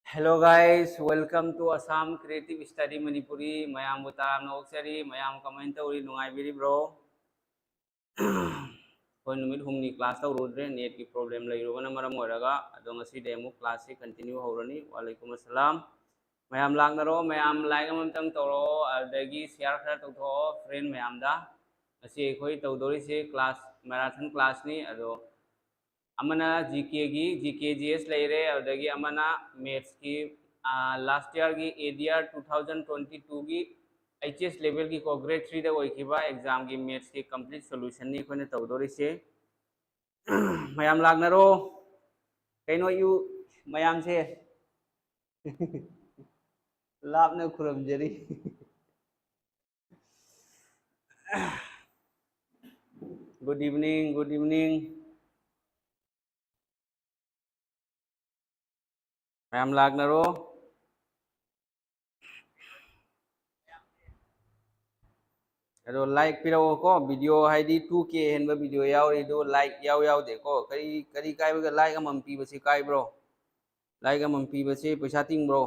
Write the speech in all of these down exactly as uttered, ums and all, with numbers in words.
Hello guys, welcome to Assam Creative Study Manipuri. ꯃꯌꯥꯝꯕꯨ ꯇꯔꯥꯝꯅ ꯑꯣꯛꯆꯔꯤ꯫ ꯃꯌꯥꯝ ꯀꯃꯥꯏꯅ ꯇꯧꯔꯤ? ꯅꯨꯡꯉꯥꯏꯕꯤꯔꯤꯕ꯭ꯔꯣ? ꯑꯩꯈꯣꯏ ꯅꯨꯃꯤꯠ ꯍꯨꯝꯅꯤ class ꯇꯧꯔꯨꯗ꯭ꯔꯦ, netꯀꯤ problem ꯂꯩꯔꯨꯕꯅ ꯃꯔꯝ ꯑꯣꯏꯔꯒ꯫ ꯑꯗꯣ ꯉꯁꯤꯗꯩ ꯑꯃꯨꯛ classꯁꯤ continue ꯍꯧꯔꯅꯤ꯫ ꯋꯥꯂꯩꯀꯨꯝ ꯑꯁꯂꯥꯝ꯫ ꯃꯌꯥꯝ ꯂꯥꯛꯅꯔꯣ, ꯃꯌꯥꯝ like ꯑꯃꯃꯝꯇꯪ ꯇꯧꯔꯛꯑꯣ, ꯑꯗꯨꯗꯒꯤ share ꯈꯔ ꯇꯧꯊꯣꯛꯑꯣ friend ꯃꯌꯥꯝꯗ꯫ ꯉꯁꯤ ꯑꯩꯈꯣꯏ ꯇꯧꯗꯣꯔꯤꯁꯦ class, marathon classꯅꯤ꯫ ꯑꯗꯣ ꯑꯃꯅ GKꯒꯤ, GK GS ꯂꯩꯔꯦ, ꯑꯗꯨꯗꯒꯤ ꯑꯃꯅ mathsꯀꯤ, ꯑꯥ, last yearꯒꯤ ADR two thousand twenty twoꯒꯤ HS levelꯒꯤ ꯀꯣ, grade threeꯗ ꯑꯣꯏꯈꯤꯕ examꯒꯤ mathsꯀꯤ complete solutionꯅꯤ ꯑꯩꯈꯣꯏꯅ ꯇꯧꯗꯣꯔꯤꯁꯦ꯫ ꯃꯌꯥꯝ ꯂꯥꯛꯅꯔꯣ꯫ ꯀꯩꯅꯣ ꯏꯎ ꯃꯌꯥꯝꯁꯦ꯫ ꯂꯥꯞꯅ ꯈꯨꯔꯨꯝꯖꯔꯤ꯫ Good evening, good evening. ꯃꯌꯥꯝ ꯂꯥꯛꯅꯔꯣ꯫ ꯑꯗꯣ like ꯄꯤꯔꯛꯑꯣꯀꯣ, video ꯍꯥꯏꯗꯤ two K ꯍꯦꯟꯕ video ꯌꯥꯎꯔꯤ, ꯑꯗꯨ like ꯌꯥꯎ ꯌꯥꯎꯗꯦꯀꯣ꯫ ꯀꯔꯤ, ꯀꯔꯤ ꯀꯥꯏꯕꯒ like ꯑꯃꯃꯝ ꯄꯤꯕꯁꯤ ꯀꯥꯏꯕ꯭ꯔꯣ? Like ꯑꯃꯃꯝ ꯄꯤꯕꯁꯤ ꯄꯩꯁꯥ ꯇꯤꯡꯕ꯭ꯔꯣ?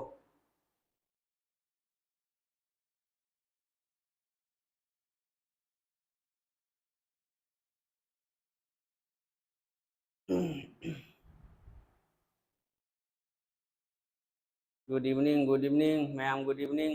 Good evening, good evening, ꯃꯌꯥꯝ good evening꯫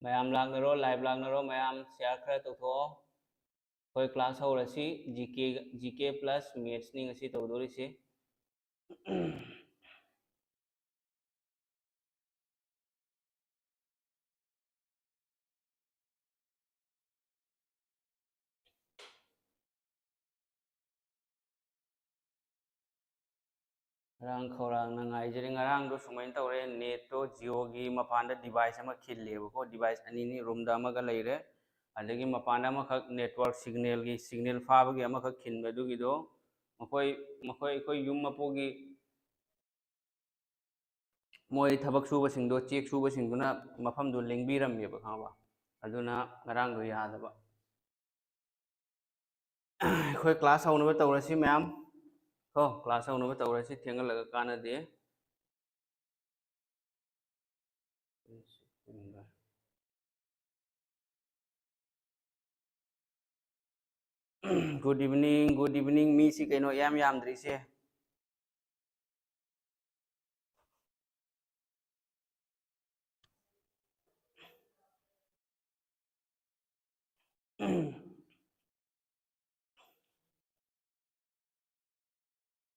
ꯃꯌꯥꯝ ꯂꯥꯛꯅꯔꯣ, live ꯂꯥꯛꯅꯔꯣ, ꯃꯌꯥꯝ share ꯈꯔ ꯇꯧꯊꯣꯛꯑꯣ꯫ ꯑꯩꯈꯣꯏ class ꯍꯧꯔꯁꯤ꯫ GK, GK plus mathsꯅꯤ ꯉꯁꯤ ꯇꯧꯗꯣꯔꯤꯁꯤ꯫ ꯉꯔꯥꯡ ꯈꯧꯔꯥꯡꯅ ꯉꯥꯏꯖꯔꯤ꯫ ꯉꯔꯥꯡꯗꯣ ꯁꯨꯃꯥꯏꯅ ꯇꯧꯔꯦ, netꯇꯣ Jioꯒꯤ ꯃꯄꯥꯟꯗ device ꯑꯃ ꯈꯤꯜꯂꯦꯕꯀꯣ, device ꯑꯅꯤꯅꯤ, roomꯗ ꯑꯃꯒ ꯂꯩꯔꯦ꯫ ꯑꯗꯒꯤ ꯃꯄꯥꯟꯗ ꯑꯃꯈꯛ network signalꯒꯤ, signal ꯐꯥꯕꯒꯤ ꯑꯃꯈꯛ ꯈꯤꯟꯕ, ꯑꯗꯨꯒꯤꯗꯣ ꯃꯈꯣꯏ, ꯃꯈꯣꯏ ꯑꯩꯈꯣꯏ ꯌꯨꯝ ꯃꯄꯨꯒꯤ ꯃꯣꯏ ꯊꯕꯛ ꯁꯨꯕꯁꯤꯡꯗꯣ, ꯆꯦꯛ ꯁꯨꯕꯁꯤꯡꯗꯨꯅ ꯃꯐꯝꯗꯣ ꯂꯦꯡꯕꯤꯔꯝꯃꯦꯕ, ꯈꯪꯉꯕ? ꯑꯗꯨꯅ ꯉꯔꯥꯡꯗꯣ ꯌꯥꯗꯕ꯫ ꯑꯩꯈꯣꯏ class ꯍꯧꯅꯕ ꯇꯧꯔꯁꯤ ꯃꯌꯥꯝ꯫ ꯀꯣ, class ꯍꯧꯅꯕ ꯇꯧꯔꯁꯤ, ꯊꯦꯡꯍꯜꯂꯒ ꯀꯥꯟꯅꯗꯦ꯫ Good evening, good evening꯫ ꯃꯤꯁꯤ ꯀꯩꯅꯣ ꯏꯌꯥꯝ ꯌꯥꯝꯗ꯭ꯔꯤꯁꯦ?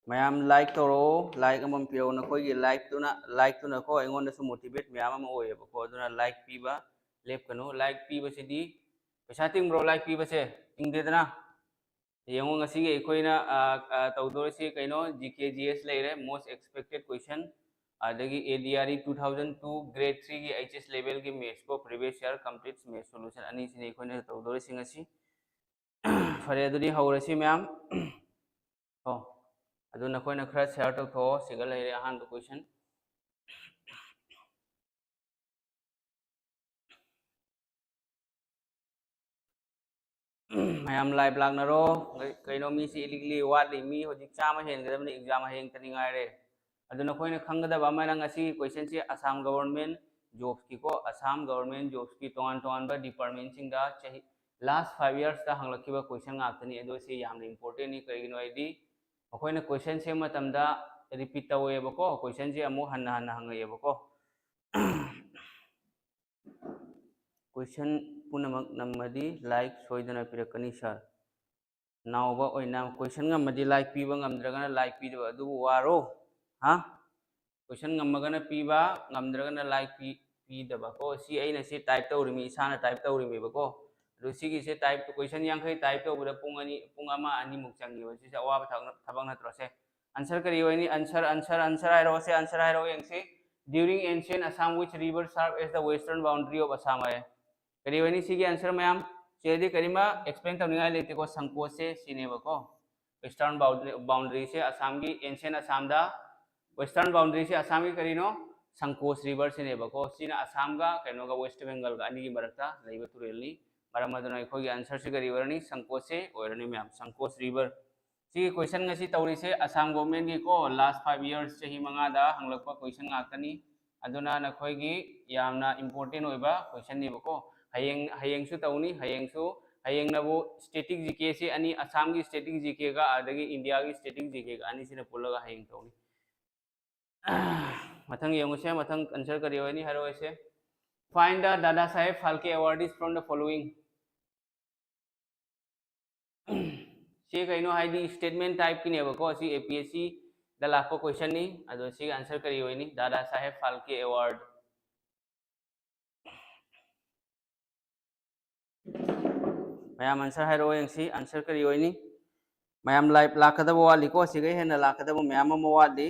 ꯃꯌꯥꯝ like ꯇꯧꯔꯛꯑꯣ, like ꯑꯃꯃꯝ ꯄꯤꯔꯛꯑꯣ꯫ ꯅꯈꯣꯏꯒꯤ likeꯇꯨꯅ, likeꯇꯨꯅꯀꯣ ꯑꯩꯉꯣꯟꯗꯁꯨ motivate ꯃꯌꯥꯝ ꯑꯃ ꯑꯣꯏꯌꯦꯕꯀꯣ꯫ ꯑꯗꯨꯅ like ꯄꯤꯕ ꯂꯦꯞꯀꯅꯨ꯫ Like ꯄꯤꯕꯁꯤꯗꯤ ꯄꯩꯁꯥ ꯇꯤꯡꯕ꯭ꯔꯣ, like ꯄꯤꯕꯁꯦ? ꯇꯤꯡꯗꯦꯗꯅ꯫ ꯌꯦꯡꯉꯣ, ꯉꯁꯤꯒꯤ ꯑꯩꯈꯣꯏꯅ, ꯑ, ꯑ, ꯇꯧꯗꯣꯔꯤꯁꯤ ꯀꯩꯅꯣ? G K G S ꯂꯩꯔꯦ, most expected question, ꯑꯗꯒꯤ A D R E two thousand two grade threeꯒꯤ H S levelꯒꯤ mathsꯀꯣ, previous year complete maths solution ꯑꯅꯤꯁꯤꯅꯤ ꯑꯩꯈꯣꯏꯅ ꯇꯧꯗꯣꯔꯤꯁꯤ ꯉꯁꯤ꯫ ꯐꯔꯦ, ꯑꯗꯨꯗꯤ ꯍꯧꯔꯁꯤ ꯃꯌꯥꯝ꯫ ꯀꯣ, ꯑꯗꯨ ꯅꯈꯣꯏꯅ ꯈꯔ share ꯇꯧꯊꯣꯛꯑꯣ꯫ ꯁꯤꯒ ꯂꯩꯔꯦ ꯑꯍꯥꯟꯕ question꯫ ꯃꯌꯥꯝ live ꯂꯥꯛꯅꯔꯣ꯫ ꯀꯩ-, ꯀꯩꯅꯣ, ꯃꯤꯁꯤ ꯏꯂꯤꯛꯂꯤ ꯋꯥꯠꯂꯤ꯫ ꯃꯤ ꯍꯧꯖꯤꯛ ꯆꯥꯝꯃ ꯍꯦꯟꯒꯗꯕꯅꯤ, exam ꯍꯌꯦꯡꯇꯅꯤ ꯉꯥꯏꯔꯦ꯫ ꯑꯗꯨ ꯅꯈꯣꯏꯅ ꯈꯪꯒꯗꯕ ꯑꯃꯅ, ꯉꯁꯤꯒꯤ questionꯁꯤ Assam government jobsꯀꯤꯀꯣ, Assam government jobsꯀꯤ ꯇꯣꯉꯥꯟ ꯇꯣꯉꯥꯟꯕ departmentꯁꯤꯡꯗ ꯆꯍꯤ, last five yearsꯇ ꯍꯪꯂꯛꯈꯤꯕ question ꯉꯥꯛꯇꯅꯤ꯫ ꯑꯗꯣ ꯁꯤ ꯌꯥꯝꯅ importantꯅꯤ꯫ ꯀꯔꯤꯒꯤꯅꯣ ꯍꯥꯏꯗꯤ, ꯃꯈꯣꯏꯅ question ꯁꯦꯝꯕ ꯃꯇꯝꯗ repeat ꯇꯧꯋꯦꯕꯀꯣ, questionꯁꯦ ꯑꯃꯨꯛ ꯍꯟꯅ ꯍꯟꯅ ꯍꯪꯉꯛꯑꯦꯕꯀꯣ꯫ Question ꯄꯨꯝꯅꯃꯛ ꯅꯝꯃꯗꯤ like ꯁꯣꯏꯗꯅ ꯄꯤꯔꯛꯀꯅꯤ, sir꯫ ꯅꯥꯎꯕ ꯑꯣꯏꯅ, question ꯉꯝꯃꯗꯤ like ꯄꯤꯕ, ꯉꯝꯗ꯭ꯔꯒꯅ like ꯄꯤꯗꯕ ꯑꯗꯨꯕꯨ ꯋꯥꯔꯣ? ꯍꯥ? Question ꯉꯝꯃꯒꯅ ꯄꯤꯕ, ꯉꯝꯗ꯭ꯔꯒꯅ like ꯄꯤ-, ꯄꯤꯗꯕ ꯀꯣ꯫ ꯁꯤ ꯑꯩꯅ ꯁꯤ type ꯇꯧꯔꯤꯃꯤ, ꯏꯁꯥꯅ type ꯇꯧꯔꯤꯃꯦꯕꯀꯣ꯫ ꯑꯗꯨ ꯁꯤꯒꯤꯁꯦ type, question ꯌꯥꯡꯈꯩ type ꯇꯧꯕꯗ ꯄꯨꯡ ꯑꯅꯤ, ꯄꯨꯡ ꯑꯃ ꯑꯅꯤꯃꯨꯛ ꯆꯪꯉꯦꯕ꯫ ꯁꯤꯁꯦ ꯑꯋꯥꯕ ꯊꯕꯛ, ꯊꯕꯛ ꯅꯠꯇ꯭ꯔꯣ ꯁꯦ? Answer ꯀꯔꯤ ꯑꯣꯏꯅꯤ? Answer, answer, answer ꯍꯥꯏꯔꯛꯑꯣ ꯁꯦ, answer ꯍꯥꯏꯔꯛꯑꯣ ꯌꯦꯡꯁꯤ꯫ During ancient Assam, which river served as the western boundary of Assam ꯍꯥꯏ꯫ ꯀꯔꯤ ꯑꯣꯏꯅꯤ ꯁꯤꯒꯤ ꯑꯟꯁꯔ ꯃꯌꯥꯝ? ꯁꯤꯗꯗꯤ ꯀꯔꯤꯃ ꯑꯦꯛꯁꯄ꯭ꯂꯦꯟ ꯇꯧꯅꯤꯡꯉꯥꯏ ꯂꯩꯇꯦꯀꯣ, ꯁꯪꯀꯣꯁꯁꯦ ꯁꯤꯅꯦꯕꯀꯣ꯫ ꯋꯦꯁꯇꯔꯟ ꯕꯥꯎꯟꯗ꯭ꯔꯤꯁꯦ ꯑꯁꯥꯝꯒꯤ, ꯑꯦꯟꯁꯤꯌꯟ ꯑꯁꯥꯝꯗ ꯋꯦꯁꯇꯔꯟ ꯕꯥꯎꯟꯗ꯭ꯔꯤꯁꯦ ꯑꯁꯥꯝꯒꯤ ꯀꯔꯤꯅꯣ? ꯁꯪꯀꯣꯁ ꯔꯤꯚꯔꯁꯤꯅꯦꯕꯀꯣ꯫ ꯁꯤꯅ ꯑꯁꯥꯝꯒ ꯀꯩꯅꯣꯒ, ꯋꯦꯁ ꯕꯦꯡꯒꯜꯒ ꯑꯅꯤꯒꯤ ꯃꯔꯛꯇ ꯂꯩꯕ ꯇꯨꯔꯦꯜꯅꯤ꯫ ꯃꯔꯝ ꯑꯗꯨꯅ ꯑꯩꯈꯣꯏꯒꯤ ꯑꯟꯁꯔꯁꯤ ꯀꯔꯤ ꯑꯣꯏꯔꯅꯤ? ꯁꯪꯀꯣꯁꯁꯦ ꯑꯣꯏꯔꯅꯤ ꯃꯌꯥꯝ, ꯁꯪꯀꯣꯁ ꯔꯤꯚꯔ꯫ ꯁꯤꯒꯤ ꯀꯣꯏꯁꯟ ꯉꯁꯤ ꯇꯧꯔꯤꯁꯦ ꯑꯁꯥꯝ ꯒꯣꯚꯔꯟꯃꯦꯟꯒꯤꯀꯣ, ꯂꯥꯁ ꯐꯥꯏꯚ ꯌꯔꯁ, ꯆꯍꯤ ꯃꯉꯥꯗ ꯍꯪꯂꯛꯄ ꯀꯣꯏꯁꯟ ꯉꯥꯛꯇꯅꯤ꯫ ꯑꯗꯨꯅ ꯅꯈꯣꯏꯒꯤ ꯌꯥꯝꯅ ꯏꯝꯄꯣꯔꯇꯦꯟ ꯑꯣꯏꯕ ꯀꯣꯏꯁꯟꯅꯦꯕꯀꯣ꯫ ꯍꯌꯦꯡ, ꯍꯌꯦꯡꯁꯨ ꯇꯧꯅꯤ, ꯍꯌꯦꯡꯁꯨ, ꯍꯌꯦꯡꯅꯕꯨ ꯁ꯭ꯇꯦꯇꯤꯛ ꯖꯤ ꯀꯦꯁꯤ ꯑꯅꯤ, ꯑꯁꯥꯝꯒꯤ ꯁ꯭ꯇꯦꯇꯤꯛ ꯖꯤ ꯀꯦꯒ ꯑꯗꯒꯤ ꯏꯟꯗꯤꯌꯥꯒꯤ ꯁ꯭ꯇꯦꯇꯤꯛ ꯖꯤ ꯀꯦꯒ ꯑꯅꯤꯁꯤꯅ ꯄꯨꯜꯂꯒ ꯍꯌꯦꯡ ꯇꯧꯅꯤ꯫ ꯃꯊꯪ ꯌꯦꯡꯉꯨꯁꯦ, ꯃꯊꯪ ꯑꯟꯁꯔ ꯀꯔꯤ ꯑꯣꯏꯅꯤ ꯍꯥꯏꯔꯛꯑꯣꯁꯦ꯫ Find the Dada Saheb Phalke awardees from the following. ꯁꯤ ꯀꯩꯅꯣ ꯍꯥꯏꯗꯤ ꯁ꯭ꯇꯦꯠꯃꯦꯟ ꯇꯥꯏꯞꯀꯤꯅꯦꯕꯀꯣ꯫ ꯁꯤ ꯑꯦ ꯄꯤ ꯑꯦꯁ ꯁꯤꯗ ꯂꯥꯛꯄ ꯀꯣꯏꯁꯟꯅꯤ꯫ ꯑꯗꯣ ꯁꯤꯒꯤ ꯑꯟꯁꯔ ꯀꯔꯤ ꯑꯣꯏꯅꯤ? ꯗꯥꯗꯥ ꯁꯥꯍꯦꯕ ꯐꯥꯜꯀꯦ ꯑꯦꯋꯥꯔꯗ꯫ ꯃꯌꯥꯝ ꯑꯟꯁꯔ ꯍꯥꯏꯔꯛꯑꯣ ꯌꯦꯡꯁꯤ, ꯑꯟꯁꯔ ꯀꯔꯤ ꯑꯣꯏꯅꯤ? ꯃꯌꯥꯝ ꯂꯥꯏꯚ ꯂꯥꯛꯀꯗꯕ ꯋꯥꯠꯂꯤꯀꯣ, ꯁꯤꯒ ꯍꯦꯟꯅ ꯂꯥꯛꯀꯗꯕ ꯃꯌꯥꯝ ꯑꯃ ꯋꯥꯠꯂꯤ꯫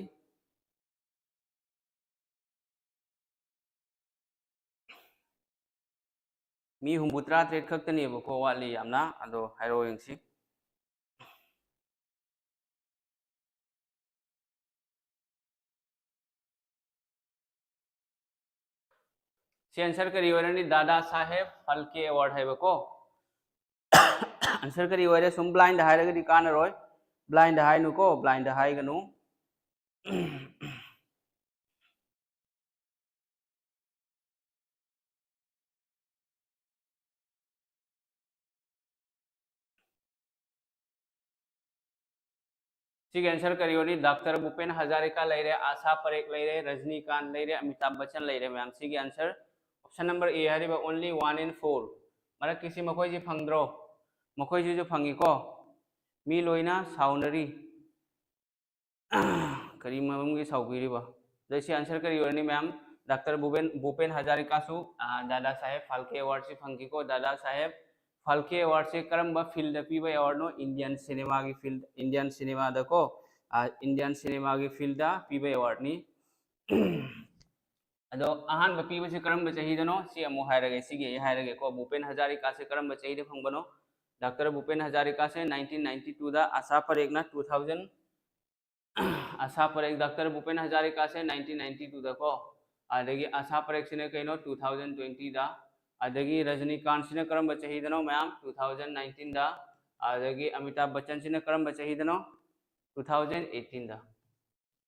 ꯃꯤ ꯍꯨꯝꯐꯨ ꯇꯔꯥ ꯇꯔꯦꯠ ꯈꯛꯇꯅꯦꯕꯀꯣ ꯋꯥꯠꯂꯤ ꯌꯥꯝꯅ, ꯑꯗꯣ ꯍꯥꯏꯔꯛꯑꯣ ꯌꯦꯡꯁꯤ꯫ ꯁꯤ ꯑꯟꯁꯔ ꯀꯔꯤ ꯑꯣꯏꯔꯅꯤ? ꯗꯥꯗꯥ ꯁꯥꯍꯦꯕ ꯐꯥꯜꯀꯦ ꯑꯦꯋꯥꯔꯗ ꯍꯥꯏꯕꯀꯣ꯫ ꯑꯟꯁꯔ ꯀꯔꯤ ꯑꯣꯏꯔꯦ? ꯁꯨꯝ ꯕ꯭ꯂꯥꯏꯟꯗ ꯍꯥꯏꯔꯒꯗꯤ ꯀꯥꯟꯅꯔꯣꯏ꯫ ꯕ꯭ꯂꯥꯏꯟꯗ ꯍꯥꯏꯅꯨꯀꯣ, ꯕ꯭ꯂꯥꯏꯟꯗ ꯍꯥꯏꯒꯅꯨ꯫ ꯁꯤꯒꯤ ꯑꯟꯁꯔ ꯀꯔꯤ ꯑꯣꯏꯅꯤ? ꯗꯥꯛꯇꯔ ꯚꯨꯄꯦꯟ ꯍꯖꯥꯔꯤꯀꯥ ꯂꯩꯔꯦ, ꯑꯥꯁꯥ ꯄꯔꯦꯈ ꯂꯩꯔꯦ, ꯔꯖꯅꯤꯀꯥꯟ ꯂꯩꯔꯦ, ꯑꯃꯤꯇꯥꯕ ꯕꯆꯟ ꯂꯩꯔꯦ ꯃꯌꯥꯝ꯫ ꯁꯤꯒꯤ ꯑꯟꯁꯔ ꯑꯣꯞꯁꯟ ꯅꯝꯕꯔ ꯑꯦ ꯍꯥꯏꯔꯤꯕ only one and four꯫ ꯃꯔꯛꯀꯤꯁꯤ ꯃꯈꯣꯏꯁꯤ ꯐꯪꯗ꯭ꯔꯣ? ꯃꯈꯣꯏꯁꯤꯁꯨ ꯐꯪꯉꯤꯀꯣ꯫ ꯃꯤ ꯂꯣꯏꯅ ꯁꯥꯎꯅꯔꯤ꯫ ꯀꯔꯤ ꯃꯔꯝꯒꯤ ꯁꯥꯎꯕꯤꯔꯤꯕ? ꯑꯗ ꯁꯤ ꯑꯟꯁꯔ ꯀꯔꯤ ꯑꯣꯏꯔꯅꯤ ꯃꯌꯥꯝ? ꯗꯥꯛꯇꯔ ꯚꯨꯄꯦꯟ, ꯚꯨꯄꯦꯟ ꯍꯖꯥꯔꯤꯀꯥꯁꯨ, ꯑ, ꯗꯥꯗꯥ ꯁꯥꯍꯦꯕ ꯐꯥꯜꯀꯦ ꯑꯦꯋꯥꯔꯗꯁꯤ ꯐꯪꯈꯤꯀꯣ꯫ ꯗꯥꯗꯥ ꯁꯥꯍꯦꯕ ꯐꯥꯜꯀꯦ ꯑꯦꯋꯥꯔꯗꯁꯤ ꯀꯔꯝꯕ ꯐꯤꯜꯗ ꯄꯤꯕ ꯑꯦꯋꯥꯔꯗꯅꯣ? ꯏꯟꯗꯤꯌꯟ ꯁꯤꯅꯦꯃꯥꯒꯤ ꯐꯤꯜꯗ, ꯏꯟꯗꯤꯌꯟ ꯁꯤꯅꯦꯃꯥꯗꯀꯣ, ꯑ, ꯏꯟꯗꯤꯌꯟ ꯁꯤꯅꯦꯃꯥꯒꯤ ꯐꯤꯜꯗ ꯄꯤꯕ ꯑꯦꯋꯥꯔꯗꯅꯤ꯫ ꯑꯗꯣ ꯑꯍꯥꯟꯕ ꯄꯤꯕꯁꯦ ꯀꯔꯝꯕ ꯆꯍꯤꯗꯅꯣ? ꯁꯤ ꯑꯃꯨꯛ ꯍꯥꯏꯔꯒꯦ, ꯁꯤꯒꯤ ꯑꯩ ꯍꯥꯏꯔꯒꯦꯀꯣ꯫ ꯚꯨꯄꯦꯟ ꯍꯖꯥꯔꯤꯀꯥꯁꯦ ꯀꯔꯝꯕ ꯆꯍꯤꯗ ꯐꯪꯕꯅꯣ? ꯗꯥꯛꯇꯔ ꯚꯨꯄꯦꯟ ꯍꯖꯥꯔꯤꯀꯥꯁꯦ nineteen ninety two ꯗ, ꯑꯁꯥ ꯄꯔꯦꯈꯅ two thousand, ꯑꯁꯥ Parekh, doctor ꯚꯨꯄꯦꯟ ꯍꯖꯥꯔꯤꯀꯥꯁꯦ nineteen ninety two ꯗꯀꯣ, ꯑꯗꯒꯤ ꯑꯁꯥ ꯄꯔꯦꯈꯁꯤꯅ ꯀꯩꯅꯣ? Two thousand twenty ꯗ, ꯑꯗꯒꯤ ꯔꯖꯅꯤꯀꯥꯟꯁꯤꯅ ꯀꯔꯝꯕ ꯆꯍꯤꯗꯅꯣ ꯃꯌꯥꯝ? Two thousand nineteen ꯗ, ꯑꯗꯒꯤ ꯑꯃꯤꯇꯥꯕ ꯕꯆꯟꯁꯤꯅ ꯀꯔꯝꯕ ꯆꯍꯤꯗꯅꯣ? Two thousand eighteen ꯗ꯫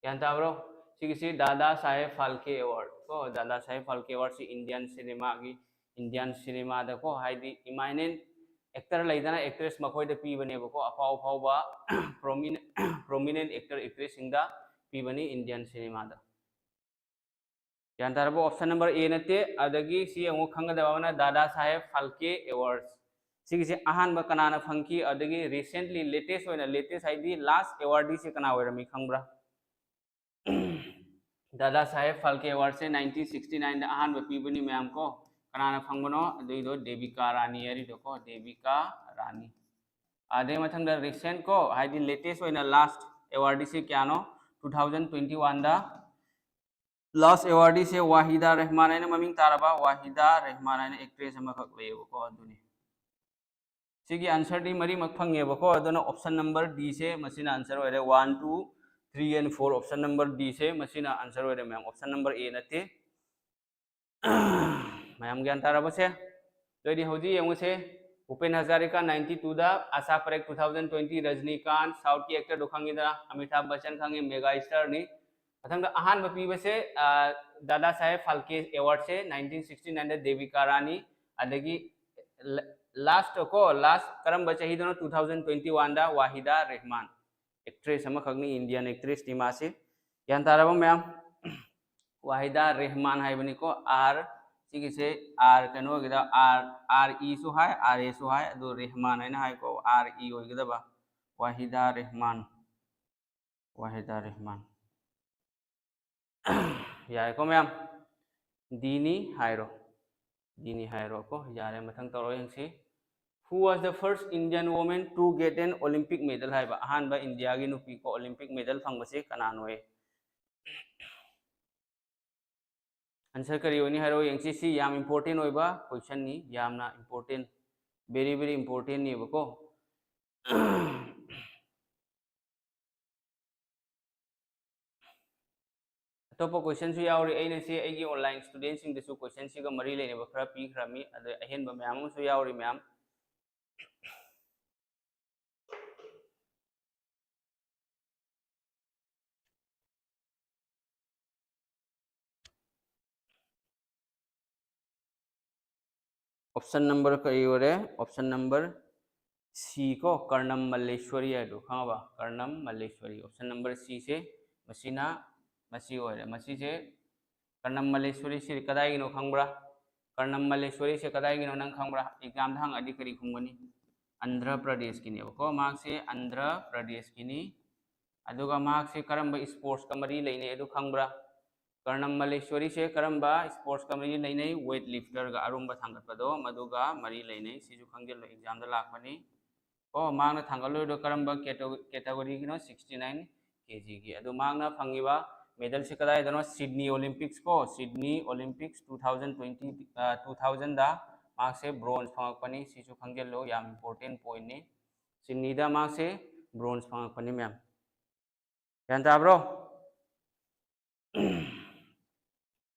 ꯒ꯭ꯌꯥꯟ ꯇꯥꯕ꯭ꯔꯣ? ꯁꯤꯒꯤꯁꯤ ꯗꯥꯗꯥ ꯁꯥꯍꯦꯕ ꯐꯥꯜꯀꯦ ꯑꯦꯋꯥꯔꯗ ꯀꯣ, ꯗꯥꯗꯥ ꯁꯥꯍꯦꯕ ꯐꯥꯜꯀꯦ ꯑꯦꯋꯥꯔꯗꯁꯤ ꯏꯟꯗꯤꯌꯟ ꯁꯤꯅꯦꯃꯥꯒꯤ, ꯏꯟꯗꯤꯌꯟ ꯁꯤꯅꯦꯃꯥꯗꯀꯣ, ꯍꯥꯏꯗꯤ ꯏꯃꯥꯏꯅꯦꯟ ꯑꯦꯛꯇꯔ ꯂꯩꯗꯅ, ꯑꯦꯛꯇ꯭ꯔꯦꯁ ꯃꯈꯣꯏꯗ ꯄꯤꯕꯅꯦꯕꯀꯣ, ꯑꯐꯥꯎ ꯑꯐꯥꯎꯕ ꯄ꯭ꯔꯣꯃꯤꯅꯦꯟ, ꯄ꯭ꯔꯣꯃꯤꯅꯦꯟ ꯑꯦꯛꯇꯔ ꯑꯦꯛꯇ꯭ꯔꯦꯁꯁꯤꯡꯗ ꯄꯤꯕꯅꯤ ꯏꯟꯗꯤꯌꯟ ꯁꯤꯅꯦꯃꯥꯗ꯫ ꯒ꯭ꯌꯥꯟ ꯇꯥꯔꯕꯣ? Option number A ꯅꯠꯇꯦ꯫ ꯑꯗꯒꯤ ꯁꯤ ꯑꯃꯨꯛ ꯈꯪꯒꯗꯕ ꯑꯃꯅ ꯗꯥꯗꯥ ꯁꯥꯍꯦꯕ ꯐꯥꯜꯀꯦ ꯑꯦꯋꯥꯔꯗ, ꯁꯤꯒꯤꯁꯦ ꯑꯍꯥꯟꯕ ꯀꯅꯥꯅ ꯐꯪꯈꯤ? ꯑꯗꯒꯤ ꯔꯤꯁꯦꯟꯠꯂꯤ, ꯂꯦꯇꯦꯁ ꯑꯣꯏꯅ, ꯂꯦꯇꯦꯁ ꯍꯥꯏꯗꯤ ꯂꯥꯁ ꯑꯦꯋꯥꯔꯗꯤꯁꯦ ꯀꯅꯥ ꯑꯣꯏꯔꯝꯃꯤ ꯈꯪꯕ꯭ꯔꯥ? ꯗꯥꯗꯥ ꯁꯥꯍꯦꯕ ꯐꯥꯜꯀꯦ ꯑꯦꯋꯥꯔꯗꯁꯦ nineteen sixty nine ꯗ ꯑꯍꯥꯟꯕ ꯄꯤꯕꯅꯤ ꯃꯌꯥꯝ ꯀꯣ꯫ ꯀꯅꯥꯅ ꯐꯪꯕꯅꯣ? ꯑꯗꯨꯏꯗꯣ ꯗꯦꯕꯤꯀꯥ ꯔꯥꯅꯤ ꯍꯥꯏꯔꯤꯗꯣ ꯀꯣ, ꯗꯦꯕꯤꯀꯥ ꯔꯥꯅꯤ꯫ ꯑꯗꯩ ꯃꯊꯪꯗ ꯔꯤꯁꯦꯟꯠ ꯀꯣ, ꯍꯥꯏꯗꯤ ꯂꯦꯇꯦꯁ ꯑꯣꯏꯅ ꯂꯥꯁ ꯑꯦꯋꯥꯔꯗꯤꯁꯦ ꯀꯌꯥꯅꯣ? Two thousand twenty one ꯗ ꯂꯥꯁ ꯑꯦꯋꯥꯔꯗꯤꯁꯦ ꯋꯥꯍꯤꯗꯥ ꯔꯦꯍꯃꯥꯟ ꯍꯥꯏꯅ ꯃꯃꯤꯡ ꯇꯥꯔꯕ ꯋꯥꯍꯤꯗꯥ ꯔꯦꯍꯃꯥꯟ ꯍꯥꯏꯅ ꯑꯦꯛꯇ꯭ꯔꯦꯁ ꯑꯃꯈꯛ ꯂꯩꯌꯦꯕꯀꯣ, ꯑꯗꯨꯅꯤ꯫ ꯁꯤꯒꯤ ꯑꯟꯁꯔꯗꯤ ꯃꯔꯤꯃꯛ ꯐꯪꯉꯦꯕꯀꯣ, ꯑꯗꯨꯅ option number D ꯁꯦ ꯃꯁꯤꯅ ꯑꯟꯁꯔ ꯑꯣꯏꯔꯦ꯫ One, two, three and four, option number D ꯁꯦ ꯃꯁꯤꯅ ꯑꯟꯁꯔ ꯑꯣꯏꯔꯦ ꯃꯌꯥꯝ, option number A ꯅꯠꯇꯦ꯫ ꯃꯌꯥꯝ ꯒ꯭ꯌꯥꯟ ꯇꯥꯔꯕꯁꯦ? ꯑꯗꯨꯑꯣꯏꯗꯤ ꯍꯧꯖꯤꯛ ꯌꯦꯡꯉꯨꯁꯦ, ꯚꯨꯄꯦꯟ ꯍꯖꯥꯔꯤꯀꯥ ninety two ꯗ, ꯑꯁꯥ ꯄꯔꯦꯈ two thousand twenty, ꯔꯖꯅꯤꯀꯥꯟ, ꯁꯥꯎꯠꯀꯤ ꯑꯦꯛꯇꯔꯗꯣ ꯈꯪꯉꯤꯗꯅ, ꯑꯃꯤꯇꯥꯕ ꯕꯆꯟ ꯈꯪꯉꯤ, ꯃꯦꯒꯥ ꯁ꯭ꯇꯥꯔꯅꯤ꯫ ꯃꯊꯪꯗ ꯑꯍꯥꯟꯕ ꯄꯤꯕꯁꯦ, ꯑ, ꯗꯥꯗꯥ ꯁꯥꯍꯦꯕ ꯐꯥꯜꯀꯦ ꯑꯦꯋꯥꯔꯗꯁꯦ nineteen sixty nine ꯗ ꯗꯦꯕꯤꯀꯥ ꯔꯥꯅꯤ, ꯑꯗꯒꯤ ꯂ-, ꯂꯥꯁꯇ ꯀꯣ, ꯂꯥꯁ ꯀꯔꯝꯕ ꯆꯍꯤꯗꯅꯣ? Two thousand twenty one ꯗ ꯋꯥꯍꯤꯗꯥ ꯔꯦꯍꯃꯥꯟ, ꯑꯦꯛꯇ꯭ꯔꯦꯁ ꯑꯃꯈꯛꯅꯤ, ꯏꯟꯗꯤꯌꯟ ꯑꯦꯛꯇ꯭ꯔꯦꯁꯅꯤ ꯃꯥꯁꯤ꯫ ꯒ꯭ꯌꯥꯟ ꯇꯥꯔꯕ ꯃꯌꯥꯝ? ꯋꯥꯍꯤꯗꯥ ꯔꯦꯍꯃꯥꯟ ꯍꯥꯏꯕꯅꯤꯀꯣ, R, ꯁꯤꯒꯤꯁꯦ R ꯀꯩꯅꯣ ꯑꯣꯏꯒꯗꯕ, R, R E ꯁꯨ ꯍꯥꯏ, R A ꯁꯨ ꯍꯥꯏ, ꯑꯗꯨ ꯔꯦꯍꯃꯥꯟ ꯍꯥꯏꯅ ꯍꯥꯏꯀꯣ, R E ꯑꯣꯏꯒꯗꯕ, ꯋꯥꯍꯤꯗꯥ ꯔꯦꯍꯃꯥꯟ, ꯋꯥꯍꯤꯗꯥ ꯔꯦꯍꯃꯥꯟ꯫ ꯌꯥꯔꯦꯀꯣ ꯃꯌꯥꯝ? D ꯅꯤ ꯍꯥꯏꯔꯣ, D ꯅꯤ ꯍꯥꯏꯔꯣꯀꯣ꯫ ꯌꯥꯔꯦ, ꯃꯊꯪ ꯇꯧꯔꯣ ꯌꯦꯡꯁꯤ꯫ Who was the first Indian woman to get an Olympic medal ꯍꯥꯏꯕ, ꯑꯍꯥꯟꯕ ꯏꯟꯗꯤꯌꯥꯒꯤ ꯅꯨꯄꯤ ꯀꯣ ꯑꯣꯂꯤꯝꯄꯤꯛ ꯃꯦꯗꯜ ꯐꯪꯕꯁꯤ ꯀꯅꯥꯅꯣꯌꯦ? ꯑꯟꯁꯔ ꯀꯔꯤ ꯑꯣꯏꯅꯤ ꯍꯥꯏꯔꯣ ꯌꯦꯡꯁꯤ꯫ ꯁꯤ ꯌꯥꯝ ꯏꯝꯄꯣꯔꯇꯦꯟ ꯑꯣꯏꯕ ꯀꯣꯏꯁꯟꯅꯤ, ꯌꯥꯝꯅ ꯏꯝꯄꯣꯔꯇꯦꯟ, ꯚꯦꯔꯤ ꯚꯦꯔꯤ ꯏꯝꯄꯣꯔꯇꯦꯟꯅꯦꯕꯀꯣ꯫ ꯑꯇꯣꯞꯄ ꯀꯣꯏꯁꯟꯁꯨ ꯌꯥꯎꯔꯤ꯫ ꯑꯩꯅ ꯁꯤ ꯑꯩꯒꯤ ꯑꯣꯟꯂꯥꯏꯟ ꯁ꯭ꯇꯨꯗꯦꯟꯁꯤꯡꯗꯁꯨ ꯀꯣꯏꯁꯟꯁꯤꯒ ꯃꯔꯤ ꯂꯩꯅꯕ ꯈꯔ ꯄꯤꯈ꯭ꯔꯃꯤ, ꯑꯗ ꯑꯍꯦꯟꯕ ꯃꯌꯥꯝ ꯑꯃꯁꯨ ꯌꯥꯎꯔꯤ ꯃꯌꯥꯝ꯫ Option number ꯀꯔꯤ ꯑꯣꯏꯔꯦ? Option number C ꯀꯣ, ꯀꯔꯅꯝ ꯃꯜꯂꯦꯁ꯭ꯋꯔꯤ ꯍꯥꯏꯗꯣ ꯈꯪꯉꯕ? Karnam Malleswari. Option number C ꯁꯦ ꯃꯁꯤꯅ, ꯃꯁꯤ ꯑꯣꯏꯔꯦ꯫ ꯃꯁꯤꯁꯦ ꯀꯔꯅꯝ ꯃꯜꯂꯦꯁ꯭ꯋꯔꯤꯁꯤ ꯀꯗꯥꯏꯒꯤꯅꯣ ꯈꯪꯕ꯭ꯔꯥ? ꯀꯔꯅꯝ ꯃꯜꯂꯦꯁ꯭ꯋꯔꯤꯁꯦ ꯀꯗꯥꯏꯒꯤꯅꯣ ꯅꯪ ꯈꯪꯕ꯭ꯔꯥ? Examꯗ ꯍꯪꯉꯗꯤ ꯀꯔꯤ ꯈꯨꯝꯒꯅꯤ? ꯑꯟꯙ꯭ꯔ ꯄ꯭ꯔꯗꯦꯁꯀꯤꯅꯦꯕꯀꯣ꯫ ꯃꯍꯥꯛꯁꯦ ꯑꯟꯙ꯭ꯔ ꯄ꯭ꯔꯗꯦꯁꯀꯤꯅꯤ꯫ ꯑꯗꯨꯒ ꯃꯍꯥꯛꯁꯦ ꯀꯔꯝꯕ ꯁ꯭ꯄꯣꯔꯠꯁꯀ ꯃꯔꯤ ꯂꯩꯅꯩ ꯑꯗꯨ ꯈꯪꯕ꯭ꯔꯥ? ꯀꯔꯅꯝ ꯃꯜꯂꯦꯁ꯭ꯋꯔꯤꯁꯦ ꯀꯔꯝꯕ ꯁ꯭ꯄꯣꯔꯠꯁꯀ ꯃꯔꯤ ꯂꯩꯅꯩ? ꯋꯦꯠ ꯂꯤꯐꯇꯔꯒ, ꯑꯔꯨꯝꯕ ꯊꯥꯡꯒꯠꯄꯗꯣ, ꯃꯗꯨꯒ ꯃꯔꯤ ꯂꯩꯅꯩ꯫ ꯁꯤꯁꯨ ꯈꯪꯖꯤꯜꯂꯣ, ꯑꯦꯛꯖꯥꯝꯗ ꯂꯥꯛꯄꯅꯤ꯫ ꯑꯣ, ꯃꯍꯥꯛꯅ ꯊꯥꯡꯒꯠꯂꯨꯔꯤꯗꯣ ꯀꯔꯝꯕ ꯀꯦꯇꯣ-, ꯀꯦꯇꯥꯒꯣꯔꯤꯒꯤꯅꯣ? ꯁꯤꯛꯁꯇꯤ ꯅꯥꯏꯟ ꯀꯦ ꯖꯤꯒꯤ꯫ ꯑꯗꯨ ꯃꯍꯥꯛꯅ ꯐꯪꯉꯤꯕ ꯃꯦꯗꯜꯁꯦ ꯀꯗꯥꯏꯗꯅꯣ? ꯁꯤꯗꯅꯤ ꯑꯣꯂꯤꯝꯄꯤꯛꯁ ꯀꯣ, ꯁꯤꯗꯅꯤ ꯑꯣꯂꯤꯝꯄꯤꯛꯁ ꯇꯨ ꯊꯥꯎꯖꯟ ꯇ꯭ꯋꯦꯟꯇꯤ, ꯑ, ꯇꯨ ꯊꯥꯎꯖꯟꯗ ꯃꯍꯥꯛꯁꯦ ꯕ꯭ꯔꯣꯟꯖ ꯐꯪꯉꯛꯄꯅꯤ꯫ ꯁꯤꯁꯨ ꯈꯪꯖꯤꯜꯂꯨ, ꯌꯥꯝ ꯏꯝꯄꯣꯔꯇꯦꯟ ꯄꯣꯏꯟꯅꯤ꯫ ꯁꯤꯗꯅꯤꯗ ꯃꯍꯥꯛꯁꯦ ꯕ꯭ꯔꯣꯟꯖ ꯐꯪꯉꯛꯄꯅꯤ ꯃꯌꯥꯝ꯫ ꯒ꯭ꯌꯥꯟ ꯇꯥꯕ꯭ꯔꯣ?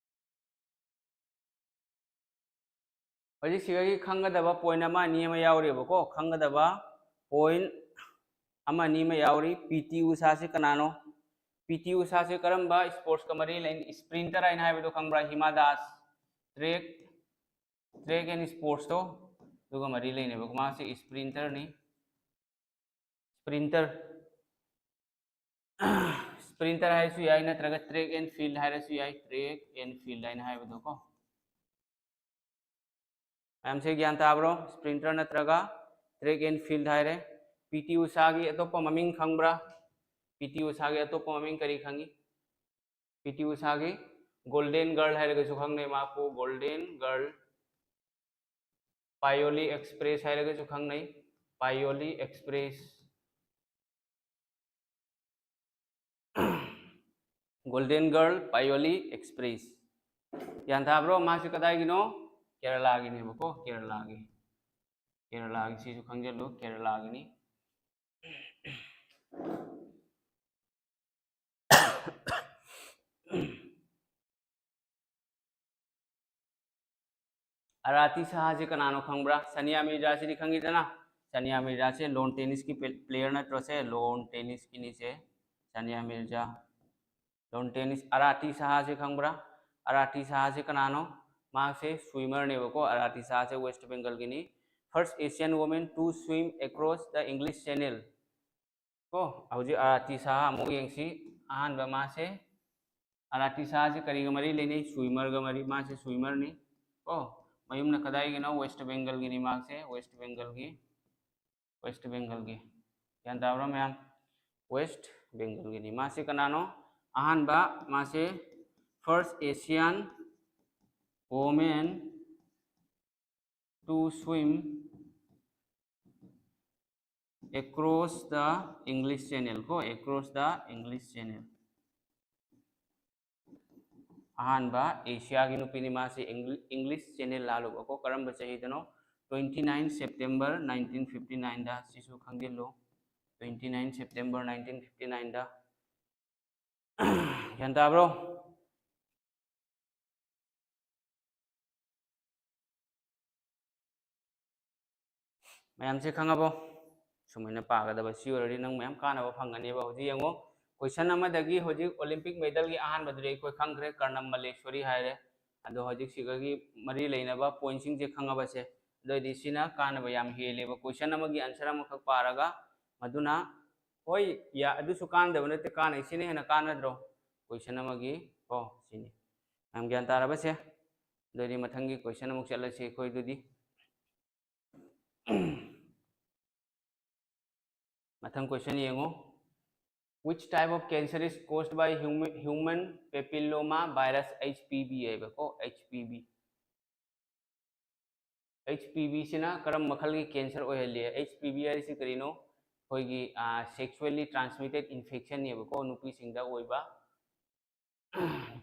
ꯍꯧꯖꯤꯛ ꯁꯤꯗꯒꯤ ꯈꯪꯒꯗꯕ ꯄꯣꯏꯟ ꯑꯃ ꯑꯅꯤ ꯑꯃ ꯌꯥꯎꯔꯤꯕꯀꯣ, ꯈꯪꯒꯗꯕ ꯄꯣꯏꯟ ꯑꯃ ꯑꯅꯤ ꯑꯃ ꯌꯥꯎꯔꯤ꯫ ꯄꯤ ꯇꯤ ꯎꯁꯥꯁꯤ ꯀꯅꯥꯅꯣ? ꯄꯤ ꯇꯤ ꯎꯁꯥꯁꯤ ꯀꯔꯝꯕ ꯁ꯭ꯄꯣꯔꯠꯁꯀ ꯃꯔꯤ ꯂꯩ? ꯁ꯭ꯄ꯭ꯔꯤꯟꯇꯔ ꯍꯥꯏꯅ ꯍꯥꯏꯕꯗꯣ ꯈꯪꯕ꯭ꯔꯥ? Hima Das, track, track and ꯁ꯭ꯄꯣꯔꯠꯁꯇꯣ, ꯑꯗꯨꯒ ꯃꯔꯤ ꯂꯩꯅꯕ꯫ ꯃꯥꯁꯦ ꯁ꯭ꯄ꯭ꯔꯤꯟꯇꯔꯅꯤ꯫ ꯁ꯭ꯄ꯭ꯔꯤꯟꯇꯔ, ꯁ꯭ꯄ꯭ꯔꯤꯟꯇꯔ ꯍꯥꯏꯔꯁꯨ ꯌꯥꯏ, ꯅꯠꯇ꯭ꯔꯒ ꯇ꯭ꯔꯦꯛ ꯑꯦꯟ ꯐꯤꯜꯗ ꯍꯥꯏꯔꯁꯨ ꯌꯥꯏ, ꯇ꯭ꯔꯦꯛ ꯑꯦꯟ ꯐꯤꯜꯗ ꯍꯥꯏꯅ ꯍꯥꯏꯕꯗꯣ ꯀꯣ꯫ ꯃꯌꯥꯝꯁꯦ ꯒ꯭ꯌꯥꯟ ꯇꯥꯕ꯭ꯔꯣ? ꯁ꯭ꯄ꯭ꯔꯤꯟꯇꯔ ꯅꯠꯇ꯭ꯔꯒ ꯇ꯭ꯔꯦꯛ ꯑꯦꯟ ꯐꯤꯜꯗ ꯍꯥꯏꯔꯦ꯫ ꯄꯤ ꯇꯤ ꯎꯁꯥꯒꯤ ꯑꯇꯣꯞꯄ ꯃꯃꯤꯡ ꯈꯪꯕ꯭ꯔꯥ? ꯄꯤ ꯇꯤ ꯎꯁꯥꯒꯤ ꯑꯇꯣꯞꯄ ꯃꯃꯤꯡ ꯀꯔꯤ ꯈꯪꯉꯤ? ꯄꯤ ꯇꯤ ꯎꯁꯥꯒꯤ ꯒꯣꯜꯗꯦꯟ ꯒꯔꯜ ꯍꯥꯏꯔꯒꯁꯨ ꯈꯪꯅꯩ, ꯃꯍꯥꯛꯄꯨ ꯒꯣꯜꯗꯦꯟ ꯒꯔꯜ, ꯄꯥꯌꯣꯂꯤ ꯑꯦꯛꯁꯄ꯭ꯔꯦꯁ ꯍꯥꯏꯔꯒꯁꯨ ꯈꯪꯅꯩ, Payyoli express. Golden girl, Payyoli express. ꯒ꯭ꯌꯥꯟ ꯇꯥꯕ꯭ꯔꯣ? ꯃꯥꯁꯦ ꯀꯗꯥꯏꯒꯤꯅꯣ? ꯀꯦꯔꯂꯥꯒꯤꯅꯦꯕꯀꯣ, ꯀꯦꯔꯂꯥꯒꯤ꯫ ꯀꯦꯔꯂꯥꯒꯤ, ꯁꯤꯁꯨ ꯈꯪꯖꯤꯜꯂꯨ, ꯀꯦꯔꯂꯥꯒꯤꯅꯤ꯫ ꯑꯔꯥꯇꯤ ꯁꯥꯍꯁꯦ ꯀꯅꯥꯅꯣ ꯈꯪꯕ꯭ꯔꯥ? ꯁꯅꯤꯌꯥ ꯃꯤꯔꯖꯥꯁꯤꯗꯤ ꯈꯪꯉꯤꯗꯅ? ꯁꯅꯤꯌꯥ ꯃꯤꯔꯖꯥꯁꯦ ꯂꯣꯟ ꯇꯦꯅꯤꯁꯀꯤ ꯄ꯭ꯂꯦꯌꯔ ꯅꯠꯇ꯭ꯔꯣ? ꯁꯦ ꯂꯣꯟ ꯇꯦꯅꯤꯁꯀꯤꯅꯤ ꯁꯦ, ꯁꯅꯤꯌꯥ ꯃꯤꯔꯖꯥ꯫ ꯂꯣꯟ ꯇꯦꯅꯤꯁ꯫ ꯑꯔꯥꯇꯤ ꯁꯥꯍꯁꯦ ꯈꯪꯕ꯭ꯔꯥ? ꯑꯔꯥꯇꯤ ꯁꯥꯍꯁꯦ ꯀꯅꯥꯅꯣ? ꯃꯥꯁꯦ ꯁ꯭ꯋꯤꯃꯔꯅꯦꯕꯀꯣ꯫ ꯑꯔꯥꯇꯤ ꯁꯥꯍꯁꯦ west ꯕꯦꯡꯒꯜꯒꯤꯅꯤ꯫ First Asian woman to swim across the English Channel꯫ ꯀꯣ, ꯍꯧꯖꯤꯛ ꯑꯔꯥꯇꯤ ꯁꯥꯍ ꯑꯃꯨꯛ ꯌꯦꯡꯁꯤ꯫ ꯑꯍꯥꯟꯕ ꯃꯥꯁꯦ, ꯑꯔꯥꯇꯤ ꯁꯥꯍꯁꯦ ꯀꯔꯤꯒ ꯃꯔꯤ ꯂꯩꯅꯩ? ꯁ꯭ꯋꯤꯃꯔꯒ ꯃꯔꯤ꯫ ꯃꯥꯁꯦ ꯁ꯭ꯋꯤꯃꯔꯅꯤ꯫ ꯀꯣ, ꯃꯌꯨꯝꯅ ꯀꯗꯥꯏꯒꯤꯅꯣ? ꯋꯦꯁ ꯕꯦꯡꯒꯜꯒꯤꯅꯤ ꯃꯥꯁꯦ, ꯋꯦꯁ ꯕꯦꯡꯒꯜꯒꯤ꯫ ꯋꯦꯁ ꯕꯦꯡꯒꯜꯒꯤ꯫ ꯒ꯭ꯌꯥꯟ ꯇꯥꯕ꯭ꯔꯥ ꯃꯌꯥꯝ? ꯋꯦꯁ ꯕꯦꯡꯒꯜꯒꯤꯅꯤ꯫ ꯃꯥꯁꯦ ꯀꯅꯥꯅꯣ? ꯑꯍꯥꯟꯕ, ꯃꯥꯁꯦ first Asian woman to swim across the English Channel ꯀꯣ, across the English Channel꯫ ꯑꯍꯥꯟꯕ ꯑꯦꯁꯤꯌꯥꯒꯤ ꯅꯨꯄꯤꯅꯤ ꯃꯥꯁꯤ ꯏꯪꯂꯤꯁ ꯆꯦꯅꯦꯜ ꯂꯥꯜꯂꯨꯕꯀꯣ꯫ ꯀꯔꯝꯕ ꯆꯍꯤꯗꯅꯣ? Twenty nine September nineteen fifty nineꯗ꯫ ꯁꯤꯁꯨ ꯈꯪꯖꯤꯜꯂꯨ, twenty nine September nineteen fifty nineꯗ꯫ ꯒ꯭ꯌꯥꯟ ꯇꯥꯕ꯭ꯔꯣ? ꯃꯌꯥꯝꯁꯦ ꯈꯪꯉꯕꯣ? ꯁꯨꯃꯥꯏꯅ ꯄꯥꯒꯗꯕ꯫ ꯁꯤ ꯑꯣꯏꯔꯗꯤ ꯅꯪ ꯃꯌꯥꯝ ꯀꯥꯟꯅꯕ ꯐꯪꯒꯅꯦꯕ꯫ ꯍꯧꯖꯤꯛ ꯌꯦꯡꯉꯣ, ꯀꯣꯏꯁꯟ ꯑꯃꯗꯒꯤ ꯍꯧꯖꯤꯛ ꯑꯣꯂꯤꯝꯄꯤꯛ ꯃꯦꯗꯜꯒꯤ ꯑꯍꯥꯟꯕꯗꯨꯗꯤ ꯑꯩꯈꯣꯏ ꯈꯪꯈ꯭ꯔꯦ, ꯀꯔꯅꯝ ꯃꯂꯦꯁ꯭ꯋꯔꯤ ꯍꯥꯏꯔꯦ꯫ ꯑꯗꯣ ꯍꯧꯖꯤꯛ ꯁꯤꯒꯒꯤ ꯃꯔꯤ ꯂꯩꯅꯕ ꯄꯣꯏꯟꯁꯤꯡꯁꯦ ꯈꯪꯉꯕꯁꯦ, ꯑꯗꯨꯑꯣꯏꯗꯤ ꯁꯤꯅ ꯀꯥꯟꯅꯕ ꯌꯥꯝ ꯍꯦꯜꯂꯦꯕ꯫ ꯀꯣꯏꯁꯟ ꯑꯃꯒꯤ ꯑꯟꯁꯔ ꯑꯃꯈꯛ ꯄꯥꯔꯒ, ꯃꯗꯨꯅ ꯍꯣꯏ, ꯌꯥ-, ꯑꯗꯨꯁꯨ ꯀꯥꯟꯅꯗꯕ ꯅꯠꯇꯦ, ꯀꯥꯟꯅꯩ꯫ ꯁꯤꯅ ꯍꯦꯟꯅ ꯀꯥꯟꯅꯗ꯭ꯔꯣ? ꯀꯣꯏꯁꯟ ꯑꯃꯒꯤ ꯀꯣ, ꯁꯤꯅꯤ꯫ ꯌꯥꯝ ꯒ꯭ꯌꯥꯟ ꯇꯥꯔꯕꯁꯦ? ꯑꯗꯨꯑꯣꯏꯗꯤ ꯃꯊꯪꯒꯤ ꯀꯣꯏꯁꯟ ꯑꯃꯨꯛ ꯆꯠꯂꯁꯤ ꯑꯩꯈꯣꯏ ꯑꯗꯨꯗꯤ꯫ ꯃꯊꯪ ꯀꯣꯏꯁꯟ ꯌꯦꯡꯉꯣ꯫ Which type of cancer is caused by human, human papilloma virus, H P V ꯍꯥꯏꯕꯀꯣ, H P V꯫ H P V ꯁꯤꯅ ꯀꯔꯝꯕ ꯃꯈꯜꯒꯤ ꯀꯦꯟꯁꯔ ꯑꯣꯏꯍꯜꯂꯤ? H P V ꯍꯥꯏꯔꯤꯁꯤ ꯀꯔꯤꯅꯣ? ꯑꯩꯈꯣꯏꯒꯤ, ꯑ, sexually transmitted infection ꯅꯦꯕꯀꯣ, ꯅꯨꯄꯤꯁꯤꯡꯗ ꯑꯣꯏꯕ꯫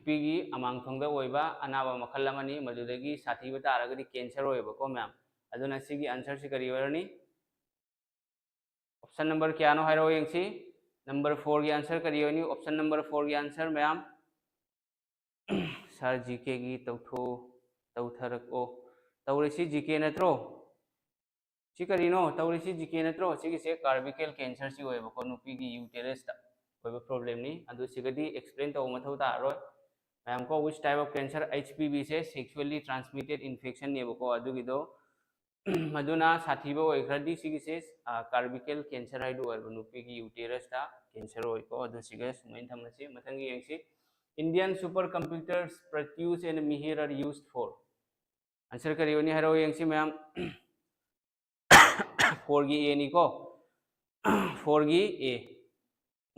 ꯅꯨꯄꯤꯒꯤ ꯑꯃꯥꯡꯊꯣꯡꯗ ꯑꯣꯏꯕ ꯑꯅꯥꯕ ꯃꯈꯜ ꯑꯃꯅꯤ꯫ ꯃꯗꯨꯗꯒꯤ ꯁꯥꯊꯤꯕ ꯇꯥꯔꯒꯗꯤ cancer ꯑꯣꯏꯌꯦꯕꯀꯣ ꯃꯌꯥꯝ꯫ ꯑꯗꯨꯅ ꯁꯤꯒꯤ answer ꯁꯤ ꯀꯔꯤ ꯑꯣꯏꯔꯅꯤ? Option number ꯀꯌꯥꯅꯣ ꯍꯥꯏꯔꯛꯑꯣ ꯌꯦꯡꯁꯤ꯫ Number four ꯒꯤ answer ꯀꯔꯤ ꯑꯣꯏꯅꯤ? Option number four ꯒꯤ answer ꯃꯌꯥꯝ꯫ Sir, G K ꯒꯤ ꯇꯧꯊꯣꯛ ꯇꯧꯊꯔꯛꯑꯣ꯫ ꯇꯧꯔꯤꯁꯤ G K ꯅꯠꯇ꯭ꯔꯣ? ꯁꯤ ꯀꯔꯤꯅꯣ? ꯇꯧꯔꯤꯁꯤ G K ꯅꯠꯇ꯭ꯔꯣ? ꯁꯤꯒꯤꯁꯦ cervical cancer ꯁꯤ ꯑꯣꯏꯌꯦꯕꯀꯣ, ꯅꯨꯄꯤꯒꯤ uterus ꯇ ꯑꯣꯏꯕ problem ꯅꯤ꯫ ꯑꯗꯨ ꯁꯤꯒꯗꯤ explain ꯇꯧꯕ ꯃꯊꯧ ꯇꯥꯔꯔꯣꯏ꯫ ꯃꯌꯥꯝ ꯀꯣ, which type of cancer? H P V say sexually transmitted infection ꯅꯦꯕꯀꯣ, ꯑꯗꯨꯒꯤꯗꯣ꯫ ꯃꯗꯨꯅ ꯁꯥꯊꯤꯕ ꯑꯣꯏꯈ꯭ꯔꯗꯤ ꯁꯤꯒꯤꯁꯦ, ꯑ, cervical cancer ꯍꯥꯏꯗꯨ ꯑꯣꯏꯕ, ꯅꯨꯄꯤꯒꯤ uterus ꯇ cancer ꯑꯣꯏꯀꯣ꯫ ꯑꯗꯨ ꯁꯤꯒ ꯁꯨꯃꯥꯏꯅ ꯊꯝꯃꯁꯤ꯫ ꯃꯊꯪꯒꯤ ꯌꯦꯡꯁꯤ꯫ Indian supercomputers Proteus and Mihir are used for꯫ Answer ꯀꯔꯤ ꯑꯣꯏꯅꯤ ꯍꯥꯏꯔꯛꯑꯣ ꯌꯦꯡꯁꯤ ꯃꯌꯥꯝ꯫ Four ꯒꯤ A ꯅꯤꯀꯣ꯫ Four ꯒꯤ A꯫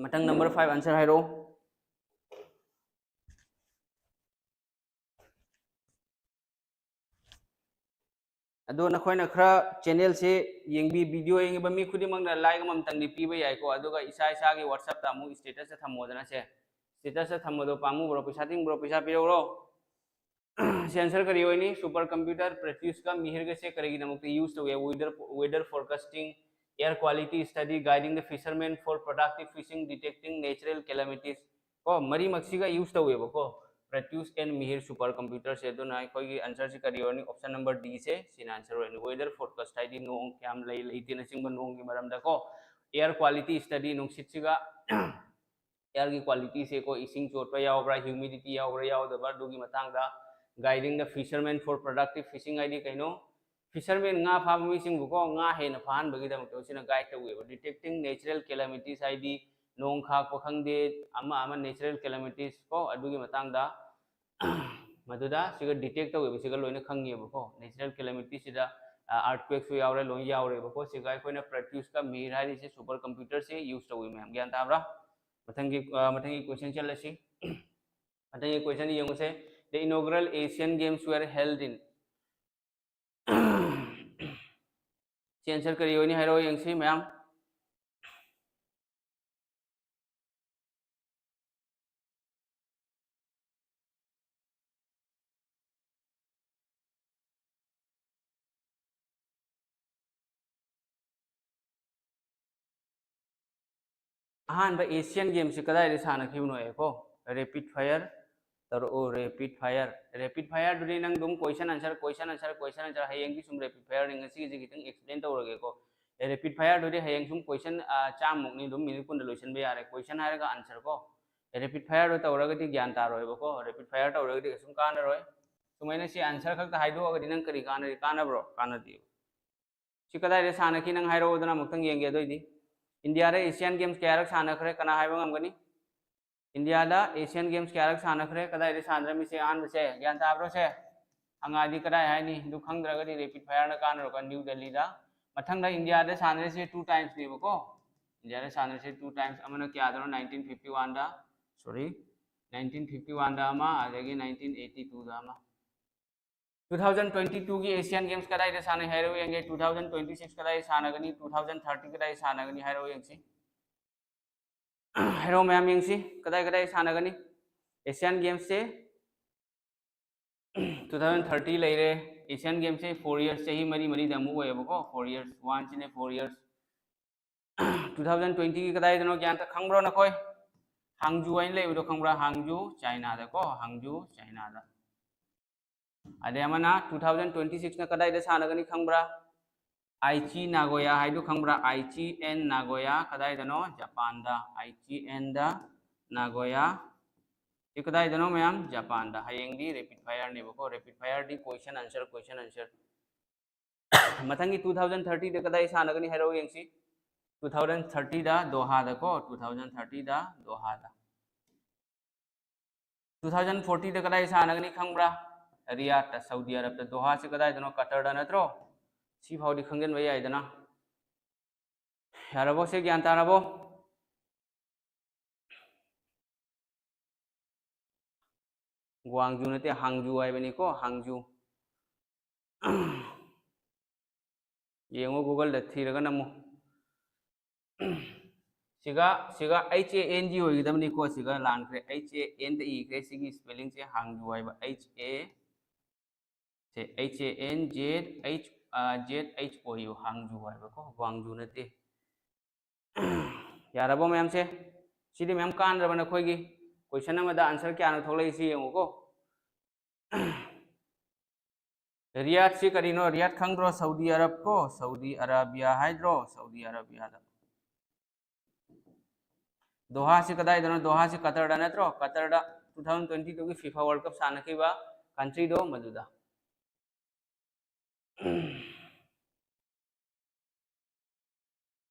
ꯃꯊꯪ number five answer ꯍꯥꯏꯔꯛꯑꯣ꯫ ꯑꯗꯣ ꯅꯈꯣꯏꯅ ꯈꯔ channel ꯁꯦ ꯌꯦꯡꯕꯤ, video ꯌꯦꯡꯉꯤꯕ ꯃꯤ ꯈꯨꯗꯤꯡꯃꯛꯅ like ꯑꯃꯃꯝꯇꯪꯗꯤ ꯄꯤꯕ ꯌꯥꯏꯀꯣ꯫ ꯑꯗꯨꯒ ꯏꯁꯥ ꯏꯁꯥꯒꯤ WhatsApp ꯇ ꯑꯃꯨꯛ status ꯇ ꯊꯝꯃꯣꯗꯅ ꯁꯦ꯫ Status ꯇ ꯊꯝꯕꯗꯣ ꯄꯥꯝꯃꯨꯕ꯭ꯔꯣ? ꯄꯩꯁꯥ ꯇꯤꯡꯕ꯭ꯔꯣ? ꯄꯩꯁꯥ ꯄꯤꯔꯛꯎꯔꯣ? ꯁꯤ answer ꯀꯔꯤ ꯑꯣꯏꯅꯤ? Supercomputer Proteus ꯀ Mihir ꯒꯁꯦ ꯀꯔꯤꯒꯤꯗꯃꯛꯇ use ꯇꯧꯏ? Weather, weather forecasting, air quality study, guiding the fishermen for productive fishing, detecting natural calamities꯫ ꯀꯣ, ꯃꯔꯤꯃꯛꯁꯤꯒ use ꯇꯧꯋꯦꯕꯀꯣ, Proteus and Mihir supercomputer ꯁꯦ꯫ ꯑꯗꯨꯅ ꯑꯩꯈꯣꯏꯒꯤ answer ꯁꯤ ꯀꯔꯤ ꯑꯣꯏꯔꯅꯤ? Option number D ꯁꯦ ꯁꯤꯅ answer ꯑꯣꯏꯔꯅꯤ꯫ Weather forecast ꯍꯥꯏꯗꯤ ꯅꯣꯡ ꯀꯌꯥꯝ ꯂꯩ ꯂꯩꯇꯦꯅꯆꯤꯡꯕ ꯅꯣꯡꯒꯤ ꯃꯔꯝꯗꯀꯣ꯫ Air quality study, ꯅꯨꯡꯁꯤꯠꯁꯤꯒ air ꯒꯤ quality ꯁꯦ ꯀꯣ, ꯏꯁꯤꯡ ꯆꯣꯠꯄ ꯌꯥꯎꯕ꯭ꯔꯥ, humidity ꯌꯥꯎꯕ꯭ꯔꯥ ꯌꯥꯎꯗꯕ꯭ꯔꯥ, ꯑꯗꯨꯒꯤ ꯃꯇꯥꯡꯗ꯫ Guiding the fishermen for productive fishing ꯍꯥꯏꯗꯤ ꯀꯩꯅꯣ? Fishermen, ꯉꯥ ꯐꯥꯕ ꯃꯤꯁꯤꯡꯕꯨ ꯀꯣ, ꯉꯥ ꯍꯦꯟꯅ ꯐꯥꯍꯟꯕꯒꯤꯗꯃꯛꯇ ꯁꯤꯅ guide ꯇꯧꯋꯦꯕ꯫ Detecting natural calamities ꯍꯥꯏꯗꯤ ꯅꯣꯡ ꯈꯥꯛꯄ ꯈꯪꯗꯦ, ꯑꯃ ꯑꯃ natural calamities ꯀꯣ, ꯑꯗꯨꯒꯤ ꯃꯇꯥꯡꯗ꯫ ꯃꯗꯨꯗ ꯁꯤꯒ detect ꯇꯧꯋꯦꯕ, ꯁꯤꯒ ꯂꯣꯏꯅ ꯈꯪꯉꯦꯕꯀꯣ꯫ Natural calamity ꯁꯤꯗ, ꯑ, earthquake ꯁꯨ ꯌꯥꯎꯔꯦ, ꯂꯣꯏ ꯌꯥꯎꯔꯦꯕꯀꯣ꯫ ꯁꯤꯒ ꯑꯩꯈꯣꯏꯅ Proteus ꯀ Mihir ꯍꯥꯏꯔꯤꯁꯦ supercomputer ꯁꯦ use ꯇꯧꯋꯤ ꯃꯌꯥꯝ, ꯒ꯭ꯌꯥꯟ ꯇꯥꯕ꯭ꯔꯥ? ꯃꯊꯪꯒꯤ, ꯑ, ꯃꯊꯪꯒꯤ question ꯆꯠꯂꯁꯤ꯫ ꯃꯊꯪꯒꯤ question ꯌꯦꯡꯉꯨꯁꯦ꯫ The inaugural Asian Games were held in ꯁꯤ answer ꯀꯔꯤ ꯑꯣꯏꯅꯤ ꯍꯥꯏꯔꯛꯑꯣ ꯌꯦꯡꯁꯤ ꯃꯌꯥꯝ꯫ ꯑꯍꯥꯟꯕ ꯑꯦꯁꯤꯌꯥꯟ ꯒꯦꯝꯁꯤ ꯀꯗꯥꯏꯗ ꯁꯥꯟꯅꯈꯤꯕꯅꯣ ꯍꯥꯏꯀꯣ? ꯔꯦꯄꯤꯠ ꯐꯥꯌꯔ ꯇꯧꯔꯛꯑꯣ, ꯔꯦꯄꯤꯠ ꯐꯥꯌꯔ꯫ ꯔꯦꯄꯤꯠ ꯐꯥꯌꯔꯗꯨꯗꯤ ꯅꯪ ꯑꯗꯨꯝ ꯀꯣꯏꯁꯟ answer, question answer, question answer. ꯍꯌꯦꯡꯗꯤ ꯁꯨꯝ ꯔꯦꯄꯤꯠ ꯐꯥꯌꯔꯅꯤ, ꯉꯁꯤꯒꯤꯁꯤ ꯈꯤꯇꯪ ꯑꯦꯛꯁꯄ꯭ꯂꯦꯟ ꯇꯧꯔꯒꯦꯀꯣ꯫ ꯔꯦꯄꯤꯠ ꯐꯥꯌꯔꯗꯨꯗꯤ ꯍꯌꯦꯡ ꯁꯨꯝ ꯀꯣꯏꯁꯟ ꯆꯥꯝꯃꯨꯛꯅꯤ, ꯑꯗꯨꯝ ꯃꯤꯅꯤꯠ ꯀꯨꯟꯗ ꯂꯣꯏꯁꯤꯟꯕ ꯌꯥꯔꯦ꯫ ꯀꯣꯏꯁꯟ ꯍꯥꯏꯔꯒ ꯑꯟꯁꯔ ꯀꯣ꯫ ꯔꯦꯄꯤꯠ ꯐꯥꯌꯔꯗꯣ ꯇꯧꯔꯒꯗꯤ ꯒ꯭ꯌꯥꯟ ꯇꯥꯔꯣꯏꯕꯀꯣ꯫ ꯔꯦꯄꯤꯠ ꯐꯥꯌꯔ ꯇꯧꯔꯒꯗꯤ ꯀꯩꯁꯨꯝ ꯀꯥꯟꯅꯔꯣꯏ꯫ ꯁꯨꯃꯥꯏꯅ ꯁꯤ ꯑꯟꯁꯔ ꯈꯛꯇ ꯍꯥꯏꯗꯣꯛꯑꯒꯗꯤ ꯅꯪ ꯀꯔꯤ ꯀꯥꯟꯅꯔꯤ? ꯀꯥꯟꯅꯕ꯭ꯔꯣ? ꯀꯥꯟꯅꯗꯦ꯫ ꯁꯤ ꯀꯗꯥꯏꯗ ꯁꯥꯟꯅꯈꯤ ꯅꯪ ꯍꯥꯏꯔꯛꯑꯣꯗꯅ ꯑꯃꯨꯛꯇꯪ ꯌꯦꯡꯒꯦ꯫ ꯑꯗꯨꯑꯣꯏꯗꯤ ꯏꯟꯗꯤꯌꯥꯗ ꯑꯦꯁꯤꯌꯥꯟ ꯒꯦꯝꯁ ꯀꯌꯥꯔꯛ ꯁꯥꯟꯅꯈ꯭ꯔꯦ? ꯀꯅꯥ ꯍꯥꯏꯕ ꯉꯝꯒꯅꯤ? ꯏꯟꯗꯤꯌꯥꯗ ꯑꯦꯁꯤꯌꯥꯟ ꯒꯦꯝꯁ ꯀꯌꯥꯔꯛ ꯁꯥꯟꯅꯈ꯭ꯔꯦ? ꯀꯗꯥꯏꯗ ꯁꯥꯟꯅꯔꯝꯃꯤꯁꯦ? ꯑꯍꯥꯟꯕꯁꯦ ꯒ꯭ꯌꯥꯟ ꯇꯥꯕ꯭ꯔꯣ? ꯁꯦ ꯍꯪꯉꯛꯑꯗꯤ ꯀꯗꯥꯏ ꯍꯥꯏꯅꯤ? ꯑꯗꯨ ꯈꯪꯗ꯭ꯔꯒꯗꯤ ꯔꯦꯄꯤꯠ ꯐꯥꯌꯔꯅ ꯀꯥꯟꯅꯔꯛꯀꯅꯤ꯫ ꯅ꯭ꯌꯨ ꯗꯦꯜꯂꯤꯗ꯫ ꯃꯊꯪꯗ ꯏꯟꯗꯤꯌꯥꯗ ꯁꯥꯟꯅꯔꯤꯁꯦ ꯇꯨ ꯇꯥꯏꯝꯁꯅꯦꯕꯀꯣ꯫ ꯏꯟꯗꯤꯌꯥꯗ ꯁꯥꯟꯅꯔꯤꯁꯦ ꯇꯨ ꯇꯥꯏꯝꯁ꯫ ꯑꯃꯅ ꯀꯌꯥꯗꯅꯣ? ꯅꯥꯏꯟꯇꯤꯟ ꯐꯤꯐꯇꯤ ꯋꯥꯟꯗ, ꯁꯣꯔꯤ, ꯅꯥꯏꯟꯇꯤꯟ ꯐꯤꯐꯇꯤ ꯋꯥꯟꯗ ꯑꯃ, ꯑꯗꯒꯤ ꯅꯥꯏꯟꯇꯤꯟ ꯑꯩꯠꯇꯤ ꯇꯨꯗ ꯑꯃ꯫ ꯇꯨ ꯊꯥꯎꯖꯟ ꯇ꯭ꯋꯦꯟꯇꯤ ꯇꯨꯒꯤ ꯑꯦꯁꯤꯌꯥꯟ ꯒꯦꯝꯁ ꯀꯗꯥꯏꯗ ꯁꯥꯟꯅꯩ ꯍꯥꯏꯔꯛꯎ ꯌꯦꯡꯒꯦ꯫ ꯇꯨ ꯊꯥꯎꯖꯟ ꯇ꯭ꯋꯦꯟꯇꯤ ꯁꯤꯛꯁ ꯀꯗꯥꯏꯗ ꯁꯥꯟꯅꯒꯅꯤ? ꯇꯨ ꯊꯥꯎꯖꯟ ꯊꯥꯔꯇꯤ ꯀꯗꯥꯏꯗ ꯁꯥꯟꯅꯒꯅꯤ ꯍꯥꯏꯔꯛꯎ ꯌꯦꯡꯁꯤ꯫ ꯍꯥꯏꯔꯛꯑꯣ ꯃꯌꯥꯝ ꯌꯦꯡꯁꯤ, ꯀꯗꯥꯏ ꯀꯗꯥꯏ ꯁꯥꯟꯅꯒꯅꯤ? ꯑꯦꯁꯤꯌꯥꯟ ꯒꯦꯝꯁꯁꯦ ꯇꯨ ꯊꯥꯎꯖꯟ ꯊꯥꯔꯇꯤ ꯂꯩꯔꯦ꯫ ꯑꯦꯁꯤꯌꯥꯟ ꯒꯦꯝꯁꯁꯦ ꯐꯣꯔ ꯌꯔꯁ, ꯆꯍꯤ ꯃꯔꯤ ꯃꯔꯤꯗ ꯑꯃꯨꯛ ꯑꯣꯏꯌꯦꯕꯀꯣ꯫ ꯐꯣꯔ ꯌꯔꯁ, ꯋꯥꯟꯁꯤꯅ ꯐꯣꯔ ꯌꯔꯁ꯫ ꯇꯨ ꯊꯥꯎꯖꯟ ꯇ꯭ꯋꯦꯟꯇꯤꯒꯤ ꯀꯗꯥꯏꯗꯅꯣ ꯒ꯭ꯌꯥꯟ ꯇ-, ꯈꯪꯕ꯭ꯔꯣ ꯅꯈꯣꯏ? ꯍꯥꯡꯖꯨ ꯍꯥꯏꯅ ꯂꯩꯕꯗꯣ ꯈꯪꯕ꯭ꯔꯥ? ꯍꯥꯡꯖꯨ, ꯆꯥꯏꯅꯥꯗꯀꯣ, ꯍꯥꯡꯖꯨ, ꯆꯥꯏꯅꯥꯗ꯫ ꯑꯗꯩ ꯑꯃꯅ ꯇꯨ ꯊꯥꯎꯖꯟ ꯇ꯭ꯋꯦꯟꯇꯤ ꯁꯤꯛꯁꯅ ꯀꯗꯥꯏꯗ ꯁꯥꯟꯅꯒꯅꯤ ꯈꯪꯕ꯭ꯔꯥ? ꯑꯥꯏꯆꯤ ꯅꯥꯒꯣꯌꯥ ꯍꯥꯏꯗꯨ ꯈꯪꯕ꯭ꯔꯥ? ꯑꯥꯏꯆꯤ ꯑꯦꯟ ꯅꯥꯒꯣꯌꯥ ꯀꯗꯥꯏꯗꯅꯣ? ꯖꯄꯥꯟꯗ꯫ Aichi and Nagoya. ꯁꯤ ꯀꯗꯥꯏꯗꯅꯣ ꯃꯌꯥꯝ? ꯖꯄꯥꯟꯗ꯫ ꯍꯌꯦꯡꯗꯤ ꯔꯦꯄꯤꯠ ꯐꯥꯌꯔꯅꯦꯕꯀꯣ꯫ ꯔꯦꯄꯤꯠ ꯐꯥꯌꯔꯗꯤ ꯀꯣꯏꯁꯟ ꯑꯟꯁꯔ, ꯀꯣꯏꯁꯟ ꯑꯟꯁꯔ꯫ ꯃꯊꯪꯒꯤ ꯇꯨ ꯊꯥꯎꯖꯟ ꯊꯥꯔꯇꯤꯗ ꯀꯗꯥꯏ ꯁꯥꯟꯅꯒꯅꯤ ꯍꯥꯏꯔꯛꯑꯣ ꯌꯦꯡꯁꯤ꯫ ꯇꯨ ꯊꯥꯎꯖꯟ ꯊꯥꯔꯇꯤꯗ ꯗꯣꯍꯥꯗꯀꯣ, ꯇꯨ ꯊꯥꯎꯖꯟ ꯊꯥꯔꯇꯤꯗ ꯗꯣꯍꯥꯗ꯫ ꯇꯨ ꯊꯥꯎꯖꯟ ꯐꯣꯔꯇꯤꯗ ꯀꯗꯥꯏ ꯁꯥꯟꯅꯒꯅꯤ ꯈꯪꯕ꯭ꯔꯥ? ꯔꯤꯌꯥꯗꯇ, ꯁꯧꯗꯤ ꯑꯔꯕꯇ꯫ ꯗꯣꯍꯥꯁꯤ ꯀꯗꯥꯏꯗꯅꯣ? ꯀꯇꯔꯗ ꯅꯠꯇ꯭ꯔꯣ? ꯁꯤ ꯐꯥꯎꯗꯤ ꯈꯪꯖꯤꯟꯕ ꯌꯥꯏꯗꯅ꯫ ꯌꯥꯔꯕꯣ? ꯁꯤ ꯒ꯭ꯌꯥꯟ ꯇꯥꯔꯕꯣ? ꯒ꯭ꯋꯥꯡꯖꯨ ꯅꯠꯇꯦ, ꯍꯥꯡꯖꯨ ꯍꯥꯏꯕꯅꯤꯀꯣ, ꯍꯥꯡꯖꯨ꯫ ꯌꯦꯡꯉꯣ, ꯒꯨꯒꯜꯗ ꯊꯤꯔꯒ ꯅꯝꯃꯨ꯫ ꯁꯤꯒ, ꯁꯤꯒ ꯑꯩꯆ ꯑꯦ ꯑꯦꯟ ꯖꯤ ꯑꯣꯏꯒꯗꯕꯅꯤꯀꯣ, ꯁꯤꯒ ꯂꯥꯟꯈ꯭ꯔꯦ꯫ ꯑꯩꯆ ꯑꯦ ꯑꯦꯟꯗ ꯏꯈ꯭ꯔꯦ, ꯁꯤꯒꯤ ꯁ꯭ꯄꯦꯂꯤꯡꯁꯦ ꯍꯥꯡꯖꯨ ꯍꯥꯏꯕ꯫ H A, say H A N Z H, ꯑ, ꯖꯦꯗ ꯑꯩꯆ ꯑꯣ ꯌꯨ, ꯍꯥꯡꯖꯨ ꯍꯥꯏꯕꯀꯣ, ꯒ꯭ꯋꯥꯡꯖꯨ ꯅꯠꯇꯦ꯫ ꯌꯥꯔꯕꯣ ꯃꯌꯥꯝꯁꯦ? ꯁꯤꯗꯤ ꯃꯌꯥꯝ ꯀꯥꯟꯗ꯭ꯔꯕ ꯅꯈꯣꯏꯒꯤ? ꯀꯣꯏꯁꯟ ꯑꯃꯗ ꯑꯟꯁꯔ ꯀꯌꯥꯅꯣ ꯊꯣꯛꯂꯛꯏꯁꯤ ꯌꯦꯡꯉꯨꯀꯣ꯫ ꯔꯤꯌꯥꯗꯁꯤ ꯀꯔꯤꯅꯣ? ꯔꯤꯌꯥꯗ ꯈꯪꯗ꯭ꯔꯣ? ꯁꯧꯗꯤ ꯑꯔꯕ ꯀꯣ, ꯁꯧꯗꯤ ꯑꯔꯥꯕꯤꯌꯥ ꯍꯥꯏꯗ꯭ꯔꯣ? ꯁꯧꯗꯤ ꯑꯔꯥꯕꯤꯌꯥꯗ꯫ ꯗꯣꯍꯥꯁꯤ ꯀꯗꯥꯏꯗꯅꯣ? ꯗꯣꯍꯥꯁꯤ ꯀꯇꯔꯗ ꯅꯠꯇ꯭ꯔꯣ? ꯀꯇꯔꯗ two thousand twenty two ꯒꯤ FIFA World Cup ꯁꯥꯟꯅꯈꯤꯕ country ꯗꯣ ꯃꯗꯨꯗ꯫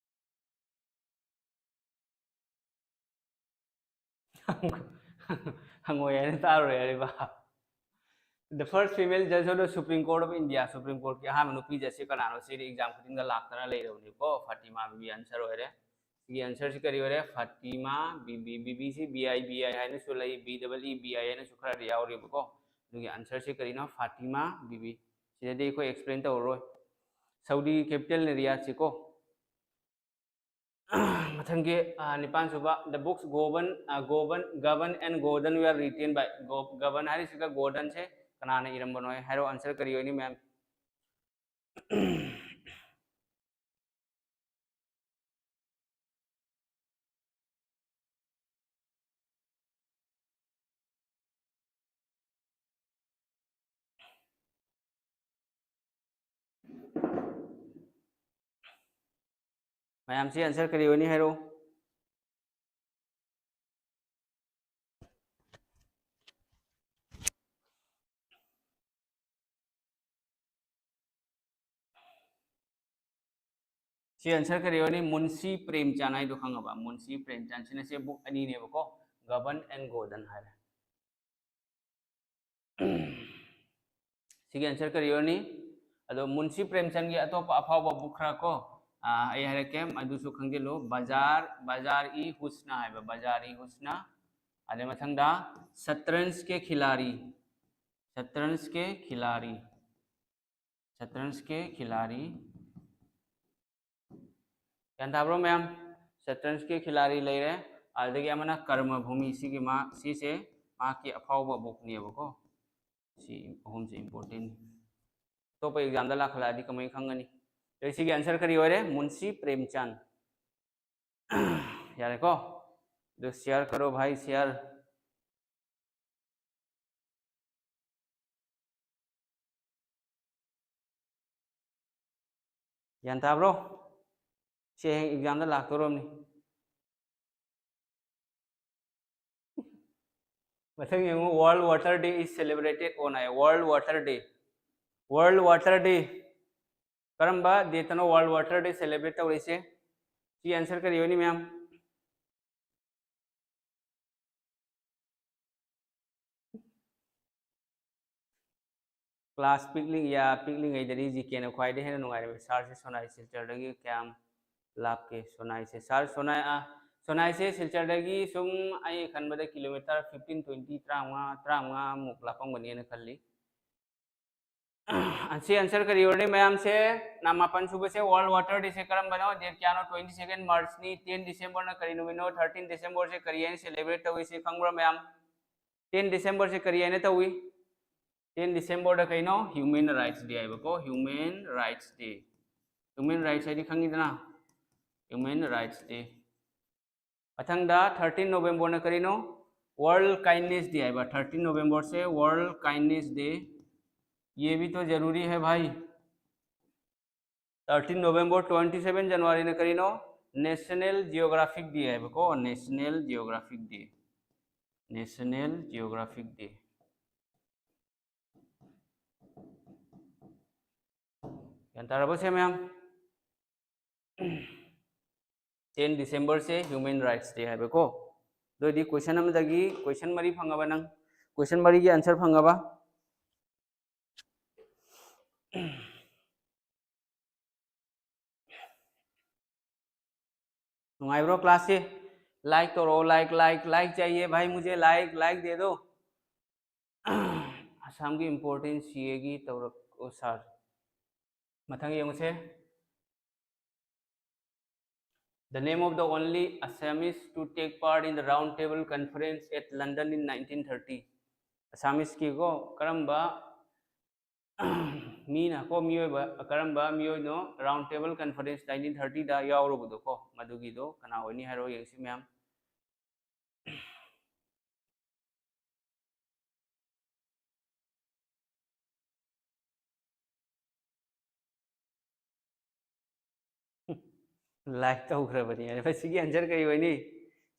ꯍꯪꯉꯣꯏ ꯍꯥꯏꯅ ꯇꯥꯔꯨꯔꯦ ꯍꯥꯏꯔꯤꯕ꯫ The first female judge of the Supreme Court of India, Supreme Court ꯀꯤ ꯑꯍꯥꯟꯕ ꯅꯨꯄꯤ judge ꯁꯤ ꯀꯅꯥꯅꯣ? ꯁꯤꯗꯤ exam ꯈꯨꯗꯤꯡꯗ ꯂꯥꯛꯇꯅ ꯂꯩꯔꯕꯅꯤꯀꯣ꯫ ꯐꯥꯇꯤꯃꯥ ꯕꯤꯕꯤ answer ꯑꯣꯏꯔꯦ꯫ ꯁꯤꯒꯤ answer ꯁꯤ ꯀꯔꯤ ꯑꯣꯏꯔꯦ? ꯐꯥꯇꯤꯃꯥ ꯕꯤꯕꯤ꯫ ꯕꯤꯕꯤꯁꯤ B I B I ꯍꯥꯏꯅꯁꯨ ꯂꯩ, B double E B I ꯍꯥꯏꯅꯁꯨ ꯈꯔꯗꯤ ꯌꯥꯎꯔꯤꯕꯀꯣ꯫ ꯑꯗꯨꯒꯤ answer ꯁꯤ ꯀꯔꯤꯅꯣ? ꯐꯥꯇꯤꯃꯥ ꯕꯤꯕꯤ꯫ ꯁꯤꯗꯗꯤ ꯑꯩꯈꯣꯏ explain ꯇꯧꯔꯔꯣꯏ꯫ ꯁꯧꯗꯤ capital ꯅ ꯔꯤꯌꯥꯗ ꯁꯤꯀꯣ꯫ ꯃꯊꯪꯒꯤ, ꯑ, ꯅꯤꯄꯥꯟ ꯁꯨꯕ, the books Govern, ꯑ, Govern, Govern and Gordon were written by, ꯒꯣ-, ꯒꯕꯟ ꯍꯥꯏꯔꯤꯁꯤꯒ ꯒꯣꯔꯗꯟꯁꯦ ꯀꯅꯥꯅ ꯏꯔꯝꯕꯅꯣ ꯍꯥꯏꯔꯣ? Answer ꯀꯔꯤ ꯑꯣꯏꯅꯤ ꯃꯌꯥꯝ? ꯃꯌꯥꯝꯁꯤ answer ꯀꯔꯤ ꯑꯣꯏꯅꯤ ꯍꯥꯏꯔꯣ? ꯁꯤ answer ꯀꯔꯤ ꯑꯣꯏꯅꯤ? ꯃꯨꯟꯁꯤ ꯄ꯭ꯔꯦꯝꯆꯥꯟ ꯍꯥꯏꯗꯣ ꯈꯪꯉꯕ? ꯃꯨꯟꯁꯤ ꯄ꯭ꯔꯦꯝꯆꯥꯟ ꯁꯤꯅ ꯁꯤ book ꯑꯅꯤꯅꯦꯕꯀꯣ, ꯒꯕꯟ and ꯒꯣꯔꯗꯟ ꯍꯥꯏꯔꯦ꯫ ꯁꯤꯒꯤ answer ꯀꯔꯤ ꯑꯣꯏꯔꯅꯤ? ꯑꯗꯣ ꯃꯨꯟꯁꯤ ꯄ꯭ꯔꯦꯝꯆꯟꯒꯤ ꯑꯇꯣꯞꯄ ꯑꯐꯥꯎꯕ book ꯈꯔ ꯀꯣ, ꯑꯥ, ꯑꯩ ꯍꯥꯏꯔꯛꯀꯦ, ꯑꯗꯨꯁꯨ ꯈꯪꯖꯤꯜꯂꯨ꯫ ꯕꯖꯥꯔ, ꯕꯖꯥꯔ ꯏ ꯍꯨꯁꯅ ꯍꯥꯏꯕ, ꯕꯖꯥꯔ ꯏ ꯍꯨꯁꯅ꯫ ꯑꯗꯩ ꯃꯊꯪꯗ ꯁꯠꯔꯟꯖ ꯀꯦ ꯈꯤꯂꯥꯔꯤ, ꯁꯠꯔꯟꯖ ꯀꯦ ꯈꯤꯂꯥꯔꯤ, ꯁꯠꯔꯟꯖ ꯀꯦ ꯈꯤꯂꯥꯔꯤ꯫ ꯒ꯭ꯌꯥꯟ ꯇꯥꯕ꯭ꯔꯣ ꯃꯌꯥꯝ? ꯁꯠꯔꯟꯖ ꯀꯦ ꯈꯤꯂꯥꯔꯤ ꯂꯩꯔꯦ, ꯑꯗꯨꯗꯒꯤ ꯑꯃꯅ ꯀꯔꯃ ꯚꯨꯃꯤ, ꯁꯤꯒꯤ ꯃꯥ-, ꯁꯤꯁꯦ ꯃꯍꯥꯛꯀꯤ ꯑꯐꯥꯎꯕ book ꯅꯦꯕꯀꯣ꯫ ꯁꯤ ꯑꯍꯨꯝꯁꯦ important ꯅꯤ꯫ ꯑꯇꯣꯞꯄ exam ꯗ ꯂꯥꯛꯈꯠꯂꯛꯑꯗꯤ ꯀꯃꯥꯏꯅ ꯈꯪꯒꯅꯤ? ꯑꯗꯩ ꯁꯤꯒꯤ answer ꯀꯔꯤ ꯑꯣꯏꯔꯦ? ꯃꯨꯟꯁꯤ ꯄ꯭ꯔꯦꯝꯆꯥꯟ꯫ ꯌꯥꯔꯦꯀꯣ? ꯑꯗꯨ share ꯀꯔꯣ ꯚꯥꯏ, share꯫ ꯒ꯭ꯌꯥꯟ ꯇꯥꯕ꯭ꯔꯣ? ꯁꯤ ꯍꯌꯦꯡ examꯗ ꯂꯥꯛꯇꯧꯔꯕꯅꯤ꯫ ꯃꯊꯪ ꯌꯦꯡꯉꯨ, World Water Day is celebrated on high. World Water Day, World Water Day ꯀꯔꯝꯕ dateꯇꯅꯣ World Water Day celebrate ꯇꯧꯔꯤꯁꯦ? ꯁꯤ answer ꯀꯔꯤ ꯑꯣꯏꯅꯤ ꯃꯌꯥꯝ? Class ꯄꯤꯛꯂꯤꯉꯩ, ꯄꯤꯛꯂꯤꯉꯩꯗꯗꯤ ꯖꯤꯀꯦꯅ ꯈ꯭ꯋꯥꯏꯗꯒꯤ ꯍꯦꯟꯅ ꯅꯨꯡꯉꯥꯏꯔꯝꯃꯤ꯫ ꯁꯥꯔꯁꯦ ꯁꯣꯅꯥꯏ ꯁꯤꯜꯆꯔꯗꯒꯤ ꯀꯌꯥꯝ ꯂꯥꯞꯀꯦ? ꯁꯣꯅꯥꯏꯁꯦ, ꯁꯥꯔ ꯁꯣꯅꯥꯏ, ꯑ, ꯁꯣꯅꯥꯏꯁꯦ ꯁꯤꯜꯆꯔꯗꯒꯤ ꯁꯨꯝ ꯑꯩ ꯈꯟꯕꯗ ꯀꯤꯂꯣꯃꯤꯇꯔ fifteen, twenty, ꯇꯔꯥꯃꯉꯥ, ꯇꯔꯥꯃꯉꯥꯃꯨꯛ ꯂꯥꯞꯄꯝꯒꯅꯤꯅ ꯈꯜꯂꯤ꯫ ꯑꯁꯤ answer ꯀꯔꯤ ꯑꯣꯏꯔꯅꯤ ꯃꯌꯥꯝꯁꯦ? ꯅ ꯃꯥꯄꯟ ꯁꯨꯕꯁꯦ World Water Dayꯁꯦ ꯀꯔꯝꯕꯅꯣ? Date ꯀꯌꯥꯅꯣ? Twenty second Marchꯅꯤ꯫ Ten Decemberꯅ ꯀꯔꯤ ꯅꯨꯃꯤꯠꯅꯣ? Thirteen Decemberꯁꯦ ꯀꯔꯤ ꯍꯥꯏꯅ celebrate ꯇꯧꯏꯁꯦ ꯈꯪꯕ꯭ꯔꯥ ꯃꯌꯥꯝ? Ten Decemberꯁꯦ ꯀꯔꯤ ꯍꯥꯏꯅ ꯇꯧꯏ? Ten Decemberꯗ ꯀꯩꯅꯣ? Human Rights Day ꯍꯥꯏꯕꯀꯣ, Human Rights Day꯫ Human Rights ꯍꯥꯏꯗꯤ ꯈꯪꯉꯤꯗꯅ? Human Rights Day꯫ ꯃꯊꯪꯗ thirteen Novemberꯅ ꯀꯔꯤꯅꯣ? World Kindness Day ꯍꯥꯏꯕ꯫ Thirteen Novemberꯁꯦ World Kindness Day, ये भी तो जरूरी है भाई। Thirteen November, twenty seven Januaryꯅ ꯀꯔꯤꯅꯣ? National Geographic Day ꯍꯥꯏꯕꯀꯣ, National Geographic Day, National Geographic Day꯫ ꯒ꯭ꯌꯥꯟ ꯇꯥꯔꯕꯣ ꯁꯦ ꯃꯌꯥꯝ? Ten Decemberꯁꯦ Human Rights Day ꯍꯥꯏꯕꯀꯣ꯫ ꯑꯗꯨ ꯑꯣꯏꯗꯤ question ꯑꯃꯗꯒꯤ question ꯃꯔꯤ ꯐꯪꯉꯕ ꯅꯪ? Question ꯃꯔꯤꯒꯤ answer ꯐꯪꯉꯕ? ꯅꯨꯡꯉꯥꯏꯕ꯭ꯔꯣ classꯁꯦ? Like ꯇꯧꯔꯛꯑꯣ, like, like, like चाहिए भाई मुझे, like, like दे दो। ꯑꯁꯥꯝꯒꯤ important CAꯒꯤ ꯇꯧꯔꯛꯑꯣ sir꯫ ꯃꯊꯪ ꯌꯦꯡꯉꯨꯁꯦ꯫ The name of the only Assamese to take part in the Round Table Conference at London in nineteen thirty. Assamiseꯀꯤꯀꯣ, ꯀꯔꯝꯕ ꯃꯤꯅ ꯀꯣ, ꯃꯤꯑꯣꯏꯕ, ꯀꯔꯝꯕ ꯃꯤꯑꯣꯏꯅꯣ Round Table Conference nineteen thirtyꯗ ꯌꯥꯎꯔꯨꯕꯗꯣ ꯀꯣ? ꯃꯗꯨꯒꯤꯗꯣ ꯀꯅꯥ ꯑꯣꯏꯅꯤ ꯍꯥꯏꯔꯣ ꯌꯦꯡꯁꯤ ꯃꯌꯥꯝ꯫ ꯂꯥꯏꯛ ꯇꯧꯈ꯭ꯔꯕꯅꯤ꯫ ꯁꯤꯒꯤ ꯑꯟꯁꯔ ꯀꯔꯤ ꯑꯣꯏꯅꯤ?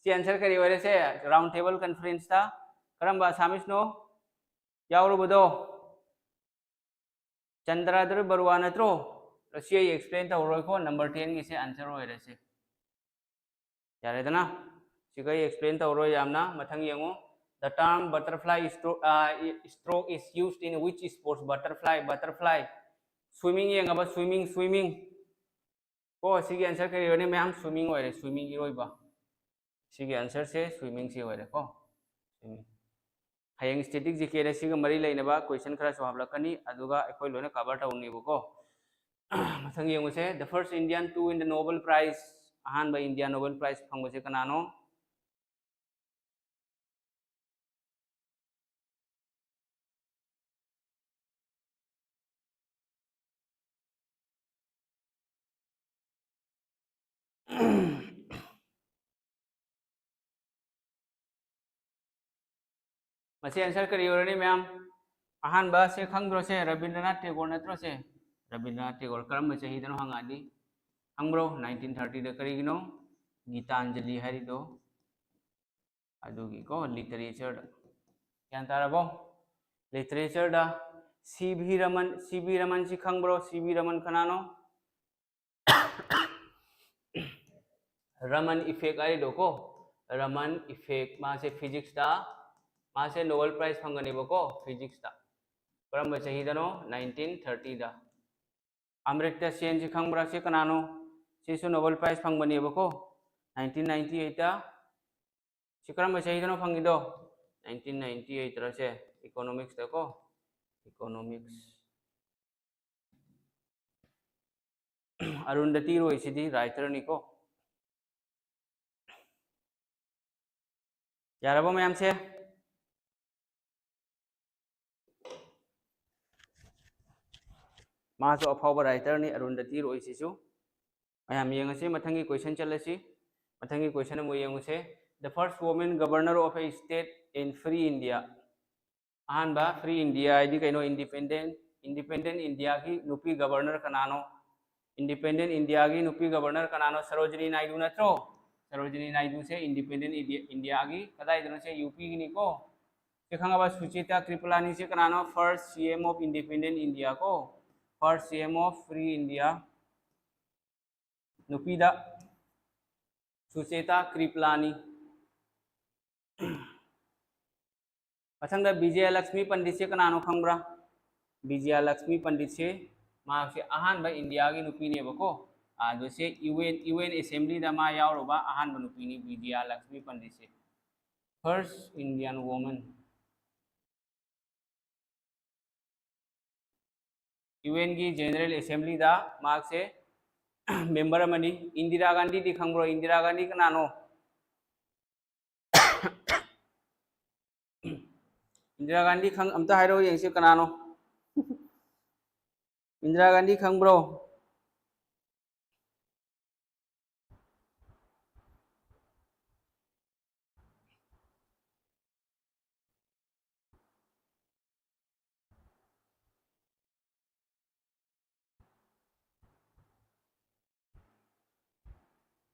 ꯁꯤ ꯑꯟꯁꯔ ꯀꯔꯤ ꯑꯣꯏꯔꯁꯦ? ꯔꯥꯎꯟ ꯇꯦꯕꯜ ꯀꯟꯐꯔꯦꯟꯁꯇ ꯀꯔꯝꯕ ꯑꯁꯥꯃꯤꯁꯅꯣ ꯌꯥꯎꯔꯨꯕꯗꯣ? ꯆꯟꯗ꯭ꯔꯥꯗ꯭ꯔ ꯕꯔꯨꯋꯥ ꯅꯠꯇ꯭ꯔꯣ? ꯁꯤ ꯑꯩ ꯑꯦꯛꯁꯄ꯭ꯂꯦꯟ ꯇꯧꯔꯣꯏꯀꯣ, ꯅꯝꯕꯔ ꯇꯦꯟꯒꯤꯁꯦ ꯑꯟꯁꯔ ꯑꯣꯏꯔꯁꯦ꯫ ꯌꯥꯔꯦꯗꯅ? ꯁꯤꯒ ꯑꯩ ꯑꯦꯛꯁꯄ꯭ꯂꯦꯟ ꯇꯧꯔꯣꯏ ꯌꯥꯝꯅ꯫ ꯃꯊꯪ ꯌꯦꯡꯉꯨ꯫ The term butterfly stroke, uh, stroke is used in which sports? Butterfly, butterfly. Swimming ꯌꯦꯡꯉꯕ? Swimming, swimming. ꯀꯣ, ꯁꯤꯒꯤ ꯑꯟꯁꯔ ꯀꯔꯤ ꯑꯣꯏꯔꯅꯤ ꯃꯌꯥꯝ? Swimming ꯑꯣꯏꯔꯦ, swimming, ꯏꯔꯣꯏꯕ꯫ ꯁꯤꯒꯤ ꯑꯟꯁꯔꯁꯦ swimmingꯁꯤ ꯑꯣꯏꯔꯦꯀꯣ꯫ Swimming꯫ ꯍꯌꯦꯡ static G Kꯗ ꯁꯤꯒ ꯃꯔꯤ ꯂꯩꯅꯕ question ꯈꯔꯁꯨ ꯍꯥꯞꯂꯛꯀꯅꯤ, ꯑꯗꯨꯒ ꯑꯩꯈꯣꯏ ꯂꯣꯏꯅ cover ꯇꯧꯅꯦꯕꯀꯣ꯫ ꯃꯊꯪ ꯌꯦꯡꯉꯨꯁꯦ, the first Indian to win the Nobel Prize, ꯑꯍꯥꯟꯕ India Nobel Prize ꯐꯪꯕꯁꯦ ꯀꯅꯥꯅꯣ? ꯃꯁꯤ ꯑꯟꯁꯔ ꯀꯔꯤ ꯑꯣꯏꯔꯅꯤ ꯃꯌꯥꯝ? ꯑꯍꯥꯟꯕꯁꯦ ꯈꯪꯗ꯭ꯔꯣ ꯁꯦ? ꯔꯕꯤꯟꯗ꯭ꯔꯅꯥꯊ ꯇꯦꯒꯣꯔ ꯅꯠꯇ꯭ꯔꯣ ꯁꯦ? ꯔꯕꯤꯟꯗ꯭ꯔꯅꯥꯊ ꯇꯦꯒꯣꯔ ꯀꯔꯝꯕ ꯆꯍꯤꯗꯅꯣ ꯍꯪꯉꯛꯑꯗꯤ ꯈꯪꯕ꯭ꯔꯣ? ꯅꯥꯏꯟꯇꯤꯟ ꯊꯥꯔꯇꯤꯗ꯫ ꯀꯔꯤꯒꯤꯅꯣ ꯒꯤꯇꯥꯟꯖꯂꯤ ꯍꯥꯏꯔꯤꯗꯣ? ꯑꯗꯨꯒꯤꯀꯣ, ꯂꯤꯇꯔꯦꯆꯔꯗ꯫ ꯒ꯭ꯌꯥꯟ ꯇꯥꯔꯕꯣ? ꯂꯤꯇꯔꯦꯆꯔꯗ C V Raman, C V ꯔꯃꯟꯁꯤ ꯈꯪꯕ꯭ꯔꯣ? ꯁꯤ ꯚꯤ ꯔꯃꯟ ꯀꯅꯥꯅꯣ? ꯔꯃꯟ ꯏꯐꯦꯛ ꯍꯥꯏꯔꯤꯗꯣ ꯀꯣ, ꯔꯃꯟ ꯏꯐꯦꯛ, ꯃꯥꯁꯦ ꯐꯤꯖꯤꯛꯁꯇ, ꯃꯥꯁꯦ ꯅꯣꯕꯦꯜ ꯄ꯭ꯔꯥꯏꯖ ꯐꯪꯒꯅꯦꯕꯀꯣ ꯐꯤꯖꯤꯛꯁꯇ꯫ ꯀꯔꯝꯕ ꯆꯍꯤꯗꯅꯣ? ꯅꯥꯏꯟꯇꯤꯟ ꯊꯥꯔꯇꯤꯗ꯫ ꯑꯃ꯭ꯔꯤꯇ꯭ꯌ ꯁꯦꯟꯁꯤ ꯈꯪꯕ꯭ꯔꯥ? ꯁꯤ ꯀꯅꯥꯅꯣ? ꯁꯤꯁꯨ ꯅꯣꯕꯦꯜ ꯄ꯭ꯔꯥꯏꯖ ꯐꯪꯕꯅꯦꯕꯀꯣ, ꯅꯥꯏꯟꯇꯤꯟ ꯅꯥꯏꯟꯇꯤ ꯑꯩꯠꯇ꯫ ꯁꯤ ꯀꯔꯝꯕ ꯆꯍꯤꯗꯅꯣ ꯐꯪꯉꯤꯗꯣ? ꯅꯥꯏꯟꯇꯤꯟ ꯅꯥꯏꯟꯇꯤ ꯑꯩꯠꯇꯔ ꯁꯦ, ꯏꯀꯣꯅꯣꯃꯤꯛꯁꯇꯀꯣ, ꯏꯀꯣꯅꯣꯃꯤꯛꯁ꯫ ꯑꯔꯨꯟꯗꯇꯤ ꯔꯣꯏꯁꯤꯗꯤ ꯔꯥꯏꯇꯔꯅꯤꯀꯣ꯫ ꯌꯥꯔꯕꯣ ꯃꯌꯥꯝꯁꯦ? ꯃꯥꯁꯨ ꯑꯐꯥꯎꯕ ꯔꯥꯏꯇꯔꯅꯤ, ꯑꯔꯨꯟꯗꯇꯤ ꯔꯣꯏꯁꯤꯁꯨ꯫ ꯃꯌꯥꯝ ꯌꯦꯡꯉꯁꯤ, ꯃꯊꯪꯒꯤ ꯀꯣꯏꯁꯟ ꯆꯠꯂꯁꯤ꯫ ꯃꯊꯪꯒꯤ ꯀꯣꯏꯁꯟ ꯑꯃꯨꯛ ꯌꯦꯡꯉꯨꯁꯦ꯫ The first woman governor of a state in free India. ꯑꯍꯥꯟꯕ free India ꯍꯥꯏꯗꯤ ꯀꯩꯅꯣ? Independent, independent India ꯒꯤ ꯅꯨꯄꯤ governor ꯀꯅꯥꯅꯣ? Independent India ꯒꯤ ꯅꯨꯄꯤ governor ꯀꯅꯥꯅꯣ? ꯁꯔꯣꯖꯤꯅꯤ ꯅꯥꯏꯗꯨ ꯅꯠꯇ꯭ꯔꯣ? ꯁꯔꯣꯖꯤꯅꯤ ꯅꯥꯏꯗꯨꯁꯦ independent India, India ꯒꯤ ꯀꯗꯥꯏꯗꯅꯣ? ꯁꯦ ꯌꯨ ꯄꯤ ꯒꯤꯅꯤꯀꯣ꯫ ꯁꯤ ꯈꯪꯉꯕ? ꯁꯨꯆꯦꯇꯥ ꯀ꯭ꯔꯤꯄꯂꯥꯅꯤ ꯁꯦ ꯀꯅꯥꯅꯣ? First C M of independent India ꯀꯣ, first C M of free India, ꯅꯨꯄꯤꯗ ꯁꯨꯆꯦꯇꯥ ꯀ꯭ꯔꯤꯄꯂꯥꯅꯤ꯫ ꯃꯊꯪꯗ ꯕꯤꯖꯌ ꯂꯛꯁꯃꯤ ꯄꯟꯗꯤꯠꯁꯦ ꯀꯅꯥꯅꯣ ꯈꯪꯕ꯭ꯔꯥ? ꯕꯤꯖꯌ ꯂꯛꯁꯃꯤ ꯄꯟꯗꯤꯠꯁꯦ, ꯃꯍꯥꯛꯁꯦ ꯑꯍꯥꯟꯕ ꯏꯟꯗꯤꯌꯥꯒꯤ ꯅꯨꯄꯤꯅꯦꯕꯀꯣ꯫ ꯑꯗꯨ ꯁꯦ ꯌꯨ ꯑꯦꯟ, ꯌꯨ ꯑꯦꯟ ꯑꯦꯁꯦꯝꯕ꯭ꯂꯤꯗ ꯃꯥ ꯌꯥꯎꯔꯨꯕ ꯑꯍꯥꯟꯕ ꯅꯨꯄꯤꯅꯤ ꯕꯤꯖꯌ ꯂꯛꯁꯃꯤ ꯄꯟꯗꯤꯠꯁꯦ꯫ First Indian woman꯫ ꯌꯨ ꯑꯦꯟꯒꯤ ꯖꯦꯅꯔꯦꯜ ꯑꯦꯁꯦꯝꯕ꯭ꯂꯤꯗ ꯃꯍꯥꯛꯁꯦ ꯃꯦꯝꯕꯔ ꯑꯃꯅꯤ꯫ ꯏꯟꯗꯤꯔꯥ ꯒꯥꯟꯙꯤꯗꯤ ꯈꯪꯕ꯭ꯔꯣ? ꯏꯟꯗꯤꯔꯥ ꯒꯥꯟꯙꯤ ꯀꯅꯥꯅꯣ? ꯏꯟꯗꯤꯔꯥ ꯒꯥꯟꯙꯤ ꯈꯪ-, ꯑꯝꯇ ꯍꯥꯏꯔꯛꯑꯣ ꯌꯦꯡꯁꯤ, ꯀꯅꯥꯅꯣ? ꯏꯟꯗꯤꯔꯥ ꯒꯥꯟꯙꯤ ꯈꯪꯕ꯭ꯔꯣ?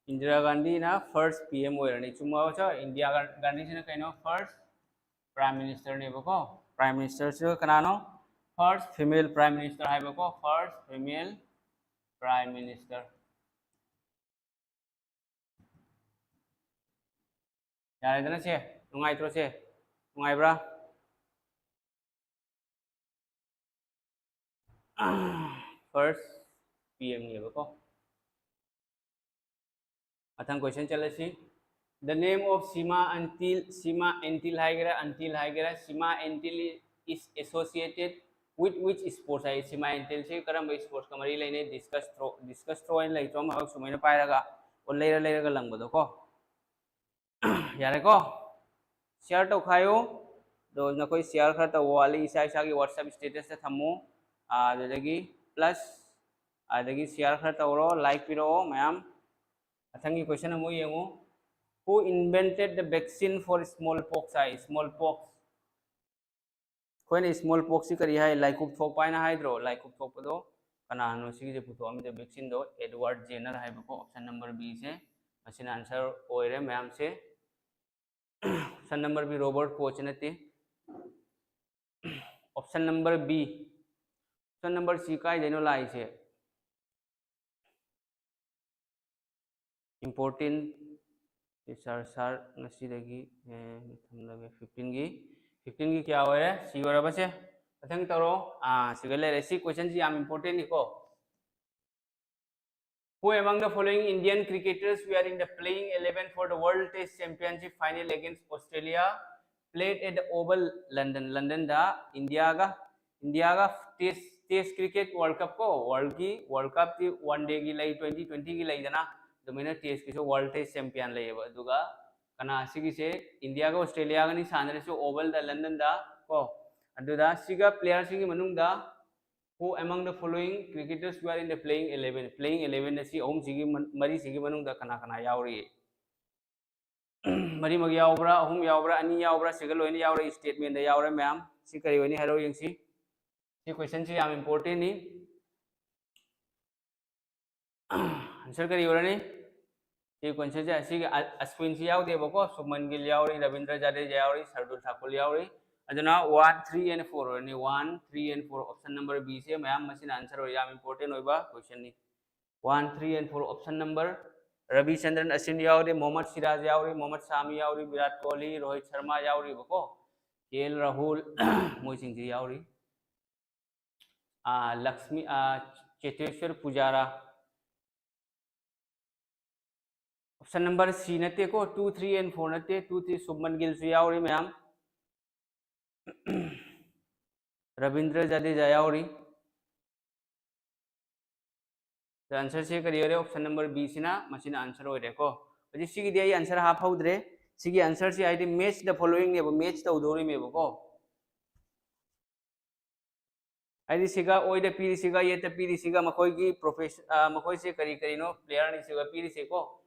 ꯏꯟꯗꯤꯔꯥ ꯒꯥꯟꯙꯤꯅ first P M ꯑꯣꯏꯔꯅꯤ꯫ ꯆꯨꯝꯃꯕ? ꯏꯟꯗꯤꯔꯥ ꯒꯥꯟꯙꯤꯁꯤꯅ ꯀꯩꯅꯣ? First Prime Ministerꯅꯦꯕꯀꯣ꯫ Prime Ministerꯁꯤ ꯀꯅꯥꯅꯣ? First female Prime Minister ꯍꯥꯏꯕꯀꯣ꯫ First female Prime Minister꯫ ꯌꯥꯔꯦꯗꯅ ꯁꯦ? ꯅꯨꯡꯉꯥꯏꯇ꯭ꯔꯣ ꯁꯦ? ꯅꯨꯡꯉꯥꯏꯕ꯭ꯔꯥ? First P M ꯅꯦꯕꯀꯣ꯫ ꯃꯊꯪ question ꯆꯠꯂꯁꯤ꯫ The name of Sima Antil, Sima Antil ꯍꯥꯏꯒꯦꯔꯥ, Antil ꯍꯥꯏꯒꯦꯔꯥ, Sima Antil is associated with which sports high? Sima Antilꯁꯤ ꯀꯔꯝꯕ sportsꯀ ꯃꯔꯤ ꯂꯩꯅꯩ? Discus throw, discus throw ꯍꯥꯏꯅ ꯂꯩꯇ꯭ꯔꯣ? ꯑꯃꯈꯛ ꯁꯨꯃꯥꯏꯅ ꯄꯥꯏꯔꯒ ꯂꯩꯔ ꯂꯩꯔꯒ ꯂꯪꯕꯗꯣꯀꯣ꯫ ꯌꯥꯔꯦꯀꯣ? Share ꯇꯧꯈꯥꯏꯌꯨ꯫ ꯑꯗꯣ ꯅꯈꯣꯏ share ꯈꯔ ꯇꯧꯕ ꯋꯥꯠꯂꯤ, ꯏꯁꯥ ꯏꯁꯥꯒꯤ WhatsApp statusꯇ ꯊꯝꯃꯨ꯫ ꯑꯥ, ꯑꯗꯨꯗꯒꯤ plus ꯑꯗꯒꯤ share ꯈꯔ ꯇꯧꯔꯣ, like ꯄꯤꯔꯛꯑꯣ ꯃꯌꯥꯝ꯫ ꯃꯊꯪꯒꯤ question ꯑꯃꯨꯛ ꯌꯦꯡꯉꯨ꯫ Who invented the vaccine for smallpox high. Smallpox, ꯑꯩꯈꯣꯏꯅ smallpox ꯁꯤ ꯀꯔꯤ ꯍꯥꯏ? ꯂꯥꯏꯀꯨꯞ ꯊꯣꯛꯄ ꯍꯥꯏꯅ ꯍꯥꯏꯗ꯭ꯔꯣ? ꯂꯥꯏꯀꯨꯞ ꯊꯣꯛꯄꯗꯣ ꯀꯅꯥꯅꯣ ꯁꯤꯒꯤꯁꯦ ꯄꯨꯊꯣꯛꯑꯝꯃꯤꯗꯣ? Vaccine ꯗꯣ Edward Jenner ꯍꯥꯏꯕꯀꯣ꯫ Option number B ꯁꯦ, ꯃꯁꯤꯅ answer ꯑꯣꯏꯔꯦ ꯃꯌꯥꯝꯁꯦ꯫ Option number B, Robert Koch ꯅꯠꯇꯦ꯫ Option number B, option number C ꯀꯥꯏꯗꯩꯅꯣ ꯂꯥꯛꯏꯁꯦ? Important, sir, sir, ꯉꯁꯤꯗꯒꯤ, ꯑꯦ, ꯊꯝꯂꯒꯦ꯫ Fifteen ꯒꯤ, fifteen ꯒꯤ ꯀꯌꯥ ꯑꯣꯏꯔꯦ? C ꯑꯣꯏꯔꯕꯁꯦ? ꯃꯊꯪ ꯇꯧꯔꯣ꯫ ꯑꯥ, ꯁꯤꯒ ꯂꯩꯔꯦ꯫ ꯁꯤ question ꯁꯤ ꯌꯥꯝ important ꯅꯤꯀꯣ꯫ Who among the following Indian cricketers were in the playing eleven for the World Test Championship final against Australia, played at the Oval, London? London ꯗ ꯏꯟꯗꯤꯌꯥꯒ, ꯏꯟꯗꯤꯌꯥꯒ test, test cricket World Cup ꯀꯣ, world ꯒꯤ World Cup T one day ꯒꯤ ꯂꯩ, twenty twenty ꯒꯤ ꯂꯩꯗꯅ, ꯑꯗꯨꯃꯥꯏꯅ test ꯀꯤꯁꯨ World Test Champion ꯂꯩꯌꯦꯕ꯫ ꯑꯗꯨꯒ ꯀꯅꯥ ꯁꯤꯒꯤꯁꯦ ꯏꯟꯗꯤꯌꯥꯒ ꯑꯣꯁꯇ꯭ꯔꯦꯂꯤꯌꯥꯒꯅꯤ ꯁꯥꯟꯅꯔꯤꯁꯦ Oval ꯗ, London ꯗ ꯀꯣ꯫ ꯑꯗꯨꯗ ꯁꯤꯒ player ꯁꯤꯡꯒꯤ ꯃꯅꯨꯡꯗ Who among the following cricketers were in the playing eleven? Playing eleven ꯗ ꯁꯤ ꯑꯍꯨꯝꯁꯤꯒꯤ ꯃ-, ꯃꯔꯤꯁꯤꯒꯤ ꯃꯅꯨꯡꯗ ꯀꯅꯥ ꯀꯅꯥ ꯌꯥꯎꯔꯤ? ꯃꯔꯤꯃꯛ ꯌꯥꯎꯕ꯭ꯔꯥ, ꯑꯍꯨꯝ ꯌꯥꯎꯕ꯭ꯔꯥ, ꯑꯅꯤ ꯌꯥꯎꯕ꯭ꯔꯥ? ꯁꯤꯒ ꯂꯣꯏꯅ ꯌꯥꯎꯔꯦ, statement ꯗ ꯌꯥꯎꯔꯦ ꯃꯌꯥꯝ꯫ ꯁꯤ ꯀꯔꯤ ꯑꯣꯏꯅꯤ ꯍꯥꯏꯔꯣ ꯌꯦꯡꯁꯤ꯫ ꯁꯤ question ꯁꯤ ꯌꯥꯝ important ꯅꯤ꯫ Answer ꯀꯔꯤ ꯑꯣꯏꯔꯅꯤ? ꯁꯤ question ꯁꯦ, ꯑꯁꯤꯒꯤ ꯑ-, ꯑꯁ꯭ꯋꯤꯟꯁꯤ ꯌꯥꯎꯗꯦꯕꯀꯣ꯫ ꯁꯨꯃꯟ ꯒꯤꯜ ꯌꯥꯎꯔꯤ, ꯔꯕꯤꯟꯗ꯭ꯔ ꯖꯗꯦꯖꯥ ꯌꯥꯎꯔꯤ, ꯁꯔꯗꯨꯜ ꯊꯥꯀꯨꯔ ꯌꯥꯎꯔꯤ꯫ ꯑꯗꯨꯅ one, three and four ꯑꯣꯏꯔꯅꯤ꯫ One, three and four, option number B ꯁꯦ ꯃꯌꯥꯝ, ꯃꯁꯤꯅ answer ꯑꯣꯏ, ꯌꯥꯝ important ꯑꯣꯏꯕ question ꯅꯤ꯫ One, three and four, option number꯫ ꯔꯕꯤꯆꯟꯗ꯭ꯔꯟ Ashwin ꯌꯥꯎꯔꯤ, ꯃꯣꯍꯝꯃꯗ ꯁꯤꯔꯥꯖ ꯌꯥꯎꯔꯤ, ꯃꯣꯍꯝꯃꯗ ꯁꯥꯃꯤ ꯌꯥꯎꯔꯤ, ꯕꯤꯔꯥꯠ ꯀꯣꯍꯂꯤ, ꯔꯣꯍꯤꯠ ꯁꯔꯃꯥ ꯌꯥꯎꯔꯤꯕꯀꯣ, ꯀꯦ ꯑꯦꯜ ꯔꯥꯍꯨꯜ, ꯃꯣꯏꯁꯤꯡꯁꯤ ꯌꯥꯎꯔꯤ꯫ ꯑꯥ, ꯂꯛꯁꯃꯤ, ꯑꯥ, ꯆꯦꯇꯦꯁ꯭ꯋꯔ ꯄꯨꯖꯥꯔꯥ꯫ Option number C ꯅꯠꯇꯦꯀꯣ, two, three and four ꯅꯠꯇꯦ, two, three, ꯁꯨꯕꯃꯟ ꯒꯤꯜꯁꯨ ꯌꯥꯎꯔꯤ ꯃꯌꯥꯝ꯫ ꯔꯕꯤꯟꯗ꯭ꯔ ꯖꯗꯦꯖꯥ ꯌꯥꯎꯔꯤ꯫ Answer ꯁꯦ ꯀꯔꯤ ꯑꯣꯏꯔꯦ? Option number B ꯁꯤꯅ ꯃꯁꯤꯅ answer ꯑꯣꯏꯔꯦꯀꯣ꯫ ꯍꯧꯖꯤꯛ ꯁꯤꯒꯤꯗꯤ ꯑꯩ answer ꯍꯥꯞꯍꯧꯗ꯭ꯔꯦ꯫ ꯁꯤꯒꯤ answer ꯁꯤ ꯍꯥꯏꯗꯤ match the following ꯅꯦꯕ, match ꯇꯧꯗꯧꯔꯤꯃꯦꯕꯀꯣ꯫ ꯍꯥꯏꯗꯤ ꯁꯤꯒ ꯑꯣꯏꯗ ꯄꯤꯔꯤꯁꯤꯒ ꯌꯦꯠꯇ ꯄꯤꯔꯤꯁꯤꯒ ꯃꯈꯣꯏꯒꯤ ꯄ꯭ꯔꯣꯐꯦꯁ ꯃꯈꯣꯏꯁꯦ ꯀꯔꯤ ꯀꯔꯤꯅꯣ? ꯄ꯭ꯂꯦꯌꯔꯅꯤ ꯁꯤꯒ ꯄꯤꯔꯤꯁꯦꯀꯣ꯫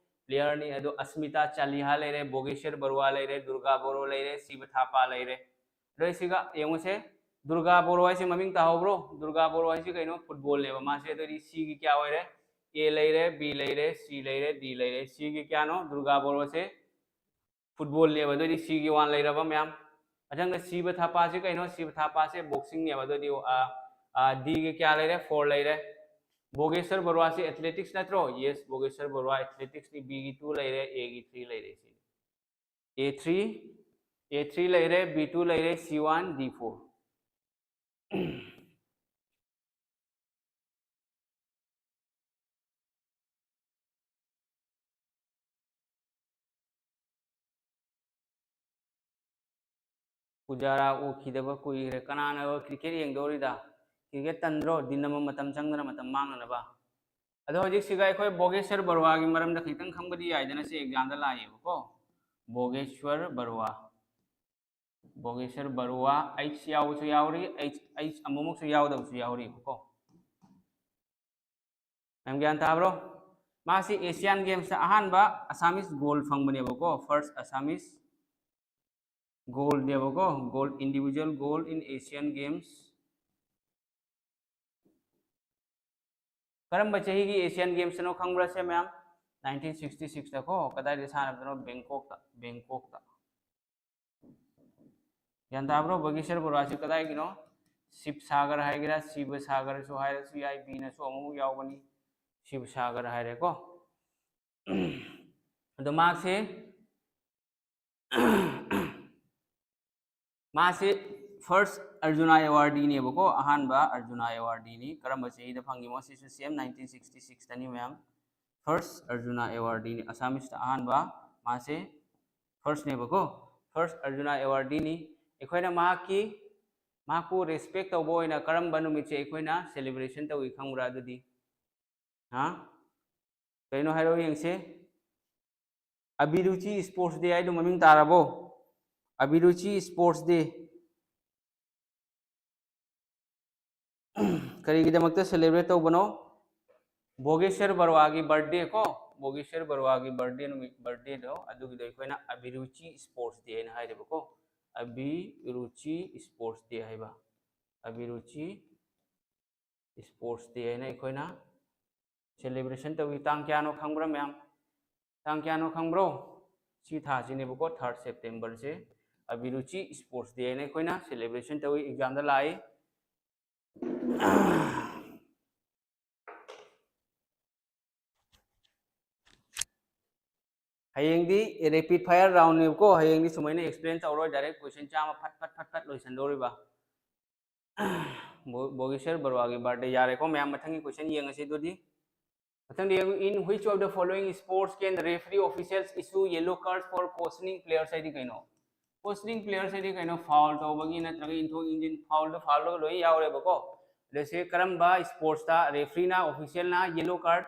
ꯄ꯭ꯂꯦꯌꯔꯅꯤ ꯑꯗꯣ ꯑꯁꯃꯤꯇꯥ ꯆꯥꯂꯤꯍꯥ ꯂꯩꯔꯦ, ꯕꯣꯒꯦꯁꯔ ꯕꯔꯨꯋꯥ ꯂꯩꯔꯦ, ꯗꯨꯔꯒꯥ ꯕꯣꯔꯣ ꯂꯩꯔꯦ, ꯁꯤꯕ ꯊꯥꯄꯥ ꯂꯩꯔꯦ꯫ ꯑꯗꯣ ꯁꯤꯒ ꯌꯦꯡꯉꯨꯁꯦ, ꯗꯨꯔꯒꯥ ꯕꯣꯔꯣ ꯍꯥꯏꯁꯦ ꯃꯃꯤꯡ ꯇꯥꯍꯧꯕ꯭ꯔꯣ? ꯗꯨꯔꯒꯥ ꯕꯣꯔꯣ ꯍꯥꯏꯁꯤ ꯀꯩꯅꯣ? ꯐꯨꯠꯕꯣꯜꯅꯦꯕ ꯃꯥꯁꯦ꯫ ꯑꯗꯨꯗꯤ ꯁꯤꯒꯤ ꯀꯌꯥ ꯑꯣꯏꯔꯦ? ꯑꯦ ꯂꯩꯔꯦ, ꯕꯤ ꯂꯩꯔꯦ, ꯁꯤ ꯂꯩꯔꯦ, ꯗꯤ ꯂꯩꯔꯦ꯫ ꯁꯤꯒꯤ ꯀꯌꯥꯅꯣ? ꯗꯨꯔꯒꯥ ꯕꯣꯔꯣꯁꯦ ꯐꯨꯠꯕꯣꯜꯅꯦꯕ꯫ ꯑꯗꯨꯗꯤ ꯁꯤꯒꯤ ꯋꯥꯟ ꯂꯩꯔꯕ ꯃꯌꯥꯝ꯫ ꯃꯊꯪꯗ ꯁꯤꯕ ꯊꯥꯄꯥꯁꯤ ꯀꯩꯅꯣ? ꯁꯤꯕ ꯊꯥꯄꯥꯁꯦ ꯕꯣꯛꯁꯤꯡꯅꯦꯕ꯫ ꯑꯗꯨꯗꯤ ꯑ, ꯑ, ꯗꯤꯒꯤ ꯀꯌꯥ ꯂꯩꯔꯦ? ꯐꯣꯔ ꯂꯩꯔꯦ꯫ ꯕꯣꯒꯦꯁꯔ ꯕꯔꯨꯋꯥꯁꯤ ꯑꯦꯊꯂꯦꯇꯤꯛꯁ ꯅꯠꯇ꯭ꯔꯣ? ꯌꯦꯁ, ꯕꯣꯒꯦꯁꯔ ꯕꯔꯨꯋꯥ ꯑꯦꯊꯂꯦꯇꯤꯛꯁꯅꯤ꯫ ꯕꯤꯒꯤ ꯇꯨ ꯂꯩꯔꯦ, ꯑꯦꯒꯤ ꯊ꯭ꯔꯤ ꯂꯩꯔꯦ꯫ ꯁꯤ ꯑꯦ ꯊ꯭ꯔꯤ, ꯑꯦ ꯊ꯭ꯔꯤ ꯂꯩꯔꯦ, ꯕꯤ ꯇꯨ ꯂꯩꯔꯦ, ꯁꯤ ꯋꯥꯟ, ꯗꯤ ꯐꯣꯔ꯫ ꯄꯨꯖꯥꯔꯥ ꯎꯈꯤꯗꯕ ꯀꯨꯏꯔꯦ꯫ ꯀꯅꯥꯅ ꯀ꯭ꯔꯤꯀꯦꯠ ꯌꯦꯡꯗꯧꯔꯤꯗ? ꯀ꯭ꯔꯤꯀꯦꯠ ꯇꯟꯗ꯭ꯔꯣ? ꯗꯤꯟ ꯑꯃ ꯃꯇꯝ ꯆꯪꯗꯅ ꯃꯇꯝ ꯃꯥꯡꯅꯅꯕ꯫ ꯑꯗꯣ ꯍꯧꯖꯤꯛꯁꯤꯒ ꯑꯩꯈꯣꯏ ꯕꯣꯒꯦꯁ꯭ꯋꯔ ꯕꯔꯨꯋꯥꯒꯤ ꯃꯔꯝꯗ ꯈꯤꯇꯪ ꯈꯪꯕꯗꯤ ꯌꯥꯏꯗꯅ, ꯁꯤ ꯑꯦꯛꯖꯥꯝꯗ ꯂꯥꯛꯑꯦꯕꯀꯣ꯫ ꯕꯣꯒꯦꯁ꯭ꯋꯔ ꯕꯔꯨꯋꯥ, ꯕꯣꯒꯦꯁ꯭ꯋꯔ ꯕꯔꯨꯋꯥ, ꯑꯩꯆ ꯌꯥꯎꯕꯁꯨ ꯌꯥꯎꯔꯤ, ꯑꯩꯆ ꯑꯩꯆ ꯑꯃꯨꯛꯃꯨꯛꯁꯨ ꯌꯥꯎꯗꯕꯁꯨ ꯌꯥꯎꯔꯤꯕꯀꯣ꯫ ꯃꯌꯥꯝ ꯒ꯭ꯌꯥꯟ ꯇꯥꯕ꯭ꯔꯣ? ꯃꯥꯁꯤ ꯑꯦꯁꯤꯌꯥꯟ ꯒꯦꯝꯁꯇ ꯑꯍꯥꯟꯕ ꯑꯁꯥꯃꯤꯁ ꯒꯣꯜ ꯐꯪꯕꯅꯦꯕꯀꯣ, ꯐꯥꯔꯁ ꯑꯁꯥꯃꯤꯁ ꯒꯣꯜꯅꯦꯕꯀꯣ, goal, individual goal in Asian Games꯫ ꯀꯔꯝꯕ ꯆꯍꯤꯒꯤ ꯑꯦꯁꯤꯌꯥꯟ ꯒꯦꯝꯁꯇꯅꯣ ꯈꯪꯕ꯭ꯔꯥ ꯁꯦ ꯃꯌꯥꯝ? ꯅꯥꯏꯟꯇꯤꯟ ꯁꯤꯛꯁꯇꯤ ꯁꯤꯛꯁꯇ ꯀꯣ꯫ ꯀꯗꯥꯏꯗ ꯁꯥꯟꯅꯕꯗꯅꯣ? ꯕꯦꯡꯀꯣꯛꯇ, ꯕꯦꯡꯀꯣꯛꯇ꯫ ꯒ꯭ꯌꯥꯟ ꯇꯥꯕ꯭ꯔꯣ? ꯕꯒꯦꯁ꯭ꯋꯔ ꯕꯔꯨꯋꯥꯁꯤ ꯀꯗꯥꯏꯒꯤꯅꯣ? ꯁꯤꯕ ꯁꯥꯒꯔ ꯍꯥꯏꯒꯦꯔꯥ, ꯁꯤꯕ ꯁꯥꯒꯔꯁꯨ ꯍꯥꯏꯔꯁꯨ ꯌꯥꯏ, ꯕꯤꯅꯁꯨ ꯑꯃꯨꯛ ꯌꯥꯎꯒꯅꯤ꯫ ꯁꯤꯕ ꯁꯥꯒꯔ ꯍꯥꯏꯔꯦꯀꯣ꯫ ꯑꯗꯣ ꯃꯥꯁꯦ ꯃꯥꯁꯦ ꯐꯥꯔꯁ ꯑꯔꯖꯨꯅꯥ ꯑꯦꯋꯥꯔꯗꯤꯅꯦꯕꯀꯣ, ꯑꯍꯥꯟꯕ ꯑꯔꯖꯨꯅꯥ ꯑꯦꯋꯥꯔꯗꯤꯅꯤ꯫ ꯀꯔꯝꯕ ꯆꯍꯤꯗ ꯐꯪꯉꯤꯃꯣ? ꯁꯤꯁꯨ ꯁꯦꯝ ꯅꯥꯏꯟꯇꯤꯟ ꯁꯤꯛꯁꯇꯤ ꯁꯤꯛꯁꯇꯅꯤ ꯃꯌꯥꯝ꯫ ꯐꯥꯔꯁ ꯑꯔꯖꯨꯅꯥ ꯑꯦꯋꯥꯔꯗꯤꯅꯤ, ꯑꯁꯥꯃꯤꯁꯇ ꯑꯍꯥꯟꯕ꯫ ꯃꯥꯁꯦ ꯐꯥꯔꯁꯅꯦꯕꯀꯣ, ꯐꯥꯔꯁ ꯑꯔꯖꯨꯅꯥ ꯑꯦꯋꯥꯔꯗꯤꯅꯤ꯫ ꯑꯩꯈꯣꯏꯅ ꯃꯍꯥꯛꯀꯤ, ꯃꯍꯥꯛꯄꯨ ꯔꯦꯁꯄꯦꯛ ꯇꯧꯕ ꯑꯣꯏꯅ ꯀꯔꯝꯕ ꯅꯨꯃꯤꯠꯁꯦ ꯑꯩꯈꯣꯏꯅ ꯁꯦꯂꯦꯕ꯭ꯔꯦꯁꯟ ꯇꯧꯏ ꯈꯪꯕ꯭ꯔꯥ? ꯑꯗꯨꯗꯤ ꯍꯥ? ꯀꯩꯅꯣ ꯍꯥꯏꯔꯛꯑꯣ ꯌꯦꯡꯁꯦ꯫ ꯑꯕꯤꯔꯨꯆꯤ ꯁ꯭ꯄꯣꯔꯠꯁ ꯗꯦ ꯍꯥꯏꯗꯣ ꯃꯃꯤꯡ ꯇꯥꯔꯕꯣ? ꯑꯕꯤꯔꯨꯆꯤ ꯁ꯭ꯄꯣꯔꯠꯁ ꯗꯦ꯫ ꯀꯔꯤꯒꯤꯗꯃꯛꯇ ꯁꯦꯂꯦꯕ꯭ꯔꯦꯠ ꯇꯧꯕꯅꯣ? ꯚꯣꯒꯦꯁ꯭ꯋꯔ ꯕꯔꯨꯋꯥꯒꯤ ꯕꯥꯔꯊꯗꯦ ꯀꯣ, ꯚꯣꯒꯦꯁ꯭ꯋꯔ ꯕꯔꯨꯋꯥꯒꯤ ꯕꯥꯔꯊꯗꯦ ꯅꯨꯃꯤꯠ, ꯕꯥꯔꯊꯗꯦꯗꯣ ꯑꯗꯨꯒꯤꯗꯣ ꯑꯩꯈꯣꯏꯅ ꯑꯕꯤꯔꯨꯆꯤ ꯁ꯭ꯄꯣꯔꯠꯁ ꯗꯦ ꯍꯥꯏꯅ ꯍꯥꯏꯔꯦꯕꯀꯣ꯫ ꯑꯕꯤꯔꯨꯆꯤ ꯁ꯭ꯄꯣꯔꯠꯁ ꯗꯦ ꯍꯥꯏꯕ, ꯑꯕꯤꯔꯨꯆꯤ ꯁ꯭ꯄꯣꯔꯠꯁ ꯗꯦ ꯍꯥꯏꯅ ꯑꯩꯈꯣꯏꯅ ꯁꯦꯂꯦꯕ꯭ꯔꯦꯁꯟ ꯇꯧꯏ꯫ ꯇꯥꯡ ꯀꯌꯥꯅꯣ ꯈꯪꯕ꯭ꯔꯥ ꯃꯌꯥꯝ? ꯇꯥꯡ ꯀꯌꯥꯅꯣ ꯈꯪꯕ꯭ꯔꯣ? ꯁꯤ ꯊꯥꯁꯤꯅꯦꯕꯀꯣ, ꯊꯥꯔꯠ ꯁꯦꯞꯇꯦꯝꯕꯔꯁꯦ ꯑꯕꯤꯔꯨꯆꯤ ꯁ꯭ꯄꯣꯔꯠꯁ ꯗꯦ ꯍꯥꯏꯅ ꯑꯩꯈꯣꯏꯅ ꯁꯦꯂꯦꯕ꯭ꯔꯦꯁꯟ ꯇꯧꯏ꯫ ꯑꯦꯛꯖꯥꯝꯗ ꯂꯥꯛꯏ꯫ ꯍꯌꯦꯡꯗꯤ ꯔꯦꯄꯤꯗ ꯐꯥꯌꯔ ꯔꯥꯎꯟꯅꯦꯕꯀꯣ꯫ ꯍꯌꯦꯡꯗꯤ ꯁꯨꯃꯥꯏꯅ ꯑꯦꯛꯁꯄ꯭ꯂꯦꯟ ꯇꯧꯔꯣꯏ, ꯗꯥꯏꯔꯦꯛ ꯀꯣꯏꯁꯟ ꯆꯥꯝꯃ ꯐꯠ ꯐꯠ ꯐꯠ ꯐꯠ ꯂꯣꯏꯁꯟꯗꯧꯔꯤꯕ꯫ ꯚꯣ- ꯚꯣꯒꯦꯁ꯭ꯋꯔ ꯕꯔꯨꯋꯥꯒꯤ ꯕꯥꯔꯊꯗꯦ꯫ ꯌꯥꯔꯦꯀꯣ ꯃꯌꯥꯝ, ꯃꯊꯪꯒꯤ ꯀꯣꯏꯁꯟ ꯌꯦꯡꯉꯁꯤ ꯑꯗꯨꯗꯤ꯫ ꯃꯊꯪꯗ ꯌꯦꯡꯉꯨ, "In which of the following sports can referee officials issue yellow cards for cautioning players?" ꯍꯥꯏꯗꯤ ꯀꯩꯅꯣ? ꯀꯣꯁꯅꯤꯡ ꯄ꯭ꯂꯦꯌꯔꯁ ꯍꯥꯏꯗꯤ ꯀꯩꯅꯣ? ꯐꯥꯎꯜ ꯇꯧꯕꯒꯤ ꯅꯠꯇ꯭ꯔꯒ ꯏꯟꯊꯣꯛ ꯏꯟꯁꯤꯟ, ꯐꯥꯎꯜꯗ ꯐꯥꯎꯜꯗ ꯂꯣꯏ ꯌꯥꯎꯔꯦꯕꯀꯣ꯫ ꯑꯗ ꯁꯤ ꯀꯔꯝꯕ ꯁ꯭ꯄꯣꯔꯠꯁꯇ ꯔꯦꯐ꯭ꯔꯤꯅ, ꯑꯣꯐꯤꯁꯤꯌꯦꯜꯅ ꯌꯦꯂꯣ ꯀꯥꯔꯗ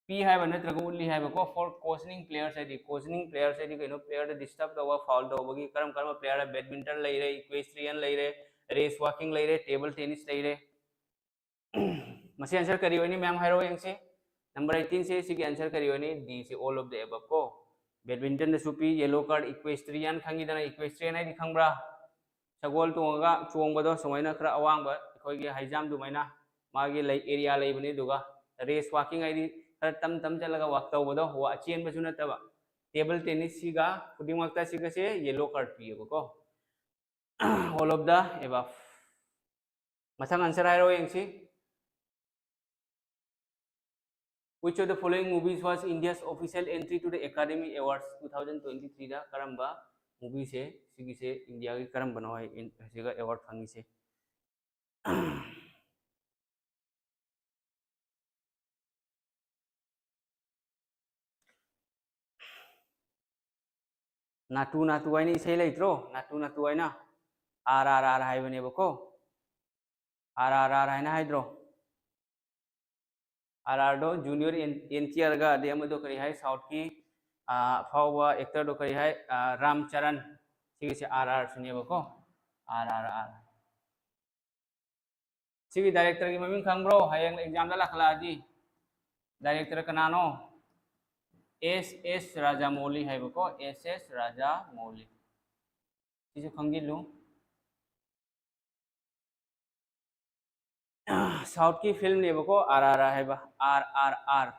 ꯄꯤ ꯍꯥꯏꯕ ꯅꯠꯇ꯭ꯔꯒ ꯎꯠꯂꯤ ꯍꯥꯏꯕꯀꯣ? For cautioning players ꯍꯥꯏꯗꯤ, ꯀꯣꯁꯅꯤꯡ ꯄ꯭ꯂꯦꯌꯔꯁ ꯍꯥꯏꯗꯤ ꯀꯩꯅꯣ? ꯄ꯭ꯂꯦꯌꯔꯗ ꯗꯤꯁꯇꯔꯕ ꯇꯧꯕ, ꯐꯥꯎꯜ ꯇꯧꯕꯒꯤ ꯀꯔꯝ ꯀꯔꯝꯕ ꯄ꯭ꯂꯦꯌꯔꯗ? ꯕꯦꯗꯃꯤꯟꯇꯟ ꯂꯩꯔꯦ, ꯏꯀ꯭ꯋꯦꯁꯇ꯭ꯔꯤꯌꯟ ꯂꯩꯔꯦ, ꯔꯦꯁ ꯋꯥꯀꯤꯡ ꯂꯩꯔꯦ, ꯇꯦꯕꯜ ꯇꯦꯅꯤꯁ ꯂꯩꯔꯦ꯫ ꯃꯁꯤ ꯑꯟꯁꯔ ꯀꯔꯤ ꯑꯣꯏꯅꯤ ꯃꯌꯥꯝ? ꯍꯥꯏꯔꯛꯑꯣ ꯌꯦꯡꯁꯤ꯫ ꯅꯝꯕꯔ ꯑꯩꯠꯇꯤꯟꯁꯦ, ꯁꯤꯒꯤ ꯑꯟꯁꯔ ꯀꯔꯤ ꯑꯣꯏꯅꯤ? ꯗꯤ ꯁꯤ, all of the above ꯀꯣ꯫ ꯕꯦꯗꯃꯤꯟꯇꯟꯗꯁꯨ ꯄꯤ ꯌꯦꯂꯣ ꯀꯥꯔꯗ, ꯏꯀ꯭ꯋꯦꯁꯇ꯭ꯔꯤꯌꯟ ꯈꯪꯉꯤꯗꯅ, ꯏꯀ꯭ꯋꯦꯁꯇ꯭ꯔꯤꯌꯟ ꯍꯥꯏꯗꯤ ꯈꯪꯕ꯭ꯔꯥ? ꯁꯒꯣꯜ ꯇꯣꯡꯉꯒ ꯆꯣꯡꯕꯗꯣ, ꯁꯨꯃꯥꯏꯅ ꯈꯔ ꯑꯋꯥꯡꯕ, ꯑꯩꯈꯣꯏꯒꯤ ꯍꯥꯏꯖꯥꯝ ꯑꯗꯨꯃꯥꯏꯅ ꯃꯥꯒꯤ ꯂꯩ, ꯑꯦꯔꯤꯌꯥ ꯂꯩꯕꯅꯤ꯫ ꯑꯗꯨꯒ ꯔꯦꯁ ꯋꯥꯀꯤꯡ ꯍꯥꯏꯗꯤ ꯈꯔ ꯇꯝ ꯇꯝ ꯆꯠꯂꯒ ꯋꯥꯛ ꯇꯧꯕꯗꯣ, ꯋꯥ-, ꯆꯦꯟꯕꯁꯨ ꯅꯠꯇꯕ꯫ ꯇꯦꯕꯜ ꯇꯦꯅꯤꯁꯁꯤꯒ ꯈꯨꯗꯤꯡꯃꯛꯇ ꯁꯤꯒꯁꯦ ꯌꯦꯂꯣ ꯀꯥꯔꯗ ꯄꯤꯌꯦꯕꯀꯣ꯫ All of the above꯫ ꯃꯊꯪ ꯑꯟꯁꯔ ꯍꯥꯏꯔꯛꯑꯣ ꯌꯦꯡꯁꯤ꯫ Which of the following movies was India's official entry to the Academy Awards two thousand twenty-three ꯗ? ꯀꯔꯝꯕ ꯃꯨꯚꯤꯁꯦ, ꯁꯤꯒꯤꯁꯦ ꯏꯟꯗꯤꯌꯥꯒꯤ ꯀꯔꯝꯕꯅꯣ ꯍꯥꯏ, ꯏꯟ-, ꯁꯤꯒ ꯑꯦꯋꯥꯔꯗ ꯐꯪꯉꯤꯁꯦ? ꯅꯥꯇꯨ ꯅꯥꯇꯨ ꯍꯥꯏꯅ ꯏꯁꯩ ꯂꯩꯇ꯭ꯔꯣ? ꯅꯥꯇꯨ ꯅꯥꯇꯨ ꯍꯥꯏꯅ, ꯑꯥꯔ ꯑꯥꯔ ꯑꯥꯔ ꯍꯥꯏꯕꯅꯦꯕꯀꯣ꯫ ꯑꯥꯔ ꯑꯥꯔ ꯑꯥꯔ ꯍꯥꯏꯅ ꯍꯥꯏꯗ꯭ꯔꯣ? ꯑꯥꯔ ꯑꯥꯔꯗꯣ ꯖꯨꯅꯤꯌꯔ ꯑꯦꯟ ꯇꯤ ꯑꯥꯔꯒ, ꯑꯗꯩ ꯑꯃꯗꯣ ꯀꯔꯤ ꯍꯥꯏ, ꯁꯥꯎꯠꯀꯤ, ꯑꯥ, ꯑꯐꯥꯎꯕ ꯑꯦꯛꯇꯔꯗꯣ ꯀꯔꯤ ꯍꯥꯏ? ꯑꯥ, ꯔꯥꯝ ꯆꯔꯟ꯫ ꯁꯤꯒꯤꯁꯦ ꯑꯥꯔ ꯑꯥꯔ ꯁꯤꯅꯦꯕꯀꯣ꯫ R R R. ꯁꯤꯒꯤ ꯗꯥꯏꯔꯦꯛꯇꯔꯒꯤ ꯃꯃꯤꯡ ꯈꯪꯕ꯭ꯔꯣ? ꯍꯌꯦꯡ ꯑꯦꯛꯖꯥꯝꯗ ꯂꯥꯛꯈꯠꯂꯛꯑꯗꯤ꯫ ꯗꯥꯏꯔꯦꯛꯇꯔ ꯀꯅꯥꯅꯣ? ꯑꯦꯁ ꯑꯦꯁ ꯔꯥꯖꯥꯃꯧꯂꯤ ꯍꯥꯏꯕꯀꯣ, ꯑꯦꯁ ꯑꯦꯁ ꯔꯥꯖꯥꯃꯧꯂꯤ꯫ ꯁꯤꯁꯨ ꯈꯪꯖꯤꯜꯂꯨ꯫ ꯁꯥꯎꯠꯀꯤ ꯐꯤꯜꯝꯅꯦꯕꯀꯣ, ꯑꯥꯔ ꯑꯥꯔ ꯑꯥꯔ ꯍꯥꯏꯕ, R R R.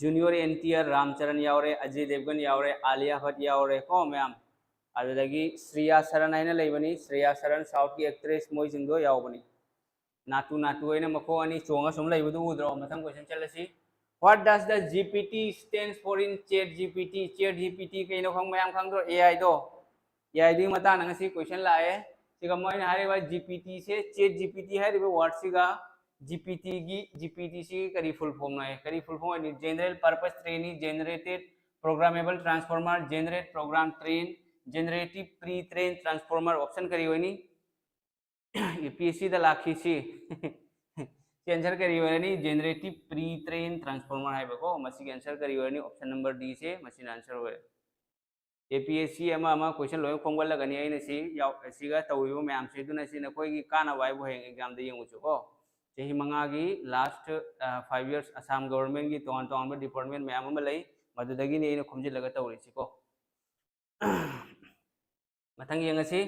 Junior N T R, Ram Charan ꯌꯥꯎꯔꯦ, ꯑꯖꯌ ꯗꯦꯕꯒꯟ ꯌꯥꯎꯔꯦ, ꯑꯥꯂꯤꯌꯥ ꯚꯠ ꯌꯥꯎꯔꯦ ꯀꯣ ꯃꯌꯥꯝ꯫ ꯑꯗꯨꯗꯒꯤ ꯁ꯭ꯔꯤꯌꯥ ꯁꯔꯟ ꯍꯥꯏꯅ ꯂꯩꯕꯅꯤ, ꯁ꯭ꯔꯤꯌꯥ ꯁꯔꯟ, ꯁꯥꯎꯠꯀꯤ ꯑꯦꯛꯇ꯭ꯔꯦꯁ, ꯃꯣꯏꯁꯤꯡꯗꯣ ꯌꯥꯎꯕꯅꯤ꯫ ꯅꯥꯇꯨ ꯅꯥꯇꯨ ꯍꯥꯏꯅ ꯃꯈꯣꯡ ꯑꯅꯤ ꯆꯣꯡꯉ ꯁꯨꯝ ꯂꯩꯕꯗꯨ ꯎꯗ꯭ꯔꯣ? ꯃꯊꯪ ꯀꯣꯏꯁꯟ ꯆꯠꯂꯁꯤ꯫ What does the G P T stands for in ChatGPT? ChatGPT ꯀꯩꯅꯣ ꯈꯪ-, ꯃꯌꯥꯝ ꯈꯪꯗ꯭ꯔꯣ? ꯑꯦ ꯑꯥꯏꯗꯣ꯫ ꯑꯦ ꯑꯥꯏꯗꯨꯒꯤ ꯃꯇꯥꯡꯗ ꯉꯁꯤ ꯀꯣꯏꯁꯟ ꯂꯥꯛꯑꯦ꯫ ꯁꯤꯒ ꯃꯣꯏꯅ ꯍꯥꯏꯔꯤꯕ ꯖꯤ ꯄꯤ ꯇꯤꯁꯦ, ꯆꯦꯠ ꯖꯤ ꯄꯤ ꯇꯤ ꯍꯥꯏꯔꯤꯕ ꯋꯥꯔꯗꯁꯤꯒ ꯖꯤ ꯄꯤ ꯇꯤꯒꯤ, ꯖꯤ ꯄꯤ ꯇꯤꯁꯤꯒꯤ ꯀꯔꯤ ꯐꯨꯜ ꯐꯣꯝꯅꯣ ꯍꯥꯏ? ꯀꯔꯤ ꯐꯨꯜ ꯐꯣꯝ ꯍꯥꯏꯗꯤ? General Purpose Trainee, Generated Programmable Transformer, Generate Program Train, Generative Pre-trained Transformer꯫ Option ꯀꯔꯤ ꯑꯣꯏꯅꯤ? ꯌꯨ ꯄꯤ ꯑꯦꯁ ꯁꯤꯗ ꯂꯥꯛꯈꯤꯁꯤ꯫ ꯁꯤ ꯑꯟꯁꯔ ꯀꯔꯤ ꯑꯣꯏꯔꯅꯤ? Generative Pre-trained Transformer ꯍꯥꯏꯕꯀꯣ꯫ ꯃꯁꯤꯒꯤ ꯑꯟꯁꯔ ꯀꯔꯤ ꯑꯣꯏꯔꯅꯤ? ꯑꯣꯞꯁꯟ ꯅꯝꯕꯔ ꯗꯤ ꯁꯦ ꯃꯁꯤꯅ ꯑꯟꯁꯔ ꯑꯣꯏꯔꯦ꯫ ꯑꯦ ꯄꯤ ꯑꯦꯁ ꯁꯤ ꯑꯃ ꯑꯃ ꯀꯣꯏꯁꯟ ꯂꯣꯏ ꯈꯣꯝꯒꯠꯂꯒꯅꯤ ꯑꯩꯅ ꯁꯤ ꯌꯥꯎ-, ꯁꯤꯒ ꯇꯧꯔꯤꯕ ꯃꯌꯥꯝꯁꯦ꯫ ꯑꯗꯨꯅ ꯁꯤ ꯅꯈꯣꯏꯒꯤ ꯀꯥꯟꯅꯕ ꯍꯥꯏꯕꯨ ꯍꯌꯦꯡ ꯑꯦꯛꯖꯥꯝꯗ ꯌꯦꯡꯉꯨꯁꯨꯀꯣ꯫ ꯆꯍꯤ ꯃꯉꯥꯒꯤ ꯂꯥꯁ, ꯑ, ꯐꯥꯏꯚ ꯌꯔꯁ ꯑꯁꯥꯝ ꯒꯣꯚꯔꯟꯃꯦꯟꯠꯀꯤ ꯇꯣꯉꯥꯟ ꯇꯣꯉꯥꯟꯕ ꯗꯤꯄꯥꯔꯠꯃꯦꯟꯠ ꯃꯌꯥꯝ ꯑꯃ ꯂꯩ, ꯃꯗꯨꯗꯒꯤꯅꯤ ꯑꯩꯅ ꯈꯣꯝꯖꯤꯜꯂꯒ ꯇꯧꯔꯤꯁꯤꯀꯣ꯫ ꯃꯊꯪ ꯌꯦꯡꯉꯁꯤ꯫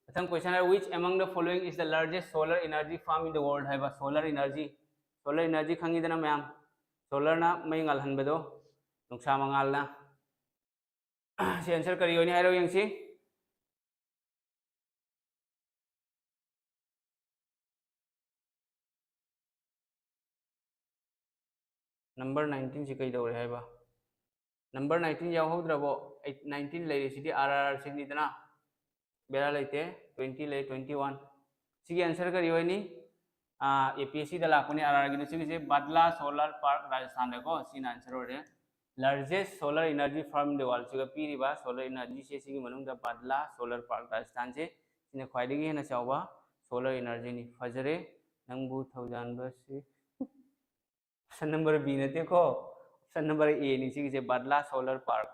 ꯃꯊꯪ ꯀꯣꯏꯁꯟ ꯍꯥꯏꯔ, "Which among the following is the largest solar energy farm in the world?" ꯍꯥꯏꯕ꯫ ꯁꯣꯂꯔ ꯏꯅꯔꯖꯤ, ꯁꯣꯂꯔ ꯏꯅꯔꯖꯤ ꯈꯪꯉꯤꯗꯅ ꯃꯌꯥꯝ, ꯁꯣꯂꯔꯅ ꯃꯩ ꯉꯥꯜꯍꯟꯕꯗꯣ, ꯅꯨꯡꯁꯥ ꯃꯉꯥꯜꯅ꯫ ꯁꯤ ꯑꯟꯁꯔ ꯀꯔꯤ ꯑꯣꯏꯅꯤ ꯍꯥꯏꯔꯣ ꯌꯦꯡꯁꯤ꯫ ꯅꯝꯕꯔ ꯅꯥꯏꯟꯇꯤꯟꯁꯤ ꯀꯩꯗꯧꯔꯦ ꯍꯥꯏꯕ? ꯅꯝꯕꯔ ꯅꯥꯏꯟꯇꯤꯟ ꯌꯥꯎꯍꯧꯗ꯭ꯔꯕꯣ? ꯑꯩꯠ, ꯅꯥꯏꯟꯇꯤꯟ ꯂꯩꯔꯤꯁꯤꯗꯤ ꯑꯥꯔ ꯑꯥꯔ ꯑꯥꯔ ꯁꯤꯅꯤꯗꯅ꯫ ꯕꯦꯔꯥ ꯂꯩꯇꯦ꯫ ꯇ꯭ꯋꯦꯟꯇꯤ ꯂꯩ, ꯇ꯭ꯋꯦꯟꯇꯤ ꯋꯥꯟ꯫ ꯁꯤꯒꯤ ꯑꯟꯁꯔ ꯀꯔꯤ ꯑꯣꯏꯅꯤ? ꯑꯥ, ꯑꯦ ꯄꯤ ꯑꯦꯁ ꯁꯤꯗ ꯂꯥꯛꯄꯅꯤ, ꯑꯥꯔ ꯑꯥꯔꯒꯤꯗꯣ꯫ ꯁꯤꯒꯤꯁꯦ ꯕꯥꯗꯂꯥ ꯁꯣꯂꯔ ꯄꯥꯔꯛ ꯔꯥꯖꯁꯊꯥꯟꯗꯀꯣ꯫ ꯁꯤꯅ ꯑꯟꯁꯔ ꯑꯣꯏꯔꯦ꯫ Largest solar energy farm in the world꯫ ꯁꯤꯒ ꯄꯤꯔꯤꯕ ꯁꯣꯂꯔ ꯏꯅꯔꯖꯤꯁꯦ, ꯁꯤꯒꯤ ꯃꯅꯨꯡꯗ ꯕꯥꯗꯂꯥ ꯁꯣꯂꯔ ꯄꯥꯔꯛ ꯔꯥꯖꯁꯊꯥꯟꯁꯦ, ꯁꯤꯅ ꯈ꯭ꯋꯥꯏꯗꯒꯤ ꯍꯦꯟꯅ ꯆꯥꯎꯕ ꯁꯣꯂꯔ ꯏꯅꯔꯖꯤꯅꯤ꯫ ꯐꯖꯔꯦ꯫ ꯅꯪꯕꯨ ꯊꯧꯖꯥꯟꯕꯁꯤ꯫ ꯑꯣꯞꯁꯟ ꯅꯝꯕꯔ ꯕꯤ ꯅꯠꯇꯦꯀꯣ, ꯑꯣꯞꯁꯟ ꯅꯝꯕꯔ ꯑꯦꯅꯤ ꯁꯤꯒꯤꯁꯦ, ꯕꯥꯗꯂꯥ solar park.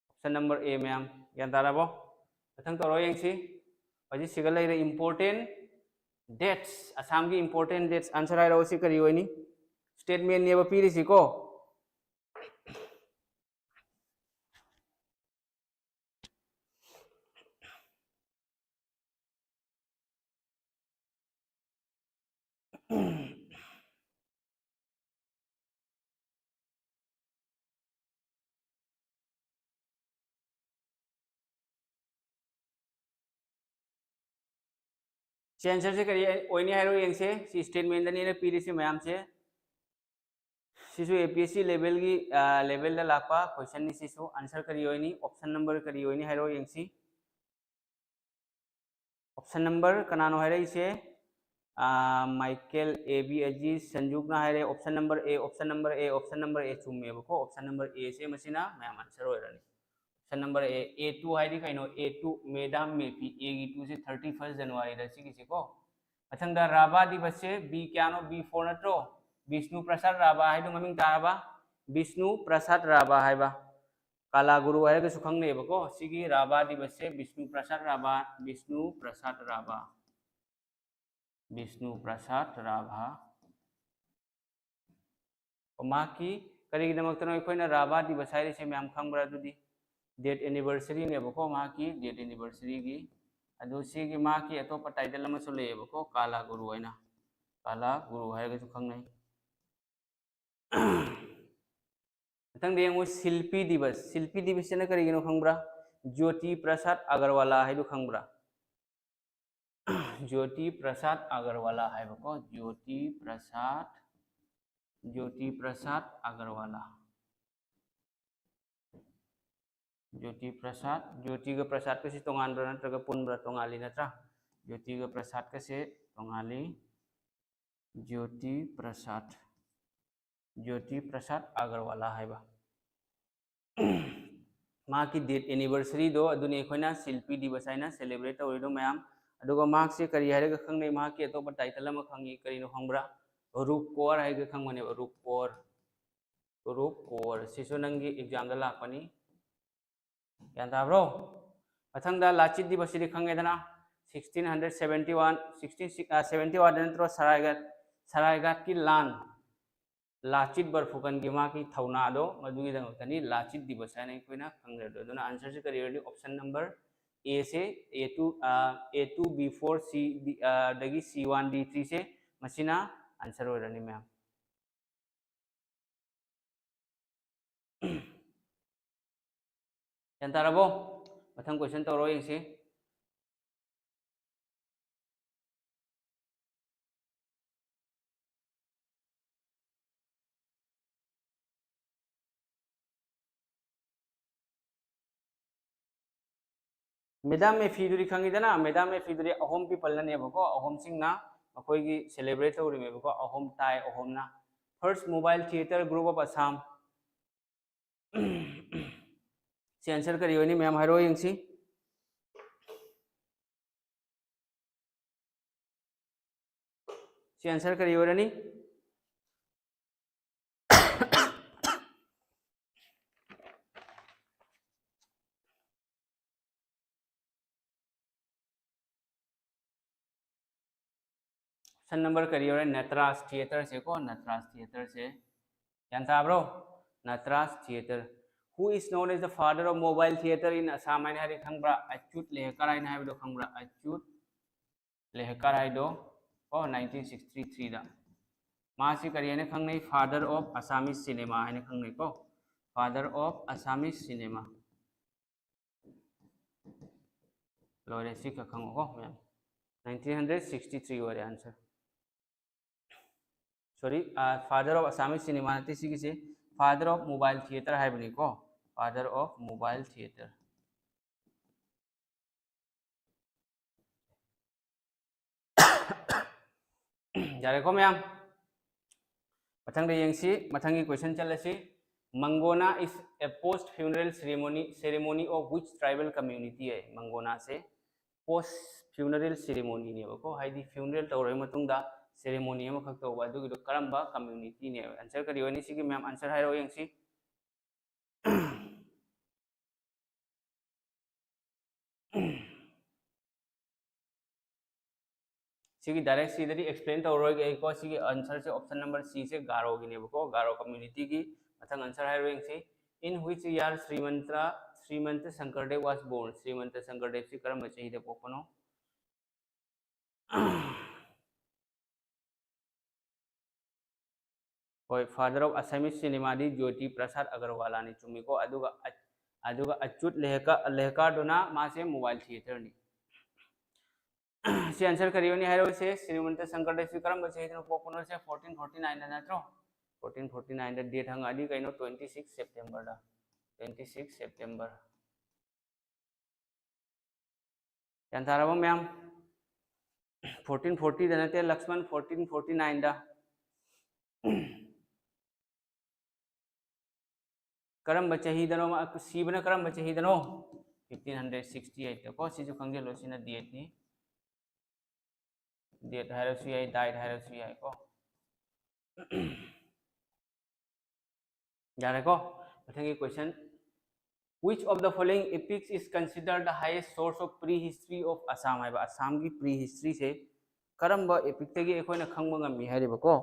Option number A, ꯃꯌꯥꯝ ꯒ꯭ꯌꯥꯟ ꯇꯥꯔꯕꯣ? ꯃꯊꯪ ꯇꯧꯔꯣ ꯌꯦꯡꯁꯤ꯫ ꯍꯧꯖꯤꯛ ꯁꯤꯒ ꯂꯩꯔꯦ, important dates, ꯑꯁꯥꯝꯒꯤ important dates꯫ Answer ꯍꯥꯏꯔꯛꯑꯣ, ꯁꯤ ꯀꯔꯤ ꯑꯣꯏꯅꯤ? Statement ꯅꯦꯕ ꯄꯤꯔꯤꯁꯤꯀꯣ꯫ ꯁꯤ answer ꯁꯦ ꯀꯔꯤ ꯑꯣꯏꯅꯤ ꯍꯥꯏꯔꯣ ꯌꯦꯡꯁꯦ꯫ ꯁꯤ statement ꯗꯅꯤꯅ ꯄꯤꯔꯤꯁꯤ ꯃꯌꯥꯝꯁꯦ꯫ ꯁꯤꯁꯨ A P S C level ꯒꯤ, ꯑ, level ꯗ ꯂꯥꯛꯄ question ꯅꯤ ꯁꯤꯁꯨ꯫ Answer ꯀꯔꯤ ꯑꯣꯏꯅꯤ? Option number ꯀꯔꯤ ꯑꯣꯏꯅꯤ ꯍꯥꯏꯔꯣ ꯌꯦꯡꯁꯤ꯫ Option number ꯀꯅꯥꯅꯣ ꯍꯥꯏꯔꯛꯏꯁꯦ? ꯑ, ꯃꯥꯏꯀꯦꯜ, A B ꯑꯖꯤꯠ, ꯁꯟꯖꯨꯛꯅ ꯍꯥꯏꯔꯦ option number A, option number A, option number A ꯆꯨꯝꯃꯦꯕꯀꯣ꯫ Option number A ꯁꯦ ꯃꯁꯤꯅ ꯃꯌꯥꯝ answer ꯑꯣꯏꯔꯅꯤ꯫ Option number A, A two ꯍꯥꯏꯗꯤ ꯀꯩꯅꯣ? A two, ꯃꯦꯗꯥꯝ ꯃꯦꯐꯤ꯫ A ꯒꯤ two ꯁꯦ thirty first January ꯗ ꯁꯤꯒꯤꯁꯦꯀꯣ꯫ ꯃꯊꯪꯗ ꯔꯥꯚꯥ ꯗꯤꯕꯁ ꯁꯦ B ꯀꯌꯥꯅꯣ? B four ꯅꯠꯇ꯭ꯔꯣ? ꯕꯤꯁꯅꯨ ꯄ꯭ꯔꯁꯥꯗ ꯔꯥꯚꯥ ꯍꯥꯏꯗꯣ ꯃꯃꯤꯡ ꯇꯥꯔꯕ? ꯕꯤꯁꯅꯨ ꯄ꯭ꯔꯁꯥꯗ ꯔꯥꯚꯥ ꯍꯥꯏꯕ꯫ ꯀꯥꯂꯥ ꯒꯨꯔꯨ ꯍꯥꯏꯔꯒꯁꯨ ꯈꯪꯅꯩꯌꯦꯕꯀꯣ꯫ ꯁꯤꯒꯤ ꯔꯥꯚꯥ ꯗꯤꯕꯁ ꯁꯦ ꯕꯤꯁꯅꯨ ꯄ꯭ꯔꯁꯥꯗ ꯔꯥꯚꯥ, ꯕꯤꯁꯅꯨ ꯄ꯭ꯔꯁꯥꯗ ꯔꯥꯚꯥ, ꯕꯤꯁꯅꯨ ꯄ꯭ꯔꯁꯥꯗ ꯔꯥꯚꯥ꯫ ꯃꯍꯥꯛꯀꯤ ꯀꯔꯤꯒꯤꯗꯃꯛꯇꯅꯣ ꯑꯩꯈꯣꯏꯅ ꯔꯥꯚꯥ ꯗꯤꯕꯁ ꯍꯥꯏꯔꯤꯁꯦ ꯃꯌꯥꯝ ꯈꯪꯕ꯭ꯔꯥ? ꯑꯗꯨꯗꯤ death anniversary ꯅꯦꯕꯀꯣ, ꯃꯍꯥꯛꯀꯤ death anniversary ꯒꯤ꯫ ꯑꯗꯨ ꯁꯤꯒꯤ ꯃꯍꯥꯛꯀꯤ ꯑꯇꯣꯞꯄ title ꯑꯃꯁꯨ ꯂꯩꯌꯦꯕꯀꯣ, ꯀꯥꯂꯥ ꯒꯨꯔꯨ ꯍꯥꯏꯅ, ꯀꯥꯂꯥ ꯒꯨꯔꯨ ꯍꯥꯏꯔꯒꯁꯨ ꯈꯪꯅꯩ꯫ ꯃꯊꯪꯗ ꯌꯦꯡꯉꯨ, ꯁꯤꯜꯄꯤ ꯗꯤꯕꯁ꯫ ꯁꯤꯜꯄꯤ ꯗꯤꯕꯁ ꯁꯤꯅ ꯀꯔꯤꯒꯤꯅꯣ ꯈꯪꯕ꯭ꯔꯥ? ꯖ꯭ꯌꯣꯇꯤ ꯄ꯭ꯔꯁꯥꯗ ꯑꯒꯔꯋꯥꯂꯥ ꯍꯥꯏꯗꯨ ꯈꯪꯕ꯭ꯔꯥ? ꯖ꯭ꯌꯣꯇꯤ ꯄ꯭ꯔꯁꯥꯗ ꯑꯒꯔꯋꯥꯂꯥ ꯍꯥꯏꯕꯀꯣ, ꯖ꯭ꯌꯣꯇꯤ ꯄ꯭ꯔꯁꯥꯗ, ꯖ꯭ꯌꯣꯇꯤ ꯄ꯭ꯔꯁꯥꯗ ꯑꯒꯔꯋꯥꯂꯥ꯫ ꯖ꯭ꯌꯣꯇꯤ ꯄ꯭ꯔꯁꯥꯗ, ꯖ꯭ꯌꯣꯇꯤꯒ ꯄ꯭ꯔꯁꯥꯗꯀꯁꯤ ꯇꯣꯉꯥꯟꯕ꯭ꯔꯥ ꯅꯠꯇ꯭ꯔꯒ ꯄꯨꯟꯕ꯭ꯔꯥ? ꯇꯣꯉꯥꯜꯂꯤ ꯅꯠꯇ꯭ꯔꯥ? ꯖ꯭ꯌꯣꯇꯤꯒ ꯄ꯭ꯔꯁꯥꯗꯀꯁꯦ ꯇꯣꯉꯥꯜꯂꯤ꯫ ꯖ꯭ꯌꯣꯇꯤ ꯄ꯭ꯔꯁꯥꯗ, ꯖ꯭ꯌꯣꯇꯤ ꯄ꯭ꯔꯁꯥꯗ ꯑꯒꯔꯋꯥꯂꯥ ꯍꯥꯏꯕ꯫ ꯃꯍꯥꯛꯀꯤ death anniversary ꯗꯣ ꯑꯗꯨꯅꯤ ꯑꯩꯈꯣꯏꯅ ꯁꯤꯜꯄꯤ ꯗꯤꯕꯁ ꯍꯥꯏꯅ celebrate ꯇꯧꯔꯤꯗꯣ ꯃꯌꯥꯝ꯫ ꯑꯗꯨꯒ ꯃꯍꯥꯛꯁꯦ ꯀꯔꯤ ꯍꯥꯏꯔꯒ ꯈꯪꯅꯩ? ꯃꯍꯥꯛꯀꯤ ꯑꯇꯣꯞꯄ title ꯑꯃ ꯈꯪꯉꯤ, ꯀꯔꯤꯅꯣ ꯈꯪꯕ꯭ꯔꯥ? ꯔꯨꯞ ꯀꯣꯔ ꯍꯥꯏꯔꯒ ꯈꯪꯕꯅꯦꯕ, ꯔꯨꯞ ꯀꯣꯔ꯫ Roof core. ꯁꯤꯁꯨ ꯅꯪꯒꯤ exam ꯗ ꯂꯥꯛꯄꯅꯤ꯫ ꯒ꯭ꯌꯥꯟ ꯇꯥꯕ꯭ꯔꯣ? ꯃꯊꯪꯗ ꯂꯥꯆꯤꯠ ꯗꯤꯕꯁ ꯁꯤꯗꯤ ꯈꯪꯉꯦꯗꯅ? Sixteen hundred seventy one, sixteen seventy one ꯅꯠꯇ꯭ꯔꯣ ꯁꯔꯥꯏꯒꯥꯠ, ꯁꯔꯥꯏꯒꯥꯠꯀꯤ ꯂꯥꯟ, ꯂꯥꯆꯤꯠ ꯕꯔꯐꯨꯀꯟꯒꯤ ꯃꯥꯒꯤ ꯊꯧꯅꯥꯗꯣ, ꯃꯗꯨꯒꯤꯗꯃꯛꯇꯅꯤ ꯂꯥꯆꯤꯠ ꯗꯤꯕꯁ ꯍꯥꯏꯅ ꯑꯩꯈꯣꯏꯅ ꯈꯪꯅꯔꯤꯗꯣ꯫ ꯑꯗꯨꯅ answer ꯁꯦ ꯀꯔꯤ ꯑꯣꯏꯔꯅꯤ? Option number A say, A two, ꯑ, A two B four C D, ꯑ, ꯗꯒꯤ C one D three ꯁꯦ, ꯃꯁꯤꯅ answer ꯑꯣꯏꯔꯅꯤ ꯃꯌꯥꯝ꯫ ꯒ꯭ꯌꯥꯟ ꯇꯥꯔꯕꯣ? ꯃꯊꯪ question ꯇꯧꯔꯣ ꯌꯦꯡꯁꯤ꯫ ꯃꯦꯗꯥꯝ ꯃꯦꯐꯤꯗꯨꯗꯤ ꯈꯪꯉꯤꯗꯅ, ꯃꯦꯗꯥꯝ ꯃꯦꯐꯤꯗꯨꯗꯤ ꯑꯍꯣꯝ people ꯅꯅꯦꯕꯀꯣ, ꯑꯍꯣꯝꯁꯤꯡꯅ ꯃꯈꯣꯏꯒꯤ celebrate ꯇꯧꯔꯤꯃꯦꯕꯀꯣ, ꯑꯍꯣꯝ ꯇꯥꯏ, ꯑꯍꯣꯝꯅ꯫ First mobile theatre group of Assam꯫ ꯁꯤ answer ꯀꯔꯤ ꯑꯣꯏꯅꯤ ꯃꯌꯥꯝ ꯍꯥꯏꯔꯣ ꯌꯦꯡꯁꯤ꯫ ꯁꯤ answer ꯀꯔꯤ ꯑꯣꯏꯔꯅꯤ? Option number ꯀꯔꯤ ꯑꯣꯏꯔꯦ? Nataraja theatre ꯁꯦꯀꯣ, Nataraja theatre ꯁꯦ꯫ ꯒ꯭ꯌꯥꯟ ꯇꯥꯕ꯭ꯔꯣ? Nataraja theatre꯫ Who is known as the father of mobile theatre in Assam ꯍꯥꯏꯅ ꯍꯥꯏꯔꯤ ꯈꯪꯕ꯭ꯔꯥ? ꯑꯆꯨꯠ ꯂꯦꯍꯀꯔ ꯍꯥꯏꯅ ꯍꯥꯏꯕꯗꯣ ꯈꯪꯕ꯭ꯔꯥ? ꯑꯆꯨꯠ ꯂꯦꯍꯀꯔ ꯍꯥꯏꯗꯣ ꯀꯣ, ꯅꯥꯏꯟꯇꯤꯟ ꯁꯤꯛꯁꯇꯤ ꯊ꯭ꯔꯤꯗ꯫ ꯃꯥꯁꯤ ꯀꯔꯤ ꯍꯥꯏꯅ ꯈꯪꯅꯩ? Father of Assamese cinema ꯍꯥꯏꯅ ꯈꯪꯅꯩꯀꯣ, Father of Assamese cinema꯫ ꯂꯣꯏꯔꯦ, ꯁꯤ ꯈꯛ ꯈꯪꯉꯨꯀꯣ ꯃꯌꯥꯝ꯫ ꯅꯥꯏꯟꯇꯤꯟ ꯍꯟꯗ꯭ꯔꯦꯠ ꯁꯤꯛꯁꯇꯤ ꯊ꯭ꯔꯤ ꯑꯣꯏꯔꯦ answer꯫ Sorry, father of Assamese cinema ꯅꯠꯇꯦ ꯁꯤꯒꯤꯁꯦ, father of mobile theatre ꯍꯥꯏꯕꯅꯤꯀꯣ, father of mobile theatre꯫ ꯌꯥꯔꯦꯀꯣ ꯃꯌꯥꯝ? ꯃꯊꯪꯗ ꯌꯦꯡꯁꯤ, ꯃꯊꯪꯒꯤ question ꯆꯠꯂꯁꯤ꯫ Mangona is a post funeral ceremony, ceremony of which tribal community high. ꯃꯪꯒꯣꯅꯥꯁꯦ post funeral ceremony ꯅꯦꯕꯀꯣ, ꯍꯥꯏꯗꯤ funeral ꯇꯧꯔꯕ ꯃꯇꯨꯡꯗ ceremony ꯑꯃꯈꯛ ꯇꯧꯕ, ꯑꯗꯨꯒꯤꯗꯣ ꯀꯔꯝꯕ community ꯅꯦꯕ? Answer ꯀꯔꯤ ꯑꯣꯏꯅꯤ ꯁꯤꯒꯤ ꯃꯌꯥꯝ? Answer ꯍꯥꯏꯔꯛꯑꯣ ꯌꯦꯡꯁꯤ꯫ ꯁꯤꯒꯤ ꯗꯥꯏꯔꯦꯛ ꯁꯤꯗꯗꯤ ꯑꯦꯛꯁꯄ꯭ꯂꯦꯟ ꯇꯧꯔꯔꯣꯏꯒꯦ ꯑꯩꯀꯣ꯫ ꯁꯤꯒꯤ ꯑꯟꯁꯔꯁꯦ ꯑꯣꯞꯁꯟ ꯅꯝꯕꯔ ꯁꯤꯁꯦ ꯒꯥꯔꯣꯒꯤꯅꯦꯕꯀꯣ, ꯒꯥꯔꯣ ꯀꯝꯃ꯭ꯌꯨꯅꯤꯇꯤꯒꯤ꯫ ꯃꯊꯪ ꯑꯟꯁꯔ ꯍꯥꯏꯔꯣ ꯌꯦꯡꯁꯤ꯫ In which year Srimanta Srimanta Sankardev was born? ꯁ꯭ꯔꯤꯃꯟꯇ ꯁꯪꯀꯔꯗꯦꯕꯁꯤ ꯀꯔꯝꯕ ꯆꯍꯤꯗ ꯄꯣꯛꯄꯅꯣ? ꯍꯣꯏ, father of Assamese cinema ꯗꯤ ꯖꯣꯇꯤ ꯄ꯭ꯔꯁꯥꯗ ꯑꯒꯔꯋꯥꯂꯥꯅꯤ, ꯆꯨꯝꯃꯤꯀꯣ꯫ ꯑꯗꯨꯒ ꯑ-, ꯑꯗꯨꯒ ꯑꯆꯨꯠ ꯂꯦꯍꯀꯥ ꯂꯦꯍꯀꯥꯔꯗꯨꯅ ꯃꯥꯁꯦ ꯃꯣꯕꯥꯏꯜ ꯊꯤꯌꯦꯇꯔꯅꯤ꯫ ꯁꯤ ꯑꯟꯁꯔ ꯀꯔꯤꯅꯤ ꯍꯥꯏꯔꯣꯁꯦ? ꯁ꯭ꯔꯤꯃꯟꯇ ꯁꯪꯀꯔꯗꯦꯕꯁꯤ ꯀꯔꯝꯕ ꯆꯍꯤꯗꯅꯣ ꯄꯣꯛꯄꯅꯣꯁꯦ? ꯐꯣꯔꯇꯤꯟ ꯐꯣꯔꯇꯤ ꯅꯥꯏꯟꯗ ꯅꯠꯇ꯭ꯔꯣ? Fourteen forty nine. ꯗꯦꯠ ꯍꯪꯉꯛꯑꯗꯤ ꯀꯩꯅꯣ? ꯇ꯭ꯋꯦꯟꯇꯤ ꯁꯤꯛꯁ ꯁꯦꯞꯇꯦꯝꯕꯔꯗ꯫ Twenty six September. ꯒ꯭ꯌꯥꯟ ꯇꯥꯔꯕ ꯃꯌꯥꯝ? ꯐꯣꯔꯇꯤꯟ ꯐꯣꯔꯇꯤꯗ ꯅꯠꯇꯦ ꯂꯛꯁꯃꯟ, ꯐꯣꯔꯇꯤꯟ ꯐꯣꯔꯇꯤ ꯅꯥꯏꯟꯗ꯫ ꯀꯔꯝꯕ ꯆꯍꯤꯗꯅꯣ ꯃꯥ ꯁꯤꯕꯅ? ꯀꯔꯝꯕ ꯆꯍꯤꯗꯅꯣ? ꯐꯤꯐꯇꯤꯟ ꯍꯟꯗ꯭ꯔꯦꯠ ꯁꯤꯛꯁꯇꯤ ꯑꯩꯠꯇꯀꯣ꯫ ꯁꯤꯁꯨ ꯈꯪꯖꯤꯜꯂꯣ, ꯁꯤꯅ ꯗꯦꯠꯅꯤ꯫ ꯗꯦꯠ ꯍꯥꯏꯔꯁꯨ ꯌꯥꯏ, ꯗꯥꯏꯠ ꯍꯥꯏꯔꯁꯨ ꯌꯥꯏꯀꯣ꯫ ꯌꯥꯔꯦꯀꯣ? ꯃꯊꯪꯒꯤ question, which of the following epics is considered the highest source of prehistory of Assam? ꯍꯥꯏꯕ ꯑꯁꯥꯝꯒꯤ ꯄ꯭ꯔꯤ ꯍꯤꯁꯇ꯭ꯔꯤꯁꯦ ꯀꯔꯝꯕ ꯑꯦꯄꯤꯛꯇꯒꯤ ꯑꯩꯈꯣꯏꯅ ꯈꯪꯕ ꯉꯝꯃꯤ ꯍꯥꯏꯔꯤꯕꯀꯣ?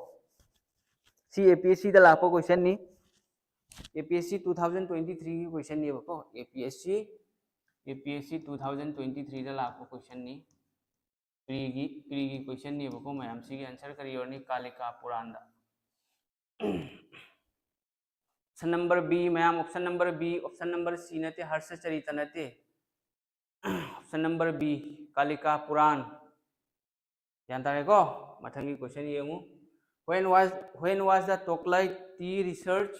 ꯁꯤ ꯑꯦ ꯄꯤ ꯑꯦꯁ ꯁꯤꯗ ꯂꯥꯛꯄ questionꯅꯤ꯫ ꯑꯦ P S C two thousand twenty ꯊ꯭ꯔꯤꯒꯤ questionꯅꯦꯕꯀꯣ꯫ ꯑꯦ ꯄꯤ ꯑꯦꯁ ꯁꯤ, ꯑꯦ P S C two thousand twenty ꯊ꯭ꯔꯤꯗ ꯂꯥꯛꯄ questionꯅꯤ꯫ ꯄ꯭ꯔꯤꯒꯤ, ꯄ꯭ꯔꯤꯒꯤ questionꯅꯦꯕꯀꯣ ꯃꯌꯥꯝ꯫ ꯁꯤꯒꯤ ꯑꯟꯁꯔ ꯀꯔꯤ ꯑꯣꯏꯔꯅꯤ? ꯀꯥꯂꯤꯀꯥ ꯄꯨꯔꯥꯟꯗ꯫ Option number B ꯃꯌꯥꯝ, option number B, option number C ꯅꯠꯇꯦ, ꯍꯔꯁ ꯆꯔꯤꯇ ꯅꯠꯇꯦ꯫ Option number B, ꯀꯥꯂꯤꯀꯥ ꯄꯨꯔꯥꯟ꯫ ꯒ꯭ꯌꯥꯟ ꯇꯥꯔꯦꯀꯣ? ꯃꯊꯪꯒꯤ question ꯌꯦꯡꯉꯨ꯫ When was, when was the Toklai tea research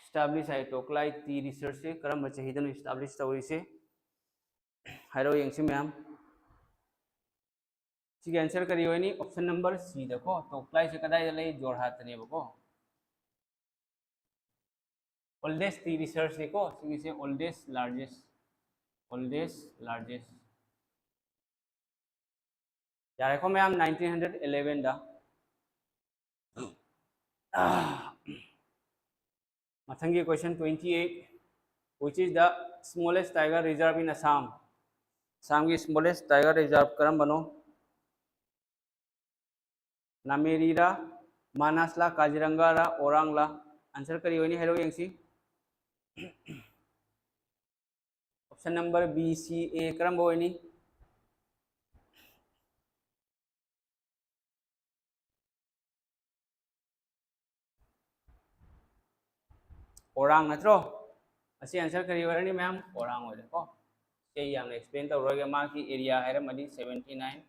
established? High, ꯇꯣꯀ꯭ꯂꯥꯏ T ꯔꯤꯁꯔꯆꯁꯦ ꯀꯔꯝꯕ ꯆꯍꯤꯗꯅꯣ establish ꯇꯧꯔꯤꯁꯦ? ꯍꯥꯏꯔꯛꯑꯣ ꯌꯦꯡꯁꯤ ꯃꯌꯥꯝ꯫ ꯁꯤꯒꯤ ꯑꯟꯁꯔ ꯀꯔꯤ ꯑꯣꯏꯅꯤ? Option number Cꯗꯀꯣ꯫ ꯇꯣꯀ꯭ꯂꯥꯏꯁꯦ ꯀꯗꯥꯏꯗ ꯂꯩ? ꯖꯣꯔꯍꯥꯠꯇꯅꯦꯕꯀꯣ꯫ Oldest tea researchꯅꯤꯀꯣ ꯁꯤꯒꯤꯁꯦ, oldest, largest, oldest, largest꯫ ꯌꯥꯔꯦꯀꯣ ꯃꯌꯥꯝ, ꯅꯥꯏꯟꯇꯤꯟ ꯍꯟꯗ꯭ꯔꯦꯠ ꯏꯂꯦꯚꯦꯟꯗ꯫ ꯃꯊꯪꯒꯤ question twenty eight, which is the smallest tiger reserve in Assam? ꯑꯁꯥꯝꯒꯤ smallest tiger reserve ꯀꯔꯝꯕꯅꯣ? ꯅꯥꯃꯦꯔꯤꯔꯥ, ꯃꯥꯅꯥꯁꯂꯥ, ꯀꯥꯖꯤꯔꯪꯒꯥꯔꯥ, ꯑꯣꯔꯥꯡꯂꯥ? Answer ꯀꯔꯤ ꯑꯣꯏꯅꯤ ꯍꯥꯏꯔꯣ ꯌꯦꯡꯁꯤ꯫ Option number B, C, A ꯀꯔꯝꯕ ꯑꯣꯏꯅꯤ? ꯑꯣꯔꯥꯡ ꯅꯠꯇ꯭ꯔꯣ? ꯑꯁꯤ answer ꯀꯔꯤ ꯑꯣꯏꯔꯅꯤ ꯃꯌꯥꯝ? ꯑꯣꯔꯥꯡ ꯑꯣꯏꯔꯦꯀꯣ꯫ ꯁꯤ ꯑꯩ ꯌꯥꯝꯅ explain ꯇꯧꯔꯣꯏꯒꯦ꯫ ꯃꯥꯒꯤ area ꯍꯥꯏꯔꯝꯃꯗꯤ seventy nine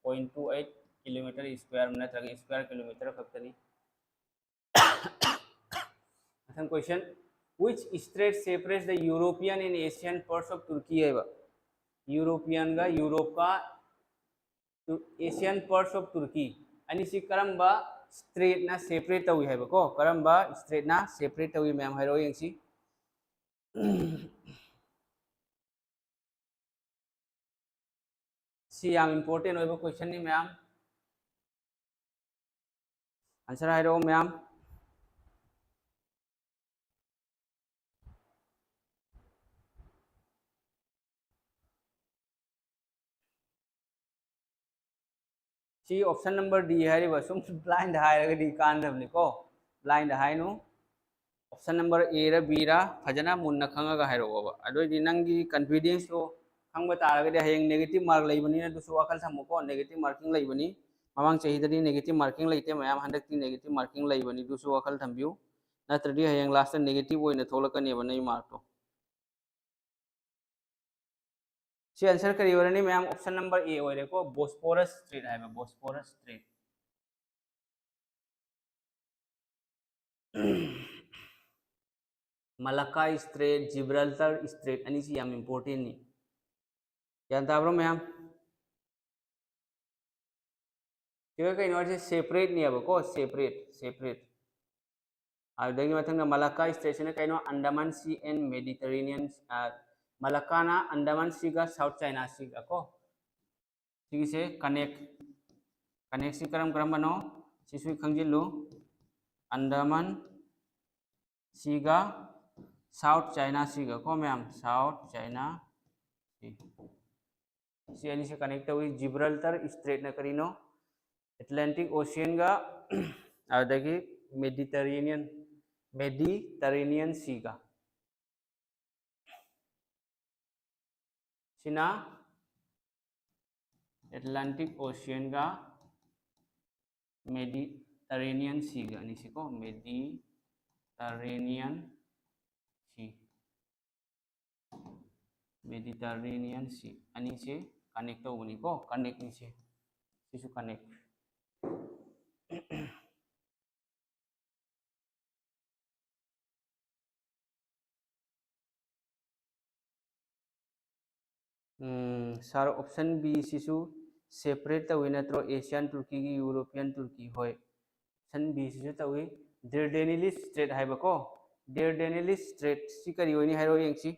point two eight kilometre square ꯅꯠꯇ꯭ꯔꯒ square kilometre ꯈꯛꯇꯅꯤ꯫ ꯃꯊꯪ question, which strait separates the European and Asian parts of Turkey ꯍꯥꯏꯕ꯫ Europeanꯒ, Europeꯀ, Asian parts of Turkey ꯑꯅꯤꯁꯤ ꯀꯔꯝꯕ straitꯅ separate ꯇꯧꯏ ꯍꯥꯏꯕꯀꯣ? ꯀꯔꯝꯕ straitꯅ separate ꯇꯧꯏ ꯃꯌꯥꯝ ꯍꯥꯏꯔꯛꯑꯣ ꯌꯦꯡꯁꯤ꯫ ꯁꯤ ꯌꯥꯝ important ꯑꯣꯏꯕ questionꯅꯤ ꯃꯌꯥꯝ꯫ Answer ꯍꯥꯏꯔꯛꯑꯣ ꯃꯌꯥꯝ꯫ ꯁꯤ option number D ꯍꯥꯏꯔꯤꯕ, ꯁꯨꯝ blind ꯍꯥꯏꯔꯒꯗꯤ ꯀꯥꯟꯅꯗꯕꯅꯤꯀꯣ, blind ꯍꯥꯏꯅꯨ꯫ Option number Aꯔ Bꯔ ꯐꯖꯅ ꯃꯨꯟꯅ ꯈꯪꯉꯒ ꯍꯥꯏꯔꯛꯑꯣꯕ꯫ ꯑꯗꯨꯑꯣꯏꯗꯤ ꯅꯪꯒꯤ confidenceꯇꯣ ꯈꯪꯕ ꯇꯥꯔꯒꯗꯤ ꯍꯌꯦꯡ negative mark ꯂꯩꯕꯅꯤꯅ ꯑꯗꯨꯁꯨ ꯋꯥꯈꯜ ꯊꯝꯃꯨꯀꯣ, negative marking ꯂꯩꯕꯅꯤ꯫ ꯃꯃꯥꯡ ꯆꯍꯤꯗꯗꯤ negative marking ꯂꯩꯇꯦ ꯃꯌꯥꯝ, ꯍꯟꯗꯛꯇꯤ negative marking ꯂꯩꯕꯅꯤ, ꯑꯗꯨꯁꯨ ꯋꯥꯈꯜ ꯊꯝꯕꯤꯌꯨ꯫ ꯅꯠꯇ꯭ꯔꯗꯤ ꯍꯌꯦꯡ lastꯇ negative ꯑꯣꯏꯅ ꯊꯣꯛꯂꯛꯀꯅꯦꯕ ꯅꯪꯒꯤ markꯇꯣ꯫ ꯁꯤ answer ꯀꯔꯤ ꯑꯣꯏꯔꯅꯤ ꯃꯌꯥꯝ? Option number A ꯑꯣꯏꯔꯦꯀꯣ, Bosphorus Strait ꯍꯥꯏꯕ, Bosphorus Strait꯫ Malacca Strait, Gibraltar Strait ꯑꯅꯤꯁꯤ ꯌꯥꯝ importantꯅꯤ꯫ ꯒ꯭ꯌꯥꯟ ꯇꯥꯕ꯭ꯔꯣ ꯃꯌꯥꯝ? ꯁꯤꯒ ꯀꯩꯅꯣ ꯍꯥꯏꯁꯦ? Separateꯅꯦꯕꯀꯣ, separate, separate꯫ ꯑꯗꯨꯗꯒꯤ ꯃꯊꯪꯗ Malacca Straitꯁꯤꯅ ꯀꯩꯅꯣ? Andaman Sea and Mediterranean, ꯑ, Malaccaꯅ Andaman Seaꯒ South China Seaꯒ ꯀꯣ, ꯁꯤꯒꯤꯁꯦ connect, connectꯁꯤ ꯀꯔꯝ ꯀꯔꯝꯕꯅꯣ? ꯁꯤꯁꯨ ꯈꯪꯖꯤꯜꯂꯨ꯫ Andaman Seaꯒ South China Seaꯒ ꯀꯣ ꯃꯌꯥꯝ, South China Sea꯫ ꯁꯤ ꯑꯅꯤꯁꯤ connect ꯇꯧꯏ꯫ Gibraltar Straitꯅ ꯀꯔꯤꯅꯣ? ꯑꯦꯠꯂꯥꯟꯇꯤꯛ ꯑꯣꯁꯤꯌꯟꯒ ꯑꯗꯒꯤ ꯃꯦꯗꯤꯇꯔꯦꯅꯤꯌꯟ, ꯃꯦꯗꯤꯇꯔꯦꯅꯤꯌꯟ ꯁꯤꯒ꯫ ꯁꯤꯅ ꯑꯦꯠꯂꯥꯟꯇꯤꯛ ꯑꯣꯁꯤꯌꯟꯒ ꯃꯦꯗꯤꯇꯔꯦꯅꯤꯌꯟ ꯁꯤꯒ ꯑꯅꯤꯁꯤꯀꯣ, ꯃꯦꯗꯤꯇꯔꯦꯅꯤꯌꯟ ꯁꯤ, ꯃꯦꯗꯤꯇꯔꯦꯅꯤꯌꯟ ꯁꯤ ꯑꯅꯤꯁꯦ ꯀꯅꯦꯛ ꯇꯧꯕꯅꯤꯀꯣ, ꯀꯅꯦꯛꯅꯤꯁꯦ, ꯁꯤꯁꯨ ꯀꯅꯦꯛ꯫ ꯁꯥꯔ, ꯑꯣꯞꯁꯟ ꯕꯤ ꯁꯤꯁꯨ ꯁꯦꯄꯔꯦꯠ ꯇꯧꯏ ꯅꯠꯇ꯭ꯔꯣ? ꯑꯦꯁꯤꯌꯥꯟ ꯇꯨꯔꯀꯤꯒꯤ ꯌꯨꯔꯣꯄꯤꯌꯟ ꯇꯨꯔꯀꯤ, ꯍꯣꯏ, ꯑꯣꯞꯁꯟ ꯕꯤ ꯁꯤꯁꯨ ꯇꯧꯏ꯫ ꯗꯦꯔꯗꯦꯅꯤꯂꯤꯁ ꯁ꯭ꯇ꯭ꯔꯦꯠ ꯍꯥꯏꯕꯀꯣ, ꯗꯦꯔꯗꯦꯅꯤꯂꯤꯁ ꯁ꯭ꯇ꯭ꯔꯦꯠꯁꯤ ꯀꯔꯤ ꯑꯣꯏꯅꯤ ꯍꯥꯏꯔꯣ ꯌꯦꯡꯁꯤ꯫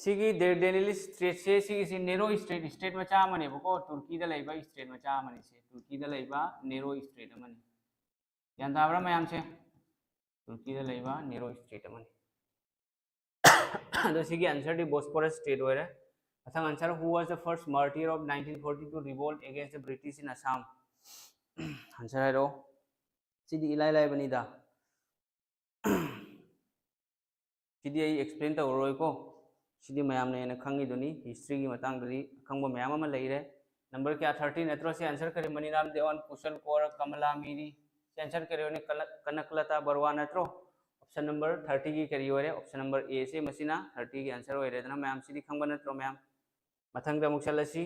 ꯁꯤꯒꯤ ꯗꯦꯔꯗꯦꯅꯤꯂꯤꯁ ꯁ꯭ꯇ꯭ꯔꯦꯠꯁꯦ, ꯁꯤꯒꯤꯁꯤ ꯅꯦꯔꯣ ꯁ꯭ꯇ꯭ꯔꯦꯠ, ꯁ꯭ꯇ꯭ꯔꯦꯠ ꯃꯆꯥ ꯑꯃꯅꯦꯕꯀꯣ, ꯇꯨꯔꯀꯤꯗ ꯂꯩꯕ ꯁ꯭ꯇ꯭ꯔꯦꯠ ꯃꯆꯥ ꯑꯃꯅꯤ꯫ ꯁꯤ ꯇꯨꯔꯀꯤꯗ ꯂꯩꯕ ꯅꯦꯔꯣ ꯁ꯭ꯇ꯭ꯔꯦꯠ ꯑꯃꯅꯤ꯫ ꯒ꯭ꯌꯥꯟ ꯇꯥꯕ꯭ꯔꯥ ꯃꯌꯥꯝꯁꯦ? ꯇꯨꯔꯀꯤꯗ ꯂꯩꯕ ꯅꯦꯔꯣ ꯁ꯭ꯇ꯭ꯔꯦꯠ ꯑꯃꯅꯤ꯫ ꯑꯗꯣ ꯁꯤꯒꯤ ꯑꯟꯁꯔꯗꯤ ꯕꯣꯁꯄꯣꯔꯁ ꯁ꯭ꯇ꯭ꯔꯦꯠ ꯑꯣꯏꯔꯦ꯫ ꯃꯊꯪ answer, who was the first martyr of nineteen forty-two revolt against the British in Assam? Answer ꯍꯥꯏꯔꯛꯑꯣ꯫ ꯁꯤꯗꯤ ꯏꯂꯥꯏ ꯂꯥꯏꯕꯅꯤꯗ꯫ ꯁꯤꯗꯤ ꯑꯩ ꯑꯦꯛꯁꯄ꯭ꯂꯦꯟ ꯇꯧꯔꯔꯣꯏꯀꯣ, ꯁꯤꯗꯤ ꯃꯌꯥꯝꯅ ꯍꯦꯟꯅ ꯈꯪꯉꯤꯗꯨꯅꯤ꯫ ꯍꯤꯁꯇ꯭ꯔꯤꯒꯤ ꯃꯇꯥꯡꯗꯗꯤ ꯑꯈꯪꯕ ꯃꯌꯥꯝ ꯑꯃ ꯂꯩꯔꯦ꯫ ꯅꯝꯕꯔ ꯀꯌꯥ? ꯊꯥꯔꯇꯤ ꯅꯠꯇ꯭ꯔꯣ? ꯁꯤ ꯑꯟꯁꯔ ꯀꯔꯤ? ꯃꯅꯤꯔꯥꯝ ꯗꯦꯋꯥꯟ, ꯀꯨꯁꯜ ꯀꯣꯔ, ꯀꯃꯂꯥ ꯃꯤꯔꯤ꯫ ꯁꯤ ꯑꯟꯁꯔ ꯀꯔꯤ ꯑꯣꯏꯅꯤ? ꯀꯅ-, ꯀꯅꯀꯂꯇꯥ ꯕꯔꯨꯋꯥ ꯅꯠꯇ꯭ꯔꯣ? ꯑꯣꯞꯁꯟ ꯅꯝꯕꯔ ꯊꯥꯔꯇꯤꯒꯤ ꯀꯔꯤ ꯑꯣꯏꯔꯦ? ꯑꯣꯞꯁꯟ ꯅꯝꯕꯔ ꯑꯦꯁꯦ ꯃꯁꯤꯅ ꯊꯥꯔꯇꯤꯒꯤ ꯑꯟꯁꯔ ꯑꯣꯏꯔꯦꯗꯅ ꯃꯌꯥꯝ, ꯁꯤꯗꯤ ꯈꯪꯕ ꯅꯠꯇ꯭ꯔꯣ ꯃꯌꯥꯝ? ꯃꯊꯪꯗ ꯑꯃꯨꯛ ꯆꯠꯂꯁꯤ꯫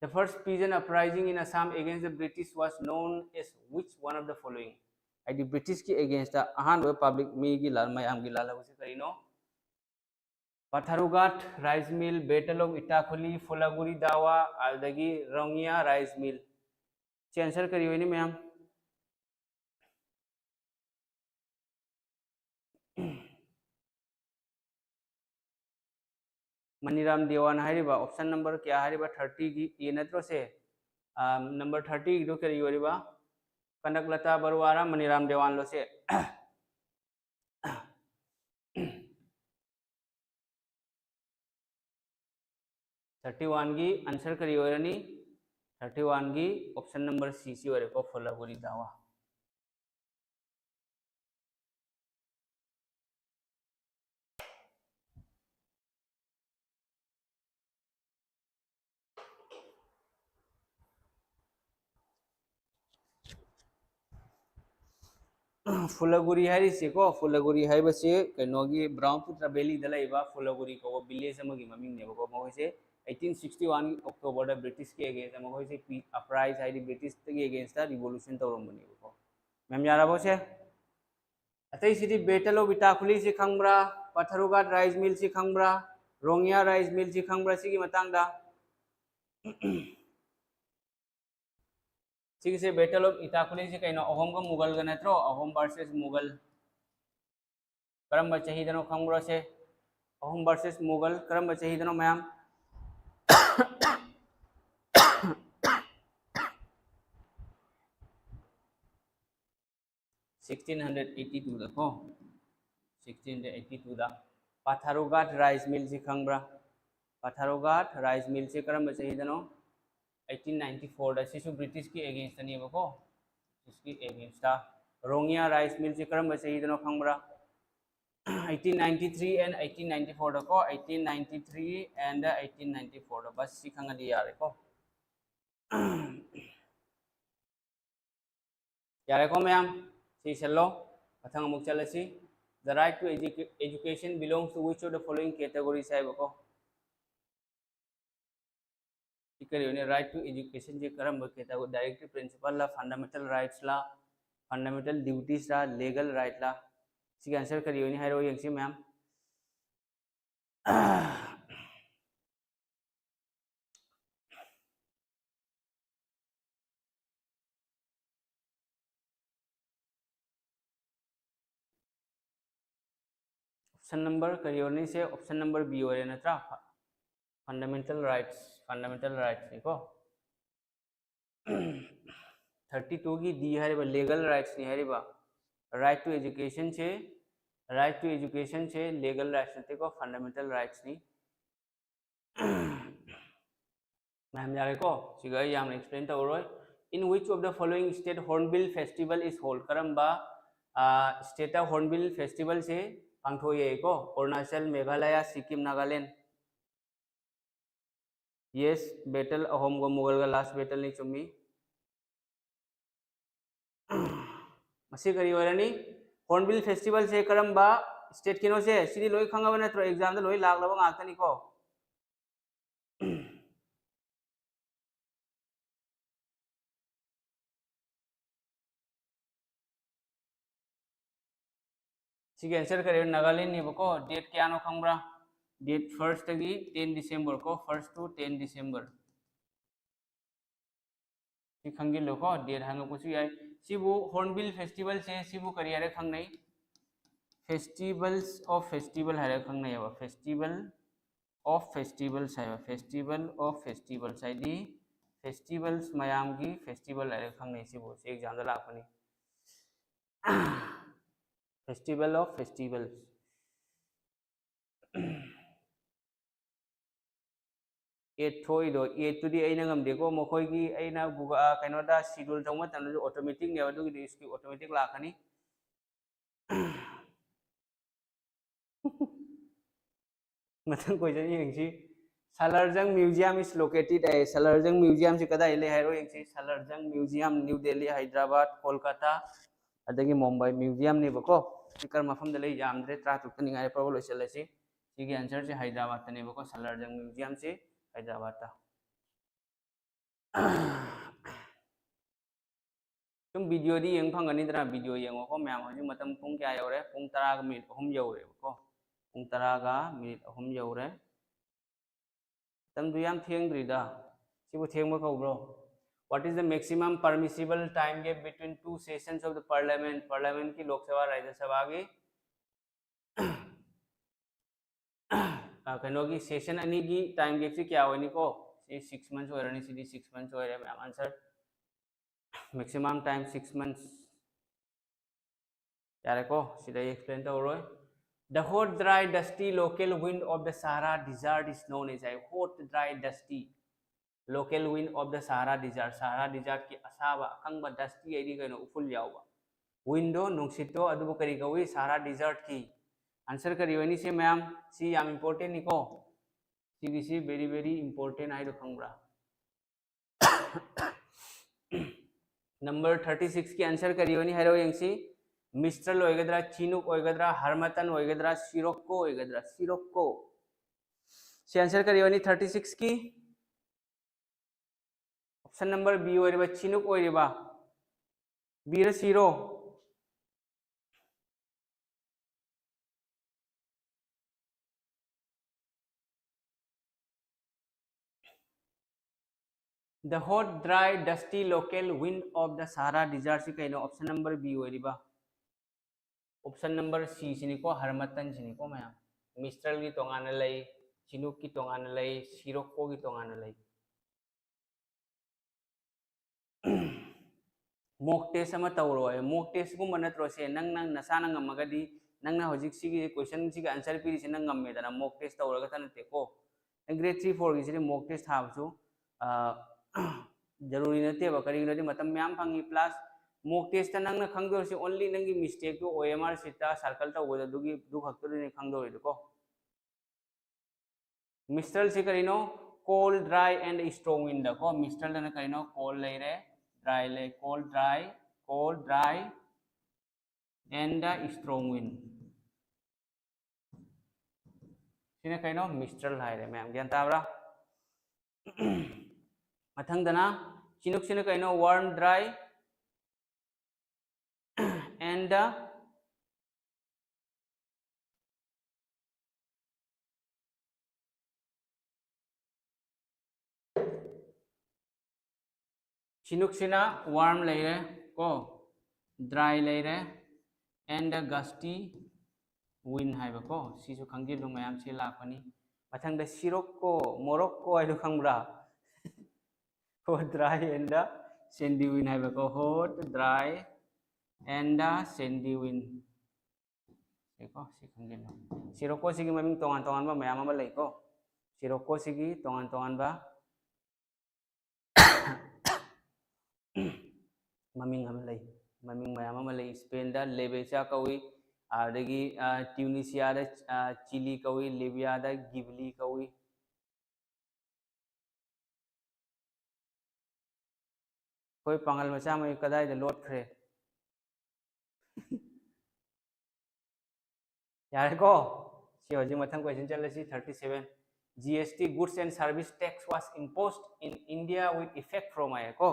The first peasant uprising in Assam against the British was known as which one of the following? ꯍꯥꯏꯗꯤ ꯕ꯭ꯔꯤꯇꯤꯁꯀꯤ ꯑꯦꯒꯦꯟꯁꯇ ꯑꯍꯥꯟꯕ ꯄꯕ꯭ꯂꯤꯛ ꯃꯤꯒꯤ ꯂꯥꯜ, ꯃꯌꯥꯝꯒꯤ ꯂꯥꯜꯍꯧꯁꯤ ꯀꯔꯤꯅꯣ? Patharughat rice mill, Battle of Itakhuli, Phulaguri Dawa, ꯑꯗꯒꯤ Rongia rice mill꯫ ꯁꯤ answer ꯀꯔꯤ ꯑꯣꯏꯅꯤ ꯃꯌꯥꯝ? ꯃꯅꯤꯔꯥꯝ ꯗꯦꯋꯥꯟ ꯍꯥꯏꯔꯤꯕ option number ꯀꯌꯥ ꯍꯥꯏꯔꯤꯕ? Thirty ꯒꯤ A ꯅꯠꯇ꯭ꯔꯣ ꯁꯦ? ꯑꯥ, number thirty ꯒꯤꯗꯣ ꯀꯔꯤ ꯑꯣꯏꯔꯤꯕ? ꯀꯅꯛꯂꯇꯥ ꯕꯔꯨꯋꯥꯔꯥ ꯃꯅꯤꯔꯥꯝ ꯗꯦꯋꯥꯟꯂꯣ ꯁꯦ? Thirty one ꯒꯤ answer ꯀꯔꯤ ꯑꯣꯏꯔꯅꯤ? Thirty one ꯒꯤ option number C ꯁꯤ ꯑꯣꯏꯔꯦꯀꯣ, ꯐꯨꯂꯒꯨꯔꯤ ꯗꯥꯋꯥ꯫ ꯐꯨꯂꯒꯨꯔꯤ ꯍꯥꯏꯔꯤꯁꯤꯀꯣ, ꯐꯨꯂꯒꯨꯔꯤ ꯍꯥꯏꯕꯁꯤ ꯀꯩꯅꯣꯒꯤ ꯕ꯭ꯔꯍꯃꯄꯨꯇ꯭ꯔ ꯚꯦꯂꯤꯗ ꯂꯩꯕ ꯐꯨꯂꯒꯨꯔꯤ ꯀꯧꯕ village ꯑꯃꯒꯤ ꯃꯃꯤꯡꯅꯦꯕꯀꯣ꯫ ꯃꯈꯣꯏꯁꯦ eighteen sixty one October ꯗ British ꯀꯤ against ꯇ ꯃꯈꯣꯏꯁꯦ ꯄꯤ-, uprise ꯍꯥꯏꯗꯤ British ꯀꯤ against ꯇ revolution ꯇꯧꯔꯝꯕꯅꯦꯕꯀꯣ꯫ ꯃꯦꯝ ꯌꯥꯔꯕꯣ ꯁꯦ? ꯑꯇꯩꯁꯤꯗꯤ Battle of Itakhuli ꯁꯤ ꯈꯪꯕ꯭ꯔꯥ? ꯄꯊꯔꯨꯒꯥꯠ rice mill ꯁꯤ ꯈꯪꯕ꯭ꯔꯥ? ꯔꯣꯡꯌꯥ rice mill ꯁꯤ ꯈꯪꯕ꯭ꯔꯥ? ꯁꯤꯒꯤ ꯃꯇꯥꯡꯗ ꯁꯤꯒꯤꯁꯦ Battle of Itakhuli ꯁꯤ ꯀꯩꯅꯣ? ꯑꯍꯣꯝꯒ ꯃꯨꯒꯜꯒ ꯅꯠꯇ꯭ꯔꯣ? ꯑꯍꯣꯝ versus ꯃꯨꯒꯜ꯫ ꯀꯔꯝꯕ ꯆꯍꯤꯗꯅꯣ ꯈꯪꯕ꯭ꯔꯣ ꯁꯦ? ꯑꯍꯣꯝ versus ꯃꯨꯒꯜ ꯀꯔꯝꯕ ꯆꯍꯤꯗꯅꯣ ꯃꯌꯥꯝ? Sixteen hundred eighty two ꯗꯀꯣ, sixteen hundred eighty two ꯗ ꯄꯥꯊꯥꯔꯨꯒꯥꯠ rice mill ꯁꯤ ꯈꯪꯕ꯭ꯔꯥ? ꯄꯥꯊꯥꯔꯨꯒꯥꯠ rice mill ꯁꯤ ꯀꯔꯝꯕ ꯆꯍꯤꯗꯅꯣ? Eighteen ninety four ꯗ꯫ ꯁꯤꯁꯨ British ꯀꯤ against ꯇꯅꯦꯕꯀꯣ, British ꯀꯤ against ꯇ꯫ ꯔꯣꯡꯌꯥ rice mill ꯁꯤ ꯀꯔꯝꯕ ꯆꯍꯤꯗꯅꯣ ꯈꯪꯕ꯭ꯔꯥ? Eighteen ninety three and eighteen ninety four ꯗꯀꯣ, eighteen ninety three and eighteen ninety four the. Bus ꯁꯤ ꯈꯪꯉꯗꯤ ꯌꯥꯔꯦꯀꯣ꯫ ꯌꯥꯔꯦꯀꯣ ꯃꯌꯥꯝ, ꯁꯤ ꯏꯁꯜꯂꯣ꯫ ꯃꯊꯪ ꯑꯃꯨꯛ ꯆꯠꯂꯁꯤ꯫ The right to educa-, education belongs to which of the following categories ꯍꯥꯏꯕꯀꯣ꯫ ꯁꯤ ꯀꯔꯤ ꯑꯣꯏꯅꯤ? Right to education ꯁꯤ ꯀꯔꯝꯕ category? Directive principle ꯂ, fundamental rights ꯂ, fundamental duties ꯂ, legal right ꯂ? ꯁꯤꯒꯤ answer ꯀꯔꯤ ꯑꯣꯏꯅꯤ ꯍꯥꯏꯔꯛꯑꯣ ꯌꯦꯡꯁꯤ ꯃꯌꯥꯝ꯫ Option number ꯀꯔꯤ ꯑꯣꯏꯔꯅꯤ? ꯁꯦ option number B ꯑꯣꯏꯔꯦ ꯅꯠꯇ꯭ꯔꯥ? Fundamental rights, fundamental rights ꯅꯤꯀꯣ꯫ Thirty two ꯒꯤ D ꯍꯥꯏꯔꯤꯕ legal rights ꯅꯤ ꯍꯥꯏꯔꯤꯕ꯫ Right to education say, right to education say legal rights ꯅꯠꯇꯦꯀꯣ, fundamental rights ꯅꯤ꯫ ꯃꯌꯥꯝ ꯌꯥꯔꯦꯀꯣ? ꯁꯤꯒ ꯑꯩ ꯌꯥꯝꯅ explain ꯇꯧꯔꯣꯏ꯫ In which of the following state Hornbill Festival is held? ꯀꯔꯝꯕ state ꯇ Hornbill Festival ꯁꯦ ꯄꯥꯡꯊꯣꯛꯑꯦꯀꯣ? Arunachal, Meghalaya, Sikkim, Nagaland. Yes, battle ꯑꯍꯣꯝꯒ ꯃꯨꯒꯜꯒ last battle ꯅꯤ, ꯆꯨꯝꯃꯤ꯫ ꯃꯁꯤ ꯀꯔꯤ ꯑꯣꯏꯔꯅꯤ? Hornbill Festival ꯁꯦ ꯀꯔꯝꯕ state ꯀꯤꯅꯣ? ꯁꯦ ꯁꯤꯗꯤ ꯂꯣꯏ ꯈꯪꯉꯕ ꯅꯠꯇ꯭ꯔꯣ? Exam ꯗ ꯂꯣꯏ ꯂꯥꯛꯂꯕ ꯉꯥꯛꯇꯅꯤꯀꯣ꯫ ꯁꯤꯒꯤ answer ꯀꯔꯤ? ꯅꯥꯒꯥꯂꯦꯟ ꯅꯦꯕꯀꯣ꯫ Date ꯀꯌꯥꯅꯣ ꯈꯪꯕ꯭ꯔꯥ? Date first ꯇꯒꯤ ten December ꯀꯣ, first to ten December꯫ ꯁꯤ ꯈꯪꯖꯤꯜꯂꯨꯀꯣ, date ꯍꯪꯉꯛꯄꯁꯨ ꯌꯥꯏ꯫ ꯁꯤꯕꯨ Hornbill Festival ꯁꯦ ꯁꯤꯕꯨ ꯀꯔꯤ ꯍꯥꯏꯔ ꯈꯪꯅꯩ? Festivals of Festival ꯍꯥꯏꯔ ꯈꯪꯅꯩꯌꯦꯕ꯫ Festival of Festivals ꯍꯥꯏꯕ, Festival of Festivals ꯍꯥꯏꯗꯤ festivals ꯃꯌꯥꯝꯒꯤ festival ꯍꯥꯏꯔ ꯈꯪꯅꯩ꯫ ꯁꯤꯕꯨ ꯁꯤ exam ꯗ ꯂꯥꯛꯄꯅꯤ꯫ Festival of Festivals꯫ Eight ꯊꯣꯛꯏꯗꯣ, eight ꯇꯨꯗꯤ ꯑꯩꯅ ꯉꯝꯗꯦꯀꯣ, ꯃꯈꯣꯏꯒꯤ ꯑꯩꯅ Google, ꯑ, ꯀꯩꯅꯣꯗ schedule ꯇꯧꯕ ꯃꯇꯝꯗꯁꯨ automatic ꯅꯦꯕ, ꯑꯗꯨꯒꯤꯗꯤ skip automatic ꯂꯥꯛꯀꯅꯤ꯫ ꯃꯊꯪ question ꯌꯦꯡꯁꯤ꯫ Salarjung Museum is located high. Salarjung Museum ꯁꯤ ꯀꯗꯥꯏ ꯂꯩ ꯍꯥꯏꯔꯣ ꯌꯦꯡꯁꯤ꯫ Salarjung Museum, New Delhi, Hyderabad, Kolkata, ꯑꯗꯒꯤ Mumbai꯫ Museum ꯅꯦꯕꯀꯣ꯫ ꯁꯤ ꯀꯔꯝꯕ ꯃꯐꯝꯗ ꯂꯩ? ꯌꯥꯝꯗ꯭ꯔꯦ, ꯇꯔꯥ ꯇꯔꯨꯛꯇ ꯅꯤꯡꯉꯥꯏꯔꯦ, ꯄ꯭ꯔꯣꯕ ꯂꯣꯏꯁꯤꯜꯂꯁꯤ꯫ ꯁꯤꯒꯤ answer ꯁꯦ Hyderabad ꯇꯅꯦꯕꯀꯣ, Salarjung Museum ꯁꯦ Hyderabad ꯇ꯫ ꯁꯨꯝ video ꯗꯤ ꯌꯦꯡ ꯐꯪꯒꯅꯤꯗꯅ, video ꯌꯦꯡꯉꯣꯀꯣ ꯃꯌꯥꯝ꯫ ꯍꯧꯖꯤꯛ ꯃꯇꯝ ꯄꯨꯡ ꯀꯌꯥ ꯌꯧꯔꯦ? ꯄꯨꯡ ꯇꯔꯥꯒ minute ꯑꯍꯨꯝ ꯌꯧꯔꯦꯕꯀꯣ꯫ ꯄꯨꯡ ꯇꯔꯥꯒ ꯃꯤꯅꯤꯠ ꯑꯍꯨꯝ ꯌꯧꯔꯦ꯫ ꯃꯇꯝꯗꯨ ꯌꯥꯝ ꯊꯦꯡꯗ꯭ꯔꯤꯗ꯫ ꯁꯤꯕꯨ ꯊꯦꯡꯕ ꯀꯧꯕ꯭ꯔꯣ? What is the maximum permissible time gap between two sessions of the parliament? Parliament ꯀꯤ, ꯂꯣꯛ ꯁꯚꯥ, ꯔꯥꯖ꯭ꯌ ꯁꯚꯥꯒꯤ, ꯑ, ꯀꯩꯅꯣꯒꯤ session ꯑꯅꯤꯒꯤ time gap ꯁꯤ ꯀꯌꯥ ꯑꯣꯏꯅꯤꯀꯣ? ꯁꯤ six months ꯑꯣꯏꯔꯅꯤ, ꯁꯤꯗꯤ six months ꯑꯣꯏꯔꯦ ꯃꯌꯥꯝ, answer꯫ Maximum time six months꯫ ꯌꯥꯔꯦꯀꯣ, ꯁꯤꯗ ꯑꯩ explain ꯇꯧꯔꯣꯏ꯫ The hot, dry, dusty local wind of the Sahara Desert is known as, high, hot, dry, dusty local wind of the Sahara Desert꯫ Sahara Desert ꯀꯤ ꯑꯁꯥꯕ, ꯑꯀꯪꯕ, dusty ꯍꯥꯏꯗꯤ ꯀꯩꯅꯣ, ꯎꯐꯨꯜ ꯌꯥꯎꯕ꯫ Wind ꯗꯣ, ꯅꯨꯡꯁꯤꯠꯇꯣ, ꯑꯗꯨꯕꯨ ꯀꯔꯤ ꯀꯧꯏ? Sahara Desert ꯀꯤ꯫ Answer ꯀꯔꯤ ꯑꯣꯏꯅꯤ ꯁꯤ ꯃꯌꯥꯝ? ꯁꯤ ꯌꯥꯝ important ꯅꯤꯀꯣ꯫ ꯁꯤꯒꯤꯁꯤ very, very important ꯍꯥꯏꯗꯣ ꯈꯪꯕ꯭ꯔꯥ? Number thirty six ꯀꯤ answer ꯀꯔꯤ ꯑꯣꯏꯅꯤ ꯍꯥꯏꯔꯣ ꯌꯦꯡꯁꯤ꯫ Mistral ꯑꯣꯏꯒꯗ꯭ꯔꯥ, Chinook ꯑꯣꯏꯒꯗ꯭ꯔꯥ, Harmattan ꯑꯣꯏꯒꯗ꯭ꯔꯥ, Sirocco ꯑꯣꯏꯒꯗ꯭ꯔꯥ? Sirocco꯫ ꯁꯤ answer ꯀꯔꯤ ꯑꯣꯏꯅꯤ thirty six ꯀꯤ? Option number B ꯑꯣꯏꯔꯤꯕ, Chinook ꯑꯣꯏꯔꯤꯕ꯫ B ꯔ C ꯔꯣ? The hot, dry, dusty local wind of the Sahara Desert ꯁꯤ ꯀꯩꯅꯣ? Option number B ꯑꯣꯏꯔꯤꯕ꯫ Option number C ꯁꯤꯅꯤꯀꯣ, Harmattan ꯁꯤꯅꯤꯀꯣ ꯃꯌꯥꯝ꯫ Mistral ꯒꯤ ꯇꯣꯉꯥꯟꯅ ꯂꯩ, Chinook ꯀꯤ ꯇꯣꯉꯥꯟꯅ ꯂꯩ, Sirocco ꯒꯤ ꯇꯣꯉꯥꯟꯅ ꯂꯩ꯫ Mock test ꯑꯃ ꯇꯧꯔꯣ꯫ Mock test ꯀꯨꯝꯕ ꯅꯠꯇ꯭ꯔꯣ ꯁꯦ? ꯅꯪ, ꯅꯪ ꯅꯁꯥꯅ ꯉꯝꯃꯒꯗꯤ, ꯅꯪꯅ ꯍꯧꯖꯤꯛ ꯁꯤꯒꯤ question ꯁꯤꯒꯤ answer ꯄꯤꯔꯤꯁꯦ ꯅꯪ ꯉꯝꯃꯦꯗꯅ, mock test ꯇꯧꯔꯒꯇ ꯅꯠꯇꯦꯀꯣ꯫ Grade three four ꯒꯤꯁꯤꯗꯤ mock test ꯊꯥꯕꯁꯨ, ꯑ, ꯖꯔꯨꯔꯤ ꯅꯠꯇꯦꯕ꯫ ꯀꯔꯤꯒꯤꯅꯣꯗꯤ ꯃꯇꯝ ꯃꯌꯥꯝ ꯐꯪꯉꯤ, plus mock test ꯇ ꯅꯪꯅ ꯈꯪꯗꯣꯏꯁꯤ only ꯅꯪꯒꯤ mistake two O M R sheet ꯇ circle ꯇꯧꯕꯗ ꯑꯗꯨꯒꯤ, ꯑꯗꯨ ꯈꯛꯇꯗꯨꯅꯤ ꯈꯪꯗꯣꯏꯗꯨꯀꯣ꯫ Mistral ꯁꯤ ꯀꯔꯤꯅꯣ? Cold, dry and strong wind ꯀꯣ꯫ Mistral ꯗꯅ ꯀꯔꯤꯅꯣ? Cold ꯂꯩꯔꯦ, dry ꯂꯩ, cold, dry, cold, dry and strong wind꯫ ꯁꯤꯅ ꯀꯩꯅꯣ? Mistral ꯍꯥꯏꯔꯦ ꯃꯌꯥꯝ, ꯒ꯭ꯌꯥꯟ ꯇꯥꯕ꯭ꯔꯥ? ꯃꯊꯪꯗꯅ Chinook ꯁꯤꯅ ꯀꯩꯅꯣ? Warm, dry and ꯁꯤꯅꯨꯛꯁꯤꯅ warm ꯂꯩꯔꯦ ꯀꯣ, dry ꯂꯩꯔꯦ, and gusty wind ꯍꯥꯏꯕꯀꯣ, ꯁꯤꯁꯨ ꯈꯪꯖꯤꯜꯂꯨ ꯃꯌꯥꯝ, ꯁꯤ ꯂꯥꯛꯄꯅꯤ꯫ ꯃꯊꯪꯗ ꯁꯤꯔꯣꯛꯀꯣ, ꯃꯣꯔꯣꯛꯀꯣ ꯍꯥꯏꯗꯣ ꯈꯪꯕ꯭ꯔꯥ? Hot, dry and sandy wind ꯍꯥꯏꯕꯀꯣ, hot, dry and sandy wind꯫ ꯁꯤꯀꯣ, ꯁꯤ ꯈꯪꯖꯤꯜꯂꯨ꯫ ꯁꯤꯔꯣꯛꯀꯣꯁꯤꯒꯤ ꯃꯃꯤꯡ ꯇꯣꯉꯥꯟ ꯇꯣꯉꯥꯟꯕ ꯃꯌꯥꯝ ꯑꯃ ꯂꯩꯀꯣ꯫ ꯁꯤꯔꯣꯛꯀꯣꯁꯤꯒꯤ ꯇꯣꯉꯥꯟ ꯇꯣꯉꯥꯟꯕ ꯃꯃꯤꯡ ꯑꯃ ꯂꯩ, ꯃꯃꯤꯡ ꯃꯌꯥꯝ ꯑꯃ ꯂꯩ꯫ ꯏꯁꯄꯦꯟꯗ ꯂꯦꯕꯦꯁꯥ ꯀꯧꯏ, ꯑꯗꯒꯤ, ꯑ, ꯇ꯭ꯌꯨꯅꯤꯁꯤꯌꯥꯗ, ꯑ, ꯆꯤꯂꯤ ꯀꯧꯏ, ꯂꯤꯕꯤꯌꯥꯗ ꯒꯤꯕꯂꯤ ꯀꯧꯏ꯫ ꯑꯩꯈꯣꯏ ꯄꯥꯡꯒꯜ ꯃꯆꯥ ꯃꯌꯨꯝ ꯀꯗꯥꯏꯗ ꯂꯣꯠꯈ꯭ꯔꯦ? ꯌꯥꯔꯦꯀꯣ? ꯁꯤ ꯍꯧꯖꯤꯛ ꯃꯊꯪ question ꯆꯠꯂꯁꯤ, thirty seven꯫ G S T, Goods and Service Tax, was imposed in India with effect from ꯍꯥꯏꯌꯦꯀꯣ꯫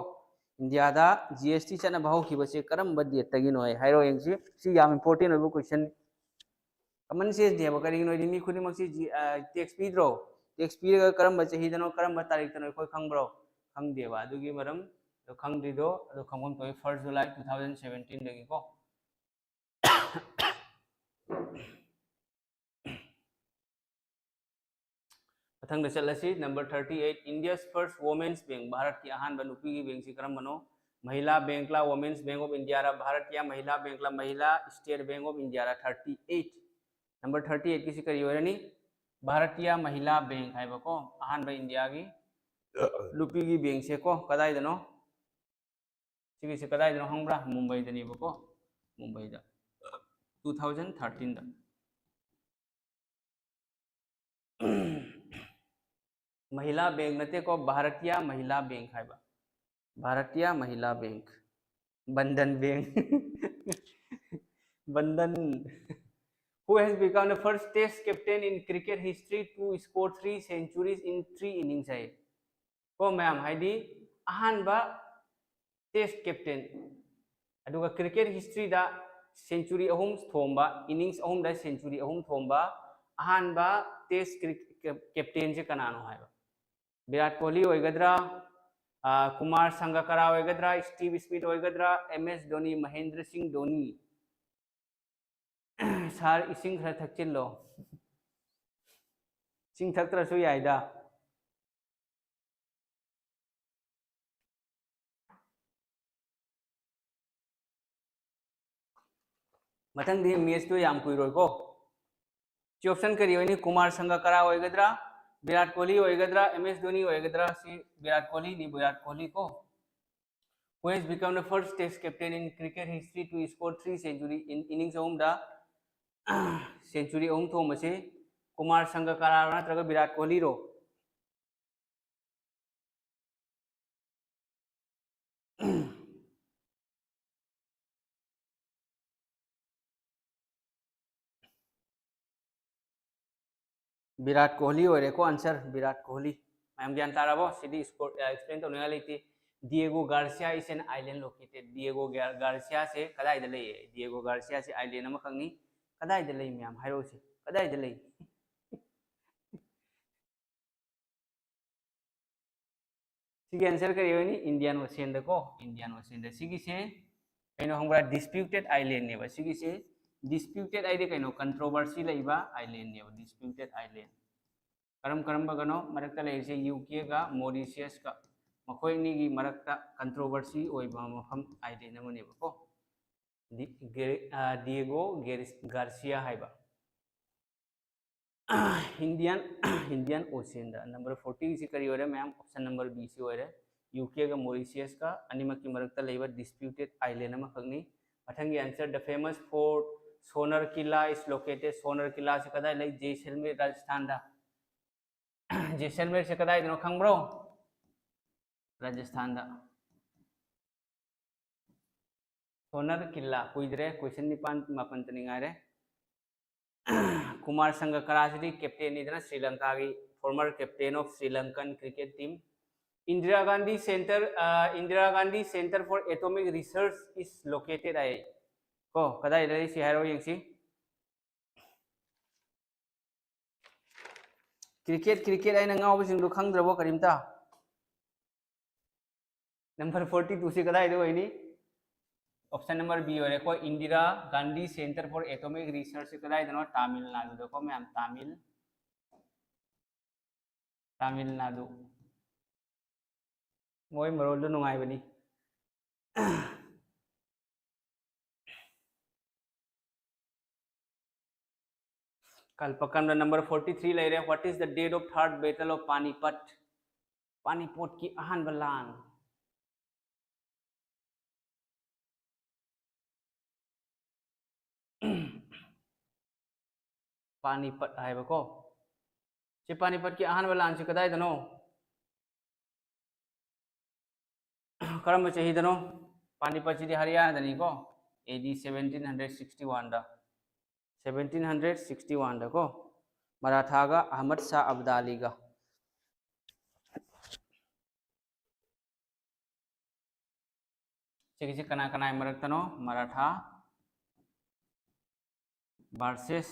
ꯏꯟꯗꯤꯌꯥꯗ G S T ꯆꯠꯅꯕ ꯍꯧꯈꯤꯕꯁꯦ ꯀꯔꯝꯕ date ꯇꯒꯤꯅꯣ ꯍꯥꯏ? ꯍꯥꯏꯔꯣ ꯌꯦꯡꯁꯤ꯫ ꯁꯤ ꯌꯥꯝ important ꯑꯣꯏꯕ question꯫ Common sense ꯅꯦꯕ꯫ ꯀꯔꯤꯒꯤꯅꯣ ꯍꯥꯏꯗꯤ ꯃꯤ ꯈꯨꯗꯤꯡꯃꯛꯁꯤ ꯖꯤ-, ꯑ, tax ꯄꯤꯗ꯭ꯔꯣ? Tax ꯄꯤꯔꯒ ꯀꯔꯝꯕ ꯆꯍꯤꯗꯅꯣ, ꯀꯔꯝꯕ ꯇꯥꯔꯤꯛꯇꯅꯣ ꯑꯩꯈꯣꯏ ꯈꯪꯕ꯭ꯔꯣ? ꯈꯪꯗꯦꯕ꯫ ꯑꯗꯨꯒꯤ ꯃꯔꯝ ꯑꯗꯣ ꯈꯪꯗ꯭ꯔꯤꯗꯣ ꯑꯗꯣ ꯈꯪꯐꯝ ꯊꯣꯛꯏ, first July two thousand seventeen ꯗꯒꯤꯀꯣ꯫ ꯃꯊꯪꯗ ꯆꯠꯂꯁꯤ, number thirty eight, India's first women's bank, ꯚꯥꯔꯠꯀꯤ ꯑꯍꯥꯟꯕ ꯅꯨꯄꯤꯒꯤ bankꯁꯤ ꯀꯔꯝꯕꯅꯣ? ꯃꯍꯤꯂꯥ bankꯂ, Women's Bank of Indiaꯔ, ꯚꯥꯔꯠꯀꯤꯌꯥ ꯃꯍꯤꯂꯥ bankꯂ, ꯃꯍꯤꯂꯥ State Bank of Indiaꯔ? Thirty eight, number thirty eight ꯀꯤꯁꯤ ꯀꯔꯤ ꯑꯣꯏꯔꯅꯤ? ꯚꯥꯔꯠꯀꯤꯌꯥ ꯃꯍꯤꯂꯥ bank ꯍꯥꯏꯕꯀꯣ, ꯑꯍꯥꯟꯕ ꯏꯟꯗꯤꯌꯥꯒꯤ ꯅꯨꯄꯤꯒꯤ bankꯁꯦ ꯀꯣ, ꯀꯗꯥꯏꯗꯅꯣ? ꯁꯤꯒꯤꯁꯦ ꯀꯗꯥꯏꯗꯅꯣ ꯈꯪꯕ꯭ꯔꯥ? ꯃꯨꯝꯕꯩꯗꯅꯦꯕꯀꯣ, ꯃꯨꯝꯕꯩꯗ, two thousand thirteenꯗ꯫ ꯃꯍꯤꯂꯥ bank ꯅꯠꯇꯦꯀꯣ, ꯚꯥꯔꯇꯤꯌꯥ ꯃꯍꯤꯂꯥ bank ꯍꯥꯏꯕ, Bharatiya ꯃꯍꯤꯂꯥ bank, Bandhan bank꯫ Bandhan, who has become the first test captain in cricket history to score three centuries in three innings ꯍꯥꯏ꯫ ꯀꯣ ꯃꯌꯥꯝ, ꯍꯥꯏꯗꯤ ꯑꯍꯥꯟꯕ test captain, ꯑꯗꯨꯒ cricket historyꯗ century ꯑꯍꯨꯝ ꯊꯣꯝꯕ, innings ꯑꯍꯨꯝꯗ century ꯑꯍꯨꯝ ꯊꯣꯝꯕ ꯑꯍꯥꯟꯕ test captainꯁꯦ ꯀꯅꯥꯅꯣ ꯍꯥꯏꯕ? ꯚꯤꯔꯥꯠ ꯀꯣꯍꯂꯤ ꯑꯣꯏꯒꯗ꯭ꯔꯥ? ꯀꯨꯃꯥꯔ ꯁꯪꯒꯀꯔꯥ ꯑꯣꯏꯒꯗ꯭ꯔꯥ, ꯁ꯭ꯇꯤꯚ ꯁ꯭ꯃꯤꯊ ꯑꯣꯏꯒꯗ꯭ꯔꯥ, ꯑꯦꯝ ꯑꯦꯁ ꯙꯣꯅꯤ, ꯃꯍꯦꯟꯗ꯭ꯔ ꯁꯤꯡ ꯙꯣꯅꯤ? ꯁꯥꯔ, ꯏꯁꯤꯡ ꯈꯔ ꯊꯛꯆꯤꯜꯂꯣ꯫ ꯏꯁꯤꯡ ꯊꯛꯇ꯭ꯔꯁꯨ ꯌꯥꯏꯗ꯫ ꯃꯊꯪꯗꯤ ꯃꯦꯠꯁꯇꯨ ꯌꯥꯝ ꯀꯨꯏꯔꯣꯏꯀꯣ꯫ ꯁꯤ ꯑꯣꯞꯁꯟ ꯀꯔꯤ ꯑꯣꯏꯅꯤ? ꯀꯨꯃꯥꯔ ꯁꯪꯒꯀꯔꯥ ꯑꯣꯏꯒꯗ꯭ꯔꯥ, ꯚꯤꯔꯥꯠ ꯀꯣꯍꯂꯤ ꯑꯣꯏꯒꯗ꯭ꯔꯥ, ꯑꯦꯝ ꯑꯦꯁ ꯙꯣꯅꯤ ꯑꯣꯏꯒꯗ꯭ꯔꯥ? ꯁꯤ ꯚꯤꯔꯥꯠ ꯀꯣꯍꯂꯤꯅꯤ, ꯚꯤꯔꯥꯠ ꯀꯣꯍꯂꯤ ꯀꯣ꯫ Who has become the first Test captain in cricket history to score three century in innings ꯑꯍꯨꯝꯗ ꯁꯦꯟꯆꯨꯔꯤ ꯑꯍꯨꯝ ꯊꯣꯡꯕꯁꯤ ꯀꯨꯃꯥꯔ ꯁꯪꯒꯀꯔꯥꯔꯣ ꯅꯠꯇ꯭ꯔꯒ ꯚꯤꯔꯥꯠ ꯀꯣꯍꯂꯤꯔꯣ? ꯚꯤꯔꯥꯠ ꯀꯣꯍꯂꯤ ꯑꯣꯏꯔꯦꯀꯣ ꯑꯟꯁꯔ, ꯚꯤꯔꯥꯠ ꯀꯣꯍꯂꯤ꯫ ꯃꯌꯥꯝ ꯒ꯭ꯌꯥꯟ ꯇꯥꯔꯕꯣ? ꯁꯤꯗꯤ ꯁ꯭ꯀꯣꯔ ꯑꯦꯛꯁꯄ꯭ꯂꯦꯟ ꯇꯧꯅꯤꯡꯉꯥꯏ ꯂꯩꯇꯦ꯫ Diego Garcia is an island located. Diego Gar- Garciaꯁꯦ ꯀꯗꯥꯏꯗ ꯂꯩꯌꯦ? Diego Garciaꯁꯦ island ꯑꯃꯈꯛꯅꯤ꯫ ꯀꯗꯥꯏꯗ ꯂꯩ ꯃꯌꯥꯝ ꯍꯥꯏꯔꯛꯎꯁꯦ, ꯀꯗꯥꯏꯗ ꯂꯩ? ꯁꯤꯒꯤ ꯑꯟꯁꯔ ꯀꯔꯤ ꯑꯣꯏꯅꯤ? Indian Oceanꯗꯀꯣ, Indian Oceanꯗ꯫ ꯁꯤꯒꯤꯁꯦ ꯀꯩꯅꯣ ꯈꯪꯕ꯭ꯔꯥ? Disputed islandꯅꯦꯕ꯫ ꯁꯤꯒꯤꯁꯦ disputed ꯍꯥꯏꯗꯤ ꯀꯩꯅꯣ? Controversy ꯂꯩꯕ islandꯅꯦꯕ, disputed island꯫ ꯀꯔꯝ ꯀꯔꯝꯕꯒꯅꯣ ꯃꯔꯛꯇ ꯂꯩꯔꯤꯁꯦ? ꯌꯨ ꯀꯦꯒ ꯃꯣꯔꯤꯁꯤꯌꯁꯀ꯫ ꯃꯈꯣꯏ ꯑꯅꯤꯒꯤ ꯃꯔꯛꯇ controversy ꯑꯣꯏꯕ ꯃꯐꯝ, island ꯑꯃꯅꯦꯕꯀꯣ꯫ ꯗꯤ- ꯒꯦ- ꯑ, ꯗꯤꯌꯦꯒꯣ ꯒꯦꯔꯤꯁ- ꯒꯥꯔꯁꯤꯌꯥ ꯍꯥꯏꯕ꯫ Indian Indian Oceanꯗ number fortyꯁꯤ ꯀꯔꯤ ꯑꯣꯏꯔꯦ ꯃꯌꯥꯝ? Option number B ꯁꯤ ꯑꯣꯏꯔꯦ꯫ ꯌꯨ ꯀꯦꯒ ꯃꯣꯔꯤꯁꯤꯌꯁꯀ ꯑꯅꯤꯃꯛꯀꯤ ꯃꯔꯛꯇ ꯂꯩꯕ disputed island ꯑꯃꯈꯛꯅꯤ꯫ ꯃꯊꯪꯒꯤ answer, the famous fort Sonar Killa is located. ꯁꯣꯅꯔ ꯀꯤꯂꯥꯁꯤ ꯀꯗꯥꯏ ꯂꯩ? ꯖꯦꯁꯜꯃꯤꯔ, ꯔꯥꯖꯁꯊꯥꯟꯗ꯫ ꯖꯦꯁꯜꯃꯤꯔꯁꯦ ꯀꯗꯥꯏꯗꯅꯣ ꯈꯪꯕ꯭ꯔꯣ? ꯔꯥꯖꯁꯊꯥꯟꯗ꯫ ꯁꯣꯅꯔ ꯀꯤꯜꯂꯥ ꯀꯨꯏꯗ꯭ꯔꯦ, question ꯅꯤꯄꯥꯟ ꯃꯥꯄꯟꯇꯅꯤ ꯉꯥꯏꯔꯦ꯫ Kumar ꯁꯪꯒꯀꯔꯥꯁꯤꯗꯤ captainꯅꯤꯗꯅ, Shri ꯂꯪꯀꯥꯒꯤ former captain of Sri Lankan cricket team. Indira Gandhi Center, ꯑ, Indira Gandhi Center for Atomic Research is located ꯍꯥꯏ꯫ ꯀꯣ, ꯀꯗꯥꯏꯗ ꯂꯩ ꯁꯤ ꯍꯥꯏꯔꯣ ꯌꯦꯡꯁꯤ꯫ Cricket, cricket ꯍꯥꯏꯅ ꯉꯥꯎꯕꯁꯤꯡꯗꯨ ꯈꯪꯗ꯭ꯔꯕꯣ ꯀꯔꯤꯝꯇ? Number forty two ꯁꯤ ꯀꯗꯥꯏꯗ ꯑꯣꯏꯅꯤ? Option number B ꯑꯣꯏꯔꯦꯀꯣ, Indira Gandhi Centre for Atomic Research ꯁꯤ ꯀꯗꯥꯏꯗꯅꯣ? ꯇꯥꯃꯤꯜ ꯅꯥꯗꯨꯗꯀꯣ ꯃꯌꯥꯝ, ꯇꯥꯃꯤꯜ ꯇꯥꯃꯤꯜ ꯅꯥꯗꯨ꯫ ꯃꯣꯏ ꯃꯔꯣꯜꯗꯨ ꯅꯨꯡꯉꯥꯏꯕꯅꯤ꯫ ꯀꯜꯄꯀꯟꯗ number forty three ꯂꯩꯔꯦ꯫ What is the date of third battle of Panipat? ꯄꯥꯅꯤꯄꯣꯠꯀꯤ ꯑꯍꯥꯟꯕ ꯂꯥꯟ꯫ ꯄꯥꯅꯤꯄꯠ ꯍꯥꯏꯕꯀꯣ꯫ ꯁꯤ ꯄꯥꯅꯤꯄꯠꯀꯤ ꯑꯍꯥꯟꯕ ꯂꯥꯟꯁꯤ ꯀꯗꯥꯏꯗꯅꯣ? ꯀꯔꯝꯕ ꯆꯍꯤꯗꯅꯣ? ꯄꯥꯅꯤꯄꯠꯁꯤꯗꯤ ꯍꯔꯤꯌꯥꯅꯥꯗꯅꯤꯀꯣ, A D seventeen hundred sixty one the. Seventeen hundred sixty one ꯗꯀꯣ, ꯃꯔꯥꯊꯥꯒ Ahmad ꯁꯥ ꯑꯕꯗꯥꯂꯤꯒ꯫ ꯁꯤꯒꯤꯁꯤ ꯀꯅꯥ ꯀꯅꯥꯒꯤ ꯃꯔꯛꯇꯅꯣ? ꯃꯔꯥꯊꯥ versus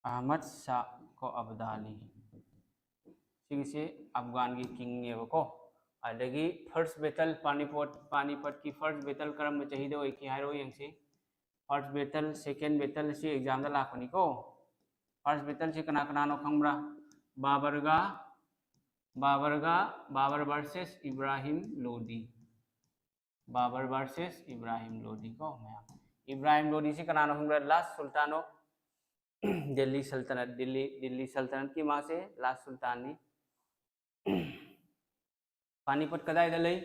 ꯑꯍꯃꯗ ꯁꯥ ꯀꯣ ꯑꯕꯗꯥꯂꯤ꯫ ꯁꯤꯒꯤꯁꯤ ꯑꯐꯒꯥꯟꯒꯤ ꯀꯤꯡꯅꯦꯕꯀꯣ꯫ ꯑꯗꯒꯤ first battle ꯄꯥꯅꯤꯄꯣꯠ, ꯄꯥꯅꯤꯄꯠꯀꯤ first battle ꯀꯔꯝꯕ ꯆꯍꯤꯗ ꯑꯣꯏꯈꯤ ꯍꯥꯏꯔꯣ ꯌꯦꯡꯁꯤ꯫ First battle, second battle ꯁꯤ exam ꯗ ꯂꯥꯛꯄꯅꯤꯀꯣ꯫ First battle ꯁꯤ ꯀꯅꯥ ꯀꯅꯥꯅꯣ ꯈꯪꯕ꯭ꯔꯥ? ꯕꯥꯕꯔꯒ, ꯕꯥꯕꯔꯒ, ꯕꯥꯕꯔ versus ꯏꯕ꯭ꯔꯥꯍꯤꯝ ꯂꯣꯗꯤ꯫ ꯕꯥꯕꯔ versus ꯏꯕ꯭ꯔꯥꯍꯤꯝ ꯂꯣꯗꯤ ꯀꯣ ꯃꯌꯥꯝ꯫ ꯏꯕ꯭ꯔꯥꯍꯤꯝ ꯂꯣꯗꯤꯁꯤ ꯀꯅꯥꯅꯣ ꯈꯪꯕ꯭ꯔꯥ? Last Sultan of Delhi Sultanate, Delhi, Delhi ꯁꯜꯇꯅꯠꯀꯤ ꯃꯥꯁꯦ last ꯁꯨꯜꯇꯥꯟꯅꯤ꯫ ꯄꯥꯅꯤꯄꯠ ꯀꯗꯥꯏꯗ ꯂꯩ?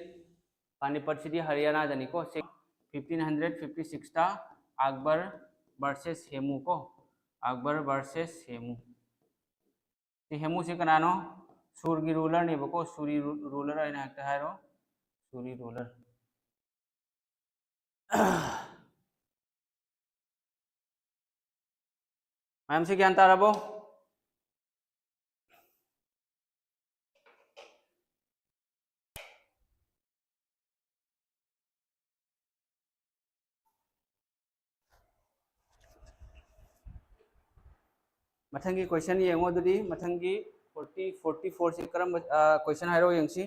ꯄꯥꯅꯤꯄꯠꯁꯤꯗꯤ ꯍꯔꯤꯌꯥꯅꯥꯗꯅꯤꯀꯣ꯫ Fifteen hundred fifty six ꯇ ꯑꯛꯕꯔ versus ꯍꯦꯃꯨ ꯀꯣ꯫ ꯑꯛꯕꯔ versus ꯍꯦꯃꯨ꯫ ꯁꯤ ꯍꯦꯃꯨꯁꯤ ꯀꯅꯥꯅꯣ? ꯁꯨꯔꯒꯤ ꯔꯨꯂꯔꯅꯦꯕꯀꯣ꯫ ꯁꯨꯔꯤ ꯔꯨ-, ꯔꯨꯂꯔ ꯍꯥꯏꯅ ꯍꯦꯛꯇ ꯍꯥꯏꯔꯣ꯫ ꯁꯨꯔꯤ ꯔꯨꯂꯔ꯫ ꯃꯌꯥꯝꯁꯤ ꯒ꯭ꯌꯥꯟ ꯇꯥꯔꯕꯣ? ꯃꯊꯪꯒꯤ ꯀꯣꯏꯁꯟ ꯌꯦꯡꯉꯣ꯫ ꯑꯗꯨꯗꯤ ꯃꯊꯪꯒꯤ ꯐꯣꯔꯇꯤ ꯐꯣꯔꯇꯤ ꯐꯣꯔꯁꯤ ꯀꯔꯝꯕ ꯀꯣꯏꯁꯟ ꯍꯥꯏꯔꯣ ꯌꯦꯡꯁꯤ꯫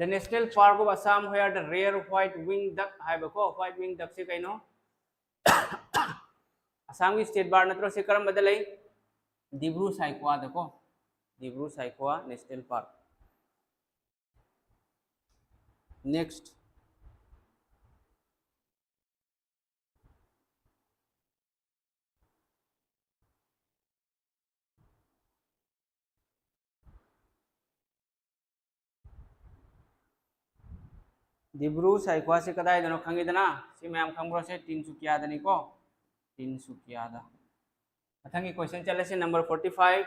The National Park of Assam where the rare white wing duck ꯍꯥꯏꯕꯀꯣ, white wing duckꯁꯦ ꯀꯩꯅꯣ? ꯑꯁꯥꯝꯒꯤ ꯁ꯭ꯇꯦꯠ ꯕꯥꯔꯗ ꯅꯠꯇ꯭ꯔꯣ? ꯁꯤ ꯀꯔꯝꯕꯗ ꯂꯩ? ꯗꯤꯕ꯭ꯔꯨ ꯁꯥꯏꯈ꯭ꯋꯥꯗꯀꯣ, Dibru Saikhowa national park. Next. Dibru ꯁꯥꯏꯈ꯭ꯋꯥꯁꯤ ꯀꯗꯥꯏꯗꯅꯣ ꯈꯪꯉꯤꯗꯅ? ꯁꯤ ꯃꯌꯥꯝ ꯈꯪꯕ꯭ꯔꯣ? ꯁꯦ ꯇꯤꯟꯁꯨꯀꯤꯌꯥꯗꯅꯤꯀꯣ, ꯇꯤꯟꯁꯨꯀꯤꯌꯥꯗ꯫ ꯃꯊꯪꯒꯤ ꯀꯣꯏꯁꯟ ꯆꯠꯂꯁꯤ, number forty five.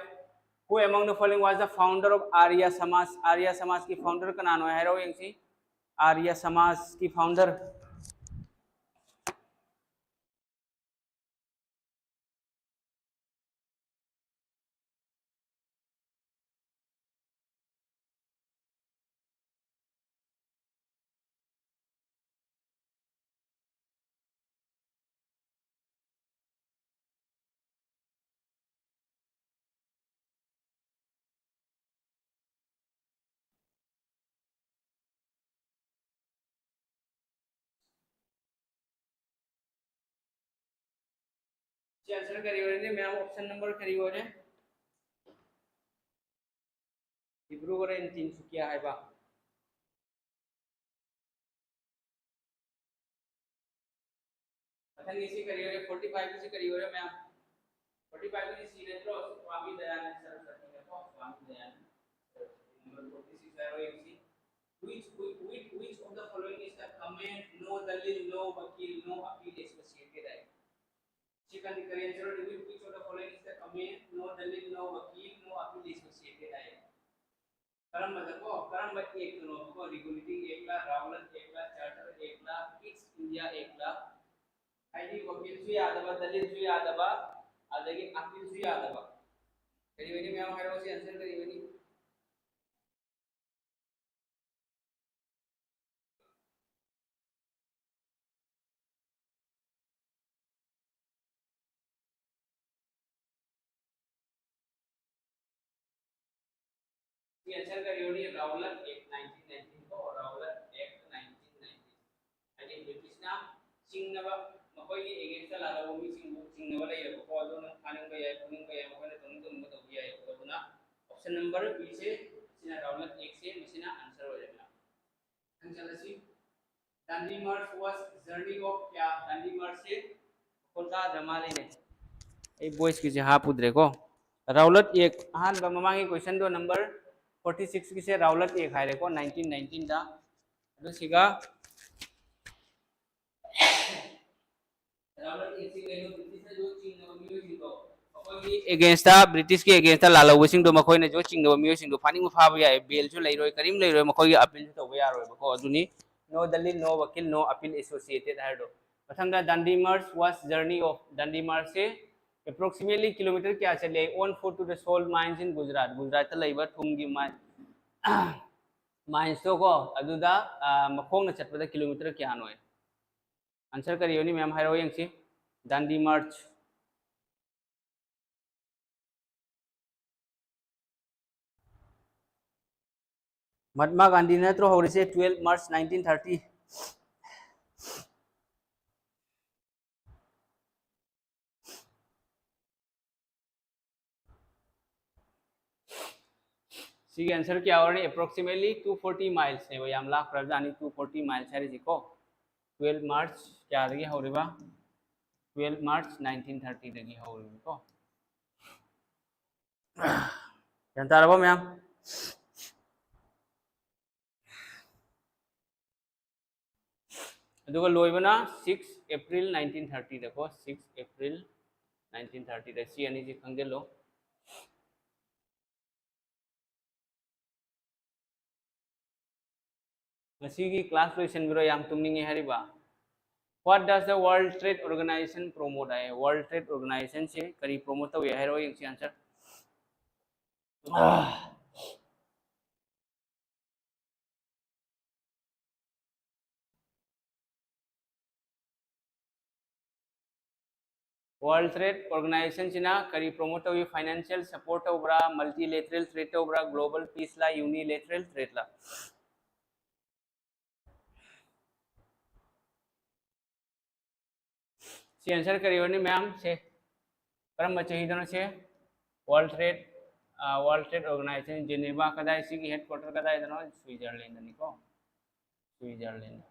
Who among the following was the founder of Arya Samaj? Arya Samaj ꯀꯤ ꯐꯥꯎꯟꯗꯔ ꯀꯅꯥꯅꯣ ꯍꯥꯏꯔꯣ ꯌꯦꯡꯁꯤ꯫ Arya Samaj ꯀꯤ ꯐꯥꯎꯟꯗꯔ꯫ ꯁꯤ ꯑꯟꯁꯔ ꯀꯔꯤ ꯑꯣꯏꯔꯅꯤ ꯃꯌꯥꯝ? ꯑꯣꯞꯁꯟ ꯅꯝꯕꯔ ꯀꯔꯤ ꯑꯣꯏꯔꯦ? ꯗꯤꯕ꯭ꯔꯨꯒꯔ and ꯇꯤꯟꯁꯨꯀꯤꯌꯥ ꯍꯥꯏꯕ꯫ ꯃꯊꯪꯒꯤꯁꯤ ꯀꯔꯤ ꯑꯣꯏꯔꯦ? Forty five ꯒꯤꯁꯤ ꯀꯔꯤ ꯑꯣꯏꯔꯦ ꯃꯌꯥꯝ? Forty five ꯒꯤꯁꯤ ꯁꯤ ꯅꯠꯇ꯭ꯔꯣ? ꯁ꯭ꯋꯥꯃꯤ ꯗꯌꯥꯅꯟꯗ ꯁꯔꯁꯋꯇꯤ ꯅꯠꯇ꯭ꯔꯣ? Swami Dayananda Saraswati. Number forty six ꯍꯥꯏꯔꯣ ꯌꯦꯡꯁꯤ꯫ Which, with, with which of the following is the comment no dalil, no vakil, no appeal associated? ꯁꯤ ꯀꯔꯤ, ꯀꯔꯤ ꯑꯟꯁꯔ ꯑꯣꯏꯗꯣꯏꯅꯤ? Which of the following is the comment no dalil, no vakil, no appeal associated ꯍꯥꯏ? ꯀꯔꯝꯕꯗꯀꯣ, ꯀꯔꯝꯕ ꯑꯦꯛꯇꯅꯣꯕꯀꯣ? Regulating Act ꯂ, Rowlatt Act ꯂ, Charter Act ꯂ, Quits India Act ꯂ? ꯍꯥꯏꯗꯤ ꯋꯀꯤꯜꯁꯨ ꯌꯥꯗꯕ, ꯗꯂꯤꯜꯁꯨ ꯌꯥꯗꯕ, ꯑꯗꯒꯤ ꯑꯄꯤꯜꯁꯨ ꯌꯥꯗꯕ꯫ ꯀꯔꯤ ꯑꯣꯏꯅꯤ ꯃꯌꯥꯝ ꯍꯥꯏꯔꯛꯑꯣ, ꯁꯤ ꯑꯟꯁꯔ ꯀꯔꯤ ꯑꯣꯏꯅꯤ? ꯑꯦꯟꯁꯔ ꯀꯔꯤ ꯑꯣꯏꯅꯤ? ꯔꯥꯎꯂꯠ ꯑꯦꯛ ꯅꯥꯏꯟꯇꯤꯟ ꯅꯥꯏꯟꯇꯤꯟ ꯀꯣ, ꯔꯥꯎꯂꯠ ꯑꯦꯛ ꯅꯥꯏꯟꯇꯤꯟ ꯅꯥꯏꯟꯇꯤꯟ꯫ ꯍꯥꯏꯗꯤ ꯕ꯭ꯔꯤꯇꯤꯁꯅ ꯆꯤꯡꯅꯕ, ꯃꯈꯣꯏꯒꯤ ꯑꯦꯒꯦꯟꯁꯇ ꯂꯥꯜꯍꯧꯕ ꯃꯤꯁꯤꯡꯕꯨ ꯆꯤꯡꯅꯕ ꯂꯩꯔꯕꯀꯣ, ꯑꯗꯨꯅ ꯐꯥꯅꯤꯡꯕ ꯌꯥꯏ, ꯐꯨꯅꯤꯡꯕ ꯌꯥꯏ, ꯃꯈꯣꯏꯅ ꯇꯧꯅꯤꯡ ꯇꯧꯅꯤꯡꯕ ꯇꯧꯕ ꯌꯥꯏ꯫ ꯑꯗꯨꯅ ꯑꯣꯞꯁꯟ ꯅꯝꯕꯔ ꯕꯤꯁꯦ, ꯁꯤꯅ ꯔꯥꯎꯂꯠ ꯑꯦꯛꯁꯦ, ꯃꯁꯤꯅ ꯑꯟꯁꯔ ꯑꯣꯏꯔꯦ꯫ ꯃꯊꯪ ꯆꯠꯂꯁꯤ꯫ Dandi March was journey of ꯀꯌꯥ? Dandi Marchꯁꯦ ꯃꯈꯣꯟ ꯇꯥꯗ꯭ꯔ ꯃꯥꯜꯂꯤꯅꯦ꯫ ꯑꯩ ꯚꯣꯏꯁꯀꯤꯁꯦ ꯍꯥꯞꯄꯨꯗ꯭ꯔꯦꯀꯣ꯫ ꯔꯥꯎꯂꯠ ꯑꯦꯛ ꯑꯍꯥꯟꯕ ꯃꯃꯥꯡꯒꯤ ꯀꯣꯏꯁꯟꯗꯣ ꯅꯝꯕꯔ ꯐꯣꯔꯇꯤ ꯁꯤꯛꯁꯀꯤꯁꯦ ꯔꯥꯎꯂꯠ ꯑꯦꯛ ꯍꯥꯏꯔꯦꯀꯣ, ꯅꯥꯏꯟꯇꯤꯟ ꯅꯥꯏꯟꯇꯤꯟꯗ꯫ ꯑꯗꯨ ꯁꯤꯒ ꯑꯦꯒꯦꯟꯁꯇ, ꯕ꯭ꯔꯤꯇꯤꯁꯀꯤ ꯑꯦꯒꯦꯟꯁꯇ ꯂꯥꯜꯍꯧꯕꯁꯤꯡꯗꯣ, ꯃꯈꯣꯏꯅꯁꯨ ꯆꯤꯡꯅꯕ ꯃꯤꯑꯣꯏꯁꯤꯡꯗꯣ ꯐꯥꯅꯤꯡꯕ ꯐꯥꯕ ꯌꯥꯏ, ꯕꯦꯜꯁꯨ ꯂꯩꯔꯣꯏ, ꯀꯔꯤꯝ ꯂꯩꯔꯣꯏ, ꯃꯈꯣꯏꯒꯤ ꯑꯄꯤꯜꯁꯨ ꯇꯧꯕ ꯌꯥꯔꯣꯏꯕꯀꯣ꯫ ꯑꯗꯨꯅꯤ no ꯗꯂꯤꯜ, no ꯋꯀꯤꯜ, no appeal associated ꯍꯥꯏꯔꯗꯣ꯫ ꯃꯊꯪꯗ Dandi March was journey of, Dandi Marchꯁꯦ approximately kilometre ꯀꯌꯥ ꯆꯠꯂꯤ? On foot to the salt mines in Gujarat, ꯒꯨꯖꯔꯥꯠꯇ ꯂꯩꯕ ꯊꯨꯝꯒꯤ ꯃꯥꯏꯟꯁꯇꯣ ꯀꯣ, ꯑꯗꯨꯗ ꯃꯈꯣꯡꯅ ꯆꯠꯄꯗ ꯀꯤꯂꯣꯃꯤꯇꯔ ꯀꯌꯥꯅꯣ? ꯑꯟꯁꯔ ꯀꯔꯤ ꯑꯣꯏꯅꯤ ꯃꯌꯥꯝ ꯍꯥꯏꯔꯛꯑꯣ ꯌꯦꯡꯁꯤ꯫ Dandi March꯫ ꯃꯍꯥꯠꯃꯥ ꯒꯥꯟꯙꯤ ꯅꯠꯇ꯭ꯔꯣ ꯍꯧꯔꯤꯁꯦ? Twelve March nineteen thirty꯫ ꯁꯤꯒꯤ ꯑꯟꯁꯔ ꯀꯌꯥ ꯑꯣꯏꯔꯅꯤ? Approximately two forty milesꯅꯦꯕ, ꯌꯥꯝ ꯂꯥꯞꯈ꯭ꯔꯕꯖꯥꯠꯅꯤ two forty miles ꯍꯥꯏꯔꯤꯁꯤꯀꯣ꯫ Twelve March ꯀꯌꯥꯗꯒꯤ ꯍꯧꯔꯤꯕ? Twelve March nineteen thirtyꯗꯒꯤ ꯍꯧꯔꯤꯕꯀꯣ꯫ ꯒ꯭ꯌꯥꯟ ꯇꯥꯔꯕꯣ ꯃꯌꯥꯝ? ꯑꯗꯨꯒ ꯂꯣꯏꯕꯅ six April nineteen thirtyꯗꯀꯣ, six April nineteen thirtyꯗ꯫ ꯁꯤ ꯑꯅꯤꯁꯤ ꯈꯪꯖꯤꯜꯂꯣ꯫ ꯉꯁꯤꯒꯤ ꯀ꯭ꯂꯥꯁ ꯂꯣꯏꯁꯤꯟꯕꯤꯔꯣ, ꯌꯥꯝ ꯇꯨꯝꯅꯤꯡꯉꯦ ꯍꯥꯏꯔꯤꯕ꯫ What does the World Trade Organization promote high? World Trade Organizationꯁꯦ ꯀꯔꯤ ꯄ꯭ꯔꯣꯃꯣꯠ ꯇꯧꯏ ꯍꯥꯏꯔꯣ ꯌꯦꯡꯁꯤ ꯑꯟꯁꯔ꯫ World Trade Organization ꯁꯤꯅ ꯀꯔꯤ promote ꯇꯧꯏ? Financial support ꯇꯧꯕ꯭ꯔꯥ, multilateral trade ꯇꯧꯕ꯭ꯔꯥ, global peace ꯂ, unilateral trade ꯂ? ꯁꯤ answer ꯀꯔꯤ ꯑꯣꯏꯅꯤ ꯃꯌꯥꯝ? ꯁꯦ, ꯀꯔꯝꯕ ꯆꯍꯤꯗꯅꯣ ꯁꯦ? World Trade, World Trade Organization Geneva ꯀꯗꯥꯏ, ꯁꯤꯒꯤ headquarter ꯀꯗꯥꯏꯗꯅꯣ? Switzerland ꯅꯤꯀꯣ, Switzerland꯫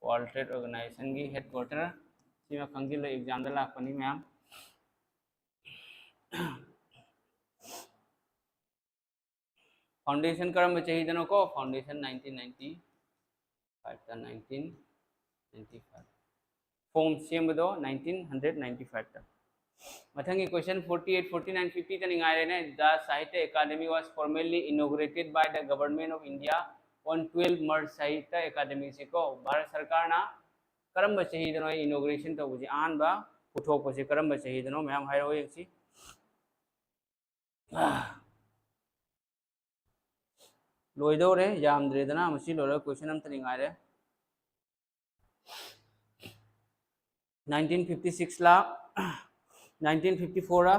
World Trade Organization ꯒꯤ headquarter ꯁꯤꯃ ꯈꯪꯖꯤꯜꯂꯣ, exam ꯗ ꯂꯥꯛꯄꯅꯤ ꯃꯌꯥꯝ꯫ Foundation ꯀꯔꯝꯕ ꯆꯍꯤꯗꯅꯣꯀꯣ? Foundation nineteen ninety five ꯇ, nineteen ninety five꯫ Form ꯁꯦꯝꯕꯗꯣ nineteen ninety five ꯇ꯫ ꯃꯊꯪꯒꯤ question forty eight, forty nine, fifty ꯇꯅꯤ ꯉꯥꯏꯔꯦꯅꯦ꯫ The Sahitya Academy was formally inaugurated by the Government of India on twelve March꯫ Sahitya Academy ꯁꯦ ꯀꯣ, ꯚꯥꯔꯠ ꯁꯔꯀꯥꯔꯅ ꯀꯔꯝꯕ ꯆꯍꯤꯗꯅꯣ inauguration ꯇꯧꯕꯁꯦ, ꯑꯍꯥꯟꯕ ꯄꯨꯊꯣꯛꯄꯁꯦ ꯀꯔꯝꯕ ꯆꯍꯤꯗꯅꯣ? ꯃꯌꯥꯝ ꯍꯥꯏꯔꯛꯑꯣ ꯌꯦꯡꯁꯤ꯫ ꯂꯣꯏꯗꯧꯔꯦ, ꯌꯥꯝꯗ꯭ꯔꯦꯗꯅ, ꯃꯁꯤ ꯂꯣꯏꯔꯒ question ꯑꯝꯇꯅꯤ ꯉꯥꯏꯔꯦ꯫ Nineteen fifty six ꯂ, nineteen fifty four ꯔ?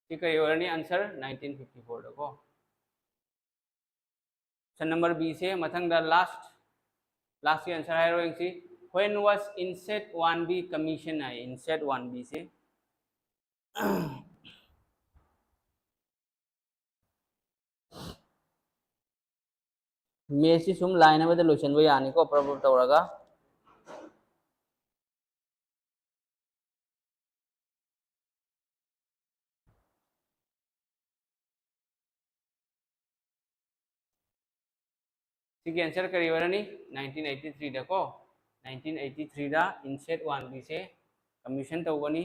ꯁꯤ ꯀꯔꯤ ꯑꯣꯏꯔꯅꯤ? Answer nineteen fifty four ꯗꯀꯣ꯫ Option number B ꯁꯦ꯫ ꯃꯊꯪꯗ last, last ꯀꯤ answer ꯍꯥꯏꯔꯣ ꯌꯦꯡꯁꯤ꯫ When was INSEAD one B commission high, INSEAD one B say. Maths ꯁꯤ ꯁꯨꯝ line ꯑꯃꯗ ꯂꯣꯏꯁꯤꯟꯕ ꯌꯥꯅꯤꯀꯣ, ꯄ꯭ꯔꯞ ꯄ꯭ꯔꯞ ꯇꯧꯔꯒ꯫ ꯁꯤꯒꯤ answer ꯀꯔꯤ ꯑꯣꯏꯔꯅꯤ? Nineteen eighty three ꯗꯀꯣ, nineteen eighty three ꯗ INSEAD one B ꯁꯦ commission ꯇꯧꯒꯅꯤ꯫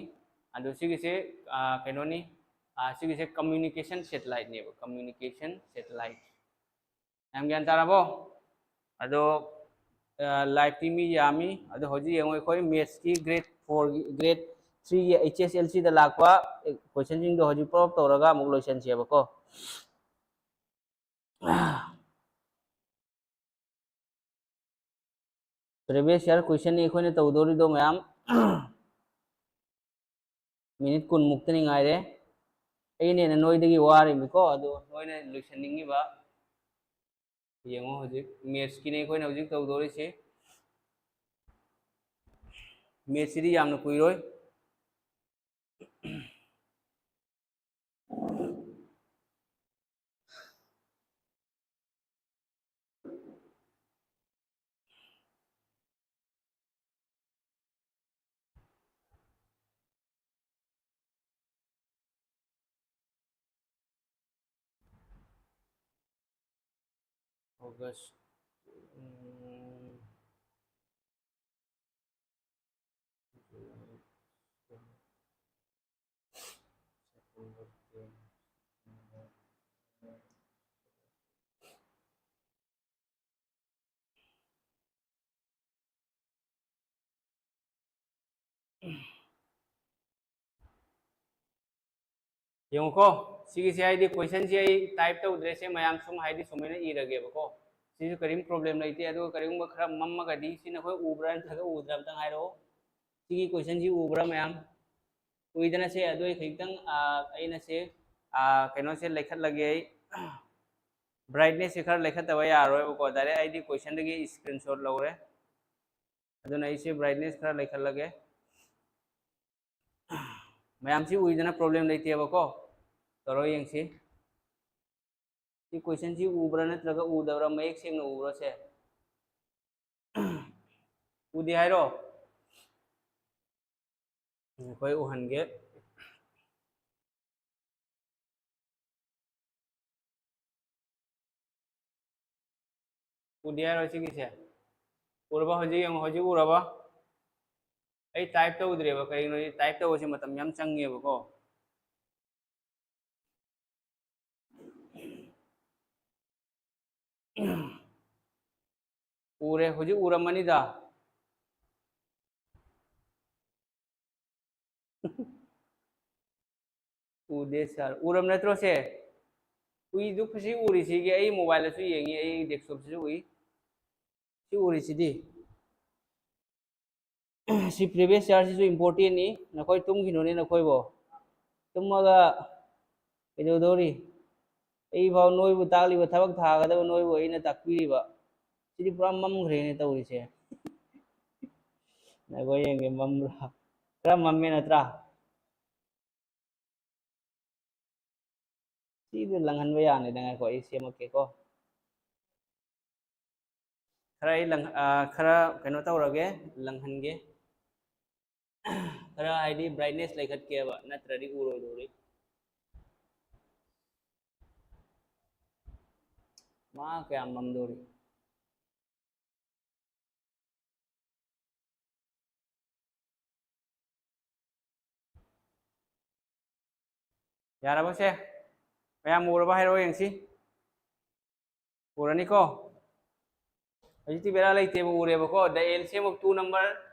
ꯑꯗꯣ ꯁꯤꯒꯤꯁꯦ, ꯑꯥ, ꯀꯩꯅꯣꯅꯤ, ꯑꯥ, ꯁꯤꯒꯤꯁꯦ communication satellite ꯅꯦꯕ, communication satellite꯫ ꯌꯥꯝ ꯒ꯭ꯌꯥꯟ ꯇꯥꯔꯕꯣ? ꯑꯗꯣ, ꯑ, live ꯇꯤ ꯃꯤ ꯌꯥꯝꯃꯤ꯫ ꯑꯗꯣ ꯍꯧꯖꯤꯛ ꯌꯦꯡꯉꯣ, ꯑꯩꯈꯣꯏ maths ꯀꯤ grade four ꯒꯤ, grade ꯊ꯭ꯔꯤꯒꯤ ꯑꯩꯆ ꯑꯦꯁ ꯑꯦꯜ ꯁꯤꯗ ꯂꯥꯛꯄ ꯀꯣꯏꯁꯟꯁꯤꯡꯗꯣ ꯍꯧꯖꯤꯛ ꯄꯨꯂꯞ ꯇꯧꯔꯒ ꯑꯃꯨꯛ ꯂꯣꯏꯁꯟꯁꯦꯕꯀꯣ꯫ Previous year question ꯑꯩꯈꯣꯏꯅ ꯇꯧꯗꯣꯔꯤꯗꯣ ꯃꯌꯥꯝ, ꯃꯤꯅꯤꯠ ꯀꯨꯟ ꯃꯨꯛꯇꯅꯤ ꯉꯥꯏꯔꯦ꯫ ꯑꯩꯅ ꯍꯦꯟꯅ ꯅꯣꯏꯗꯒꯤ ꯋꯥꯔꯤꯕꯀꯣ, ꯑꯗꯣ ꯅꯣꯏꯅ ꯂꯣꯏꯁꯟꯅꯤꯡꯉꯤꯕ ꯌꯦꯡꯉꯣ꯫ ꯍꯧꯖꯤꯛ ꯃꯦꯠꯁꯀꯤꯅꯦ ꯑꯩꯈꯣꯏꯅ ꯍꯧꯖꯤꯛ ꯇꯧꯗꯣꯔꯤꯁꯦ꯫ ꯃꯦꯠꯁꯁꯤꯗꯤ ꯌꯥꯝꯅ ꯀꯨꯏꯔꯣꯏ꯫ August, mm, July, September, October, November, ꯌꯦꯡꯉꯨꯀꯣ, ꯁꯤꯒꯤꯁꯦ ꯍꯥꯏꯗꯤ ꯀꯣꯏꯁꯟꯁꯦ ꯑꯩ ꯇꯥꯏꯞ ꯇꯧꯗ꯭ꯔꯦ, ꯁꯦ ꯃꯌꯥꯝ ꯁꯨꯝ ꯍꯥꯏꯗꯤ ꯁꯨꯃꯥꯏꯅ ꯏꯔꯒꯦꯕꯀꯣ꯫ ꯁꯤꯁꯨ ꯀꯔꯤꯝ ꯄ꯭ꯔꯣꯕ꯭ꯂꯦꯝ ꯂꯩꯇꯦ꯫ ꯑꯗꯨꯒ ꯀꯔꯤꯒꯨꯝꯕ ꯈꯔ ꯃꯝꯃꯒꯗꯤ, ꯁꯤ ꯅꯈꯣꯏ ꯎꯕ꯭ꯔꯥ ꯅꯠꯇ꯭ꯔꯒ ꯎꯗ꯭ꯔꯥ ꯑꯝꯇꯪ ꯍꯥꯏꯔꯛꯑꯣ꯫ ꯁꯤꯒꯤ ꯀꯣꯏꯁꯟꯁꯤ ꯎꯕ꯭ꯔꯥ ꯃꯌꯥꯝ? ꯎꯏꯗꯅ ꯁꯦ, ꯑꯗꯨ ꯑꯩ ꯈꯖꯤꯛꯇꯪ, ꯑꯥ, ꯑꯩꯅ ꯁꯦ, ꯑꯥ, ꯀꯩꯅꯣꯁꯦ ꯂꯩꯈꯠꯂꯒꯦ ꯑꯩ꯫ ꯕ꯭ꯔꯥꯏꯠꯅꯦꯁꯁꯦ ꯈꯔ ꯂꯩꯈꯠꯇꯕ ꯌꯥꯔꯔꯣꯏꯕꯀꯣ, ꯗꯥꯏꯔꯦꯛ ꯑꯩꯗꯤ ꯀꯣꯏꯁꯟꯗꯒꯤ ꯏꯁꯀ꯭ꯔꯤꯟ ꯁꯣꯠ ꯂꯧꯔꯦ꯫ ꯑꯗꯨꯅ ꯑꯩꯁꯦ ꯕ꯭ꯔꯥꯏꯠꯅꯦꯁ ꯈꯔ ꯂꯩꯈꯠꯂꯒꯦ꯫ ꯃꯌꯥꯝꯁꯤ ꯎꯏꯗꯅ ꯄ꯭ꯔꯣꯕ꯭ꯂꯦꯝ ꯂꯩꯇꯦꯕꯀꯣ꯫ ꯇꯧꯔꯒ ꯌꯦꯡꯁꯤ꯫ ꯁꯤ ꯀꯣꯏꯁꯟꯁꯤ ꯎꯕ꯭ꯔꯥ ꯅꯠꯇ꯭ꯔꯒ ꯎꯗꯕ꯭ꯔꯥ? ꯃꯌꯦꯛ ꯁꯦꯡꯅ ꯎꯕ꯭ꯔꯥ ꯁꯦ? ꯎꯗꯦ ꯍꯥꯏꯔꯣ? ꯑꯩꯈꯣꯏ ꯎꯍꯟꯒꯦ꯫ ꯎꯗꯦ ꯍꯥꯏꯔꯣ ꯁꯤꯒꯤꯁꯦ? ꯎꯔꯕ? ꯍꯧꯖꯤꯛ ꯌꯦꯡꯉꯣ, ꯍꯧꯖꯤꯛ ꯎꯔꯕ? ꯑꯩ ꯇꯥꯏꯞ ꯇꯧꯗ꯭ꯔꯦꯕ, ꯀꯩꯒꯤꯅꯣꯗꯤ ꯇꯥꯏꯞ ꯇꯧꯕꯁꯦ ꯃꯇꯝ ꯌꯥꯝ ꯆꯪꯉꯦꯕꯀꯣ꯫ ꯎꯔꯦ, ꯍꯧꯖꯤꯛ ꯎꯔꯝꯃꯅꯤꯗ꯫ ꯎꯗꯦ ꯁꯥꯔ꯫ ꯎꯔꯝ ꯅꯠꯇ꯭ꯔꯣ ꯁꯦ? ꯎꯏꯗꯨ ꯁꯤ ꯎꯔꯤꯁꯤꯒꯤ ꯑꯩ ꯃꯣꯕꯥꯏꯜꯗꯁꯨ ꯌꯦꯡꯉꯤ, ꯑꯩ ꯗꯦꯁꯛꯇꯣꯞꯁꯤꯁꯨ ꯎꯏ꯫ ꯁꯤ ꯎꯔꯤꯁꯤꯗꯤ꯫ ꯁꯤ previous year ꯁꯤꯁꯨ important ꯅꯤ꯫ ꯅꯈꯣꯏ ꯇꯨꯝꯈꯤꯅꯨꯅꯦ ꯅꯈꯣꯏꯕꯣ꯫ ꯇꯨꯝꯃꯒ ꯀꯩꯗꯧꯗꯧꯔꯤ? ꯑꯩꯐꯥꯎ ꯅꯣꯏꯕꯨ ꯇꯥꯛꯂꯤꯕ ꯊꯕꯛ ꯊꯥꯒꯗꯕ ꯅꯣꯏꯕꯨ ꯑꯩꯅ ꯇꯥꯛꯄꯤꯔꯤꯕ꯫ ꯁꯤꯗꯤ ꯄꯨꯔꯥ ꯃꯝꯈ꯭ꯔꯦꯅꯦ ꯇꯧꯔꯤꯁꯦ꯫ ꯅꯈꯣꯏ ꯌꯦꯡꯒꯦ ꯃꯝꯕ꯭ꯔꯥ? ꯈꯔ ꯃꯝꯃꯦ ꯅꯠꯇ꯭ꯔꯥ? ꯁꯤꯗ ꯂꯪꯍꯟꯕ ꯌꯥꯅꯤꯗ, ꯉꯥꯏꯈꯣ ꯑꯩ ꯁꯦꯝꯃꯛꯀꯦꯀꯣ꯫ ꯈꯔ ꯑꯩ ꯂꯪ-, ꯑ, ꯈꯔ ꯀꯩꯅꯣ ꯇꯧꯔꯒꯦ, ꯂꯪꯍꯟꯒꯦ꯫ ꯈꯔ ꯍꯥꯏꯗꯤ brightness ꯂꯩꯈꯠꯀꯦꯕ, ꯅꯠꯇ꯭ꯔꯗꯤ ꯎꯔꯣꯏꯗꯧꯔꯤ꯫ ꯃꯥ ꯀꯌꯥꯝ ꯃꯝꯗꯧꯔꯤ? ꯌꯥꯔꯕ ꯁꯦ? ꯃꯌꯥꯝ ꯎꯔꯕ ꯍꯥꯏꯔꯛꯑꯣ ꯌꯦꯡꯁꯤ꯫ ꯎꯔꯅꯤꯀꯣ? ꯍꯧꯖꯤꯛꯇꯤ ꯕꯦꯔꯥ ꯂꯩꯇꯦꯕ, ꯎꯔꯦꯕꯀꯣ꯫ The L C M of two number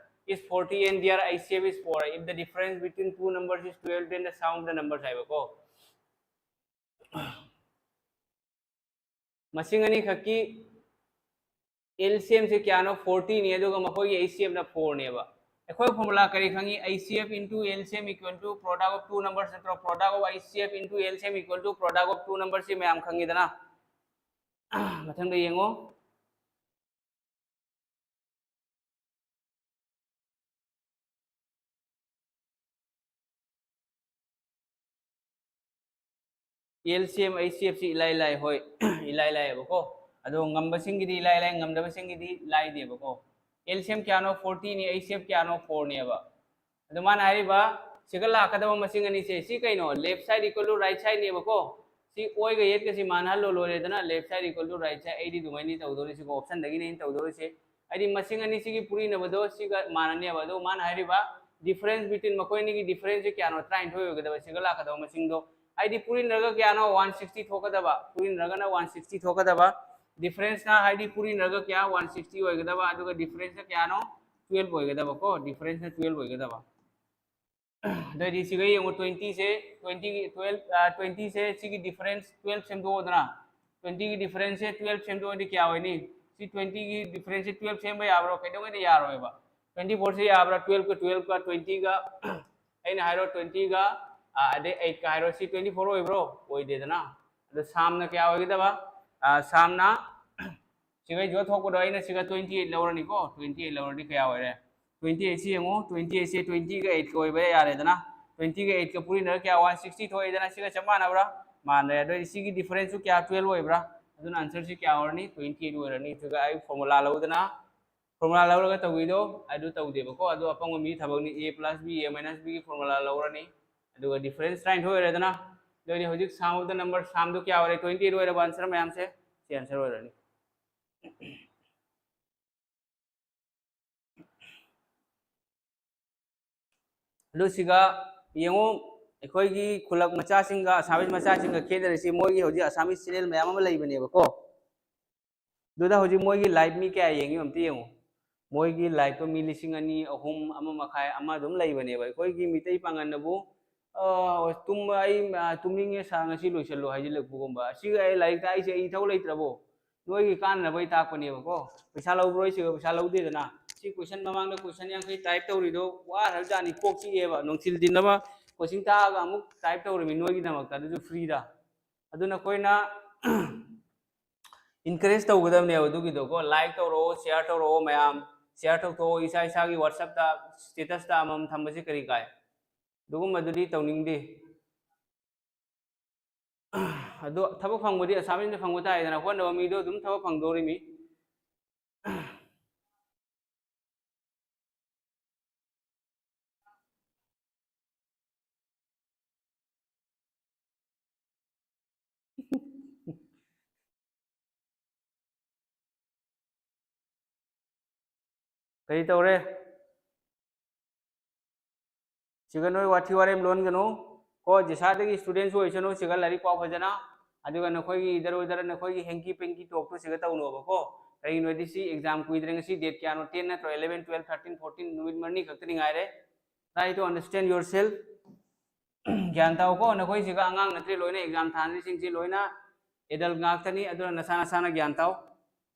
is forty and their I C F is four. If the difference between two numbers is twelve, then the sum of the numbers ꯍꯥꯏꯕꯀꯣ꯫ ꯃꯁꯤꯡ ꯑꯅꯤꯈꯛꯀꯤ L C M ꯁꯦ ꯀꯌꯥꯅꯣ? Forty ꯅꯤ, ꯑꯗꯨꯒ ꯃꯈꯣꯏꯒꯤ I C F ꯅ four ꯅꯦꯕ꯫ ꯑꯩꯈꯣꯏ formula ꯀꯔꯤ ꯈꯪꯉꯤ? I C F into L C M equal to product of two numbers ꯅꯠꯇ꯭ꯔꯣ? Product of I C F into L C M equal to product of two numbers ꯁꯤ ꯃꯌꯥꯝ ꯈꯪꯉꯤꯗꯅ꯫ ꯃꯊꯪꯗ ꯌꯦꯡꯉꯣ꯫ L C M I C F ꯁꯤ ꯏꯂꯥꯏ ꯂꯥꯏ, ꯍꯣꯏ, ꯏꯂꯥꯏ ꯂꯥꯏꯌꯦꯕꯀꯣ꯫ ꯑꯗꯣ ꯉꯝꯕꯁꯤꯡꯒꯤꯗꯤ ꯏꯂꯥꯏ ꯂꯥꯏ, ꯉꯝꯗꯕꯁꯤꯡꯒꯤꯗꯤ ꯂꯥꯏꯗꯦꯕꯀꯣ꯫ L C M ꯀꯌꯥꯅꯣ? Forty ꯅꯤ, I C F ꯀꯌꯥꯅꯣ? Four ꯅꯦꯕ꯫ ꯑꯗꯣ ꯃꯥꯅ ꯍꯥꯏꯔꯤꯕ ꯁꯤꯒ ꯂꯥꯛꯀꯗꯕ ꯃꯁꯤꯡ ꯑꯅꯤꯁꯦ, ꯁꯤ ꯀꯩꯅꯣ? Left side equal to right side ꯅꯦꯕꯀꯣ꯫ ꯁꯤ ꯑꯣꯏꯒ ꯌꯦꯠꯀꯁꯤ ꯃꯥꯟꯅꯍꯜꯂꯣ, ꯂꯣꯏꯔꯦꯗꯅ꯫ Left side equal to right side, ꯑꯩꯗꯤ ꯑꯗꯨꯃꯥꯏꯅ ꯇꯧꯗꯣꯔꯤꯁꯤꯀꯣ, option ꯗꯒꯤꯅꯦ ꯑꯩꯅ ꯇꯧꯗꯣꯔꯤꯁꯦ꯫ ꯍꯥꯏꯗꯤ ꯃꯁꯤꯡ ꯑꯅꯤꯁꯤꯒꯤ ꯄꯨꯔꯤꯅꯕꯗꯣ ꯁꯤꯒ ꯃꯥꯟꯅꯅꯦꯕ꯫ ꯑꯗꯣ ꯃꯥꯅ ꯍꯥꯏꯔꯤꯕ difference between ꯃꯈꯣꯏ ꯑꯅꯤꯒꯤ difference ꯁꯦ ꯀꯌꯥꯅꯣ? ꯇꯔꯥꯅꯤꯊꯣꯏ ꯑꯣꯏꯒꯗꯕ ꯁꯤꯒ ꯂꯥꯛꯀꯗꯕ ꯃꯁꯤꯡꯗꯣ꯫ ꯍꯥꯏꯗꯤ ꯄꯨꯔꯤꯅꯔꯒ ꯀꯌꯥꯅꯣ? One sixty ꯊꯣꯛꯀꯗꯕ꯫ ꯄꯨꯔꯤꯅꯔꯒꯅ one sixty ꯊꯣꯛꯀꯗꯕ꯫ Difference ꯅ ꯍꯥꯏꯗꯤ ꯄꯨꯔꯤꯅꯔꯒ ꯀꯌꯥ? One sixty ꯑꯣꯏꯒꯗꯕ꯫ ꯑꯗꯨꯒ difference ꯅ ꯀꯌꯥꯅꯣ? Twelve ꯑꯣꯏꯒꯗꯕꯀꯣ꯫ Difference ꯅ twelve ꯑꯣꯏꯒꯗꯕ꯫ ꯑꯗꯨꯑꯣꯏꯗꯤ ꯁꯤꯒ ꯌꯦꯡꯉꯣ, twenty ꯁꯦ, twenty ꯒꯤ twelve, twenty ꯁꯦ ꯁꯤꯒꯤ difference twelve ꯁꯦꯝꯗꯣꯛꯑꯣꯗꯅ꯫ Twenty ꯒꯤ difference ꯁꯦ twelve ꯁꯦꯝꯗꯣꯛꯑꯗꯤ ꯀꯌꯥ ꯑꯣꯏꯅꯤ? ꯁꯤ twenty ꯒꯤ difference ꯁꯦ twelve ꯁꯦꯝꯕ ꯌꯥꯕ꯭ꯔꯣ? ꯀꯩꯗꯧꯉꯩꯗ ꯌꯥꯔꯣꯏꯕ? Twenty four ꯁꯦ ꯌꯥꯕ꯭ꯔꯥ? Twelve ꯀ twelve ꯀ twenty ꯒ, ꯑꯩꯅ ꯍꯥꯏꯔꯣ, twenty ꯒ, ꯑ, ꯑꯗꯩ eight ꯀ ꯍꯥꯏꯔꯣ, ꯁꯤ twenty four ꯑꯣꯏꯕ꯭ꯔꯣ? ꯑꯣꯏꯗꯦꯗꯅ꯫ ꯑꯗꯣ ꯁꯥꯝꯅ ꯀꯌꯥ ꯑꯣꯏꯒꯗꯕ? ꯑ, ꯁꯥꯝꯅ ꯁꯤꯒ ꯌꯣꯠ ꯊꯣꯛꯄꯗꯣ ꯑꯩꯅ ꯁꯤꯒ twenty eight ꯂꯧꯔꯅꯤꯀꯣ꯫ Twenty eight ꯂꯧꯔꯗꯤ ꯀꯌꯥ ꯑꯣꯏꯔꯦ? Twenty eight ꯁꯤ ꯌꯦꯡꯉꯣ, twenty eight ꯁꯦ twenty ꯒ eight ꯀ ꯑꯣꯏꯕ ꯌꯥꯔꯦꯗꯅ꯫ Twenty ꯒ eight ꯀ ꯄꯨꯔꯤꯅꯔ ꯀꯌꯥ? One sixty ꯊꯣꯛꯑꯦꯗꯅ꯫ ꯁꯤꯒ ꯆꯞ ꯃꯥꯟꯅꯕ꯭ꯔꯥ? ꯃꯥꯟꯅꯔꯦ꯫ ꯑꯗꯨꯑꯣꯏꯗꯤ ꯁꯤꯒꯤ difference ꯁꯨ ꯀꯌꯥ? Twelve ꯑꯣꯏꯕ꯭ꯔꯥ? ꯑꯗꯨꯅ answer ꯁꯤ ꯀꯌꯥ ꯑꯣꯏꯔꯅꯤ? Twenty eight ꯑꯣꯏꯔꯅꯤ꯫ ꯑꯗꯨꯒ ꯑꯩ formula ꯂꯧꯗꯅ, formula ꯂꯧꯔꯒ ꯇꯧꯕꯤꯗꯣ ꯑꯗꯨ ꯇꯧꯗꯦꯕꯀꯣ꯫ ꯑꯗꯨ ꯑꯄꯪꯕ ꯃꯤꯒꯤ ꯊꯕꯛꯅꯤ꯫ A plus B, A minus B ꯒꯤ formula ꯂꯧꯔꯅꯤ꯫ ꯑꯗꯨꯒ difference ꯇꯔꯥꯅꯤꯊꯣꯏ ꯑꯣꯏꯔꯦꯗꯅ꯫ ꯑꯗꯨꯑꯣꯏꯗꯤ ꯍꯧꯖꯤꯛ sum of the number, ꯁꯥꯝꯗꯣ ꯀꯌꯥ ꯑꯣꯏꯔꯦ? Twenty eight ꯑꯣꯏꯔꯕ answer ꯃꯌꯥꯝꯁꯦ? ꯁꯤ answer ꯑꯣꯏꯔꯅꯤ꯫ ꯑꯗꯨ ꯁꯤꯒ ꯌꯦꯡꯉꯨ, ꯑꯩꯈꯣꯏꯒꯤ ꯈꯨꯜꯂꯛ ꯃꯆꯥꯁꯤꯡꯒ Assamese ꯃꯆꯥꯁꯤꯡꯒ ꯈꯦꯠꯅꯔꯤꯁꯤ, ꯃꯣꯏꯒꯤ ꯍꯧꯖꯤꯛ Assamese channel ꯃꯌꯥꯝ ꯑꯃ ꯂꯩꯕꯅꯦꯕꯀꯣ꯫ ꯑꯗꯨꯗ ꯍꯧꯖꯤꯛ ꯃꯣꯏꯒꯤ live ꯃꯤ ꯀꯌꯥ ꯌꯦꯡꯉꯤ ꯑꯝꯇ ꯌꯦꯡꯉꯨ꯫ ꯃꯣꯏꯒꯤ live ꯇꯣ ꯃꯤ ꯂꯤꯁꯤꯡ ꯑꯅꯤ, ꯑꯍꯨꯝ, ꯑꯃ ꯃꯈꯥꯏ, ꯑꯃ ꯑꯗꯨꯝ ꯂꯩꯕꯅꯦꯕ꯫ ꯑꯩꯈꯣꯏꯒꯤ ꯃꯤꯇꯩ ꯄꯥꯡꯒꯜꯅꯕꯨ, "ꯑ, ꯇꯨꯝ-, ꯑꯩ, ꯑ, ꯇꯨꯝꯅꯤꯡꯉꯦ ꯁꯥꯔ, ꯉꯁꯤ ꯂꯣꯏꯁꯜꯂꯣ" ꯍꯥꯏꯖꯤꯜꯂꯛꯄꯒꯨꯝꯕ꯫ ꯑꯁꯤꯒ ꯑꯩ ꯂꯥꯏꯔꯤꯛ ꯇꯥꯛꯏꯁꯦ ꯑꯩ ꯏꯊꯧ ꯂꯩꯇ꯭ꯔꯕꯣ? ꯅꯣꯏꯒꯤ ꯀꯥꯟꯅꯅꯕ ꯑꯩ ꯇꯥꯛꯄꯅꯦꯕꯀꯣ꯫ ꯄꯩꯁꯥ ꯂꯧꯕ꯭ꯔꯣ? ꯑꯩ ꯁꯤꯒ ꯄꯩꯁꯥ ꯂꯧꯗꯦꯗꯅ꯫ ꯁꯤ question ꯃꯃꯥꯡꯗ question ꯌꯥꯡꯈꯩ type ꯇꯧꯔꯤꯗꯣ ꯋꯥꯈ꯭ꯔꯖꯥꯠꯅꯤ, ꯀꯣꯛ ꯆꯤꯛꯑꯦꯕ꯫ ꯅꯨꯡꯊꯤꯜ ꯇꯤꯟꯅꯕ coaching ꯇꯥꯛꯑꯒ ꯑꯃꯨꯛ type ꯇꯧꯔꯤꯃꯤ ꯅꯣꯏꯒꯤꯗꯃꯛꯇ, ꯑꯗꯨꯁꯨ free ꯗ꯫ ꯑꯗꯨ ꯅꯈꯣꯏꯅ encourage ꯇꯧꯒꯗꯕꯅꯦꯕ ꯑꯗꯨꯒꯤꯗꯣꯀꯣ꯫ Like ꯇꯧꯔꯛꯑꯣ, share ꯇꯧꯔꯛꯑꯣ ꯃꯌꯥꯝ꯫ Share ꯇꯧꯊꯣꯛꯑꯣ ꯏꯁꯥ ꯏꯁꯥꯒꯤ WhatsApp ꯇ, status ꯇ ꯑꯃꯃꯝ ꯊꯝꯕꯁꯦ ꯀꯔꯤ ꯀꯥꯏ? ꯑꯗꯨꯒꯨꯝꯕꯗꯨꯗꯤ ꯇꯧꯅꯤꯡꯗꯦ꯫ ꯑꯗꯣ ꯊꯕꯛ ꯐꯪꯕꯗꯤ Assamese ꯅ ꯐꯪꯕ ꯇꯥꯏꯗꯅ, ꯍꯣꯠꯅꯕ ꯃꯤꯗꯣ ꯑꯗꯨꯝ ꯊꯕꯛ ꯐꯪꯗꯧꯔꯤꯃꯤ꯫ ꯀꯔꯤ ꯇꯧꯔꯦ? ꯁꯤꯒ ꯅꯣꯏ ꯋꯥꯊꯤ ꯋꯥꯔꯦꯝ ꯂꯣꯟꯒꯅꯨ ꯀꯣ꯫ ꯖꯤꯁꯥꯗꯒꯤ students ꯑꯣꯏꯁꯅꯨ, ꯁꯤꯒ ꯂꯥꯏꯔꯤꯛ ꯄꯥꯎ ꯐꯖꯅ꯫ ꯑꯗꯨꯒ ꯅꯈꯣꯏꯒꯤ ꯏꯗꯔ ꯎꯗꯔ, ꯅꯈꯣꯏꯒꯤ hanky panky talk ꯇꯨ ꯁꯤꯒ ꯇꯧꯅꯣꯕꯀꯣ꯫ ꯀꯔꯤꯒꯤꯅꯣ ꯍꯥꯏꯗꯤ ꯁꯤ exam ꯀꯨꯏꯗ꯭ꯔꯦ, ꯉꯁꯤ date ꯀꯌꯥꯅꯣ? Ten ꯅꯠꯇ꯭ꯔꯣ? Eleven, twelve, thirteen, fourteen, ꯅꯨꯃꯤꯠ ꯃꯔꯤꯅꯤ ꯈꯛꯇꯅꯤ ꯉꯥꯏꯔꯦ꯫ Try to understand yourself. ꯒ꯭ꯌꯥꯟ ꯇꯥꯎꯀꯣ, ꯅꯈꯣꯏꯁꯤꯒ ꯑꯉꯥꯡ ꯅꯠꯇ꯭ꯔꯦ, ꯂꯣꯏꯅ exam ꯊꯥꯅꯔꯤꯁꯤꯡꯁꯤ ꯂꯣꯏꯅ adult ꯉꯥꯛꯇꯅꯤ꯫ ꯑꯗꯨꯅ ꯅꯁꯥ ꯅꯁꯥꯅ ꯒ꯭ꯌꯥꯟ ꯇꯥꯎ꯫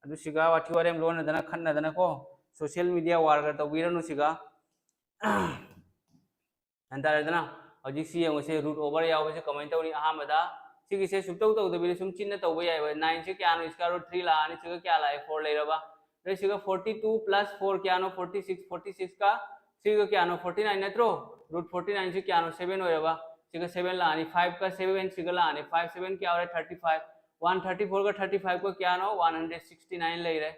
ꯑꯗꯨ ꯁꯤꯒ ꯋꯥꯊꯤ ꯋꯥꯔꯦꯝ ꯂꯣꯟꯅꯗꯅ ꯈꯠꯅꯗꯅꯀꯣ, social media warꯒ ꯇꯧꯕꯤꯔꯅꯨ ꯁꯤꯒ꯫ ꯒ꯭ꯌꯥꯟ ꯇꯥꯔꯦꯗꯅ? ꯍꯧꯖꯤꯛꯁꯤ ꯌꯦꯡꯉꯨꯁꯦ, root over ꯌꯥꯎꯕꯁꯦ ꯀꯃꯥꯏꯅ ꯇꯧꯅꯤ? ꯑꯍꯥꯟꯕꯗ ꯁꯤꯒꯤꯁꯦ ꯁꯨꯛꯇꯧ ꯇꯧꯗꯕꯤꯗ ꯁꯨꯝ ꯆꯤꯟꯅ ꯇꯧꯕ ꯌꯥꯏꯑꯕ꯫ Nine ꯁꯤ ꯀꯌꯥꯅꯣ? Square root three ꯂꯥꯛꯑꯅꯤ, ꯁꯤꯒ ꯀꯌꯥ ꯂꯥꯛꯑꯦ? Four ꯂꯩꯔꯕ꯫ ꯑꯗꯩ ꯁꯤꯒ forty two plus four ꯀꯌꯥꯅꯣ? Forty six, forty six ꯀ ꯁꯤꯒ ꯀꯌꯥꯅꯣ? Forty nine ꯅꯠꯇ꯭ꯔꯣ? Root forty nine ꯁꯤ ꯀꯌꯥꯅꯣ? Seven ꯑꯣꯏꯔꯕ꯫ ꯁꯤꯒ seven ꯂꯥꯛꯑꯅꯤ, five ꯀ seven ꯁꯤꯒ ꯂꯥꯛꯑꯅꯤ, five seven ꯀꯌꯥ ꯑꯣꯏꯔꯦ? Thirty five꯫ One thirty four ꯒ thirty five ꯀ ꯀꯌꯥꯅꯣ? One hundred sixty nine ꯂꯩꯔꯦ꯫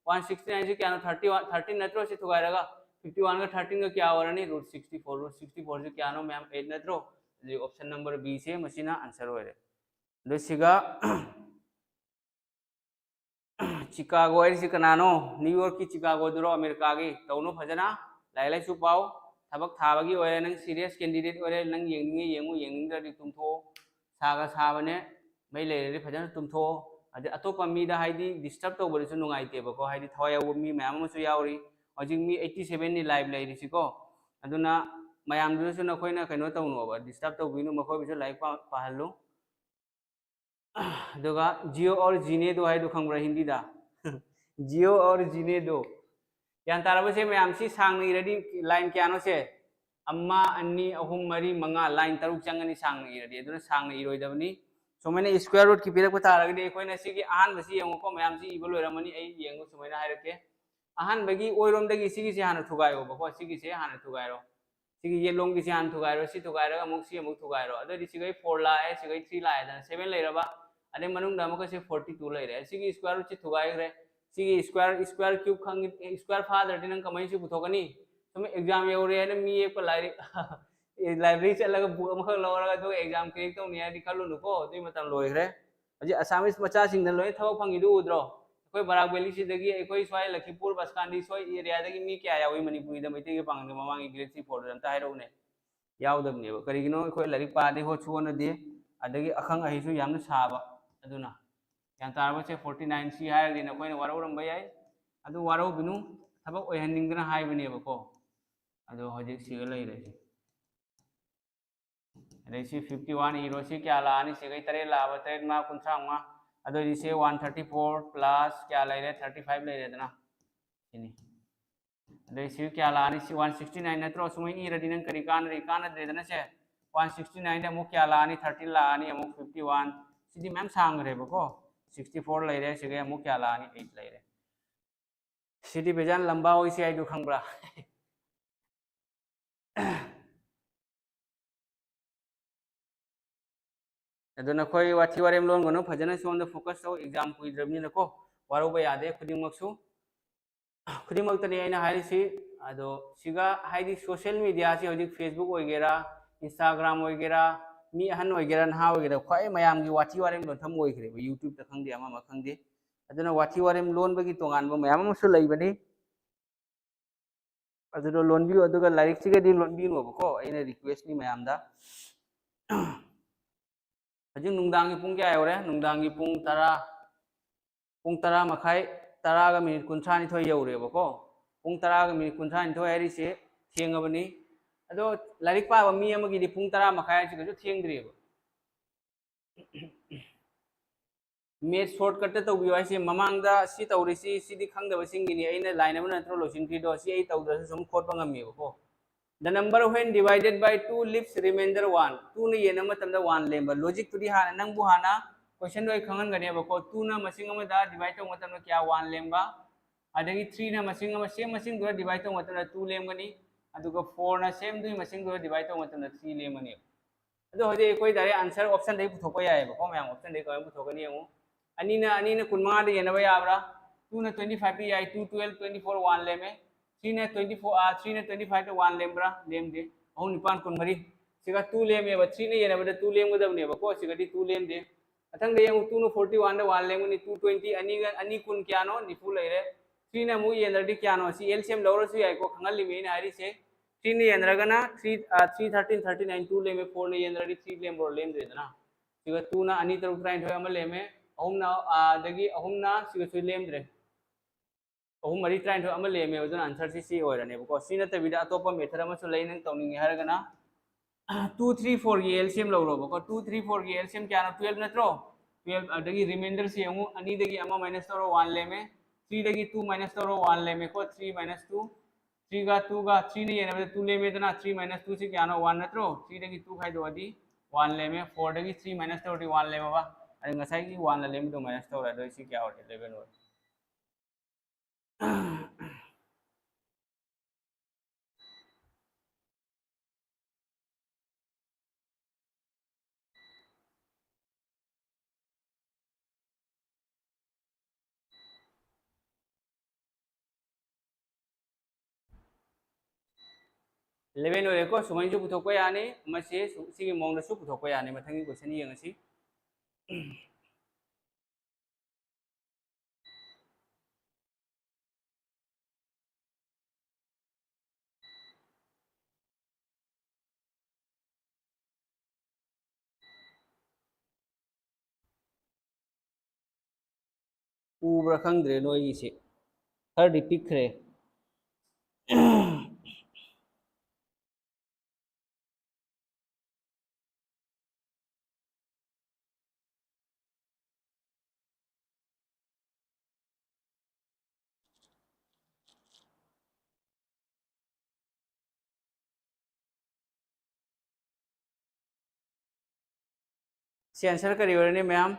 One sixty nine ꯁꯤ ꯀꯌꯥꯅꯣ? Thirty one, thirteen ꯅꯠꯇ꯭ꯔꯣ? ꯁꯤ ꯊꯨꯒꯥꯏꯔꯒ fifty one ꯒ thirteen ꯒ ꯀꯌꯥ ꯑꯣꯏꯔꯅꯤ? Root sixty four꯫ Root sixty four ꯁꯤ ꯀꯌꯥꯅꯣ ꯃꯌꯥꯝ? Eight ꯅꯠꯇ꯭ꯔꯣ? ꯑꯗꯨꯗꯤ option number B ꯁꯦ ꯃꯁꯤꯅ answer ꯑꯣꯏꯔꯦ꯫ ꯑꯗꯨ ꯁꯤꯒ ꯆꯤꯀꯥꯒꯣ ꯍꯥꯏꯔꯤꯁꯤ ꯀꯅꯥꯅꯣ? ꯅ꯭ꯌꯨ ꯌꯣꯔꯛꯀꯤ ꯆꯤꯀꯥꯒꯣꯗꯨꯔꯣ, ꯑꯃꯦꯔꯤꯀꯥꯒꯤ? ꯇꯧꯅꯨ, ꯐꯖꯅ ꯂꯥꯏꯔꯤꯛ ꯂꯥꯏꯁꯨ ꯄꯥꯎ꯫ ꯊꯕꯛ ꯊꯥꯕꯒꯤ ꯑꯣꯏꯔꯦ, ꯅꯪ serious candidate ꯑꯣꯏꯔꯦ, ꯅꯪ ꯌꯦꯡꯅꯤꯡꯉꯦ ꯌꯦꯡꯉꯨ, ꯌꯦꯡꯅꯤꯡꯗ꯭ꯔꯗꯤ ꯇꯨꯝꯊꯣꯛꯑꯣ꯫ ꯁꯥꯒ ꯁꯥꯕꯅꯦ, ꯃꯩ ꯂꯩꯔꯗꯤ ꯐꯖꯅ ꯇꯨꯝꯊꯣꯛꯑꯣ꯫ ꯑꯗꯩ ꯑꯇꯣꯞꯄ ꯃꯤꯗ ꯍꯥꯏꯗꯤ disturb ꯇꯧꯕꯗꯁꯨ ꯅꯨꯡꯉꯥꯏꯇꯦꯕꯀꯣ, ꯍꯥꯏꯗꯤ ꯊꯋꯥꯏ ꯌꯥꯎꯕ ꯃꯤ ꯃꯌꯥꯝ ꯑꯃꯁꯨ ꯌꯥꯎꯔꯤ꯫ ꯍꯧꯖꯤꯛ ꯃꯤ eighty seven ꯅꯤ live ꯂꯩꯔꯤꯁꯤꯀꯣ, ꯑꯗꯨꯅ ꯃꯌꯥꯝꯗꯨꯗꯁꯨ ꯅꯈꯣꯏꯅ ꯀꯩꯅꯣ ꯇꯧꯅꯣꯕ, disturb ꯇꯧꯕꯤꯅꯨ, ꯃꯈꯣꯏꯕꯨꯁꯨ ꯂꯥꯏꯔꯤꯛ ꯄꯥ-, ꯄꯥꯍꯜꯂꯨ꯫ ꯑꯗꯨꯒ Jio or Jine do ꯍꯥꯏꯗꯣ ꯈꯪꯕ꯭ꯔꯥ ꯍꯤꯟꯗꯤꯗ? Jio or Jine do꯫ ꯒ꯭ꯌꯥꯟ ꯇꯥꯔꯕꯁꯦ ꯃꯌꯥꯝ? ꯁꯤ ꯁꯥꯡꯅ ꯏꯔꯗꯤ line ꯀꯌꯥꯅꯣ ꯁꯦ? ꯑꯃ, ꯑꯅꯤ, ꯑꯍꯨꯝ, ꯃꯔꯤ, ꯃꯉꯥ, line ꯇꯔꯨꯛ ꯆꯪꯒꯅꯤ ꯁꯥꯡꯅ ꯏꯔꯗꯤ꯫ ꯑꯗꯨꯅ ꯁꯥꯡꯅ ꯏꯔꯣꯏꯗꯕꯅꯤ꯫ ꯁꯨꯃꯥꯏꯅ square root ꯀꯤ ꯄꯤꯔꯛꯄ ꯇꯥꯔꯒꯗꯤ ꯑꯩꯈꯣꯏꯅ ꯁꯤꯒꯤ ꯑꯍꯥꯟꯕꯁꯤ ꯌꯦꯡꯉꯨꯀꯣ, ꯃꯌꯥꯝꯁꯤ ꯏꯕ ꯂꯣꯏꯔꯝꯃꯅꯤ꯫ ꯑꯩ ꯌꯦꯡꯉꯨ, ꯁꯨꯃꯥꯏꯅ ꯍꯥꯏꯔꯛꯀꯦ꯫ ꯑꯍꯥꯟꯕꯒꯤ ꯑꯣꯏꯔꯣꯝꯗꯒꯤ ꯁꯤꯒꯤꯁꯦ ꯍꯥꯟꯅ ꯊꯨꯒꯥꯏꯌꯣꯕꯀꯣ, ꯁꯤꯒꯤꯁꯦ ꯍꯥꯟꯅ ꯊꯨꯒꯥꯏꯔꯣ꯫ ꯁꯤꯒꯤ ꯌꯦꯠꯂꯣꯝꯒꯤꯁꯦ ꯍꯥꯟꯅ ꯊꯨꯒꯥꯏꯔꯣ, ꯁꯤ ꯊꯨꯒꯥꯏꯔꯒ ꯑꯃꯨꯛ ꯁꯤ ꯑꯃꯨꯛ ꯊꯨꯒꯥꯏꯔꯣ꯫ ꯑꯗꯨꯑꯣꯏꯗꯤ ꯁꯤꯒꯩ four ꯂꯥꯛꯑꯦ, ꯁꯤꯒꯩ three ꯂꯥꯛꯑꯦꯗꯅ, seven ꯂꯩꯔꯕ꯫ ꯑꯗꯩ ꯃꯅꯨꯡꯗ ꯑꯃꯨꯛꯀ ꯁꯤ forty two ꯂꯩꯔꯦ꯫ ꯁꯤꯒꯤ square root ꯁꯤ ꯊꯨꯒꯥꯏꯈ꯭ꯔꯦ꯫ ꯁꯤꯒꯤ square, square cube ꯈꯪꯉꯤ, square ꯐꯥꯗ꯭ꯔꯗꯤ ꯅꯪ ꯀꯃꯥꯏꯅ ꯁꯤ ꯄꯨꯊꯣꯛꯀꯅꯤ? ꯁꯨꯝ exam ꯌꯧꯔꯦ ꯍꯥꯏꯅ ꯃꯤ ꯌꯦꯛꯄ ꯂꯥꯏꯔꯤꯛ, library ꯆꯠꯂꯒ book ꯑꯃꯈꯛ ꯂꯧꯔꯒ ꯑꯗꯨꯒ exam crack ꯇꯧꯅꯤ ꯍꯥꯏꯗꯤ ꯈꯜꯂꯨꯅꯨꯀꯣ, ꯑꯗꯨꯒꯤ ꯃꯇꯝ ꯂꯣꯏꯈ꯭ꯔꯦ꯫ ꯍꯧꯖꯤꯛ Assamese ꯃꯆꯥꯁꯤꯡꯅ ꯂꯣꯏꯅ ꯊꯕꯛ ꯐꯪꯉꯤꯗꯨ ꯎꯗ꯭ꯔꯣ? ꯑꯩꯈꯣꯏ ꯕꯔꯥꯛ ꯚꯦꯂꯤꯁꯤꯗꯒꯤ ꯑꯩꯈꯣꯏ ꯁ꯭ꯋꯥꯏ ꯂꯈꯤꯄꯨꯔ, ꯕꯁꯀꯥꯟꯗꯤ ꯁ꯭ꯋꯥꯏ area ꯗꯒꯤ ꯃꯤ ꯀꯌꯥ ꯌꯥꯎꯏ ꯃꯅꯤꯄꯨꯔꯤꯗ ꯃꯩꯇꯩꯒꯤ ꯄꯥꯡꯒꯜꯗ ꯃꯃꯥꯡꯒꯤ grade three four ꯗ ꯑꯝꯇ ꯍꯥꯏꯔꯛꯎꯅꯦ? ꯌꯥꯎꯗꯕꯅꯦꯕ꯫ ꯀꯔꯤꯒꯤꯅꯣ? ꯑꯩꯈꯣꯏ ꯂꯥꯏꯔꯤꯛ ꯄꯥꯗꯦ, ꯍꯣꯠꯁꯨ ꯍꯣꯠꯅꯗꯦ, ꯑꯗꯒꯤ ꯑꯈꯪ ꯑꯍꯩꯁꯨ ꯌꯥꯝꯅ ꯁꯥꯕ꯫ ꯑꯗꯨꯅ ꯒ꯭ꯌꯥꯟ ꯇꯥꯔꯕꯁꯦ forty nine C ꯍꯥꯏꯔꯒꯗꯤ ꯅꯈꯣꯏꯅ ꯋꯥꯔꯧꯔꯝꯕ ꯌꯥꯏ, ꯑꯗꯨ ꯋꯥꯔꯧꯕꯤꯅꯨ, ꯊꯕꯛ ꯑꯣꯏꯍꯟꯅꯤꯡꯗꯅ ꯍꯥꯏꯕꯅꯦꯕꯀꯣ꯫ ꯑꯗꯣ ꯍꯧꯖꯤꯛ ꯁꯤꯒ ꯂꯩꯔꯦ ꯁꯤ꯫ ꯑꯗꯩ ꯁꯤ fifty one ꯏꯔꯣ, ꯁꯤ ꯀꯌꯥ ꯂꯥꯛꯑꯅꯤ? ꯁꯤꯒꯩ ꯇꯔꯦꯠ ꯂꯥꯛꯑꯕ, ꯇꯔꯦꯠ ꯃꯉꯥ ꯀꯨꯟꯊ꯭ꯔꯥ ꯃꯉꯥ꯫ ꯑꯗꯨꯑꯣꯏꯗꯤ ꯁꯤ one thirty four plus ꯀꯌꯥ ꯂꯩꯔꯦ? Thirty five ꯂꯩꯔꯦꯗꯅ꯫ ꯁꯤꯅꯤ꯫ ꯑꯗꯩ ꯁꯤ ꯀꯌꯥ ꯂꯥꯛꯑꯅꯤ? ꯁꯤ one sixty nine ꯅꯠꯇ꯭ꯔꯣ? ꯁꯨꯃꯥꯏꯅ ꯏꯔꯗꯤ ꯅꯪ ꯀꯔꯤ ꯀꯥꯟꯅꯔꯤ? ꯀꯥꯟꯅꯗ꯭ꯔꯦꯗꯅ ꯁꯦ꯫ One sixty nine ꯗ ꯑꯃꯨꯛ ꯀꯌꯥ ꯂꯥꯛꯑꯅꯤ? Thirteen ꯂꯥꯛꯑꯅꯤ, ꯑꯃꯨꯛ fifty one꯫ ꯁꯤꯗꯤ ꯃꯌꯥꯝ ꯁꯥꯡꯈ꯭ꯔꯦꯕꯀꯣ꯫ Sixty four ꯂꯩꯔꯦ, ꯁꯤꯒꯩ ꯑꯃꯨꯛ ꯀꯌꯥ ꯂꯥꯛꯑꯅꯤ? Eight ꯂꯩꯔꯦ꯫ ꯁꯤꯗꯤ ꯕꯦꯖꯥꯟ ꯂꯝꯕꯥ ꯑꯣꯏꯁꯤ ꯍꯥꯏꯗꯨ ꯈꯪꯕ꯭ꯔꯥ? ꯑꯗꯨ ꯅꯈꯣꯏ ꯋꯥꯊꯤ ꯋꯥꯔꯦꯝ ꯂꯣꯟꯒꯅꯨ, ꯐꯖꯅ ꯁꯣꯝꯗ focus ꯇꯧ, exam ꯀꯨꯏꯗ꯭ꯔꯕꯅꯤꯅꯀꯣ, ꯋꯥꯔꯧꯕ ꯌꯥꯗꯦ ꯈꯨꯗꯤꯡꯃꯛꯁꯨ꯫ ꯈꯨꯗꯤꯡꯃꯛꯇꯅꯤ ꯑꯩꯅ ꯍꯥꯏꯔꯤꯁꯤ꯫ ꯑꯗꯣ ꯁꯤꯒ ꯍꯥꯏꯗꯤ social media ꯁꯤ ꯍꯧꯖꯤꯛ Facebook ꯑꯣꯏꯒꯦꯔꯥ, Instagram ꯑꯣꯏꯒꯦꯔꯥ, ꯃꯤ ꯑꯍꯟ ꯑꯣꯏꯒꯦꯔꯥ, ꯅꯍꯥ ꯑꯣꯏꯒꯦꯔꯥ, ꯈ꯭ꯋꯥꯏ ꯃꯌꯥꯝꯒꯤ ꯋꯥꯊꯤ ꯋꯥꯔꯦꯝ ꯂꯣꯟꯐꯝ ꯑꯣꯏꯈ꯭ꯔꯦꯕ, YouTube ꯇ ꯈꯪꯗꯦ, ꯑꯃ ꯑꯃ ꯈꯪꯗꯦ꯫ ꯑꯗꯨꯅ ꯋꯥꯊꯤ ꯋꯥꯔꯦꯝ ꯂꯣꯟꯕꯒꯤ ꯇꯣꯉꯥꯟꯕ ꯃꯌꯥꯝ ꯑꯃꯁꯨ ꯂꯩꯕꯅꯤ꯫ ꯑꯗꯨꯗꯣ ꯂꯣꯟꯕꯤꯌꯨ, ꯑꯗꯨꯒ ꯂꯥꯏꯔꯤꯛꯁꯤꯒꯗꯤ ꯂꯣꯟꯕꯤꯅꯣꯕꯀꯣ, ꯑꯩꯅ request ꯅꯤ ꯃꯌꯥꯝꯗ꯫ ꯍꯧꯖꯤꯛ ꯅꯨꯡꯗꯥꯡꯒꯤ ꯄꯨꯡ ꯀꯌꯥ ꯌꯧꯔꯦ? ꯅꯨꯡꯗꯥꯡꯒꯤ ꯄꯨꯡ ꯇꯔꯥ, ꯄꯨꯡ ꯇꯔꯥ ꯃꯈꯥꯏ, ꯇꯔꯥꯒ minute ꯀꯨꯟꯊ꯭ꯔꯥ ꯅꯤꯊꯣꯏ ꯌꯧꯔꯦꯕꯀꯣ꯫ ꯄꯨꯡ ꯇꯔꯥꯒ minute ꯀꯨꯟꯊ꯭ꯔꯥ ꯅꯤꯊꯣꯏ ꯍꯥꯏꯔꯤꯁꯦ ꯊꯦꯡꯉꯕꯅꯤ꯫ ꯑꯗꯣ ꯂꯥꯏꯔꯤꯛ ꯄꯥꯕ ꯃꯤ ꯑꯃꯒꯤꯗꯤ ꯄꯨꯡ ꯇꯔꯥ ꯃꯈꯥꯏ ꯍꯥꯏꯁꯤ ꯀꯩꯁꯨ ꯊꯦꯡꯗ꯭ꯔꯤꯕ꯫ Math shortcut ꯇ ꯇꯧꯕꯤꯌꯨ ꯍꯥꯏꯁꯦ, ꯃꯃꯥꯡꯗ ꯁꯤ ꯇꯧꯔꯤꯁꯤ, ꯁꯤꯗꯤ ꯈꯪꯗꯕꯁꯤꯡꯒꯤꯅꯤ, ꯑꯩꯅ line ꯑꯃ ꯅꯠꯇ꯭ꯔꯣ ꯂꯣꯏꯁꯤꯟꯈ꯭ꯔꯤꯗꯣ, ꯁꯤ ꯑꯩ ꯇꯧꯗ꯭ꯔꯁꯨ ꯁꯨꯝ ꯈꯣꯠꯄ ꯉꯝꯃꯦꯕꯀꯣ꯫ The number when divided by two leaves remainder one. Two ꯅ ꯌꯦꯟꯅꯕ ꯃꯇꯝꯗ one ꯂꯦꯝꯕ꯫ Logic ꯇꯨꯗꯤ ꯍꯥꯟꯅ ꯅꯪꯕꯨ ꯍꯥꯟꯅ question ꯗꯣ ꯑꯩ ꯈꯪꯍꯟꯒꯅꯦꯕꯀꯣ꯫ Two ꯅ ꯃꯁꯤꯡ ꯑꯃꯗ divide ꯇꯧꯕ ꯃꯇꯝꯗ ꯀꯌꯥ? One ꯂꯦꯝꯕ꯫ ꯑꯗꯒꯤ three ꯅ ꯃꯁꯤꯡ ꯑꯃ, same ꯃꯁꯤꯡꯗꯨꯗ divide ꯇꯧꯕ ꯃꯇꯝꯗ two ꯂꯦꯝꯒꯅꯤ꯫ ꯑꯗꯨꯒ four ꯅ same ꯗꯨꯒꯤ ꯃꯁꯤꯡꯗꯨꯗ divide ꯇꯧꯕ ꯃꯇꯝꯗ three ꯂꯦꯝꯒꯅꯤ꯫ ꯑꯗꯣ ꯍꯧꯖꯤꯛ ꯑꯩꯈꯣꯏ direct answer option ꯗꯒꯤ ꯄꯨꯊꯣꯛꯄ ꯌꯥꯏꯑꯕꯀꯣ ꯃꯌꯥꯝ꯫ Option ꯗꯒꯤ ꯀꯃꯥꯏꯅ ꯄꯨꯊꯣꯛꯀꯅꯤ ꯌꯦꯡꯉꯨ꯫ ꯑꯅꯤꯅ, ꯑꯅꯤꯅ ꯀꯨꯟꯃꯉꯥꯗ ꯌꯦꯟꯅꯕ ꯌꯥꯕ꯭ꯔꯥ? Two ꯅ twenty five ꯇ ꯌꯥꯏ, two, twelve, twenty four, one ꯂꯦꯝꯃꯦ꯫ Three ꯅ twenty four, ꯑꯥ, three ꯅ twenty five ꯇ one ꯂꯦꯝꯕ꯭ꯔꯥ? ꯂꯦꯝꯗꯦ꯫ ꯑꯍꯨꯝ ꯅꯤꯄꯥꯟ ꯀꯨꯟꯃꯔꯤ꯫ ꯁꯤꯒ two ꯂꯦꯝꯃꯦꯕ, three ꯅ ꯌꯦꯟꯅꯕꯗ two ꯂꯦꯝꯒꯗꯕꯅꯦꯕꯀꯣ, ꯁꯤꯒꯗꯤ two ꯂꯦꯝꯗꯦ꯫ ꯃꯊꯪꯗ ꯌꯦꯡꯉꯨ, two ꯅ forty one ꯗ one ꯂꯦꯝꯒꯅꯤ, two twenty, ꯑꯅꯤꯒ, ꯑꯅꯤ ꯀꯨꯟ ꯀꯌꯥꯅꯣ? ꯅꯤꯐꯨ ꯂꯩꯔꯦ꯫ Three ꯅ ꯑꯃꯨꯛ ꯌꯦꯟꯅꯔꯗꯤ ꯀꯌꯥꯅꯣ? ꯁꯤ L C M ꯂꯧꯔꯁꯨ ꯌꯥꯏꯀꯣ, ꯈꯪꯍꯜꯂꯤꯃꯤ ꯑꯩꯅ ꯍꯥꯏꯔꯤꯁꯦ꯫ Three ꯅ ꯌꯦꯟꯅꯔꯒꯅ three, ꯑꯥ, three thirteen, thirty nine, two ꯂꯦꯝꯃꯦ, four ꯅ ꯌꯦꯟꯅꯔꯗꯤ three ꯂꯦꯝꯕ꯭ꯔꯣ? ꯂꯦꯝꯗ꯭ꯔꯦꯗꯅ꯫ ꯁꯤꯒ two ꯅ ꯑꯅꯤ ꯇꯔꯨꯛ ꯇꯔꯥꯅꯤꯊꯣꯏ ꯑꯃ ꯂꯦꯝꯃꯦ, ꯑꯍꯨꯝꯅ, ꯑꯥ, ꯑꯗꯒꯤ ꯑꯍꯨꯝꯅ ꯁꯤꯒꯁꯨ ꯂꯦꯝꯗ꯭ꯔꯦ꯫ ꯑꯍꯨꯝ ꯃꯔꯤ ꯇꯔꯥꯅꯤꯊꯣꯏ ꯑꯃ ꯂꯦꯝꯃꯦ, ꯑꯗꯨꯅ answer ꯁꯤ ꯁꯤ ꯑꯣꯏꯔꯅꯦꯕꯀꯣ꯫ ꯁꯤ ꯅꯠꯇꯕꯤꯗ ꯑꯇꯣꯞꯄ method ꯑꯃꯁꯨ ꯂꯩ, ꯅꯪ ꯇꯧꯅꯤꯡꯉꯦ ꯍꯥꯏꯔꯒꯅ two three fourꯒꯤ L C M ꯂꯧꯔꯣꯕꯀꯣ꯫ Two three fourꯒꯤ L C M ꯀꯌꯥꯅꯣ? Twelve ꯅꯠꯇ꯭ꯔꯣ? Twelve꯫ ꯑꯗꯒꯤ remainder ꯁꯤ ꯌꯦꯡꯉꯨ, ꯑꯅꯤꯗꯒꯤ ꯑꯃ minus ꯇꯧꯔꯣ, one ꯂꯦꯝꯃꯦ꯫ Threeꯗꯒꯤ two minus ꯇꯧꯔꯣ, one ꯂꯦꯝꯃꯦꯀꯣ꯫ Three minus two, threeꯒ twoꯒ, threeꯅ ꯌꯦꯟꯅꯕꯗ two ꯂꯦꯝꯃꯦꯗꯅ, three minus two ꯁꯤ ꯀꯌꯥꯅꯣ? One ꯅꯠꯇ꯭ꯔꯣ? Threeꯗꯒꯤ two ꯈꯥꯏꯗꯣꯛꯑꯗꯤ one ꯂꯦꯝꯃꯦ, fourꯗꯒꯤ three minus ꯇꯧꯔꯗꯤ one ꯂꯦꯝꯃꯕ꯫ ꯑꯗ ꯉꯁꯥꯏꯒꯤ oneꯅ ꯂꯦꯝꯕꯗꯣ minus ꯇꯧꯔꯦ, ꯑꯗꯣ ꯁꯤ ꯀꯌꯥ ꯑꯣꯏꯔꯦ? Eleven ꯑꯣꯏꯔꯦ꯫ Eleven ꯑꯣꯏꯔꯦꯀꯣ꯫ ꯁꯨꯃꯥꯏꯅꯁꯨ ꯄꯨꯊꯣꯛꯄ ꯌꯥꯅꯤ, ꯃꯁꯤ ꯁꯨ-, ꯁꯤꯒꯤ ꯃꯑꯣꯡꯗꯁꯨ ꯄꯨꯊꯣꯛꯄ ꯌꯥꯅꯤ꯫ ꯃꯊꯪꯒꯤ question ꯌꯦꯡꯉꯁꯤ꯫ ꯎꯕ꯭ꯔꯥ ꯈꯪꯗ꯭ꯔꯦ ꯅꯣꯏꯒꯤꯁꯦ, ꯈꯔꯗꯤ ꯄꯤꯛꯈ꯭ꯔꯦ꯫ ꯁꯤ answer ꯀꯔꯤ ꯑꯣꯏꯔꯅꯤ ꯃꯌꯥꯝ?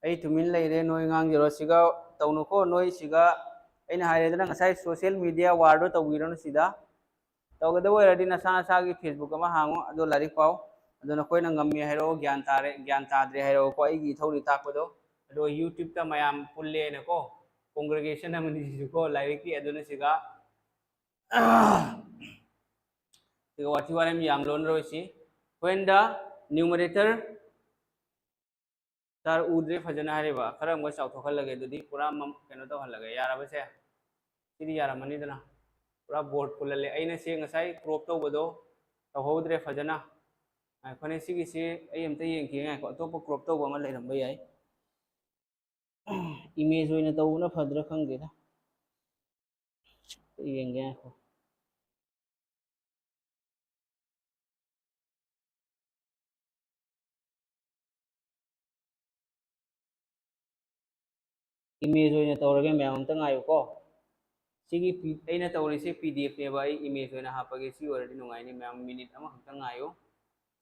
ꯑꯩ ꯇꯨꯃꯤꯟ ꯂꯩꯔꯦ, ꯅꯣꯏ ꯉꯥꯡꯖꯔꯣ꯫ ꯁꯤꯒ ꯇꯧꯅꯨꯀꯣ, ꯅꯣꯏ ꯁꯤꯒ ꯑꯩꯅ ꯍꯥꯏꯔꯦꯗꯅ ꯉꯁꯥꯏ social media warꯗꯣ ꯇꯧꯕꯤꯔꯅꯨ ꯁꯤꯗ꯫ ꯇꯧꯒꯗꯕ ꯑꯣꯏꯔꯗꯤ ꯅꯁꯥ ꯅꯁꯥꯒꯤ Facebook ꯑꯃ ꯍꯥꯡꯉꯣ, ꯑꯗꯣ ꯂꯥꯏꯔꯤꯛ ꯄꯥꯎ꯫ ꯑꯗꯣ ꯅꯈꯣꯏꯅ ꯉꯝꯃꯤ ꯍꯥꯏꯔꯛꯑꯣ, ꯒ꯭ꯌꯥꯟ ꯇꯥꯔꯦ, ꯒ꯭ꯌꯥꯟ ꯇꯥꯗ꯭ꯔꯦ ꯍꯥꯏꯔꯛꯑꯣꯀꯣ꯫ ꯑꯩꯒꯤ ꯏꯊꯧꯗꯤ ꯇꯥꯛꯄꯗꯣ꯫ ꯑꯗꯣ YouTubeꯇ ꯃꯌꯥꯝ ꯄꯨꯜꯂꯦꯅꯀꯣ, congregation ꯑꯃꯅꯤ ꯁꯤꯁꯨꯀꯣ ꯂꯥꯏꯔꯤꯛꯀꯤ, ꯑꯗꯨꯅ ꯁꯤꯒ ꯁꯤꯒ ꯋꯥꯊꯤ ꯋꯥꯔꯦꯝ ꯌꯥꯝ ꯂꯣꯟꯅꯔꯣꯏꯁꯤ꯫ When the numerator, ꯁꯥꯔ, ꯎꯗ꯭ꯔꯦ ꯐꯖꯅ ꯍꯥꯏꯔꯤꯕ, ꯈꯔ ꯑꯃꯨꯛ ꯆꯥꯎꯊꯣꯛꯍꯜꯂꯒꯦ ꯑꯗꯨꯗꯤ, ꯄꯨꯔꯥ ꯃꯝ-, ꯀꯩꯅꯣ ꯇꯧꯍꯜꯂꯒꯦ, ꯌꯥꯔꯕꯁꯦ? ꯁꯤꯗꯤ ꯌꯥꯔꯝꯃꯅꯤꯗꯅ, ꯄꯨꯔꯥ board ꯐꯨꯜꯍꯜꯂꯦ꯫ ꯑꯩꯅ ꯁꯤ ꯉꯁꯥꯏ crop ꯇꯧꯕꯗꯣ ꯇꯧꯍꯧꯗ꯭ꯔꯦ ꯐꯖꯅ꯫ ꯉꯥꯏꯈꯣꯅꯦ, ꯁꯤꯒꯤꯁꯤ ꯑꯩ ꯑꯝꯇ ꯌꯦꯡꯈꯤꯒꯦ, ꯉꯥꯏꯈꯣ, ꯑꯇꯣꯞꯄ crop ꯇꯧꯕ ꯑꯃ ꯂꯩꯔꯝꯕ ꯌꯥꯏ꯫ Image ꯑꯣꯏꯅ ꯇꯧꯕꯅ ꯐꯗ꯭ꯔꯥ ꯈꯪꯗꯦꯗ꯫ ꯌꯦꯡꯒꯦ, ꯉꯥꯏꯈꯣ꯫ Image ꯑꯣꯏꯅ ꯇꯧꯔꯒꯦ, ꯃꯌꯥꯝ ꯑꯝꯇ ꯉꯥꯏꯌꯨꯀꯣ꯫ ꯁꯤꯒꯤ ꯄꯤ-, ꯑꯩꯅ ꯇꯧꯔꯤꯁꯦ P D F ꯅꯦꯕ, ꯑꯩ image ꯑꯣꯏꯅ ꯍꯥꯞꯄꯒꯦ꯫ ꯁꯤ ꯑꯣꯏꯔꯗꯤ ꯅꯨꯡꯉꯥꯏꯅꯤ꯫ ꯃꯌꯥꯝ minute ꯑꯃꯈꯛꯇ ꯉꯥꯏꯌꯨ꯫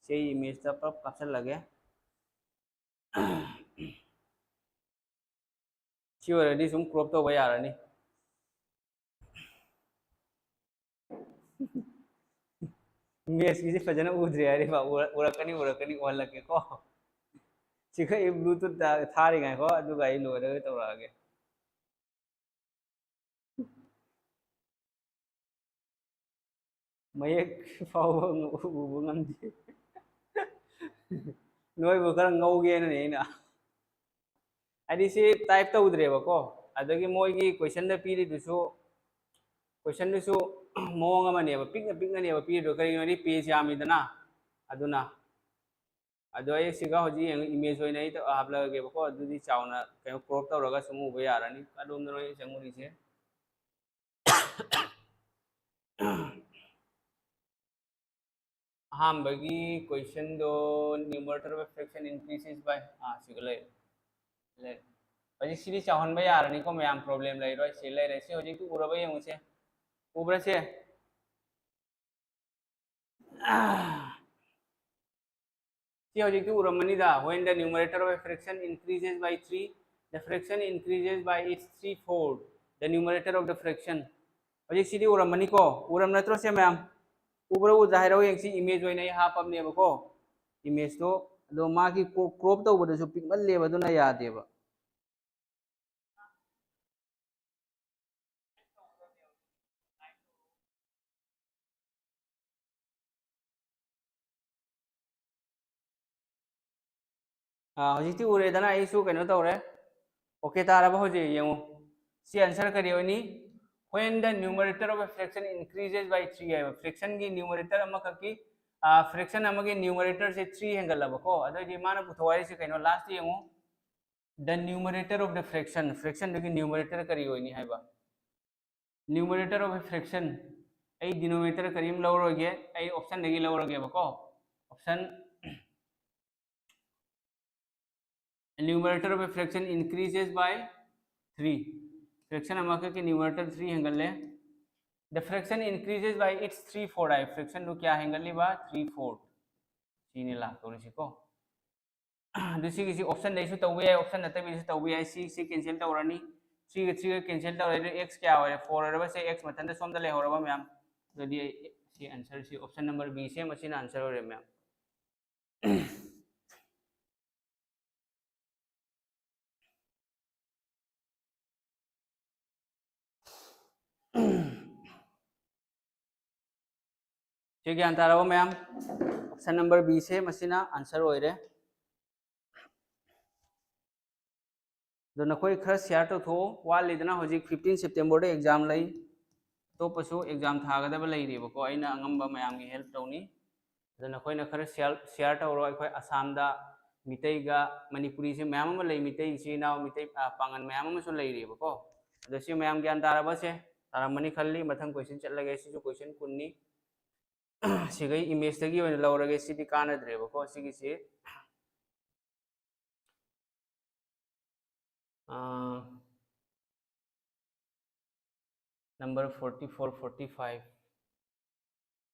ꯁꯤ ꯑꯩ image ꯇ ꯄꯨꯂꯞ ꯀꯥꯞꯁꯜꯂꯒꯦ꯫ ꯁꯤ ꯑꯣꯏꯔꯗꯤ ꯁꯨꯝ crop ꯇꯧꯕ ꯌꯥꯔꯅꯤ꯫ Image ꯀꯤꯁꯦ ꯐꯖꯅ ꯎꯗ꯭ꯔꯤ ꯍꯥꯏꯔꯤꯕ꯫ ꯎꯔ-, ꯎꯔꯛꯀꯅꯤ, ꯎꯔꯛꯀꯅꯤ, ꯎꯍꯜꯂꯛꯀꯦꯀꯣ꯫ ꯁꯤꯈ ꯑꯩ Bluetooth ꯇ ꯊꯥꯔꯤꯉꯥꯏꯈꯣ, ꯑꯗꯨꯒ ꯑꯩ ꯂꯣꯏꯔꯒ ꯇꯧꯔꯛꯑꯒꯦ꯫ ꯃꯌꯦꯛ ꯐꯥꯎꯕ ꯎꯕ ꯉꯝꯗꯦ꯫ ꯅꯣꯏꯕꯨ ꯈꯔ ꯉꯧꯒꯦꯅꯅꯦ ꯑꯩꯅ꯫ ꯍꯥꯏꯗꯤ ꯁꯤ type ꯇꯧꯗ꯭ꯔꯦꯕꯀꯣ, ꯑꯗꯒꯤ ꯃꯣꯏꯒꯤ question ꯗ ꯄꯤꯔꯤꯗꯨꯁꯨ, question ꯗꯨꯁꯨ ꯃꯑꯣꯡ ꯑꯃꯅꯦꯕ, ꯄꯤꯛꯅ ꯄꯤꯛꯅꯅꯦꯕ ꯄꯤꯔꯤꯗꯣ, ꯀꯔꯤꯒꯤꯅꯣ ꯍꯥꯏꯗꯤ page ꯌꯥꯝꯃꯤꯗꯅ꯫ ꯑꯗꯨꯅ ꯑꯗꯣ ꯑꯩ ꯁꯤꯒ ꯍꯧꯖꯤꯛ ꯌꯦꯡꯉ-, image ꯑꯣꯏꯅ ꯑꯩ ꯇꯧ-, ꯍꯥꯞꯂꯛꯑꯒꯦꯕꯀꯣ꯫ ꯑꯗꯨꯗꯤ ꯆꯥꯎꯅ ꯀꯩꯅꯣ crop ꯇꯧꯔꯒ ꯁꯨꯝ ꯎꯕ ꯌꯥꯔꯅꯤ꯫ ꯀꯗꯣꯝꯗꯅꯣ ꯑꯩ ꯆꯪꯉꯨꯔꯤꯁꯦ? ꯑꯍꯥꯟꯕꯒꯤ question ꯗꯣ, numerator of a fraction increases by, ꯑꯥ, ꯁꯤꯒ ꯂꯩꯔꯦ꯫ ꯂꯩꯔꯦ꯫ ꯍꯧꯖꯤꯛ ꯁꯤꯗꯤ ꯆꯥꯎꯍꯟꯕ ꯌꯥꯔꯅꯤꯀꯣ ꯃꯌꯥꯝ, problem ꯂꯩꯔꯣꯏ꯫ ꯁꯤ ꯂꯩꯔꯦ꯫ ꯁꯤ ꯍꯧꯖꯤꯛꯇꯤ ꯎꯔꯕ ꯌꯦꯡꯉꯨꯁꯦ꯫ ꯎꯕ꯭ꯔꯥ ꯁꯦ? ꯁꯤ ꯍꯧꯖꯤꯛꯇꯤ ꯎꯔꯝꯃꯅꯤꯗ, when the numerator of a fraction increases by three, the fraction increases by its three fold, the numerator of the fraction. ꯍꯧꯖꯤꯛ ꯁꯤꯗꯤ ꯎꯔꯝꯃꯅꯤꯀꯣ? ꯎꯔꯝ ꯅꯠꯇ꯭ꯔꯣ ꯁꯦ ꯃꯌꯥꯝ? ꯎꯕ꯭ꯔꯥ ꯎꯗ꯭ꯔꯥ ꯍꯥꯏꯔꯛꯑꯣ ꯌꯦꯡꯁꯤ꯫ Image ꯑꯣꯏꯅ ꯑꯩ ꯍꯥꯞꯄꯕꯅꯦꯕꯀꯣ, image ꯇꯣ꯫ ꯑꯗꯣ ꯃꯥꯒꯤ ꯀ꯭ꯔꯣ-, crop ꯇꯧꯕꯗꯁꯨ ꯄꯤꯛꯃꯜꯂꯦꯕ, ꯑꯗꯨꯅ ꯌꯥꯗꯦꯕ꯫ ꯑꯥ, ꯍꯧꯖꯤꯛꯇꯤ ꯎꯔꯦꯗꯅ, ꯑꯩꯁꯨ ꯀꯩꯅꯣ ꯇꯧꯔꯦ꯫ Okay ꯇꯥꯔꯕ? ꯍꯧꯖꯤꯛ ꯌꯦꯡꯉꯨ, ꯁꯤ answer ꯀꯔꯤ ꯑꯣꯏꯅꯤ? When the numerator of a fraction increases by three ꯍꯥꯏꯕ, fraction ꯒꯤ numerator ꯑꯃꯈꯛꯀꯤ, ꯑꯥ, fraction ꯑꯃꯒꯤ numerator ꯁꯦ three ꯍꯦꯟꯒꯠꯂꯕꯀꯣ, ꯑꯗꯨꯑꯣꯏꯗꯤ ꯃꯥꯅ ꯄꯨꯊꯣꯛ ꯍꯥꯏꯔꯤꯁꯦ ꯀꯩꯅꯣ? Last ꯌꯦꯡꯉꯨ, the numerator of the fraction, fraction ꯗꯨꯒꯤ numerator ꯀꯔꯤ ꯑꯣꯏꯅꯤ ꯍꯥꯏꯕ? Numerator of a fraction, ꯑꯩ denominator ꯀꯔꯤꯝ ꯂꯧꯔꯣꯏꯒꯦ, ꯑꯩ option ꯗꯒꯤ ꯂꯧꯔꯒꯦꯕꯀꯣ꯫ Option, numerator of a fraction increases by three. Fraction ꯑꯃꯈꯛꯀꯤ numerator three ꯍꯦꯟꯒꯠꯂꯦ꯫ The fraction increases by its three fourth high. Fraction ꯗꯨ ꯀꯌꯥ ꯍꯦꯟꯒꯠꯂꯤꯕ? Three fourth꯫ ꯁꯤꯅꯤ ꯂꯥꯛꯇꯧꯔꯤꯁꯤꯀꯣ꯫ ꯑꯗꯨ ꯁꯤꯒꯤꯁꯤ option ꯗꯩꯁꯨ ꯇꯧꯕ ꯌꯥꯏ, option ꯅꯠꯇꯕꯤꯗꯁꯨ ꯇꯧꯕ ꯌꯥꯏ꯫ ꯁꯤ, ꯁꯤ cancel ꯇꯧꯔꯅꯤ꯫ Three ꯒ three ꯒ cancel ꯇꯧꯔꯦ꯫ ꯑꯗꯨ x ꯀꯌꯥ ꯑꯣꯏꯔꯦ? Four ꯑꯣꯏꯔꯕꯁꯦ x ꯃꯊꯟꯇ ꯁꯣꯝꯗ ꯂꯩꯍꯧꯔꯕ ꯃꯌꯥꯝ꯫ ꯑꯗꯨꯗꯤ ꯑꯩ ꯁꯤ answer ꯁꯤ option number B ꯁꯦ ꯃꯁꯤꯅ answer ꯑꯣꯏꯔꯦ ꯃꯌꯥꯝ꯫ ꯁꯤ ꯒ꯭ꯌꯥꯟ ꯇꯥꯔꯕ ꯃꯌꯥꯝ? Option number B ꯁꯦ ꯃꯁꯤꯅ answer ꯑꯣꯏꯔꯦ꯫ ꯑꯗꯣ ꯅꯈꯣꯏ ꯈꯔ share ꯇꯧꯊꯣꯛꯑꯣ꯫ ꯋꯥꯠꯂꯤꯗꯅ, ꯍꯧꯖꯤꯛ fifteen September ꯗ exam ꯂꯩ, ꯑꯇꯣꯞꯄꯁꯨ exam ꯊꯥꯒꯗꯕ ꯂꯩꯔꯤꯕꯀꯣ꯫ ꯑꯩꯅ ꯑꯉꯝꯕ ꯃꯌꯥꯝꯒꯤ help ꯇꯧꯅꯤ꯫ ꯑꯗꯣ ꯅꯈꯣꯏꯅ ꯈꯔ share, share ꯇꯧꯔꯣ꯫ ꯑꯩꯈꯣꯏ ꯑꯁꯥꯝꯗ ꯃꯤꯇꯩꯒ ꯃꯅꯤꯄꯨꯔꯤꯁꯦ ꯃꯌꯥꯝ ꯑꯃ ꯂꯩ, ꯃꯤꯇꯩ ꯏꯆꯤꯜ ꯏꯅꯥꯎ, ꯃꯤꯇꯩ, ꯑ, ꯄꯥꯡꯒꯜ ꯃꯌꯥꯝ ꯑꯃꯁꯨ ꯂꯩꯔꯤꯕꯀꯣ꯫ ꯑꯗꯣ ꯁꯤ ꯃꯌꯥꯝ ꯒ꯭ꯌꯥꯟ ꯇꯥꯔꯕꯁꯦ? ꯇꯥꯔꯝꯃꯅꯤ ꯈꯜꯂꯤ꯫ ꯃꯊꯪ question ꯆꯠꯂꯒꯦ꯫ ꯁꯤꯁꯨ question ꯀꯨꯟꯅꯤ꯫ ꯁꯤꯈꯩ image ꯇꯒꯤ ꯑꯣꯏꯅ ꯂꯧꯔꯒꯦ꯫ ꯁꯤꯗꯤ ꯀꯥꯟꯅꯗ꯭ꯔꯦꯕꯀꯣ꯫ ꯁꯤꯒꯤꯁꯤ, ꯑ, number forty four, forty five,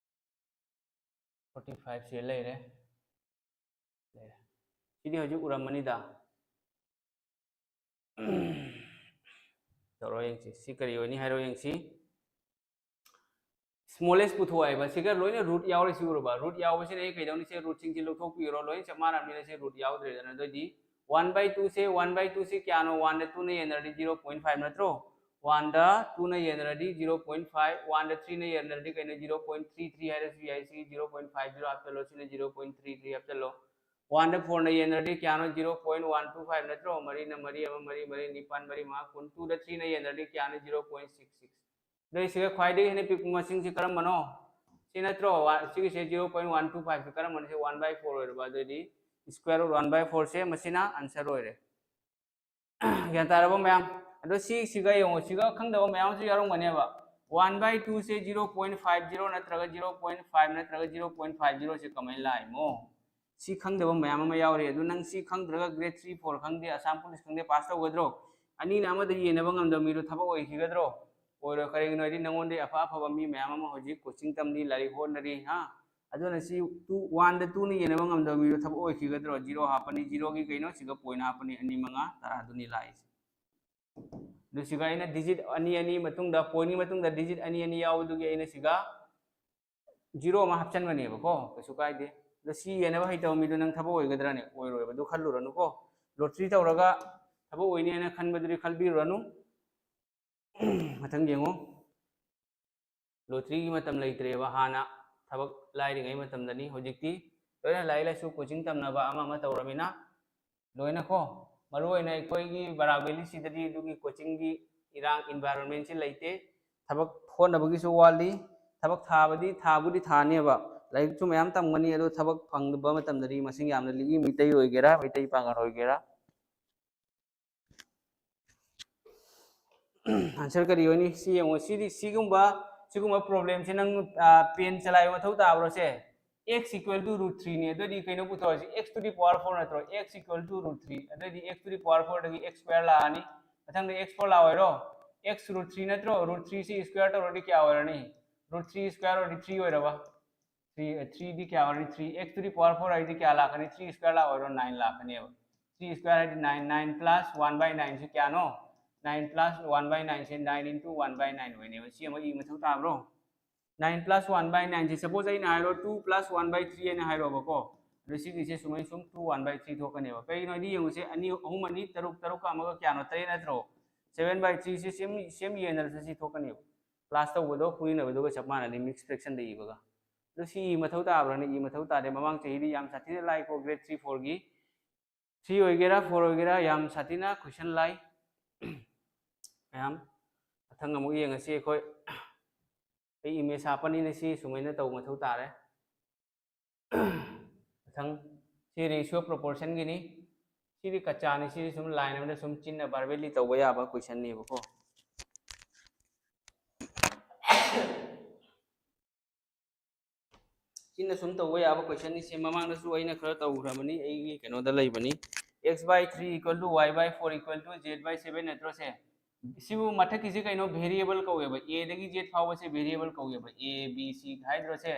forty five ꯁꯦ ꯂꯩꯔꯦ꯫ ꯂꯩꯔꯦ꯫ ꯁꯤꯗꯤ ꯍꯧꯖꯤꯛ ꯎꯔꯝꯃꯅꯤꯗ꯫ ꯇꯧꯔꯣ ꯌꯦꯡꯁꯤ꯫ ꯁꯤ ꯀꯔꯤ ꯑꯣꯏꯅꯤ ꯍꯥꯏꯔꯣ ꯌꯦꯡꯁꯤ꯫ Smallest ꯄꯨꯊꯣꯛꯑꯦꯕ꯫ ꯁꯤꯒ ꯂꯣꯏꯅ root ꯌꯥꯎꯔꯦ꯫ ꯁꯤ ꯎꯔꯕ? Root ꯌꯥꯎꯕꯁꯤꯅ ꯑꯩ ꯀꯩꯗꯧꯅꯤ? ꯁꯤ root ꯁꯤꯡꯁꯤ ꯂꯧꯊꯣꯛꯄꯤꯈ꯭ꯔꯣ꯫ ꯂꯣꯏꯅ ꯆꯞ ꯃꯥꯟꯅꯕꯅꯤꯅ ꯁꯤ root ꯌꯥꯎꯗ꯭ꯔꯦꯗꯅ꯫ ꯑꯗꯨꯑꯣꯏꯗꯤ one by two say, one by two ꯁꯤ ꯀꯌꯥꯅꯣ? One ꯗ two ꯅ ꯌꯦꯟꯅꯔꯗꯤ zero point five ꯅꯠꯇ꯭ꯔꯣ? One ꯗ two ꯅ ꯌꯦꯟꯅꯔꯗꯤ zero point five, one ꯗ three ꯅ ꯌꯦꯟꯅꯔꯗꯤ ꯀꯩꯅꯣ? Zero point three three ꯍꯥꯏꯔꯁꯨ ꯌꯥꯏ꯫ ꯁꯤ zero point five zero ꯍꯥꯞꯆꯜꯂꯣ, ꯁꯤꯅ zero point three three ꯍꯥꯞꯆꯜꯂꯣ꯫ One ꯗ four ꯅ ꯌꯦꯟꯅꯔꯗꯤ ꯀꯌꯥꯅꯣ? Zero point one two five ꯅꯠꯇ꯭ꯔꯣ? ꯃꯔꯤꯅ ꯃꯔꯤ, ꯑꯃ ꯃꯔꯤ, ꯃꯔꯤ ꯅꯤꯄꯥꯟ, ꯃꯔꯤ ꯃꯉꯥ ꯀꯨꯟ꯫ Two ꯗ three ꯅ ꯌꯦꯟꯅꯔꯗꯤ ꯀꯌꯥꯅꯣ? Zero point six six꯫ ꯑꯗꯩ ꯁꯤꯒ ꯈ꯭ꯋꯥꯏꯗꯒꯤ ꯍꯦꯟꯅ ꯄꯤꯛꯄ ꯃꯁꯤꯡꯁꯤ ꯀꯔꯝꯕꯅꯣ? ꯁꯤ ꯅꯠꯇ꯭ꯔꯣ? ꯋꯥ-, ꯁꯤꯒꯤꯁꯦ zero point one two five ꯁꯤ ꯀꯔꯝꯕꯅꯣ? ꯁꯤ one by four ꯑꯣꯏꯔꯕ꯫ ꯑꯗꯨꯑꯣꯏꯗꯤ square root one by four ꯁꯦ ꯃꯁꯤꯅ answer ꯑꯣꯏꯔꯦ꯫ ꯒ꯭ꯌꯥꯟ ꯇꯥꯔꯕ ꯃꯌꯥꯝ? ꯑꯗꯣ ꯁꯤꯁꯤꯒ ꯌꯦꯡꯉꯣ, ꯁꯤꯒ ꯈꯪꯗꯕ ꯃꯌꯥꯝ ꯑꯃꯁꯨ ꯌꯥꯎꯔꯝꯒꯅꯦꯕ꯫ One by two say zero point five zero ꯅꯠꯇ꯭ꯔꯒ zero point five ꯅꯠꯇ꯭ꯔꯒ zero point five zero ꯁꯦ ꯀꯃꯥꯏꯅ ꯂꯥꯛꯏꯅꯣ? ꯁꯤ ꯈꯪꯗꯕ ꯃꯌꯥꯝ ꯑꯃ ꯌꯥꯎꯔꯤ꯫ ꯑꯗꯨ ꯅꯪ ꯁꯤ ꯈꯪꯗ꯭ꯔꯒ grade three four ꯈꯪꯗꯦ, ꯑꯁꯥꯝ ꯄꯨꯂꯤꯁ ꯈꯪꯗꯦ, ꯄꯥꯁ ꯇꯧꯒꯗ꯭ꯔꯣ? ꯑꯅꯤꯅ ꯑꯃꯗ ꯌꯦꯟꯅꯕ ꯉꯝꯗꯕ ꯃꯤꯗꯣ ꯊꯕꯛ ꯑꯣꯏꯈꯤꯒꯗ꯭ꯔꯣ? ꯑꯣꯏꯔꯣꯏ꯫ ꯀꯔꯤꯒꯤꯅꯣ ꯍꯥꯏꯗꯤ ꯅꯪꯉꯣꯟꯗꯩ ꯑꯐ ꯑꯐꯕ ꯃꯤ ꯃꯌꯥꯝ ꯑꯃ ꯍꯧꯖꯤꯛ ꯀꯣꯆꯤꯡ ꯇꯝꯂꯤ, ꯂꯥꯏꯔꯤꯛ ꯍꯣꯠꯅꯔꯤ꯫ ꯍꯥ, ꯑꯗꯨꯅ ꯁꯤ ꯇꯨ ꯋꯥꯟꯗ ꯇꯨꯅ ꯌꯦꯟꯅꯕ ꯉꯝꯗꯕ ꯃꯤꯗꯣ ꯊꯕꯛ ꯑꯣꯏꯈꯤꯒꯗ꯭ꯔꯣ? ꯖꯤꯔꯣ ꯍꯥꯞꯄꯅꯤ, ꯖꯤꯔꯣꯒꯤ ꯀꯩꯅꯣ? ꯁꯤꯒ ꯄꯣꯏꯟ ꯍꯥꯞꯄꯅꯤ, ꯑꯅꯤ, ꯃꯉꯥ, ꯇꯔꯥ, ꯑꯗꯨꯅꯤ ꯂꯥꯛꯏꯁꯦ꯫ ꯑꯗꯨ ꯁꯤꯒ ꯑꯩꯅ ꯗꯤꯖꯤꯠ ꯑꯅꯤ ꯑꯅꯤ ꯃꯇꯨꯡꯗ, ꯄꯣꯏꯟꯒꯤ ꯃꯇꯨꯡꯗ ꯗꯤꯖꯤꯠ ꯑꯅꯤ ꯑꯅꯤ ꯌꯥꯎꯕꯗꯨꯒꯤ ꯑꯩꯅ ꯁꯤꯒ ꯖꯤꯔꯣ ꯑꯃ ꯍꯥꯞꯆꯟꯕꯅꯦꯕꯀꯣ, ꯀꯩꯁꯨ ꯀꯥꯏꯗꯦ꯫ ꯑꯗꯣ ꯁꯤ ꯌꯦꯟꯅꯕ ꯍꯩꯇꯕ ꯃꯤꯗꯣ ꯅꯪ ꯊꯕꯛ ꯑꯣꯏꯒꯗ꯭ꯔꯅꯦ? ꯑꯣꯏꯔꯣꯏꯕ꯫ ꯑꯗꯨ ꯈꯜꯂꯨꯔꯅꯨꯀꯣ꯫ ꯂꯣꯇ꯭ꯔꯤ ꯇꯧꯔꯒ ꯊꯕꯛ ꯑꯣꯏꯅꯤ ꯍꯥꯏꯅ ꯈꯟꯕꯗꯨꯗꯤ ꯈꯟꯕꯤꯔꯨꯔꯅꯨ꯫ ꯃꯊꯪ ꯌꯦꯡꯉꯣ꯫ ꯂꯣꯇ꯭ꯔꯤꯒꯤ ꯃꯇꯝ ꯂꯩꯇ꯭ꯔꯦꯕ꯫ ꯍꯥꯟꯅ ꯊꯕꯛ ꯂꯥꯏꯔꯤꯉꯩ ꯃꯇꯝꯗꯅꯤ꯫ ꯍꯧꯖꯤꯛꯇꯤ ꯂꯣꯏꯅ ꯂꯥꯏꯔꯤꯛ ꯂꯥꯏꯁꯨ ꯀꯣꯆꯤꯡ ꯇꯝꯅꯕ ꯑꯃ ꯑꯃ ꯇꯧꯔꯃꯤꯅ ꯂꯣꯏꯅ ꯀꯣ, ꯃꯔꯨꯑꯣꯏꯅ ꯑꯩꯈꯣꯏꯒꯤ ꯕꯔꯥꯛ ꯚꯦꯂꯤꯁꯤꯗꯗꯤ ꯑꯗꯨꯒꯤ ꯀꯣꯆꯤꯡꯒꯤ ꯏꯔꯥꯡ, ꯏꯟꯚꯥꯏꯔꯣꯟꯃꯦꯟꯁꯤ ꯂꯩꯇꯦ꯫ ꯊꯕꯛ ꯍꯣꯠꯅꯕꯒꯤꯁꯨ ꯋꯥꯠꯂꯤ꯫ ꯊꯕꯛ ꯊꯥꯕꯗꯤ ꯊꯥꯕꯨꯗꯤ ꯊꯥꯅꯦꯕ, ꯂꯥꯏꯔꯤꯛꯁꯨ ꯃꯌꯥꯝ ꯇꯝꯒꯅꯤ, ꯑꯗꯣ ꯊꯕꯛ ꯐꯪꯗꯕ ꯃꯇꯝꯗꯗꯤ ꯃꯁꯤꯡ ꯌꯥꯝꯅ ꯂꯤꯛꯏ꯫ ꯃꯩꯇꯩ ꯑꯣꯏꯒꯦꯔꯥ, ꯃꯩꯇꯩ ꯄꯥꯡꯒꯜ ꯑꯣꯏꯒꯦꯔꯥ꯫ ꯑꯟꯁꯔ ꯀꯔꯤ ꯑꯣꯏꯅꯤ? ꯁꯤ ꯌꯦꯡꯉꯣ꯫ ꯁꯤꯗꯤ, ꯁꯤꯒꯨꯝꯕ, ꯁꯤꯒꯨꯝꯕ ꯄ꯭ꯔꯣꯕ꯭ꯂꯦꯝꯁꯦ ꯅꯪ, ꯑ, ꯄꯦꯟ ꯆꯂꯥꯏꯕ ꯃꯊꯧ ꯇꯥꯕ꯭ꯔꯣ? ꯁꯦ, x equal to root three ꯅꯤ꯫ ꯑꯗꯨꯗꯤ ꯀꯩꯅꯣ ꯄꯨꯊꯣꯛꯑꯁꯤ? X to the power four ꯅꯠꯇ꯭ꯔꯣ? X equal to root three꯫ ꯑꯗꯨꯗꯤ x to the power four ꯗꯒꯤ x square ꯂꯥꯛꯑꯅꯤ꯫ ꯃꯊꯪꯗ x four ꯂꯥꯛꯑꯣꯏꯔꯣ? X root three ꯅꯠꯇ꯭ꯔꯣ? Root three ꯁꯤ square ꯇꯧꯔꯗꯤ ꯀꯌꯥ ꯑꯣꯏꯔꯅꯤ? Root three square ꯑꯣꯏꯔꯗꯤ three ꯑꯣꯏꯔꯕ? Three, three ꯗꯤ ꯀꯌꯥ ꯑꯣꯏꯔꯅꯤ? Three, x to the power four ꯍꯥꯏꯗꯤ ꯀꯌꯥ ꯂꯥꯛꯀꯅꯤ? Three square ꯂꯥꯛꯑꯣꯏꯔꯣ? Nine ꯂꯥꯛꯀꯅꯦꯕ꯫ Three square ꯍꯥꯏꯗꯤ nine, nine plus one by nine ꯁꯤ ꯀꯌꯥꯅꯣ? Nine plus one by nine say nine into one by nine ꯑꯣꯏꯅꯦꯕ꯫ ꯁꯤ ꯑꯃ ꯏ ꯃꯊꯧ ꯇꯥꯕ꯭ꯔꯣ? Nine plus one by nine say, suppose ꯑꯩꯅ ꯍꯥꯏꯔꯣ, two plus one by three ꯍꯥꯏꯅ ꯍꯥꯏꯔꯣꯕꯀꯣ꯫ ꯑꯗꯣ ꯁꯤꯒꯤꯁꯦ ꯁꯨꯃꯥꯏꯅ ꯁꯨꯝ two one by three ꯊꯣꯛꯀꯅꯦꯕ꯫ ꯀꯩꯒꯤꯅꯣ ꯍꯥꯏꯗꯤ ꯌꯦꯡꯉꯨꯁꯦ, ꯑꯅꯤ, ꯑꯍꯨꯝ ꯑꯅꯤ ꯇꯔꯨꯛ, ꯇꯔꯨꯛꯀ ꯑꯃꯒ ꯀꯌꯥꯅꯣ? ꯇꯔꯦꯠ ꯅꯠꯇ꯭ꯔꯣ? Seven by three ꯁꯦ ꯁꯦꯝ, ꯁꯦꯝ ꯌꯦꯟꯅꯔꯁꯨ ꯁꯤ ꯊꯣꯛꯀꯅꯦꯕ꯫ Plus ꯇꯧꯕꯗꯣ ꯈꯨꯅꯤꯅꯕꯗꯨꯒ ꯆꯞ ꯃꯥꯟꯅꯗꯦ, mix fraction ꯗ ꯏꯕꯒ꯫ ꯑꯗꯣ ꯁꯤ ꯏ ꯃꯊꯧ ꯇꯥꯕ꯭ꯔꯥꯅ? ꯏ ꯃꯊꯧ ꯇꯥꯗꯦ꯫ ꯃꯃꯥꯡ ꯆꯍꯤꯗꯤ ꯌꯥꯝ ꯁꯥꯊꯤꯅ ꯂꯥꯏꯀꯣ, grade three four ꯒꯤ꯫ Three ꯑꯣꯏꯒꯦꯔꯥ, four ꯑꯣꯏꯒꯦꯔꯥ, ꯌꯥꯝ ꯁꯥꯊꯤꯅ question ꯂꯥꯏ꯫ ꯃꯌꯥꯝ, ꯃꯊꯪ ꯑꯃꯨꯛ ꯌꯦꯡꯉꯁꯤ ꯑꯩꯈꯣꯏ꯫ ꯑꯩ image ꯍꯥꯞꯄꯅꯤꯅ ꯁꯤ ꯁꯨꯃꯥꯏꯅ ꯇꯧꯕ ꯃꯊꯧ ꯇꯥꯔꯦ꯫ ꯃꯊꯪ, ꯁꯤ ratio proportion ꯒꯤꯅꯤ꯫ ꯁꯤꯗꯤ ꯀꯆꯥꯅꯤ, ꯁꯤꯗꯤ ꯁꯨꯝ ꯂꯥꯏꯟ ꯑꯃꯗ ꯁꯨꯝ ꯆꯤꯟꯅ ꯚꯔꯕꯦꯜꯂꯤ ꯇꯧꯕ ꯌꯥꯕ ꯀꯣꯏꯁꯟꯅꯦꯕꯀꯣ꯫ ꯆꯤꯟꯅ ꯁꯨꯝ ꯇꯧꯕ ꯌꯥꯕ ꯀꯣꯏꯁꯟꯅꯤ꯫ ꯁꯤ ꯃꯃꯥꯡꯗꯁꯨ ꯑꯩꯅ ꯈꯔ ꯇꯧꯈ꯭ꯔꯕꯅꯤ, ꯑꯩꯒꯤ ꯀꯩꯅꯣꯗ ꯂꯩꯕꯅꯤ꯫ X by three equal to y by four equal to z by seven ꯅꯠꯇ꯭ꯔꯣ ꯁꯦ? ꯁꯤꯕꯨ ꯃꯊꯛꯀꯤꯁꯦ ꯀꯩꯅꯣ? ꯚꯦꯔꯤꯌꯦꯕꯜ ꯀꯧꯋꯦꯕ꯫ A ꯗꯒꯤ Z ꯐꯥꯎꯕꯁꯦ ꯚꯦꯔꯤꯌꯦꯕꯜ ꯀꯧꯋꯦꯕ꯫ A B C ꯍꯥꯏꯗ꯭ꯔꯣ ꯁꯦ?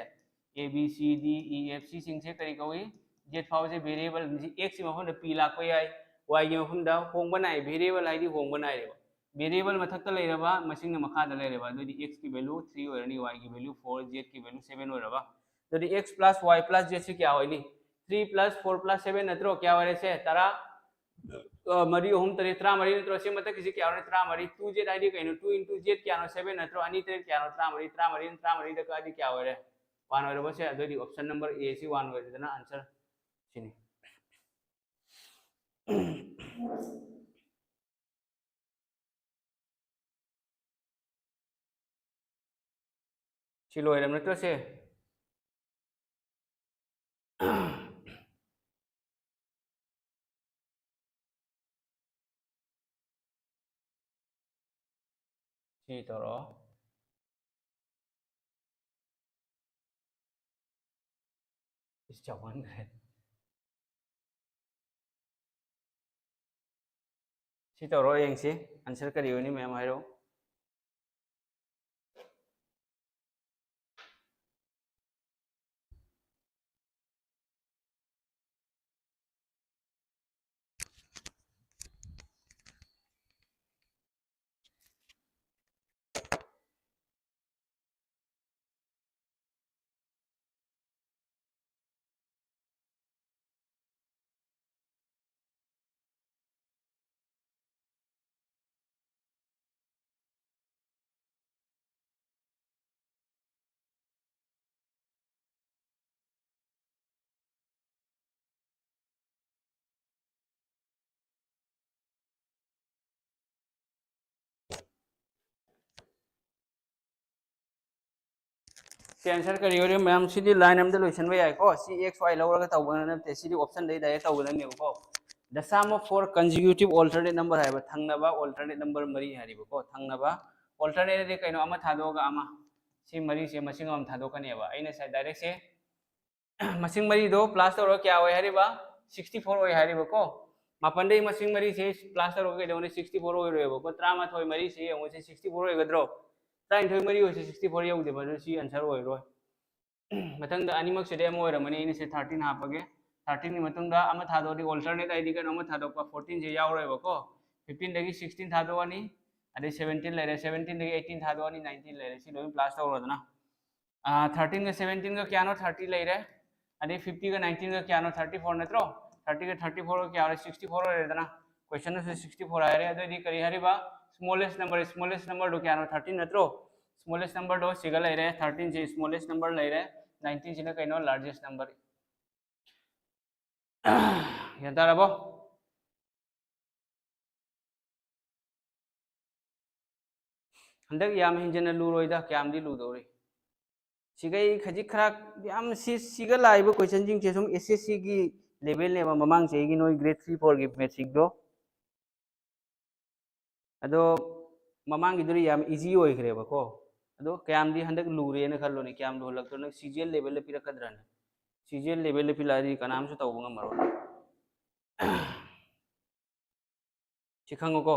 A B C D E F ꯁꯤꯁꯤꯡꯁꯦ ꯀꯔꯤ ꯀꯧꯏ? Z ꯐꯥꯎꯕꯁꯦ ꯚꯦꯔꯤꯌꯦꯕꯜ꯫ X ꯀꯤ ꯃꯐꯝꯗ P ꯂꯥꯛꯄ ꯌꯥꯏ, Y ꯒꯤ ꯃꯐꯝꯗ ꯍꯣꯡꯕ ꯅꯥꯏ꯫ ꯚꯦꯔꯤꯌꯦꯕꯜ ꯍꯥꯏꯗꯤ ꯍꯣꯡꯕ ꯅꯥꯏꯔꯦꯕ꯫ ꯚꯦꯔꯤꯌꯦꯕꯜ ꯃꯊꯛꯇ ꯂꯩꯔꯕ, ꯃꯁꯤꯡꯅ ꯃꯈꯥꯗ ꯂꯩꯔꯕ꯫ ꯑꯗꯨꯗꯤ X ꯀꯤ ꯚꯦꯂꯨ three ꯑꯣꯏꯔꯅꯤ, Y ꯒꯤ ꯚꯦꯂꯨ four, Z ꯀꯤ ꯚꯦꯂꯨ seven ꯑꯣꯏꯔꯕ꯫ ꯑꯗꯨꯗꯤ X plus Y plus Z ꯁꯤ ꯀꯌꯥ ꯑꯣꯏꯅꯤ? Three plus four plus seven ꯅꯠꯇ꯭ꯔꯣ? ꯀꯌꯥ ꯑꯣꯏꯔꯦ ꯁꯦ? ꯇꯔꯥ, ꯑ, ꯃꯔꯤ, ꯑꯍꯨꯝ, ꯇꯔꯦꯠ, ꯇꯔꯥꯃꯔꯤ ꯅꯠꯇ꯭ꯔꯣ? ꯁꯤ ꯃꯊꯛꯀꯤꯁꯤ ꯀꯌꯥ ꯑꯣꯏꯔꯦ? ꯇꯔꯥꯃꯔꯤ꯫ Two Z ꯍꯥꯏꯗꯤ ꯀꯩꯅꯣ? Two into Z ꯀꯌꯥꯅꯣ? Seven ꯅꯠꯇ꯭ꯔꯣ? ꯑꯅꯤ ꯇꯔꯦꯠ ꯀꯌꯥꯅꯣ? ꯇꯔꯥꯃꯔꯤ꯫ ꯇꯔꯥꯃꯔꯤꯅ ꯇꯔꯥꯃꯔꯤꯗ ꯀꯛꯑꯗꯤ ꯀꯌꯥ ꯑꯣꯏꯔꯦ? One ꯑꯣꯏꯔꯕ ꯁꯦ? ꯑꯗꯨꯑꯣꯏꯗꯤ option number A ꯁꯤ one ꯑꯣꯏꯔꯦꯗꯅ, answer ꯁꯤꯅꯤ꯫ ꯁꯤ ꯂꯣꯏꯔꯕ ꯅꯠꯇ꯭ꯔꯣ ꯁꯦ? ꯁꯤ ꯇꯧꯔꯣ꯫ ꯏꯁ, ꯆꯥꯎꯃꯟꯈ꯭ꯔꯦ꯫ ꯁꯤ ꯇꯧꯔꯣ ꯌꯦꯡꯁꯤ, answer ꯀꯔꯤ ꯑꯣꯏꯅꯤ ꯃꯌꯥꯝ ꯍꯥꯏꯔꯛꯑꯣ꯫ ꯁꯤ answer ꯀꯔꯤ ꯑꯣꯏꯔꯦ ꯃꯌꯥꯝ? ꯁꯤꯗꯤ line ꯑꯝꯗ ꯂꯣꯏꯁꯤꯟꯕ ꯌꯥꯏꯀꯣ꯫ ꯁꯤ X Y ꯂꯧꯔꯒ ꯇꯧꯕ ꯅꯠꯇꯦ, ꯁꯤꯗꯤ option ꯗꯩ direct ꯇꯧꯒꯗꯕꯅꯦꯕꯀꯣ꯫ The sum of four consecutive alternate number ꯍꯥꯏꯕ, ꯊꯪꯅꯕ alternate number ꯃꯔꯤ ꯍꯥꯏꯔꯤꯕꯀꯣ, ꯊꯪꯅꯕ alternate ꯗꯤ ꯀꯩꯅꯣ, ꯑꯃ ꯊꯥꯗꯣꯛꯑꯒ ꯑꯃ, ꯁꯤ ꯃꯔꯤꯁꯦ ꯃꯁꯤꯡ ꯑꯃ ꯊꯥꯗꯣꯛꯀꯅꯦꯕ꯫ ꯑꯩꯅ ꯉꯁꯥꯏ direct ꯁꯦ ꯃꯁꯤꯡ ꯃꯔꯤꯗꯣ plus ꯇꯧꯔꯒ ꯀꯌꯥ ꯑꯣꯏ ꯍꯥꯏꯔꯤꯕ? Sixty four ꯑꯣꯏ ꯍꯥꯏꯔꯤꯕꯀꯣ꯫ ꯃꯥꯄꯟꯗꯩ ꯃꯁꯤꯡ ꯃꯔꯤꯁꯦ plus ꯇꯧꯔꯒ ꯀꯩꯗꯧꯅꯤ? Sixty four ꯑꯣꯏꯔꯣꯏꯕꯀꯣ꯫ ꯇꯔꯥꯃꯥꯊꯣꯏ ꯃꯔꯤꯁꯦ ꯌꯦꯡꯉꯨꯁꯦ, sixty four ꯑꯣꯏꯒꯗ꯭ꯔꯣ? ꯇꯔꯥꯅꯤꯊꯣꯏ ꯃꯔꯤ ꯑꯣꯏꯁꯦ, sixty four ꯌꯧꯗꯦꯕ, ꯑꯗꯨ ꯁꯤ answer ꯑꯣꯏꯔꯣꯏ꯫ ꯃꯊꯪꯗ ꯑꯅꯤꯃꯛꯁꯤꯗꯩ ꯑꯃ ꯑꯣꯏꯔꯝꯃꯅꯤ, ꯑꯩꯅ ꯁꯤ thirteen ꯍꯥꯞꯄꯒꯦ꯫ Thirteen ꯒꯤ ꯃꯇꯨꯡꯗ ꯑꯃ ꯊꯥꯗꯣꯛꯑꯗꯤ alternate ꯍꯥꯏꯗꯤ ꯀꯩꯅꯣ, ꯑꯃ ꯊꯥꯗꯣꯛꯄ, fourteen ꯁꯦ ꯌꯥꯎꯔꯣꯏꯕꯀꯣ꯫ Fifteen ꯗꯒꯤ sixteen ꯊꯥꯗꯣꯛꯑꯅꯤ, ꯑꯗꯩ seventeen ꯂꯩꯔꯦ, seventeen ꯗꯒꯤ eighteen ꯊꯥꯗꯣꯛꯑꯅꯤ, nineteen ꯂꯩꯔꯦ꯫ ꯁꯤ ꯂꯣꯏꯅ plus ꯇꯧꯔꯣꯗꯅ꯫ ꯑꯥ, thirteen ꯒ seventeen ꯒ ꯀꯌꯥꯅꯣ? Thirty ꯂꯩꯔꯦ꯫ ꯑꯗꯩ fifty ꯒ nineteen ꯒ ꯀꯌꯥꯅꯣ? Thirty four ꯅꯠꯇ꯭ꯔꯣ? Thirty ꯒ thirty four ꯒ ꯀꯌꯥ ꯑꯣꯏꯔꯦ? Sixty four ꯑꯣꯏꯔꯦꯗꯅ꯫ Question ꯁꯨ sixty four ꯍꯥꯏꯔꯦ꯫ ꯑꯗꯨꯑꯣꯏꯗꯤ ꯀꯔꯤ ꯍꯥꯏꯔꯤꯕ? Smallest number, smallest number ꯗꯣ ꯀꯌꯥꯅꯣ? Thirteen ꯅꯠꯇ꯭ꯔꯣ? Smallest number ꯗꯣ ꯁꯤꯒ ꯂꯩꯔꯦ, thirteen ꯁꯤ smallest number ꯂꯩꯔꯦ, nineteen ꯁꯤꯅ ꯀꯩꯅꯣ? Largest number꯫ ꯒ꯭ꯌꯥꯟ ꯇꯥꯔꯕꯣ? ꯍꯟꯗꯛ ꯌꯥꯝ ꯍꯦꯟꯖꯟꯅ ꯂꯨꯔꯣꯏꯗ, ꯀꯌꯥꯝꯗꯤ ꯂꯨꯗꯧꯔꯤ꯫ ꯁꯤꯈꯩ ꯈꯖꯤꯛ ꯈꯔ ꯌꯥꯝ ꯁꯤ-, ꯁꯤꯒ ꯂꯥꯛꯏꯕ question ꯁꯤꯡꯁꯦ ꯁꯨꯝ S S C ꯒꯤ level ꯅꯦꯕ, ꯃꯃꯥꯡ ꯆꯍꯤꯒꯤ ꯅꯣꯏ grade three four ꯒꯤ matric ꯇꯣ꯫ ꯑꯗꯣ ꯃꯃꯥꯡꯒꯤꯗꯨꯗꯤ ꯌꯥꯝ easy ꯑꯣꯏꯈ꯭ꯔꯦꯕꯀꯣ꯫ ꯑꯗꯣ ꯀꯌꯥꯝꯗꯤ ꯍꯟꯗꯛ ꯂꯨꯔꯦꯅ ꯈꯜꯂꯣꯅꯦ, ꯀꯌꯥꯝ ꯂꯨꯍꯜꯂꯛꯇꯣꯏꯅꯣ? C G L level ꯗ ꯄꯤꯔꯛꯀꯗ꯭ꯔꯅꯦ? C G L level ꯗ ꯄꯤꯔꯛꯑꯗꯤ ꯀꯅꯥꯝꯁꯨ ꯇꯧꯕ ꯉꯝꯃꯔꯣꯏ꯫ ꯁꯤ ꯈꯪꯉꯨꯀꯣ꯫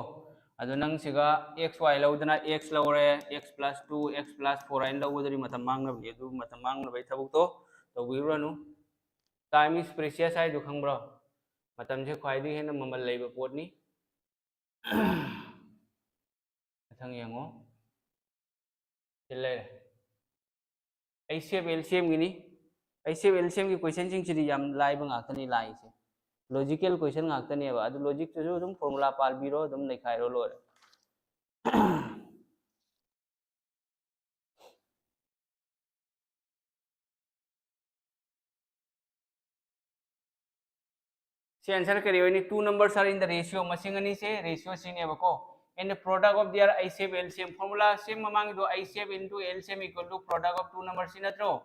ꯑꯗꯣ ꯅꯪ ꯁꯤꯒ X Y ꯂꯧꯗꯅ X ꯂꯧꯔꯦ, X plus two, X plus four ꯍꯥꯏꯅ ꯂꯧꯕꯗꯨꯗꯤ ꯃꯇꯝ ꯃꯥꯡꯅꯕꯅꯤ꯫ ꯑꯗꯨ ꯃꯇꯝ ꯃꯥꯡꯅꯕꯒꯤ ꯊꯕꯛꯇꯣ ꯇꯧꯕꯤꯔꯨꯔꯅꯨ꯫ Time is precious ꯍꯥꯏꯗꯨ ꯈꯪꯕ꯭ꯔꯣ? ꯃꯇꯝꯁꯦ ꯈ꯭ꯋꯥꯏꯗꯒꯤ ꯍꯦꯟꯅ ꯃꯃꯜ ꯂꯩꯕ ꯄꯣꯠꯅꯤ꯫ ꯃꯊꯪ ꯌꯦꯡꯉꯣ꯫ ꯁꯤ ꯂꯩꯔꯦ꯫ H C F L C M Guinea. H C F L C M ꯒꯤ question ꯁꯤꯡꯁꯤꯗꯤ ꯌꯥꯝ ꯂꯥꯏꯕ ꯉꯥꯛꯇꯅꯤ ꯂꯥꯛꯏꯁꯦ꯫ Logical question ꯉꯥꯛꯇꯅꯦꯕ꯫ ꯑꯗꯨ logic ꯇꯨꯁꯨ ꯑꯗꯨꯝ formula ꯄꯥꯕꯤꯔꯣ, ꯑꯗꯨꯝ ꯅꯩꯈꯥꯏꯔꯣ, ꯂꯣꯏꯔꯦ꯫ ꯁꯤ answer ꯀꯔꯤ ꯑꯣꯏꯅꯤ? Two numbers are in the ratio, ꯃꯁꯤꯡ ꯑꯅꯤꯁꯦ ratio ꯁꯤꯅꯦꯕꯀꯣ꯫ And the product of their H C F L C M formula, same ꯃꯃꯥꯡꯒꯤꯗꯣ, H C F into L C M equal to product of two numbers ꯁꯤ ꯅꯠꯇ꯭ꯔꯣ?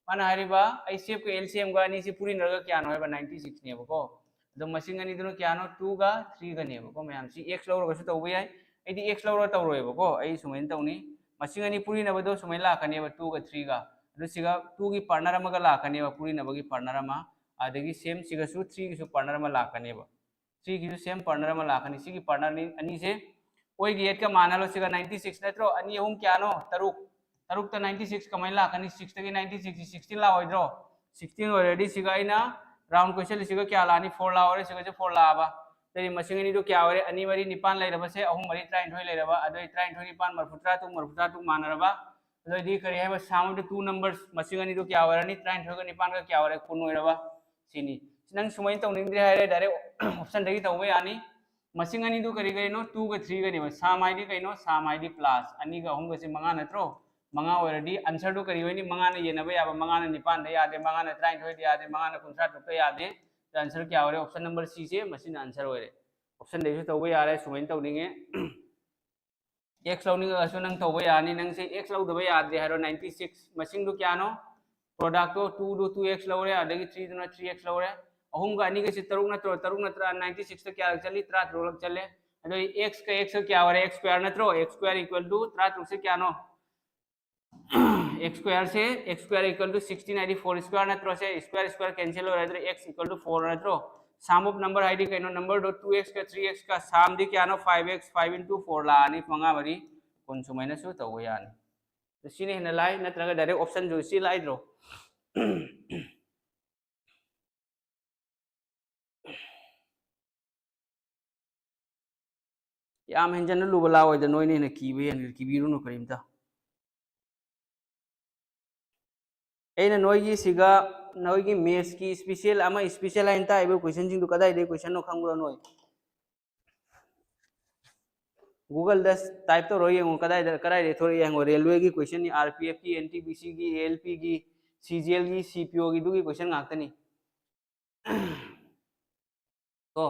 ꯃꯥꯅ ꯍꯥꯏꯔꯤꯕ H C F ꯀ L C M ꯒ ꯑꯅꯤꯁꯤ ꯄꯨꯔꯤꯅꯔꯒ ꯀꯌꯥꯅꯣ ꯍꯥꯏꯕ? Ninety six ꯅꯦꯕꯀꯣ꯫ ꯑꯗꯣ ꯃꯁꯤꯡ ꯑꯅꯤꯗꯨꯅ ꯀꯌꯥꯅꯣ? Two ꯒ three ꯒꯅꯦꯕꯀꯣ ꯃꯌꯥꯝ꯫ ꯁꯤ x ꯂꯧꯔꯒꯁꯨ ꯇꯧꯕ ꯌꯥꯏ꯫ ꯑꯩꯗꯤ x ꯂꯧꯔꯒ ꯇꯧꯔꯣꯏꯕꯀꯣ꯫ ꯑꯩ ꯁꯨꯃꯥꯏꯅ ꯇꯧꯅꯤ꯫ ꯃꯁꯤꯡ ꯑꯅꯤ ꯄꯨꯔꯤꯅꯕꯗꯣ ꯁꯨꯃꯥꯏꯅ ꯂꯥꯛꯀꯅꯦꯕ, two ꯒ three ꯒ꯫ ꯑꯗꯨ ꯁꯤꯒ two ꯒꯤ partner ꯑꯃꯒ ꯂꯥꯛꯀꯅꯦꯕ, ꯄꯨꯔꯤꯅꯕꯒꯤ partner ꯑꯃ꯫ ꯑꯗꯒꯤ same ꯁꯤꯒꯁꯨ three ꯒꯤꯁꯨ partner ꯑꯃ ꯂꯥꯛꯀꯅꯦꯕ꯫ Three ꯒꯤꯁꯨ same partner ꯑꯃ ꯂꯥꯛꯀꯅꯤ꯫ ꯁꯤꯒꯤ partner ꯑꯅꯤ, ꯑꯅꯤꯁꯦ ꯑꯣꯏꯒ eight ꯀ ꯃꯥꯟꯅꯍꯜꯂꯣ꯫ ꯁꯤꯒ ninety six ꯅꯠꯇ꯭ꯔꯣ? ꯑꯅꯤ ꯑꯍꯨꯝ ꯀꯌꯥꯅꯣ? ꯇꯔꯨꯛ꯫ ꯇꯔꯨꯛꯇ ninety six ꯀꯃꯥꯏꯅ ꯂꯥꯛꯀꯅꯤ? Six ꯇꯒꯤ ninety six ꯁꯤ sixteen ꯂꯥꯛꯑꯣꯏꯗ꯭ꯔꯣ? Sixteen ꯑꯣꯏꯔꯗꯤ ꯁꯤꯒ ꯑꯩꯅ round question ꯁꯤꯒ ꯀꯌꯥ ꯂꯥꯛꯑꯅꯤ? Four ꯂꯥꯛꯑꯣꯏꯔꯦ꯫ ꯁꯤꯒꯁꯦ four ꯂꯥꯛꯑꯕ꯫ ꯑꯗꯩꯗꯤ ꯃꯁꯤꯡ ꯑꯅꯤꯗꯨ ꯀꯌꯥ ꯑꯣꯏꯔꯦ? ꯑꯅꯤ ꯃꯔꯤ ꯅꯤꯄꯥꯟ ꯂꯩꯔꯕꯁꯦ ꯑꯍꯨꯝ ꯃꯔꯤ ꯇꯔꯥꯅꯤꯊꯣꯏ ꯂꯩꯔꯕ꯫ ꯑꯗꯨ ꯑꯩ ꯇꯔꯥꯅꯤꯊꯣꯏ ꯅꯤꯄꯥꯟ ꯃꯔꯤꯐꯨ ꯇꯔꯥ ꯇꯔꯨꯛ, ꯃꯔꯤꯐꯨ ꯇꯔꯥ ꯇꯔꯨꯛ ꯃꯥꯟꯅꯔꯕ꯫ ꯑꯗꯨ ꯑꯣꯏꯗꯤ ꯀꯔꯤ ꯍꯥꯏꯕ? Sum of the two numbers, ꯃꯁꯤꯡ ꯑꯅꯤꯗꯨ ꯀꯌꯥ ꯑꯣꯏꯔꯅꯤ? ꯇꯔꯥꯅꯤꯊꯣꯏꯒ ꯅꯤꯄꯥꯟꯒ ꯀꯌꯥ ꯑꯣꯏꯔꯦ? ꯀꯨꯟ ꯑꯣꯏꯔꯕ꯫ ꯁꯤꯅꯤ꯫ ꯅꯪ ꯁꯨꯃꯥꯏꯅ ꯇꯧꯅꯤꯡꯗ꯭ꯔꯦ ꯍꯥꯏꯔꯦ, direct option ꯗꯒꯤ ꯇꯧꯕ ꯌꯥꯅꯤ꯫ ꯃꯁꯤꯡ ꯑꯅꯤꯗꯨ ꯀꯔꯤ ꯀꯔꯤꯅꯣ? Two ꯒ three ꯒꯅꯦꯕ꯫ Sum ꯍꯥꯏꯗꯤ ꯀꯩꯅꯣ? Sum ꯍꯥꯏꯗꯤ plus꯫ ꯑꯅꯤꯒ ꯑꯍꯨꯝꯒꯁꯦ ꯃꯉꯥ ꯅꯠꯇ꯭ꯔꯣ? ꯃꯉꯥ ꯑꯣꯏꯔꯗꯤ answer ꯗꯨ ꯀꯔꯤ ꯑꯣꯏꯅꯤ? ꯃꯉꯥꯅ ꯌꯦꯟꯅꯕ ꯌꯥꯕ꯫ ꯃꯉꯥꯅ ꯅꯤꯄꯥꯟꯗ ꯌꯥꯗꯦ, ꯃꯉꯥꯅ ꯇꯔꯥꯅꯤꯊꯣꯏꯗ ꯌꯥꯗꯦ, ꯃꯉꯥꯅ ꯀꯨꯟꯊ꯭ꯔꯥ ꯇꯔꯨꯛꯇ ꯌꯥꯗꯦ꯫ ꯑꯗ answer ꯀꯌꯥ ꯑꯣꯏꯔꯦ? Option number C ꯁꯦ ꯃꯁꯤꯅ answer ꯑꯣꯏꯔꯦ꯫ Option ꯗꯒꯤꯁꯨ ꯇꯧꯕ ꯌꯥꯔꯦ꯫ ꯁꯨꯃꯥꯏꯅ ꯇꯧꯅꯤꯡꯉꯦ꯫ X ꯂꯧꯅꯤꯡꯉꯒꯁꯨ ꯅꯪ ꯇꯧꯕ ꯌꯥꯅꯤ꯫ ꯅꯪꯁꯦ x ꯂꯧꯗꯕ ꯌꯥꯗ꯭ꯔꯦ ꯍꯥꯏꯔꯣ꯫ Ninety six ꯃꯁꯤꯡꯗꯨ ꯀꯌꯥꯅꯣ? Product ꯇꯣ two ꯗꯨ two x ꯂꯧꯔꯦ, ꯑꯗꯒꯤ three ꯗꯨꯅ three x ꯂꯧꯔꯦ꯫ ꯑꯍꯨꯝꯒ ꯑꯅꯤꯒꯁꯦ ꯇꯔꯨꯛ ꯅꯠꯇ꯭ꯔꯣ? ꯇꯔꯨꯛꯅ ꯇꯔꯥ, ninety six ꯇ ꯀꯌꯥꯔꯛ ꯆꯠꯂꯤ? ꯇꯔꯥꯇꯔꯨꯛꯂꯛ ꯆꯠꯂꯦ꯫ ꯑꯗꯨꯗꯤ x ꯀ x ꯀ ꯀꯌꯥ ꯑꯣꯏꯔꯦ? X square ꯅꯠꯇ꯭ꯔꯣ? X square equal to ꯇꯔꯥꯇꯔꯨꯛꯁꯦ ꯀꯌꯥꯅꯣ? X square say, x square equal to sixteen ꯍꯥꯏꯗꯤ four square ꯅꯠꯇ꯭ꯔꯣ? ꯁꯦ square square cancel ꯑꯣꯏꯔꯦ, ꯑꯗꯨꯗꯤ x equal to four ꯅꯠꯇ꯭ꯔꯣ? Sum of number ꯍꯥꯏꯗꯤ ꯀꯩꯅꯣ? Number ꯗꯣ two x ꯀ three x ꯀ꯫ Sum ꯗꯤ ꯀꯌꯥꯅꯣ? Five x, five into four ꯂꯥꯛꯑꯅꯤ, ꯃꯉꯥ ꯃꯔꯤ ꯀꯨꯟ꯫ ꯁꯨꯃꯥꯏꯅꯁꯨ ꯇꯧꯕ ꯌꯥꯅꯤ꯫ ꯑꯗꯨ ꯁꯤꯅ ꯍꯦꯟꯅ ꯂꯥꯏ, ꯅꯠꯇ꯭ꯔꯒ direct option ꯁꯨ ꯁꯤ ꯂꯥꯏꯗ꯭ꯔꯣ? ꯌꯥꯝ ꯍꯦꯟꯖꯟꯅ ꯂꯨꯕ ꯂꯥꯛꯑꯣꯏꯗ, ꯅꯣꯏꯅ ꯍꯦꯟꯅ ꯀꯤꯕ ꯍꯦꯟꯒꯅꯤ, ꯀꯤꯕꯤꯔꯨꯅꯨ ꯀꯔꯤꯝꯇ꯫ ꯑꯩꯅ ꯅꯣꯏꯒꯤ ꯁꯤꯒ, ꯅꯣꯏꯒꯤ maths ꯀꯤ special ꯑꯃ, special ꯍꯥꯏꯅ ꯇꯥꯛꯏꯕ question ꯁꯤꯡꯗꯨ ꯀꯗꯥꯏꯗꯩ question ꯅꯣ ꯈꯪꯕ꯭ꯔꯣ ꯅꯣꯏ? Google ꯗ type ꯇꯧꯔ ꯌꯦꯡꯉꯣ, ꯀꯗꯥꯏꯗ, ꯀꯗꯥꯏꯗꯩ ꯊꯣꯔꯛꯏ ꯌꯦꯡꯉꯣ꯫ Railway ꯒꯤ question ꯅꯤ, R P F ꯀꯤ, N T P C ꯒꯤ, A L P ꯒꯤ, C G L ꯒꯤ, C P O ꯒꯤ, ꯑꯗꯨꯒꯤ question ꯉꯥꯛꯇꯅꯤ꯫ ꯀꯣ,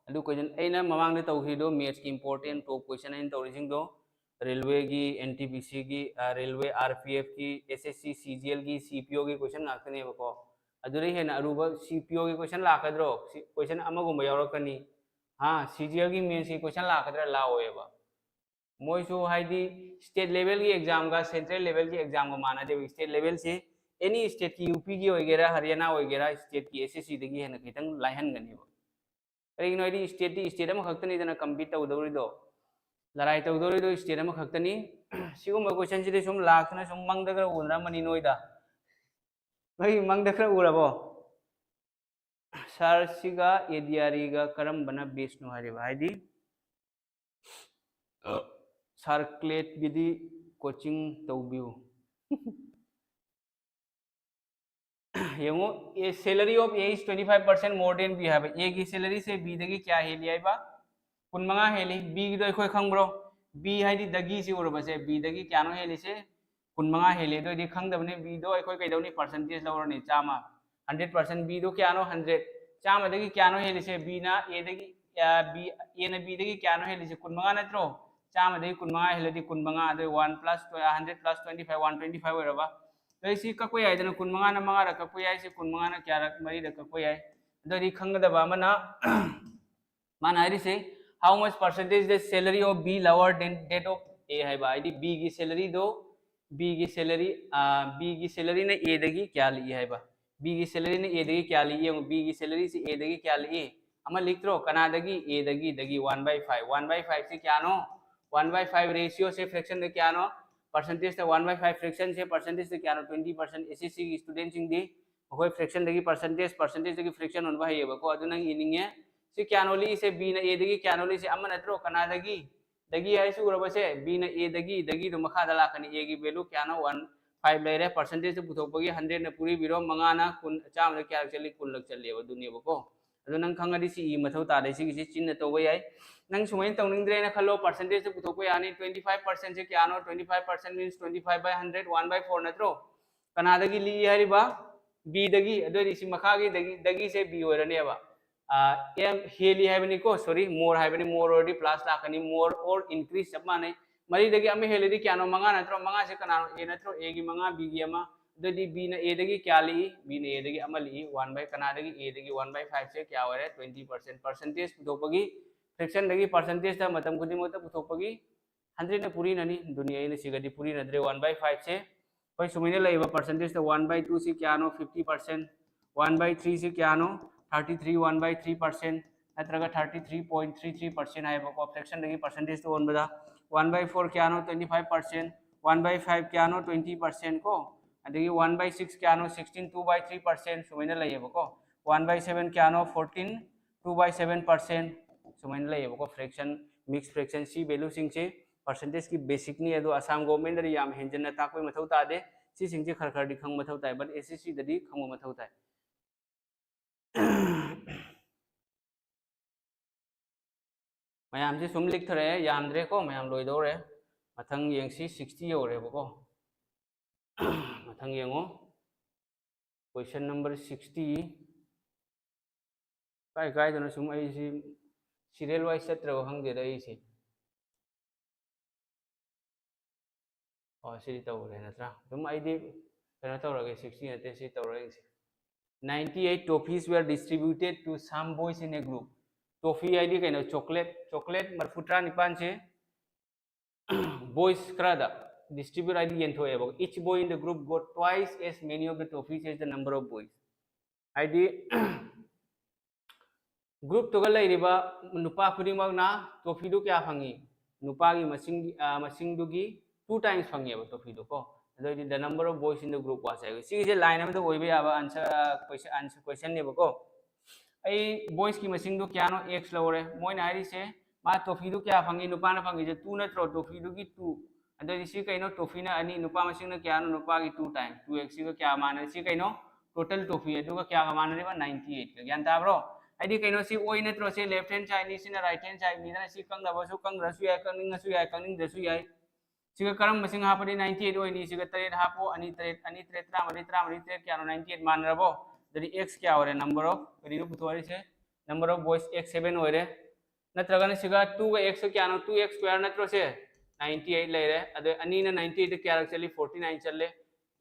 ꯑꯗꯨ question ꯑꯩꯅ ꯃꯃꯥꯡꯗ ꯇꯧꯈꯤꯕꯗꯣ maths ꯀꯤ important top question ꯑꯩꯅ ꯇꯧꯔꯤꯁꯤꯡꯗꯣ, railway ꯒꯤ, N T P C ꯒꯤ, ꯑ, railway, R P F ꯀꯤ, S S C, C G L ꯒꯤ, C P O ꯒꯤ question ꯉꯥꯛꯇꯅꯦꯕꯀꯣ꯫ ꯑꯗꯨꯗꯩ ꯍꯦꯟꯅ ꯑꯔꯨꯕ ꯁꯤ ꯄꯤ ꯑꯣꯒꯤ ꯀꯣꯏꯁꯟ ꯂꯥꯛꯀꯗ꯭ꯔꯣ? ꯀꯣꯏꯁꯟ ꯑꯃꯒꯨꯝꯕ ꯌꯥꯎꯔꯛꯀꯅꯤ꯫ ꯍꯥ, ꯁꯤ ꯖꯤ ꯑꯦꯜꯒꯤ ꯃꯦꯟꯁꯀꯤ ꯀꯣꯏꯁꯟ ꯂꯥꯛꯀꯗ꯭ꯔꯥ? ꯂꯥꯛꯑꯣꯏꯕ꯫ ꯃꯣꯏꯁꯨ ꯍꯥꯏꯗꯤ ꯁ꯭ꯇꯦꯠ ꯂꯦꯚꯦꯜꯒꯤ ꯑꯦꯛꯖꯥꯝꯒ ꯁꯦꯟꯇ꯭ꯔꯦꯜ ꯂꯦꯚꯦꯜꯒꯤ ꯑꯦꯛꯖꯥꯝꯒ ꯃꯥꯟꯅꯗꯦꯕ꯫ ꯁ꯭ꯇꯦꯠ ꯂꯦꯚꯦꯜꯁꯦ ꯑꯦꯅꯤ ꯁ꯭ꯇꯦꯠꯀꯤ, ꯌꯨ ꯄꯤꯒꯤ ꯑꯣꯏꯒꯦꯔꯥ, ꯍꯔꯤꯌꯥꯅꯥ ꯑꯣꯏꯒꯦꯔꯥ, ꯁ꯭ꯇꯦꯠꯀꯤ ꯑꯦꯁ ꯑꯦꯁ ꯁꯤꯗꯒꯤ ꯍꯦꯟꯅ ꯈꯤꯇꯪ ꯂꯥꯏꯍꯟꯒꯅꯦꯕ꯫ ꯀꯔꯤꯒꯤꯅꯣ ꯍꯥꯏꯗꯤ ꯁ꯭ꯇꯦꯠꯇꯤ ꯁ꯭ꯇꯦꯠ ꯑꯃꯈꯛꯇꯅꯤꯗꯅ ꯀꯝꯄꯤꯠ ꯇꯧꯗꯧꯔꯤꯗꯣ, ꯂꯔꯥꯏ ꯇꯧꯗꯧꯔꯤꯗꯣ ꯁ꯭ꯇꯦꯠ ꯑꯃꯈꯛꯇꯅꯤ꯫ ꯁꯤꯒꯨꯝꯕ ꯀꯣꯏꯁꯟꯁꯤꯗꯤ ꯁꯨꯝ ꯂꯥꯛꯇꯅ ꯁꯨꯝ ꯃꯪꯗ ꯈꯔ ꯎꯅꯔꯝꯃꯅꯤ ꯅꯣꯏꯗ꯫ ꯅꯣꯏ ꯃꯪꯗ ꯈꯔ ꯎꯔꯕꯣ? ꯁꯥꯔ, ꯁꯤꯒ ꯑꯦ ꯗꯤ ꯑꯥꯔ ꯏꯒ ꯀꯔꯝꯕꯅ ꯕꯦꯁꯅꯣ ꯍꯥꯏꯔꯤꯕ? ꯍꯥꯏꯗꯤ ꯁꯥꯔ ꯀ꯭ꯂꯦꯠꯀꯤꯗꯤ ꯀꯣꯆꯤꯡ ꯇꯧꯕꯤꯌꯨ꯫ ꯌꯦꯡꯉꯣ, A salary of A is twenty five percent more than B ꯍꯥꯏꯕ꯫ ꯑꯦꯒꯤ ꯁꯦꯂꯔꯤꯁꯦ ꯕꯤꯗꯒꯤ ꯀꯌꯥ ꯍꯦꯜꯂꯤ ꯍꯥꯏꯕ? ꯀꯨꯟꯃꯉꯥ ꯍꯦꯜꯂꯤ꯫ ꯕꯤꯒꯤꯗꯣ ꯑꯩꯈꯣꯏ ꯈꯪꯕ꯭ꯔꯣ? ꯕꯤ ꯍꯥꯏꯗꯤ ꯗꯒꯤꯁꯤ ꯎꯔꯕꯁꯦ, ꯕꯤꯗꯒꯤ ꯀꯌꯥꯅꯣ ꯍꯦꯜꯂꯤꯁꯦ? ꯀꯨꯟꯃꯉꯥ ꯍꯦꯜꯂꯤ꯫ ꯑꯗꯨ ꯑꯣꯏꯗꯤ ꯈꯪꯗꯕꯅꯤ, ꯕꯤꯗꯣ ꯑꯩꯈꯣꯏ ꯀꯩꯗꯧꯅꯤ? ꯄꯥꯔꯁꯦꯟꯇꯦꯖ ꯂꯧꯔꯅꯤ, ꯆꯥꯝꯃ꯫ Hundred percent. ꯕꯤꯗꯣ ꯀꯌꯥꯅꯣ? ꯍꯟꯗ꯭ꯔꯦꯠ꯫ ꯆꯥꯝꯃꯗꯒꯤ ꯀꯌꯥꯅꯣ ꯍꯦꯜꯂꯤꯁꯦ? ꯕꯤꯅ ꯑꯦꯗꯒꯤ, ꯑ, ꯕꯤ, ꯑꯦꯅ ꯕꯤꯗꯒꯤ ꯀꯌꯥꯅꯣ ꯍꯦꯜꯂꯤꯁꯦ? ꯀꯨꯟꯃꯉꯥ ꯅꯠꯇ꯭ꯔꯣ? ꯆꯥꯝꯃꯗꯒꯤ ꯀꯨꯟꯃꯉꯥ ꯍꯦꯜꯂꯗꯤ ꯀꯨꯟꯃꯉꯥ, ꯑꯗꯨ one plus, hundred plus twenty five, one twenty five ꯑꯣꯏꯔꯕ? ꯑꯗꯩ ꯁꯤ ꯀꯛꯄ ꯌꯥꯏꯗꯅ, ꯀꯨꯟꯃꯉꯥꯅ ꯃꯉꯥꯔꯛ ꯀꯛꯄ ꯌꯥꯏ, ꯁꯤ ꯀꯨꯟꯃꯉꯥꯅ ꯀꯌꯥꯔꯛ? ꯃꯔꯤꯔꯛ ꯀꯛꯄ ꯌꯥꯏ꯫ ꯑꯗꯨꯗꯤ ꯈꯪꯒꯗꯕ ꯑꯃꯅ, ꯃꯥꯅ ꯍꯥꯏꯔꯤꯁꯦ, how much percentage the salary of B lower than that of A ꯍꯥꯏꯕ, ꯍꯥꯏꯗꯤ ꯕꯤꯒꯤ ꯁꯦꯂꯔꯤꯗꯣ, ꯕꯤꯒꯤ ꯁꯦꯂꯔꯤ, ꯕꯤꯒꯤ ꯁꯦꯂꯔꯤꯅ ꯑꯦꯗꯒꯤ ꯀꯌꯥ ꯂꯤꯛꯏ ꯍꯥꯏꯕ? ꯕꯤꯒꯤ ꯁꯦꯂꯔꯤꯅ ꯑꯦꯗꯒꯤ ꯀꯌꯥ ꯂꯤꯛꯏ ꯌꯦꯡꯉꯨ꯫ ꯕꯤꯒꯤ ꯁꯦꯂꯔꯤꯁꯤ ꯑꯦꯗꯒꯤ ꯀꯌꯥ ꯂꯤꯛꯏ? ꯑꯃ ꯂꯤꯛꯇ꯭ꯔꯣ? ꯀꯅꯥꯗꯒꯤ? ꯑꯦꯗꯒꯤ꯫ ꯗꯒꯤ one by five꯫ One by five ꯁꯤ ꯀꯌꯥꯅꯣ? One by five ratio say fraction ꯗ ꯀꯌꯥꯅꯣ? Percentage ꯇ one by five, fraction say percentage ꯇ ꯀꯌꯥꯅꯣ? Twenty percent꯫ ꯑꯦꯁ ꯑꯦꯁ ꯁꯤꯒꯤ ꯁ꯭ꯇꯨꯗꯦꯟꯁꯤꯡꯗꯤ ꯑꯩꯈꯣꯏ fraction ꯗꯒꯤ percentage, percentage ꯗꯒꯤ fraction ꯑꯣꯟꯕ ꯍꯩꯌꯦꯕꯀꯣ꯫ ꯑꯗꯨ ꯅꯪ ꯏꯅꯤꯡꯉꯦ꯫ ꯁꯤ ꯀꯌꯥꯅꯣ ꯂꯤꯛꯏꯁꯦ? ꯕꯤꯅ ꯑꯦꯗꯒꯤ ꯀꯌꯥꯅꯣ ꯂꯤꯛꯏꯁꯦ? ꯑꯃ ꯅꯠꯇ꯭ꯔꯣ? ꯀꯅꯥꯗꯒꯤ? ꯗꯒꯤ ꯍꯥꯏꯁꯤ ꯎꯔꯕꯁꯦ? ꯕꯤꯅ ꯑꯦꯗꯒꯤ, ꯗꯒꯤꯗꯣ ꯃꯈꯥꯗ ꯂꯥꯛꯀꯅꯤ꯫ ꯑꯦꯒꯤ value ꯀꯌꯥꯅꯣ? One five ꯂꯩꯔꯦ꯫ Percentage ꯇ ꯄꯨꯊꯣꯛꯄꯒꯤ hundred ꯅ ꯄꯨꯔꯤꯕꯤꯔꯣ, ꯃꯉꯥꯅ ꯀꯨꯟ, ꯆꯥꯝꯃꯗ ꯀꯌꯥꯔꯛ ꯆꯠꯂꯤ? ꯀꯨꯟꯂꯛ ꯆꯠꯂꯦꯕ꯫ ꯑꯗꯨꯅꯦꯕꯀꯣ꯫ ꯑꯗꯣ ꯅꯪ ꯈꯪꯉꯗꯤ ꯁꯤ ꯏ ꯃꯊꯧ ꯇꯥꯗꯦ꯫ ꯁꯤꯒꯤꯁꯤ ꯆꯤꯟꯅ ꯇꯧꯕ ꯌꯥꯏ꯫ ꯅꯪ ꯁꯨꯃꯥꯏꯅ ꯇꯧꯅꯤꯡꯗ꯭ꯔꯦꯅ ꯈꯜꯂꯣ, percentage ꯇ ꯄꯨꯊꯣꯛꯄ ꯌꯥꯅꯤ꯫ Twenty five percent ꯁꯦ ꯀꯌꯥꯅꯣ? Twenty five percent means twenty five by hundred, one by four ꯅꯠꯇ꯭ꯔꯣ? ꯀꯅꯥꯗꯒꯤ ꯂꯤꯛꯏ ꯍꯥꯏꯔꯤꯕ? ꯕꯤꯗꯒꯤ꯫ ꯑꯗꯨ ꯑꯣꯏꯗꯤ ꯁꯤ ꯃꯈꯥꯒꯤ ꯗꯒꯤ, ꯗꯒꯤꯁꯦ ꯕꯤ ꯑꯣꯏꯔꯅꯦꯕ꯫ ꯑ, ꯑꯦꯝ ꯍꯦꯜꯂꯤ ꯍꯥꯏꯕꯅꯤꯀꯣ, sorry, more ꯍꯥꯏꯕꯅꯤ꯫ More ꯑꯣꯏꯔꯗꯤ plus ꯂꯥꯛꯀꯅꯤ, more or increase ꯆꯞ ꯃꯥꯟꯅꯩ꯫ ꯃꯔꯤꯗꯒꯤ ꯑꯃ ꯍꯦꯜꯂꯗꯤ ꯀꯌꯥꯅꯣ? ꯃꯉꯥ ꯅꯠꯇ꯭ꯔꯣ? ꯃꯉꯥꯁꯦ ꯀꯅꯥꯅꯣ? ꯑꯦ ꯅꯠꯇ꯭ꯔꯣ? ꯑꯦꯒꯤ ꯃꯉꯥ, ꯕꯤꯒꯤ ꯑꯃ꯫ ꯑꯗꯨꯗꯤ B ꯅ A ꯗꯒꯤ ꯀꯌꯥ ꯂꯤꯛꯏ? B ꯅ A ꯗꯒꯤ ꯑꯃ ꯂꯤꯛꯏ꯫ One by ꯀꯅꯥꯗꯒꯤ? A ꯗꯒꯤ one by five ꯁꯦ ꯀꯌꯥ ꯑꯣꯏꯔꯦ? Twenty percent꯫ Percentage ꯄꯨꯊꯣꯛꯄꯒꯤ, fraction ꯗꯒꯤ percentage ꯇ ꯃꯇꯝ ꯈꯨꯗꯤꯡꯃꯛꯇ ꯄꯨꯊꯣꯛꯄꯒꯤ hundred ꯅ ꯄꯨꯔꯤꯅꯅꯤ꯫ ꯑꯗꯨꯅꯤ ꯑꯩꯅ ꯁꯤꯒꯗꯤ ꯄꯨꯔꯤꯅꯗ꯭ꯔꯦ꯫ One by five ꯁꯦ ꯑꯩꯈꯣꯏ ꯁꯨꯃꯥꯏꯅ ꯂꯩꯕ percentage ꯇ one by two ꯁꯤ ꯀꯌꯥꯅꯣ? Fifty percent꯫ One by three ꯁꯤ ꯀꯌꯥꯅꯣ? Thirty three, one by three percent ꯅꯠꯇ꯭ꯔꯒ thirty three point three three percent ꯍꯥꯏꯕꯀꯣ, fraction ꯗꯒꯤ percentage ꯇ ꯑꯣꯟꯕꯗ꯫ One by four ꯀꯌꯥꯅꯣ? Twenty five percent꯫ One by five ꯀꯌꯥꯅꯣ? Twenty percent ꯀꯣ꯫ ꯑꯗꯒꯤ one by six ꯀꯌꯥꯅꯣ? Sixteen, two by three percent ꯁꯨꯃꯥꯏꯅ ꯂꯩꯌꯦꯕꯀꯣ꯫ One by seven ꯀꯌꯥꯅꯣ? Fourteen, two by seven percent ꯁꯨꯃꯥꯏꯅ ꯂꯩꯌꯦꯕꯀꯣ꯫ Fraction, mixed fraction ꯁꯤ value ꯁꯤꯡꯁꯤ percentage ꯀꯤ basic ꯅꯤ꯫ ꯑꯗꯣ ꯑꯁꯥꯝ government ꯗꯗꯤ ꯌꯥꯝ ꯍꯦꯟꯖꯟꯅ ꯇꯥꯛꯄꯒꯤ ꯃꯊꯧ ꯇꯥꯗꯦ꯫ ꯁꯤꯁꯤꯡꯁꯦ ꯈꯔ ꯈꯔꯗꯤ ꯈꯪꯕ ꯃꯊꯧ ꯇꯥꯏ, but S S C ꯗꯗꯤ ꯈꯪꯕ ꯃꯊꯧ ꯇꯥꯏ꯫ ꯃꯌꯥꯝꯁꯦ ꯁꯨꯝ ꯂꯤꯛꯊꯔꯛꯑꯦ, ꯌꯥꯝꯗ꯭ꯔꯦꯀꯣ, ꯃꯌꯥꯝ ꯂꯣꯏꯗꯧꯔꯦ꯫ ꯃꯊꯪ ꯌꯦꯡꯁꯤ, sixty ꯌꯧꯔꯦꯕꯀꯣ꯫ ꯃꯊꯪ ꯌꯦꯡꯉꯣ, question number sixty꯫ ꯀꯥꯏ ꯀꯥꯏꯗꯅꯣ ꯁꯨꯝ ꯑꯩꯁꯤ serial wise ꯆꯠꯇ꯭ꯔꯕ ꯈꯪꯗꯦꯗ ꯑꯩꯁꯦ꯫ ꯑꯣ, ꯁꯤꯗꯤ ꯇꯧꯔꯦ ꯅꯠꯇ꯭ꯔꯥ? ꯑꯗꯨꯝ ꯑꯩꯗꯤ ꯀꯩꯅꯣ ꯇꯧꯔꯒꯦ, sixty ꯅꯠꯇꯦ, ꯁꯤ ꯇꯧꯔꯒꯦ꯫ Ninety eight trophies were distributed to some boys in a group. Trophy ꯍꯥꯏꯗꯤ ꯀꯩꯅꯣ? Chocolate, chocolate ꯃꯔꯐꯨ ꯇꯔꯥꯅꯤꯄꯥꯟꯁꯦ boys ꯈꯔꯗ distribute ꯍꯥꯏꯗꯤ ꯌꯦꯟꯊꯣꯛꯑꯦꯕ꯫ Each boy in the group got twice as many of the trophies as the number of boys. ꯍꯥꯏꯗꯤ group ꯇꯨꯒ ꯂꯩꯔꯤꯕ ꯅꯨꯄꯥ ꯈꯨꯗꯤꯡꯃꯛꯅ trophy ꯗꯨ ꯀꯌꯥ ꯐꯪꯉꯤ? ꯅꯨꯄꯥꯒꯤ ꯃꯁꯤꯡ, ꯑ, ꯃꯁꯤꯡꯗꯨꯒꯤ two times ꯐꯪꯉꯦꯕ trophy ꯗꯨ ꯀꯣ꯫ ꯑꯗꯨ ꯑꯣꯏꯗꯤ the number of boys in the group was ꯍꯥꯏꯕ꯫ ꯁꯤꯒꯤꯁꯦ line ꯑꯃꯗ ꯑꯣꯏꯕ ꯌꯥꯕ answer, ꯑ, question, answer, question ꯅꯦꯕꯀꯣ꯫ ꯑꯩ boys ꯀꯤ ꯃꯁꯤꯡꯗꯣ ꯀꯌꯥꯅꯣ? X ꯂꯧꯔꯦ꯫ ꯃꯣꯏꯅ ꯍꯥꯏꯔꯤꯁꯦ ꯃꯥ trophy ꯗꯨ ꯀꯌꯥ ꯐꯪꯉꯤ? ꯅꯨꯄꯥꯅ ꯐꯪꯉꯤꯁꯦ two ꯅꯠꯇ꯭ꯔꯣ? Trophy ꯗꯨꯒꯤ two꯫ ꯑꯗꯨꯗꯤ ꯁꯤ ꯀꯩꯅꯣ? Trophy ꯅ ꯑꯅꯤ, ꯅꯨꯄꯥ ꯃꯁꯤꯡꯅ ꯀꯌꯥꯅꯣ? ꯅꯨꯄꯥꯒꯤ two times꯫ Two X ꯁꯤꯒ ꯀꯌꯥ ꯃꯥꯟꯅꯔꯤ? ꯁꯤ ꯀꯩꯅꯣ? Total trophy꯫ ꯑꯗꯨꯒ ꯀꯌꯥꯒ ꯃꯥꯟꯅꯔꯤꯕ? Ninety eight ꯀ꯫ ꯒ꯭ꯌꯥꯟ ꯇꯥꯕ꯭ꯔꯣ? ꯍꯥꯏꯗꯤ ꯀꯩꯅꯣ? ꯁꯤ ꯑꯣꯏ ꯅꯠꯇ꯭ꯔꯣ? ꯁꯤ left hand side ꯅꯤ, ꯁꯤꯅ right hand side ꯅꯤꯗꯅ, ꯁꯤ ꯀꯛꯅꯕꯁꯨ ꯀꯛꯅꯗ꯭ꯔꯁꯨ ꯌꯥꯏ, ꯀꯛꯅꯤꯡꯉꯁꯨ ꯌꯥꯏ, ꯀꯛꯅꯤꯡꯗ꯭ꯔꯁꯨ ꯌꯥꯏ꯫ ꯁꯤꯒ ꯀꯔꯝꯕꯁꯤꯡ ꯍꯥꯄꯗꯤ ninety eight ꯑꯣꯏꯅꯤ? ꯁꯤꯒ ꯇꯔꯦꯠ ꯍꯥꯄꯣ, ꯑꯅꯤ ꯇꯔꯦꯠ, ꯑꯅꯤ ꯇꯔꯦꯠ ꯇꯔꯥꯃꯔꯤ, ꯇꯔꯥꯃꯔꯤ ꯇꯔꯦꯠ ꯀꯌꯥꯅꯣ? Ninety eight ꯃꯥꯟꯅꯔꯕꯣ? ꯑꯗꯨꯗꯤ X ꯀꯌꯥ ꯑꯣꯏꯔꯦ? Number of, ꯀꯔꯤꯅꯣ ꯄꯨꯊꯣꯛꯍꯜꯂꯤꯁꯦ? Number of boys X seven ꯑꯣꯏꯔꯦ꯫ ꯅꯠꯇ꯭ꯔꯒꯅ ꯁꯤꯒ two ꯒ X ꯀꯌꯥꯅꯣ? Two X square ꯅꯠꯇ꯭ꯔꯣ ꯁꯦ? Ninety eight ꯂꯩꯔꯦ꯫ ꯑꯗꯣ ꯑꯅꯤꯅ ninety eight ꯀꯌꯥꯔꯛ ꯆꯠꯂꯤ? Forty nine ꯆꯠꯂꯦ꯫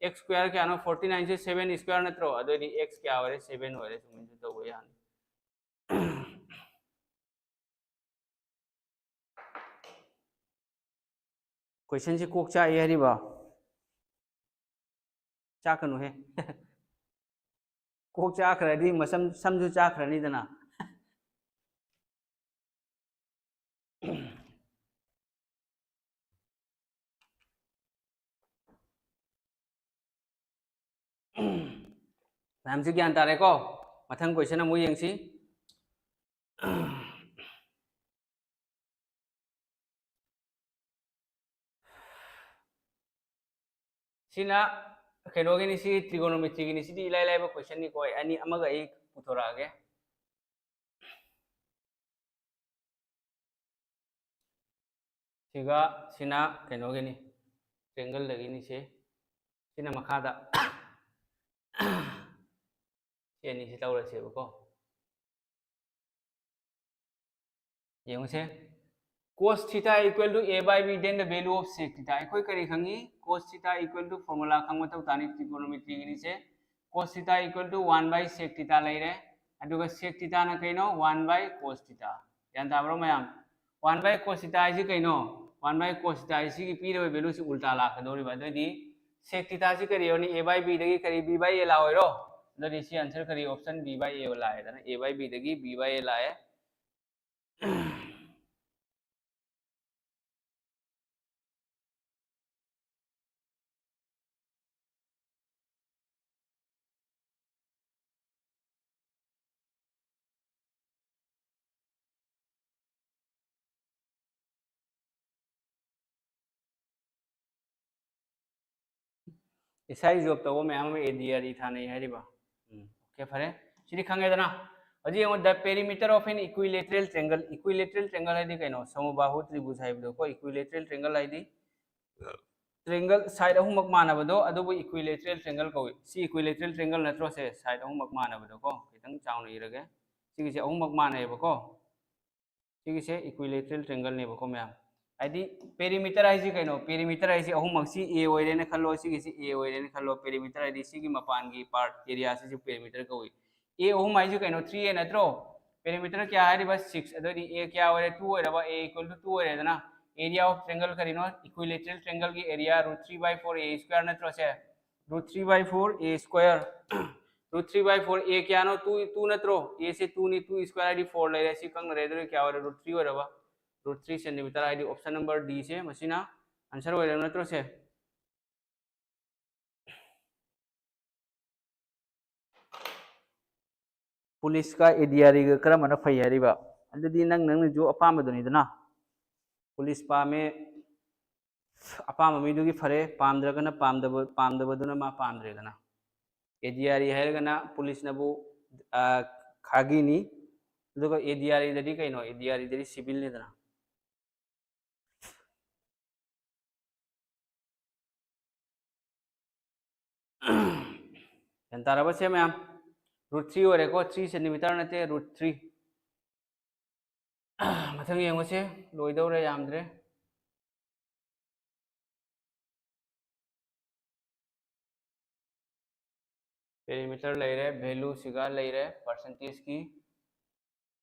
X square ꯀꯌꯥꯅꯣ? Forty nine ꯁꯦ seven square ꯅꯠꯇ꯭ꯔꯣ? ꯑꯗꯨꯑꯣꯏꯗꯤ x ꯀꯌꯥ ꯑꯣꯏꯔꯦ? Seven ꯑꯣꯏꯔꯦ꯫ ꯁꯨꯃꯥꯏꯅꯁꯨ ꯇꯧꯕ ꯌꯥꯅꯤ꯫ Question ꯁꯤ ꯀꯣꯛ ꯆꯥꯛꯏ ꯍꯥꯏꯔꯤꯕ? ꯆꯥꯛꯀꯅꯨꯍꯦ꯫ ꯀꯣꯛ ꯆꯥꯛꯈ꯭ꯔꯗꯤ ꯃꯁꯝ, ꯁꯝꯁꯨ ꯆꯥꯛꯈ꯭ꯔꯅꯤꯗꯅ꯫ ꯃꯌꯥꯝꯁꯤ ꯒ꯭ꯌꯥꯟ ꯇꯥꯔꯦꯀꯣ? ꯃꯊꯪ question ꯑꯃꯨꯛ ꯌꯦꯡꯁꯤ꯫ ꯁꯤꯅ ꯀꯩꯅꯣꯒꯤꯅꯤ, ꯁꯤ trigonometry ꯒꯤꯅꯤ꯫ ꯁꯤꯗꯤ ꯏꯂꯥꯏ ꯂꯥꯏꯕ question ꯅꯤꯀꯣ꯫ ꯑꯩ ꯑꯅꯤ, ꯑꯃꯒ ꯑꯩ ꯄꯨꯊꯣꯔꯛꯑꯒꯦ꯫ ꯁꯤꯒ ꯁꯤꯅ ꯀꯩꯅꯣꯒꯤꯅꯤ, triangle ꯗꯒꯤꯅꯤ꯫ ꯁꯤ, ꯁꯤꯅ ꯃꯈꯥꯗ ꯁꯤ ꯑꯅꯤꯁꯤ ꯂꯧꯔꯁꯦꯕꯀꯣ꯫ ꯌꯦꯡꯉꯨꯁꯦ, cos theta equal to a by b, then the value of sec theta꯫ ꯑꯩꯈꯣꯏ ꯀꯔꯤ ꯈꯪꯉꯤ? Cos theta equal to formula ꯈꯪꯕ ꯃꯊꯧ ꯇꯥꯅꯤ꯫ Trigonometry ꯒꯤꯅꯤꯁꯦ꯫ Cos theta equal to one by sec theta ꯂꯩꯔꯦ, ꯑꯗꯨꯒ sec theta ꯅ ꯀꯩꯅꯣ? One by cos theta꯫ ꯒ꯭ꯌꯥꯟ ꯇꯥꯕ꯭ꯔꯣ ꯃꯌꯥꯝ? One by cos theta ꯍꯥꯏꯁꯤ ꯀꯩꯅꯣ? One by cos theta ꯍꯥꯏꯁꯤ ꯁꯤꯒꯤ ꯄꯤꯔꯤꯕ value ꯁꯤ ꯎꯜꯇꯥ ꯂꯥꯛꯀꯗꯧꯔꯤꯕ꯫ ꯑꯗꯨꯑꯣꯏꯗꯤ sec theta ꯁꯤ ꯀꯔꯤ ꯑꯣꯏꯅꯤ? A by b ꯗꯒꯤ ꯀꯔꯤ, b by a ꯂꯥꯛꯑꯣꯏꯔꯣ? ꯑꯗꯨꯗꯤ ꯁꯤ answer ꯀꯔꯤ? Option b by a ꯂꯥꯛꯑꯦꯗꯅ꯫ A by b ꯗꯒꯤ b by a ꯂꯥꯛꯑꯦ꯫ ꯏꯁꯥꯒꯤ job ꯇꯧꯕ ꯃꯌꯥꯝ ꯑꯃ A D R E ꯊꯥꯅꯩ ꯍꯥꯏꯔꯤꯕ꯫ ꯎꯝ, okay, ꯐꯔꯦ꯫ ꯁꯤꯗꯤ ꯈꯪꯉꯦꯗꯅ꯫ ꯍꯧꯖꯤꯛ ꯌꯦꯡꯉꯣ, the perimeter of an equilateral triangle꯫ Equilateral triangle ꯍꯥꯏꯗꯤ ꯀꯩꯅꯣ? ꯁꯃꯕꯥꯍꯨ ꯇ꯭ꯔꯤꯚꯨꯖ ꯍꯥꯏꯕꯗꯣ ꯀꯣ꯫ Equilateral triangle ꯍꯥꯏꯗꯤ triangle side ꯑꯍꯨꯝꯃꯛ ꯃꯥꯟꯅꯕꯗꯣ, ꯑꯗꯨꯕꯨ equilateral triangle ꯀꯧꯏ꯫ ꯁꯤ equilateral triangle ꯅꯠꯇ꯭ꯔꯣ? ꯁꯦ, side ꯑꯍꯨꯝꯃꯛ ꯃꯥꯟꯅꯕꯗꯣ ꯀꯣ꯫ ꯈꯤꯇꯪ ꯆꯥꯎꯅ ꯏꯔꯒꯦ꯫ ꯁꯤꯒꯤꯁꯦ ꯑꯍꯨꯝꯃꯛ ꯃꯥꯟꯅꯩꯌꯦꯕꯀꯣ꯫ ꯁꯤꯒꯤꯁꯦ equilateral triangle ꯅꯦꯕꯀꯣ ꯃꯌꯥꯝ꯫ ꯍꯥꯏꯗꯤ perimeter ꯍꯥꯏꯁꯤ ꯀꯩꯅꯣ? Perimeter ꯍꯥꯏꯁꯤ ꯑꯍꯨꯝꯃꯛꯁꯤ A ꯑꯣꯏꯔꯦꯅ ꯈꯜꯂꯣ, ꯁꯤꯒꯤꯁꯤ A ꯑꯣꯏꯔꯦꯅ ꯈꯜꯂꯣ꯫ Perimeter ꯍꯥꯏꯗꯤ ꯁꯤꯒꯤ ꯃꯄꯥꯟꯒꯤ part area ꯁꯤꯁꯨ perimeter ꯀꯧꯏ꯫ A ꯑꯍꯨꯝ ꯍꯥꯏꯁꯤ ꯀꯩꯅꯣ? Three A ꯅꯠꯇ꯭ꯔꯣ? Perimeter ꯀꯌꯥ ꯍꯥꯏꯔꯤꯕ? Six꯫ ꯑꯗꯨꯑꯣꯏꯗꯤ A ꯀꯌꯥ ꯑꯣꯏꯔꯦ? Two ꯑꯣꯏꯔꯕ? A equal to two ꯑꯣꯏꯔꯦꯗꯅ, area of triangle ꯀꯔꯤꯅꯣ? Equilateral triangle ꯒꯤ area root three by four A square ꯅꯠꯇ꯭ꯔꯣ ꯁꯦ? Root three by four A square꯫ Root three by four, A ꯀꯌꯥꯅꯣ? Two, two ꯅꯠꯇ꯭ꯔꯣ? A say two ꯅꯤ, two square ꯍꯥꯏꯗꯤ four ꯂꯩꯔꯦ꯫ ꯁꯤ ꯈꯪꯅꯔꯦ꯫ ꯑꯗꯨꯗꯤ ꯀꯌꯥ ꯑꯣꯏꯔꯦ? Root three ꯑꯣꯏꯔꯕ? Root three centimeter ꯍꯥꯏꯗꯤ option number D ꯁꯦ, ꯃꯁꯤꯅ answer ꯑꯣꯏꯔꯕ ꯅꯠꯇ꯭ꯔꯣ ꯁꯦ? Police ꯀ ADRE ꯒ ꯀꯔꯝꯕꯅ ꯐꯩ ꯍꯥꯏꯔꯤꯕ? ꯑꯗꯨꯗꯤ ꯅꯪ ꯅꯪꯅꯁꯨ ꯑꯄꯥꯝꯕꯗꯨꯅꯤꯗꯅ꯫ Police ꯄꯥꯝꯃꯦ, ꯑꯄꯥꯝꯕ ꯃꯤꯗꯨꯒꯤ ꯐꯔꯦ, ꯄꯥꯝꯗ꯭ꯔꯒꯅ ꯄꯥꯝꯗꯕ, ꯄꯥꯝꯗꯕꯗꯨꯅ ꯃꯥ ꯄꯥꯝꯗ꯭ꯔꯦꯗꯅ꯫ ADRE ꯍꯥꯏꯔꯒꯅ police ꯅꯕꯨ, ꯑ, ꯈꯥꯒꯤꯅꯤ, ꯑꯗꯨꯒ ADRE ꯗꯗꯤ ꯀꯩꯅꯣ? ADRE ꯗꯗꯤ civil ꯅꯤꯗꯅ꯫ ꯒ꯭ꯌꯥꯟ ꯇꯥꯔꯕ ꯁꯦ ꯃꯌꯥꯝ? Root three ꯑꯣꯏꯔꯦꯀꯣ, three centimeter ꯅꯠꯇꯦ, root three꯫ ꯃꯊꯪ ꯌꯦꯡꯉꯨꯁꯦ, ꯂꯣꯏꯗꯧꯔꯦ, ꯌꯥꯝꯗ꯭ꯔꯦ꯫ Perimeter ꯂꯩꯔꯦ, value ꯁꯤꯒ ꯂꯩꯔꯦ, percentage ꯀꯤ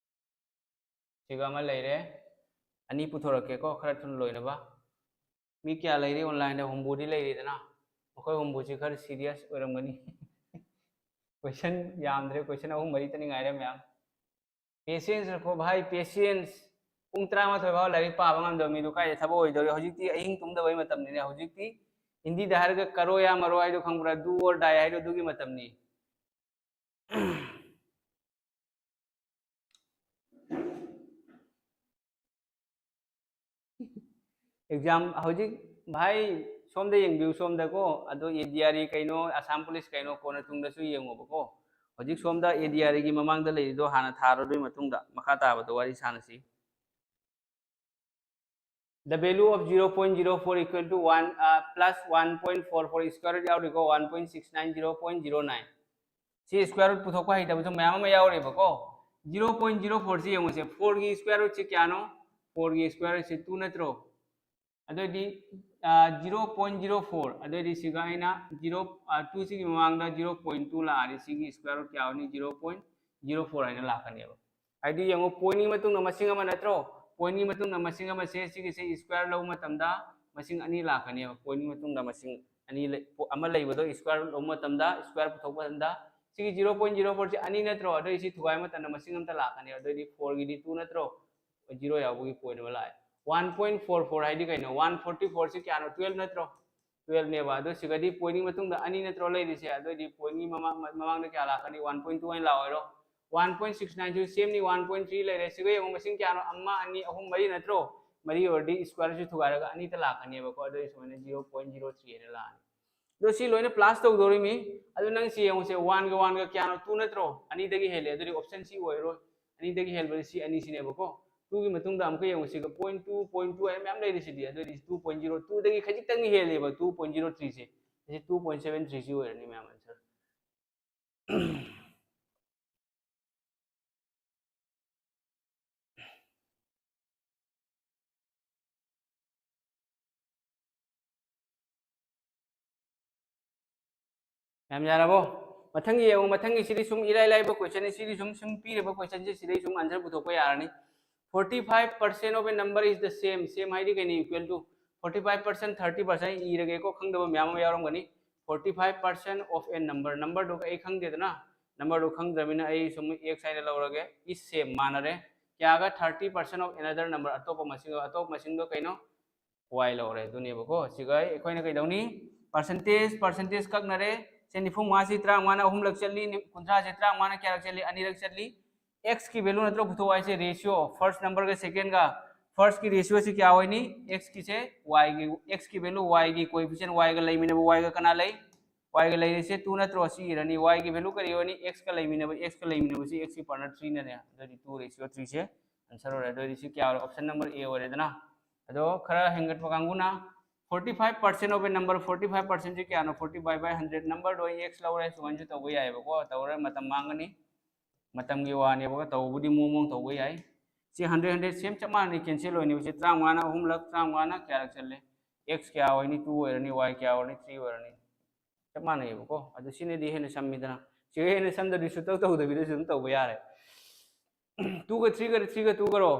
ꯁꯤꯒ ꯑꯃ ꯂꯩꯔꯦ꯫ ꯑꯅꯤ ꯄꯨꯊꯣꯔꯛꯀꯦꯀꯣ, ꯈꯔ ꯊꯨꯅ ꯂꯣꯏꯅꯕ꯫ ꯃꯤ ꯀꯌꯥ ꯂꯩꯔꯤ online ꯗ? ꯍꯨꯝꯐꯨꯗꯤ ꯂꯩꯔꯤꯗꯅ꯫ ꯃꯈꯣꯏ ꯍꯨꯝꯐꯨꯁꯤ ꯈꯔ serious ꯑꯣꯏꯔꯝꯒꯅꯤ꯫ Question ꯌꯥꯝꯗ꯭ꯔꯦ, question ꯑꯍꯨꯝ ꯃꯔꯤꯇꯅꯤ ꯉꯥꯏꯔꯦ ꯃꯌꯥꯝ꯫ Patience ꯔꯈꯣ ꯚꯥꯏ, patience꯫ ꯄꯨꯡ ꯇꯔꯥꯃꯥꯊꯣꯏ ꯐꯥꯎ ꯂꯥꯏꯔꯤꯛ ꯄꯥꯕ ꯉꯝꯗꯕ ꯃꯤꯗꯨ ꯀꯥꯏꯗ ꯊꯕꯛ ꯑꯣꯏꯗꯧꯔꯤ? ꯍꯧꯖꯤꯛꯇꯤ ꯑꯍꯤꯡ ꯇꯨꯝꯗꯕꯩ ꯃꯇꯝꯅꯤꯅꯦ꯫ ꯍꯧꯖꯤꯛꯇꯤ ꯍꯤꯟꯗꯤꯗ ꯍꯥꯏꯔꯒ ꯀꯔꯣ ꯌꯥ ꯃꯔꯣ ꯍꯥꯏꯗꯣ ꯈꯪꯕ꯭ꯔꯥ? Do or die ꯍꯥꯏꯗꯣ ꯑꯗꯨꯒꯤ ꯃꯇꯝꯅꯤ꯫ Exam ꯍꯧꯖꯤꯛ ꯚꯥꯏ, ꯁꯣꯝꯗ ꯌꯦꯡꯕꯤꯌꯨ, ꯁꯣꯝꯗꯀꯣ꯫ ꯑꯗꯣ ADRE ꯀꯩꯅꯣ, Assam Police ꯀꯩꯅꯣ, ꯀꯣꯟꯅ ꯇꯨꯡꯗꯁꯨ ꯌꯦꯡꯉꯣꯕꯀꯣ꯫ ꯍꯧꯖꯤꯛ ꯁꯣꯝꯗ ADRE ꯒꯤ ꯃꯃꯥꯡꯗ ꯂꯩꯔꯤꯗꯣ ꯍꯥꯟꯅ ꯊꯥꯔꯣ, ꯑꯗꯨꯒꯤ ꯃꯇꯨꯡꯗ ꯃꯈꯥ ꯇꯥꯕꯗꯣ ꯋꯥꯔꯤ ꯁꯥꯟꯅꯁꯤ꯫ The value of zero point zero four equal to one, uh, plus one point four four, square root ꯌꯥꯎꯔꯤꯀꯣ, one point six nine, zero point zero nine꯫ ꯁꯤ square root ꯄꯨꯊꯣꯛꯄ ꯍꯩꯇꯕꯁꯨ ꯃꯌꯥꯝ ꯑꯃ ꯌꯥꯎꯔꯦꯕꯀꯣ꯫ Zero point zero four ꯁꯤ ꯌꯦꯡꯉꯨꯁꯦ, four ꯒꯤ square root ꯁꯤ ꯀꯌꯥꯅꯣ? Four ꯒꯤ square root ꯁꯤ two ꯅꯠꯇ꯭ꯔꯣ? ꯑꯗꯨꯑꯣꯏꯗꯤ ꯖꯤꯔꯣ ꯄꯣꯏꯟ ꯖꯤꯔꯣ ꯐꯣꯔ, ꯑꯗꯨꯑꯣꯏꯗꯤ ꯁꯤꯒ ꯑꯩꯅ ꯖꯤꯔꯣ ꯇꯨꯁꯤꯒꯤ ꯃꯃꯥꯡꯗ ꯖꯤꯔꯣ ꯄꯣꯏꯟ ꯇꯨ ꯂꯥꯛꯑꯗꯤ ꯁꯤꯒꯤ ꯁ꯭ꯀ꯭ꯋꯦꯔ ꯔꯨꯠ ꯀꯌꯥ ꯑꯣꯏꯅꯤ? ꯖꯤꯔꯣ ꯄꯣꯏꯟ ꯖꯤꯔꯣ ꯐꯣꯔ ꯍꯥꯏꯅ ꯂꯥꯛꯀꯅꯦꯕ꯫ ꯍꯥꯏꯗꯤ ꯌꯦꯡꯉꯨ, ꯄꯣꯏꯟꯒꯤ ꯃꯇꯨꯡꯗ ꯃꯁꯤꯡ ꯑꯃ ꯅꯠꯇ꯭ꯔꯣ? ꯄꯣꯏꯟꯒꯤ ꯃꯇꯨꯡꯗ ꯃꯁꯤꯡ ꯑꯃꯁꯦ ꯁꯤꯒꯤꯁꯦ ꯁ꯭ꯀ꯭ꯋꯦꯔ ꯂꯧꯕ ꯃꯇꯝꯗ ꯃꯁꯤꯡ ꯑꯅꯤ ꯂꯥꯛꯀꯅꯦꯕ꯫ ꯄꯣꯏꯟꯒꯤ ꯃꯇꯨꯡꯗ ꯃꯁꯤꯡ ꯑꯅꯤ ꯂꯩ-, ꯄꯣ-, ꯑꯃ ꯂꯩꯕꯗꯣ ꯁ꯭ꯀ꯭ꯋꯦꯔ ꯂꯧꯕ ꯃꯇꯝꯗ, ꯁ꯭ꯀ꯭ꯋꯦꯔ ꯄꯨꯊꯣꯛꯄ ꯃꯇꯝꯗ ꯁꯤꯒꯤ ꯖꯤꯔꯣ ꯄꯣꯏꯟ ꯖꯤꯔꯣ ꯐꯣꯔꯁꯦ ꯑꯅꯤ ꯅꯠꯇ꯭ꯔꯣ? ꯑꯗꯨꯏ ꯁꯤ ꯊꯨꯒꯥꯏꯕ ꯃꯇꯝꯗ ꯃꯁꯤꯡ ꯑꯝꯇ ꯂꯥꯛꯀꯅꯦꯕ꯫ ꯑꯗꯨꯑꯣꯏꯗꯤ ꯐꯣꯔꯒꯤꯗꯤ ꯇꯨ ꯅꯠꯇ꯭ꯔꯣ? ꯖꯤꯔꯣ ꯌꯥꯎꯕꯒꯤ ꯄꯣꯏꯟ ꯑꯃ ꯂꯥꯛꯑꯦ꯫ ꯋꯥꯟ ꯄꯣꯏꯟ ꯐꯣꯔ ꯐꯣꯔ ꯍꯥꯏꯗꯤ ꯀꯩꯅꯣ? ꯋꯥꯟ ꯐꯣꯔꯇꯤ ꯐꯣꯔꯁꯤ ꯀꯌꯥꯅꯣ? ꯇꯨꯋꯦꯜꯞ ꯅꯠꯇ꯭ꯔꯣ? ꯇꯨꯋꯦꯜꯞꯅꯦꯕ꯫ ꯑꯗꯣ ꯁꯤꯒꯗꯤ ꯄꯣꯏꯟꯒꯤ ꯃꯇꯨꯡꯗ ꯑꯅꯤ ꯅꯠꯇ꯭ꯔꯣ ꯂꯩꯔꯤꯁꯦ? ꯑꯗꯨꯑꯣꯏꯗꯤ ꯄꯣꯏꯟꯒꯤ ꯃꯃꯥꯡ, ꯃꯃꯥꯡꯗ ꯀꯌꯥ ꯂꯥꯛꯀꯅꯤ? ꯋꯥꯟ ꯄꯣꯏꯟ ꯇꯨ ꯍꯥꯏꯅ ꯂꯥꯛꯑꯣꯏꯔꯣ? ꯋꯥꯟ ꯄꯣꯏꯟ ꯁꯤꯛꯁ ꯅꯥꯏꯟꯁꯨ ꯁꯦꯝꯅꯤ, ꯋꯥꯟ ꯄꯣꯏꯟ ꯊ꯭ꯔꯤ ꯂꯩꯔꯦ꯫ ꯁꯤꯒ ꯌꯦꯡꯉꯨ, ꯃꯁꯤꯡ ꯀꯌꯥꯅꯣ? ꯑꯃ, ꯑꯅꯤ, ꯑꯍꯨꯝ, ꯃꯔꯤ ꯅꯠꯇ꯭ꯔꯣ? ꯃꯔꯤ ꯑꯣꯏꯔꯗꯤ ꯁ꯭ꯀ꯭ꯋꯦꯔꯁꯨ ꯊꯨꯒꯥꯏꯔꯒ ꯑꯅꯤꯇ ꯂꯥꯛꯀꯅꯦꯕꯀꯣ꯫ ꯑꯗꯨꯗꯤ ꯁꯨꯃꯥꯏꯅ ꯖꯤꯔꯣ ꯄꯣꯏꯟ ꯖꯤꯔꯣ ꯊ꯭ꯔꯤ ꯍꯥꯏꯅ ꯂꯥꯛꯑꯅꯤ꯫ ꯑꯗꯣ ꯁꯤ ꯂꯣꯏꯅ ꯄ꯭ꯂꯁ ꯇꯧꯗꯧꯔꯤꯃꯤ꯫ ꯑꯗꯨ ꯅꯪ ꯁꯤ ꯌꯦꯡꯉꯨꯁꯦ, ꯋꯥꯟꯒ ꯋꯥꯟꯒ ꯀꯌꯥꯅꯣ? ꯇꯨ ꯅꯠꯇ꯭ꯔꯣ? ꯑꯅꯤꯗꯒꯤ ꯍꯦꯜꯂꯦ꯫ ꯑꯗꯨꯗꯤ ꯑꯣꯞꯁꯟ ꯁꯤ ꯑꯣꯏꯔꯣꯏ꯫ ꯑꯅꯤꯗꯒꯤ ꯍꯦꯜꯂꯕꯗꯤ ꯁꯤ ꯑꯅꯤꯁꯤꯅꯦꯕꯀꯣ꯫ ꯇꯨꯒꯤ ꯃꯇꯨꯡꯗ ꯑꯃꯨꯛꯀ ꯌꯦꯡꯉꯨ, ꯁꯤꯒ ꯄꯣꯏꯟ ꯇꯨ, ꯄꯣꯏꯟ ꯇꯨ ꯍꯥꯏꯅ ꯃꯌꯥꯝ ꯂꯩꯔꯤꯁꯤꯗꯤ꯫ ꯑꯗꯨꯑꯣꯏꯗꯤ ꯇꯨ ꯄꯣꯏꯟ ꯖꯤꯔꯣ ꯇꯨꯗꯒꯤ ꯈꯖꯤꯛꯇꯪꯗꯤ ꯍꯦꯜꯂꯦꯕ, ꯇꯨ ꯄꯣꯏꯟ ꯖꯤꯔꯣ ꯊ꯭ꯔꯤꯁꯦ꯫ ꯑꯁꯤ ꯇꯨ ꯄꯣꯏꯟ ꯁꯕꯦꯟ ꯊ꯭ꯔꯤꯁꯤ ꯑꯣꯏꯔꯅꯤ ꯃꯌꯥꯝ ꯑꯟꯁꯔ꯫ ꯌꯥꯝ ꯌꯥꯔꯕꯣ? ꯃꯊꯪꯒꯤ ꯌꯦꯡꯉꯨ, ꯃꯊꯪꯒꯤ ꯁꯤꯗꯤ ꯁꯨꯝ ꯏꯔꯥꯏ ꯂꯥꯏꯕ ꯀꯣꯏꯁꯟꯅꯤ꯫ ꯁꯤꯗꯤ ꯁꯨꯝ, ꯁꯨꯝ ꯄꯤꯔꯤꯕ ꯀꯣꯏꯁꯟꯁꯦ ꯁꯤꯗꯩ ꯁꯨꯝ ꯑꯟꯁꯔ ꯄꯨꯊꯣꯛꯄ ꯌꯥꯔꯅꯤ꯫ Forty five percent of a number is the same, same ꯍꯥꯏꯗꯤ ꯀꯩꯅꯣ? Equal to꯫ Forty five percent, thirty percent ꯏꯔꯒꯦꯀꯣ, ꯈꯪꯗꯕ ꯃꯌꯥꯝ ꯑꯃ ꯌꯥꯎꯔꯝꯒꯅꯤ꯫ Forty five percent of a number, numberꯗꯨ ꯑꯩ ꯈꯪꯗꯦꯗꯅ, numberꯗꯨ ꯈꯪꯗ꯭ꯔꯕꯅꯤꯅ ꯑꯩ ꯁꯨꯝ x ꯍꯥꯏꯅ ꯂꯧꯔꯒꯦ꯫ Is same, ꯃꯥꯟꯅꯔꯦ꯫ ꯀꯌꯥꯒ? Thirty percent of another number, ꯑꯇꯣꯞꯄ ꯃꯁꯤꯡ, ꯑꯇꯣꯞꯄ ꯃꯁꯤꯡꯗꯣ ꯀꯩꯅꯣ? Y ꯂꯧꯔꯦ, ꯑꯗꯨꯅꯦꯕꯀꯣ꯫ ꯁꯤꯒ ꯑꯩꯈꯣꯏꯅ ꯀꯩꯗꯧꯅꯤ? Percentage, percentage ꯀꯛꯅꯔꯦ꯫ ꯁꯦ ꯅꯤꯐꯨ ꯃꯉꯥꯁꯤ ꯇꯔꯥꯃꯉꯥꯅ ꯑꯍꯨꯝꯂꯛ ꯆꯠꯂꯤ, ꯅꯤ-, ꯀꯨꯟꯊ꯭ꯔꯥꯁꯦ ꯇꯔꯥꯃꯉꯥꯅ ꯀꯌꯥꯔꯛ ꯆꯠꯂꯤ? ꯑꯅꯤꯔꯛ ꯆꯠꯂꯤ꯫ Xꯀꯤ value ꯅꯠꯇ꯭ꯔꯣ ꯄꯨꯊꯣꯛꯑꯣ ꯍꯥꯏꯁꯦ? Ratio, first numberꯒ secondꯒ꯫ Firstꯀꯤ ratioꯁꯤ ꯀꯌꯥ ꯑꯣꯏꯅꯤ? Xꯀꯤꯁꯦ Yꯒꯤ, Xꯀꯤ value, Yꯒꯤ coefficient, Yꯒ ꯂꯩꯃꯤꯟꯅꯕ Yꯒ ꯀꯅꯥ ꯂꯩ? Yꯒ ꯂꯩꯔꯤꯁꯦ two ꯅꯠꯇ꯭ꯔꯣ? ꯁꯤ ꯏꯔꯅꯤ꯫ Yꯒꯤ value ꯀꯔꯤ ꯑꯣꯏꯅꯤ? Xꯀ ꯂꯩꯃꯤꯟꯅꯕ, Xꯀ ꯂꯩꯃꯤꯟꯅꯕꯁꯤ Xꯀꯤ power threeꯅꯅꯦ꯫ ꯑꯗꯨꯗꯤ two ratio threeꯁꯦ answer ꯑꯣꯏꯔꯦ꯫ ꯑꯗꯨꯗꯤ ꯁꯤ ꯀꯌꯥ ꯑꯣꯏꯔꯦ? Option number A ꯑꯣꯏꯔꯦꯗꯅ꯫ ꯑꯗꯣ ꯈꯔ ꯍꯦꯟꯒꯠꯄ ꯀꯥꯡꯕꯨꯅ forty five percent of a number, forty five percent ꯁꯤ ꯀꯌꯥꯅꯣ? Forty five by hundred꯫ Numberꯗꯣ ꯑꯩ X ꯂꯧꯔꯦ, ꯁꯨꯃꯥꯏꯅꯁꯨ ꯇꯧꯕ ꯌꯥꯏꯑꯕꯀꯣ꯫ ꯇꯧꯔꯦ, ꯃꯇꯝ ꯃꯥꯡꯒꯅꯤ, ꯃꯇꯝꯒꯤ ꯋꯥꯅꯦꯕꯀꯣ꯫ ꯇꯧꯕꯕꯨꯗꯤ ꯃꯑꯣꯡ ꯃꯑꯣꯡ ꯇꯧꯕ ꯌꯥꯏ꯫ ꯁꯤ ꯍꯟꯗ꯭ꯔꯦꯠ ꯍꯟꯗ꯭ꯔꯦꯠ ꯁꯦꯝ ꯆꯞ ꯃꯥꯟꯅꯩ, ꯀꯦꯟꯁꯦꯜ ꯑꯣꯏꯅꯤ꯫ ꯁꯤ ꯇꯔꯥꯃꯉꯥꯅ ꯑꯍꯨꯝꯂꯛ, ꯇꯔꯥꯃꯉꯥꯅ ꯀꯌꯥꯔꯛ ꯆꯠꯂꯦ? ꯑꯦꯛꯁ ꯀꯌꯥ ꯑꯣꯏꯅꯤ? ꯇꯨ ꯑꯣꯏꯔꯅꯤ꯫ ꯋꯥꯏ ꯀꯌꯥ ꯑꯣꯏꯔꯅꯤ? ꯊ꯭ꯔꯤ ꯑꯣꯏꯔꯅꯤ꯫ ꯆꯞ ꯃꯥꯟꯅꯩꯌꯦꯕꯀꯣ꯫ ꯑꯗꯨ ꯁꯤꯅꯗꯤ ꯍꯦꯟꯅ ꯁꯝꯃꯤꯗꯅ꯫ ꯁꯤꯒ ꯍꯦꯟꯅ ꯁꯝꯗ꯭ꯔꯗꯤ ꯁꯨꯇꯧ ꯇꯧꯗꯕꯤꯗꯁꯨ ꯑꯗꯨꯝ ꯇꯧꯕ ꯌꯥꯔꯦ꯫ ꯇꯨꯒ ꯊ꯭ꯔꯤꯒ, ꯊ꯭ꯔꯤꯒ ꯇꯨꯒꯔꯣ?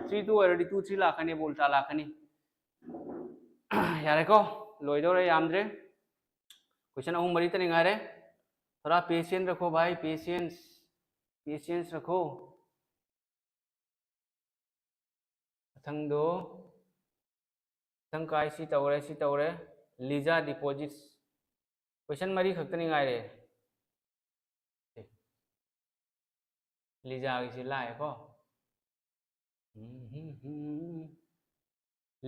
ꯊ꯭ꯔꯤ ꯇꯨ ꯑꯣꯏꯔꯗꯤ ꯇꯨ ꯊ꯭ꯔꯤ ꯂꯥꯛꯀꯅꯦꯕ, ꯎꯜꯇꯥ ꯂꯥꯛꯀꯅꯤ꯫ ꯌꯥꯔꯦꯀꯣ? ꯂꯣꯏꯗꯧꯔꯦ, ꯌꯥꯝꯗ꯭ꯔꯦ꯫ ꯀꯣꯏꯁꯟ ꯑꯍꯨꯝ ꯃꯔꯤꯇꯅꯤ ꯉꯥꯏꯔꯦ꯫ ꯊꯣꯔꯥ ꯄꯦꯁꯦꯟꯁ ꯔꯈꯣ ꯚꯥꯏ, ꯄꯦꯁꯦꯟꯁ꯫ ꯄꯦꯁꯦꯟꯁ ꯔꯈꯣ꯫ ꯃꯊꯪꯗꯣ, ꯃꯊꯪ ꯀꯥꯏ? ꯁꯤ ꯇꯧꯔꯦ, ꯁꯤ ꯇꯧꯔꯦ꯫ ꯂꯤꯖꯥ ꯗꯤꯄꯣꯖꯤꯠꯁ꯫ ꯀꯣꯏꯁꯟ ꯃꯔꯤ ꯈꯛꯇꯅꯤ ꯉꯥꯏꯔꯦ꯫ ꯂꯤꯖꯥꯒꯤꯁꯤ ꯂꯥꯛꯑꯦꯀꯣ꯫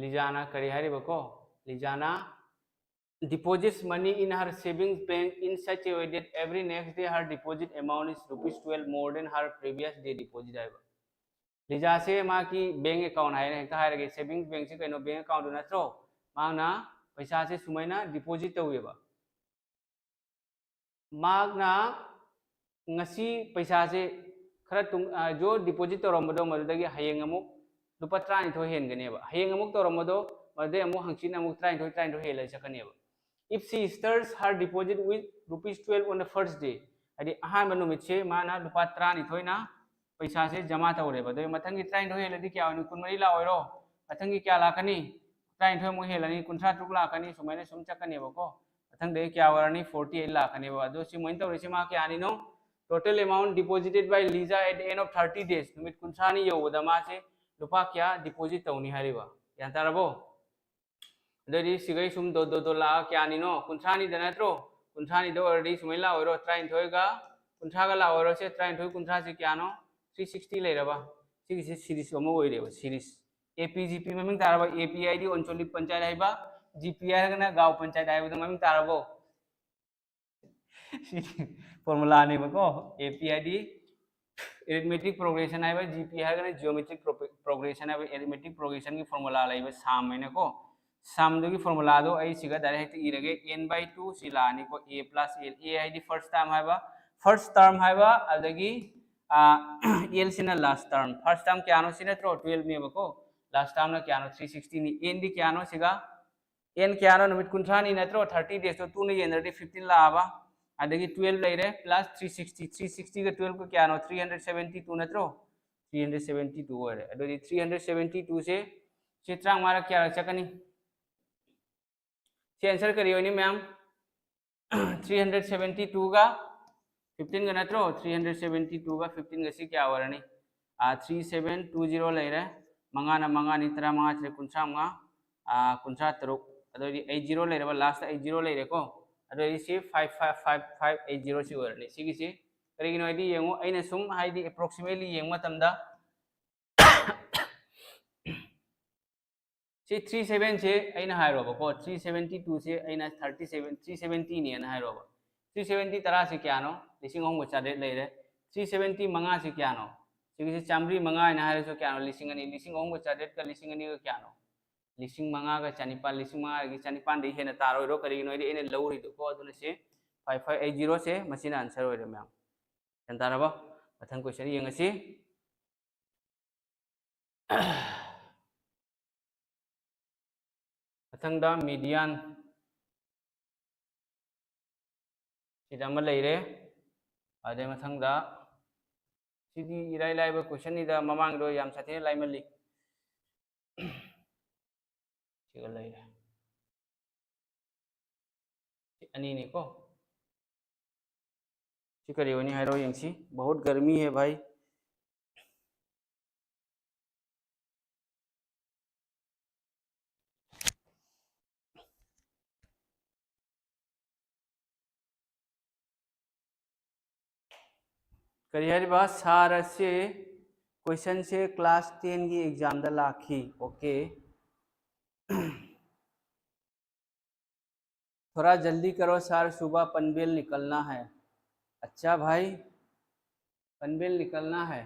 ꯂꯤꯖꯥꯅ ꯀꯔꯤ ꯍꯥꯏꯔꯤꯕꯀꯣ? ꯂꯤꯖꯥꯅ deposits money in her savings bank in such a way that every next day her deposit amount is rupees twelve more than her previous day deposit ꯍꯥꯏꯕ꯫ ꯂꯤꯖꯥꯁꯦ ꯃꯥꯒꯤ ꯕꯦꯡ ꯑꯦꯀꯥꯎꯟ ꯍꯥꯏꯔꯦ, ꯍꯦꯛꯇ ꯍꯥꯏꯔꯒꯦ, ꯁꯦꯚꯤꯡꯁ ꯕꯦꯡꯁꯦ ꯀꯩꯅꯣ? ꯕꯦꯡ ꯑꯦꯀꯥꯎꯟꯗꯨ ꯅꯠꯇ꯭ꯔꯣ? ꯃꯥꯅ ꯄꯩꯁꯥꯁꯦ ꯁꯨꯃꯥꯏꯅ ꯗꯤꯄꯣꯖꯤꯠ ꯇꯧꯋꯦꯕ꯫ ꯃꯍꯥꯛꯅ ꯉꯁꯤ ꯄꯩꯁꯥꯁꯦ ꯈꯔ ꯇꯨꯡ, ꯑ, ꯖꯣ ꯗꯤꯄꯣꯖꯤꯠ ꯇꯧꯔꯝꯕꯗꯣ, ꯃꯗꯨꯗꯒꯤ ꯍꯌꯦꯡ ꯑꯃꯨꯛ ꯂꯨꯄꯥ ꯇꯔꯥꯅꯤꯊꯣꯏ ꯍꯦꯟꯒꯅꯦꯕ꯫ ꯍꯌꯦꯡ ꯑꯃꯨꯛ ꯇꯧꯔꯝꯕꯗꯣ, ꯃꯗꯨꯗꯩ ꯑꯃꯨꯛ ꯍꯪꯆꯤꯠꯅ ꯑꯃꯨꯛ ꯇꯔꯥꯅꯤꯊꯣꯏ, ꯇꯔꯥꯅꯤꯊꯣꯏ ꯍꯦꯜꯂ ꯆꯠꯀꯅꯦꯕ꯫ If she stirs her deposit with rupees twelve on the first day, ꯍꯥꯏꯗꯤ ꯑꯍꯥꯟꯕ ꯅꯨꯃꯤꯠꯁꯦ ꯃꯥꯅ ꯂꯨꯄꯥ ꯇꯔꯥꯅꯤꯊꯣꯏꯅ ꯄꯩꯁꯥꯁꯦ ꯖꯃꯥ ꯇꯧꯔꯦꯕ꯫ ꯑꯗꯨꯒꯤ ꯃꯊꯪꯒꯤ ꯇꯔꯥꯅꯤꯊꯣꯏ ꯍꯦꯜꯂꯗꯤ ꯀꯌꯥ ꯑꯣꯏꯅꯤ? ꯀꯨꯟꯃꯔꯤ ꯂꯥꯛꯑꯣꯏꯔꯣ? ꯃꯊꯪꯒꯤ ꯀꯌꯥ ꯂꯥꯛꯀꯅꯤ? ꯇꯔꯥꯅꯤꯊꯣꯏ ꯑꯃꯨꯛ ꯍꯦꯜꯂꯅꯤ, ꯀꯨꯟꯊ꯭ꯔꯥ ꯇꯔꯨꯛ ꯂꯥꯛꯀꯅꯤ, ꯁꯨꯃꯥꯏꯅ ꯁꯨꯝ ꯆꯠꯀꯅꯦꯕꯀꯣ꯫ ꯃꯊꯪꯗꯒꯤ ꯀꯌꯥ ꯑꯣꯏꯔꯅꯤ? ꯐꯣꯔꯇꯤ ꯑꯩꯠ ꯂꯥꯛꯀꯅꯦꯕ꯫ ꯑꯗꯣ ꯁꯤ ꯃꯣꯏꯅ ꯇꯧꯔꯤꯁꯤ ꯃꯥ ꯀꯌꯥꯅꯤꯅꯣ? Total amount deposited by Lisa at the end of thirty days, ꯅꯨꯃꯤꯠ ꯀꯨꯟꯊ꯭ꯔꯥꯅꯤ ꯌꯧꯕꯗ ꯃꯥꯁꯦ ꯂꯨꯄꯥ ꯀꯌꯥ ꯗꯤꯄꯣꯖꯤꯠ ꯇꯧꯅꯤ ꯍꯥꯏꯔꯤꯕ? ꯒ꯭ꯌꯥꯟ ꯇꯥꯔꯕꯣ? ꯑꯗꯨꯑꯣꯏꯗꯤ ꯁꯤꯒꯩ ꯁꯨꯝ ꯗꯣ ꯗꯣ ꯗꯣ ꯂꯥꯛꯑꯒ ꯀꯌꯥꯅꯤꯅꯣ? ꯀꯨꯟꯊ꯭ꯔꯥꯅꯤꯗ ꯅꯠꯇ꯭ꯔꯣ? ꯀꯨꯟꯊ꯭ꯔꯥꯅꯤꯗ ꯑꯣꯏꯔꯗꯤ ꯁꯨꯃꯥꯏꯅ ꯂꯥꯛꯑꯣꯏꯔꯣ? ꯇꯔꯥꯅꯤꯊꯣꯏꯒ ꯀꯨꯟꯊ꯭ꯔꯥꯒ ꯂꯥꯛꯑꯣꯏꯔꯣ? ꯁꯦ, ꯇꯔꯥꯅꯤꯊꯣꯏ ꯀꯨꯟꯊ꯭ꯔꯥꯁꯦ ꯀꯌꯥꯅꯣ? ꯊ꯭ꯔꯤ ꯁꯤꯛꯁꯇꯤ ꯂꯩꯔꯕ? ꯁꯤꯒꯤꯁꯦ ꯁꯤꯔꯤꯁ ꯑꯃ ꯑꯣꯏꯔꯦꯕ, ꯁꯤꯔꯤꯁ꯫ ꯑꯦ ꯄꯤ ꯖꯤ ꯄꯤ ꯃꯃꯤꯡ ꯇꯥꯔꯕ? ꯑꯦ ꯄꯤ ꯍꯥꯏꯗꯤ ꯑꯟꯆꯣꯂꯤꯛ ꯄꯟꯆꯥꯌꯠ ꯍꯥꯏꯕ, ꯖꯤ ꯄꯤ ꯍꯥꯏꯔꯒꯅ ꯒꯥꯎ ꯄꯟꯆꯥꯌꯠ ꯍꯥꯏꯕꯗꯣ ꯃꯃꯤꯡ ꯇꯥꯔꯕꯣ? ꯁꯤ ꯐꯣꯔꯃꯨꯂꯥꯅꯦꯕꯀꯣ꯫ ꯑꯦ ꯄꯤ ꯍꯥꯏꯗꯤ ꯑꯦꯔꯤꯊꯃꯦꯇꯤꯛ ꯄ꯭ꯔꯣꯒ꯭ꯔꯦꯁꯟ ꯍꯥꯏꯕ, ꯖꯤ ꯄꯤ ꯍꯥꯏꯔꯒꯅ ꯖꯤꯑꯣꯃꯦꯇ꯭ꯔꯤꯛ ꯄ꯭ꯔꯣꯒ꯭ꯔꯦꯁꯟ ꯍꯥꯏꯕ, ꯑꯦꯔꯤꯊꯃꯦꯇꯤꯛ ꯄ꯭ꯔꯣꯒ꯭ꯔꯦꯁꯟꯒꯤ ꯐꯣꯔꯃꯨꯂꯥ ꯂꯩꯕ ꯁꯝ ꯍꯥꯏꯅꯀꯣ꯫ ꯁꯝꯗꯨꯒꯤ ꯐꯣꯔꯃꯨꯂꯥꯗꯣ ꯑꯩ ꯁꯤꯒ ꯗꯥꯏꯔꯦꯛ ꯍꯦꯛꯇ ꯏꯔꯒꯦ꯫ ꯑꯦꯟ ꯕꯥꯏ ꯇꯨ ꯁꯤ ꯂꯥꯛꯑꯅꯤꯀꯣ꯫ ꯑꯦ ꯄ꯭ꯂꯁ ꯑꯦꯜ, ꯑꯦ ꯍꯥꯏꯗꯤ ꯐꯥꯔꯁ ꯇꯥꯔꯝ ꯍꯥꯏꯕ, ꯐꯥꯔꯁ ꯇꯥꯔꯝ ꯍꯥꯏꯕ, ꯑꯗꯒꯤ ꯑꯦꯜꯁꯤꯅ ꯂꯥꯁ ꯇꯥꯔꯝ, ꯐꯥꯔꯁ ꯇꯥꯔꯝ ꯀꯌꯥꯅꯣ? ꯁꯤ ꯅꯠꯇ꯭ꯔꯣ? ꯇꯨꯌꯦꯜꯐꯅꯦꯕꯀꯣ꯫ ꯂꯥꯁ ꯇꯥꯔꯝꯅ ꯀꯌꯥꯅꯣ? ꯊ꯭ꯔꯤ ꯁꯤꯛꯁꯇꯤꯅꯤ꯫ ꯑꯦꯟꯗꯤ ꯀꯌꯥꯅꯣ ꯁꯤꯒ? ꯑꯦꯟ ꯀꯌꯥꯅꯣ? ꯅꯨꯃꯤꯠ ꯀꯨꯟꯊ꯭ꯔꯥꯅꯤ ꯅꯠꯇ꯭ꯔꯣ? ꯊꯥꯔꯇꯤ ꯗꯦꯖꯇꯣ ꯇꯨꯅ ꯌꯦꯟꯅꯔꯗꯤ ꯐꯤꯐꯇꯤꯟ ꯂꯥꯛꯑꯕ꯫ ꯑꯗꯒꯤ ꯇꯨꯌꯦꯜꯐ ꯂꯩꯔꯦ, ꯄ꯭ꯂꯁ ꯊ꯭ꯔꯤ ꯁꯤꯛꯁꯇꯤ, ꯊ꯭ꯔꯤ ꯁꯤꯛꯁꯇꯤꯒ ꯇꯨꯌꯦꯜꯐꯀ ꯀꯌꯥꯅꯣ? ꯊ꯭ꯔꯤ ꯍꯟꯗ꯭ꯔꯦꯠ ꯁꯕꯦꯟꯇꯤ ꯇꯨ ꯅꯠꯇ꯭ꯔꯣ? ꯊ꯭ꯔꯤ ꯍꯟꯗ꯭ꯔꯦꯠ ꯁꯕꯦꯟꯇꯤ ꯇꯨ ꯑꯣꯏꯔꯦ꯫ ꯑꯗꯨꯗꯤ ꯊ꯭ꯔꯤ ꯍꯟꯗ꯭ꯔꯦꯠ ꯁꯕꯦꯟꯇꯤ ꯇꯨꯁꯦ ꯁꯤ ꯇꯔꯥꯃꯉꯥꯔꯛ ꯀꯌꯥꯔꯛ ꯆꯠꯀꯅꯤ? ꯁꯤ ꯑꯟꯁꯔ ꯀꯔꯤ ꯑꯣꯏꯅꯤ ꯃꯌꯥꯝ? ꯊ꯭ꯔꯤ ꯍꯟꯗ꯭ꯔꯦꯠ ꯁꯕꯦꯟꯇꯤ ꯇꯨꯒ ꯐꯤꯐꯇꯤꯟꯒ ꯅꯠꯇ꯭ꯔꯣ? ꯊ꯭ꯔꯤ ꯍꯟꯗ꯭ꯔꯦꯠ ꯁꯕꯦꯟꯇꯤ ꯇꯨꯒ ꯐꯤꯐꯇꯤꯟꯒ ꯁꯤ ꯀꯌꯥ ꯑꯣꯏꯔꯅꯤ? ꯊ꯭ꯔꯤ ꯁꯕꯦꯟ ꯇꯨ ꯖꯤꯔꯣ ꯂꯩꯔꯦ, ꯃꯉꯥꯅ ꯃꯉꯥꯅꯤ, ꯇꯔꯥꯃꯉꯥ ꯁꯤꯗ ꯀꯨꯟꯊ꯭ꯔꯥ ꯃꯉꯥ, ꯀꯨꯟꯊ꯭ꯔꯥ ꯇꯔꯨꯛ, ꯑꯗꯨꯑꯣꯏꯗꯤ ꯑꯩꯠ ꯖꯤꯔꯣ ꯂꯩꯔꯕ, ꯂꯥꯁꯇ ꯑꯩꯠ ꯖꯤꯔꯣ ꯂꯩꯔꯦꯀꯣ꯫ ꯑꯗꯨꯑꯣꯏꯗꯤ ꯁꯤ five five five five eight zero ꯁꯤ ꯑꯣꯏꯔꯅꯤ꯫ ꯁꯤꯒꯤꯁꯤ ꯀꯔꯤꯒꯤꯅꯣ ꯍꯥꯏꯗꯤ ꯌꯦꯡꯉꯨ, ꯑꯩꯅ ꯁꯨꯝ ꯍꯥꯏꯗꯤ ꯑꯦꯄ꯭ꯔꯣꯛꯁꯤꯃꯦꯠꯂꯤ ꯌꯦꯡꯕ ꯃꯇꯝꯗ ꯁꯤ ꯊ꯭ꯔꯤ ꯁꯕꯦꯟꯁꯦ ꯑꯩꯅ ꯍꯥꯏꯔꯣꯕꯀꯣ, ꯊ꯭ꯔꯤ ꯁꯕꯦꯟꯇꯤ ꯇꯨꯁꯦ ꯑꯩꯅ ꯊꯥꯔꯇꯤ ꯁꯕꯦꯟ, ꯊ꯭ꯔꯤ ꯁꯕꯦꯟꯇꯤꯅꯦꯅ ꯍꯥꯏꯔꯣꯕ꯫ ꯊ꯭ꯔꯤ ꯁꯕꯦꯟꯇꯤ ꯇꯔꯥꯁꯦ ꯀꯌꯥꯅꯣ? ꯂꯤꯁꯤꯡ ꯑꯍꯨꯝꯒ ꯆꯥꯇ꯭ꯔꯦꯠ ꯂꯩꯔꯦ꯫ ꯊ꯭ꯔꯤ ꯁꯕꯦꯟꯇꯤ ꯃꯉꯥꯁꯦ ꯀꯌꯥꯅꯣ? ꯁꯤꯒꯤꯁꯦ ꯆꯥꯝꯃꯔꯤ ꯃꯉꯥ ꯍꯥꯏꯅ ꯍꯥꯏꯔꯁꯨ ꯀꯌꯥꯅꯣ? ꯂꯤꯁꯤꯡ ꯑꯅꯤ꯫ ꯂꯤꯁꯤꯡ ꯑꯍꯨꯝꯒ ꯆꯥꯇ꯭ꯔꯦꯠꯀ ꯂꯤꯁꯤꯡ ꯑꯅꯤꯒ ꯀꯌꯥꯅꯣ? ꯂꯤꯁꯤꯡ ꯃꯉꯥꯒ ꯆꯅꯤꯄꯥꯟ꯫ ꯂꯤꯁꯤꯡ ꯃꯉꯥꯒꯤ ꯆꯅꯤꯄꯥꯟꯗꯒꯤ ꯍꯦꯟꯅ ꯇꯥꯔꯣꯏꯗ꯭ꯔꯣ? ꯀꯔꯤꯒꯤꯅꯣ ꯍꯥꯏꯗꯤ ꯑꯩꯅ ꯂꯧꯔꯤꯗꯣꯀꯣ꯫ ꯑꯗꯨꯅ ꯁꯤ ꯐꯥꯏꯚ ꯐꯥꯏꯚ ꯑꯩꯠ ꯖꯤꯔꯣꯁꯦ ꯃꯁꯤꯅ ꯑꯟꯁꯔ ꯑꯣꯏꯔꯦ ꯃꯌꯥꯝ꯫ ꯒ꯭ꯌꯥꯟ ꯇꯥꯔꯕꯣ? ꯃꯊꯪ ꯀꯣꯏꯁꯟ ꯌꯦꯡꯉꯁꯤ꯫ ꯃꯊꯪꯗ ꯃꯤꯗꯤꯌꯥꯟ ꯁꯤꯗ ꯑꯃ ꯂꯩꯔꯦ꯫ ꯑꯗꯩ ꯃꯊꯪꯗ ꯁꯤꯗꯤ ꯏꯔꯥꯏ ꯂꯥꯏꯕ ꯀꯣꯏꯁꯟꯅꯤꯗ, ꯃꯃꯥꯡꯗꯣ ꯌꯥꯝ ꯁꯥꯊꯤꯅ ꯂꯥꯏꯃꯜꯂꯤ꯫ ꯁꯤꯒ ꯂꯩꯔꯦ꯫ ꯁꯤ ꯑꯅꯤꯅꯤꯀꯣ꯫ ꯁꯤ ꯀꯔꯤ ꯑꯣꯏꯅꯤ ꯍꯥꯏꯔꯣ ꯌꯦꯡꯁꯤ꯫ बहुत गर्मी है भाई। ꯀꯔꯤ ꯍꯥꯏꯔꯤꯕ? ꯁꯥꯔ ꯑꯁꯤ ꯀꯣꯏꯁꯟꯁꯦ ꯀ꯭ꯂꯥꯁ ꯇꯦꯟꯒꯤ ꯑꯦꯛꯖꯥꯝꯗ ꯂꯥꯛꯈꯤ꯫ ꯑꯣꯀꯦ꯫ थोड़ा जल्दी करो सर, सुबह पनवेल निकलना है। अच्छा भाई, पनवेल निकलना है।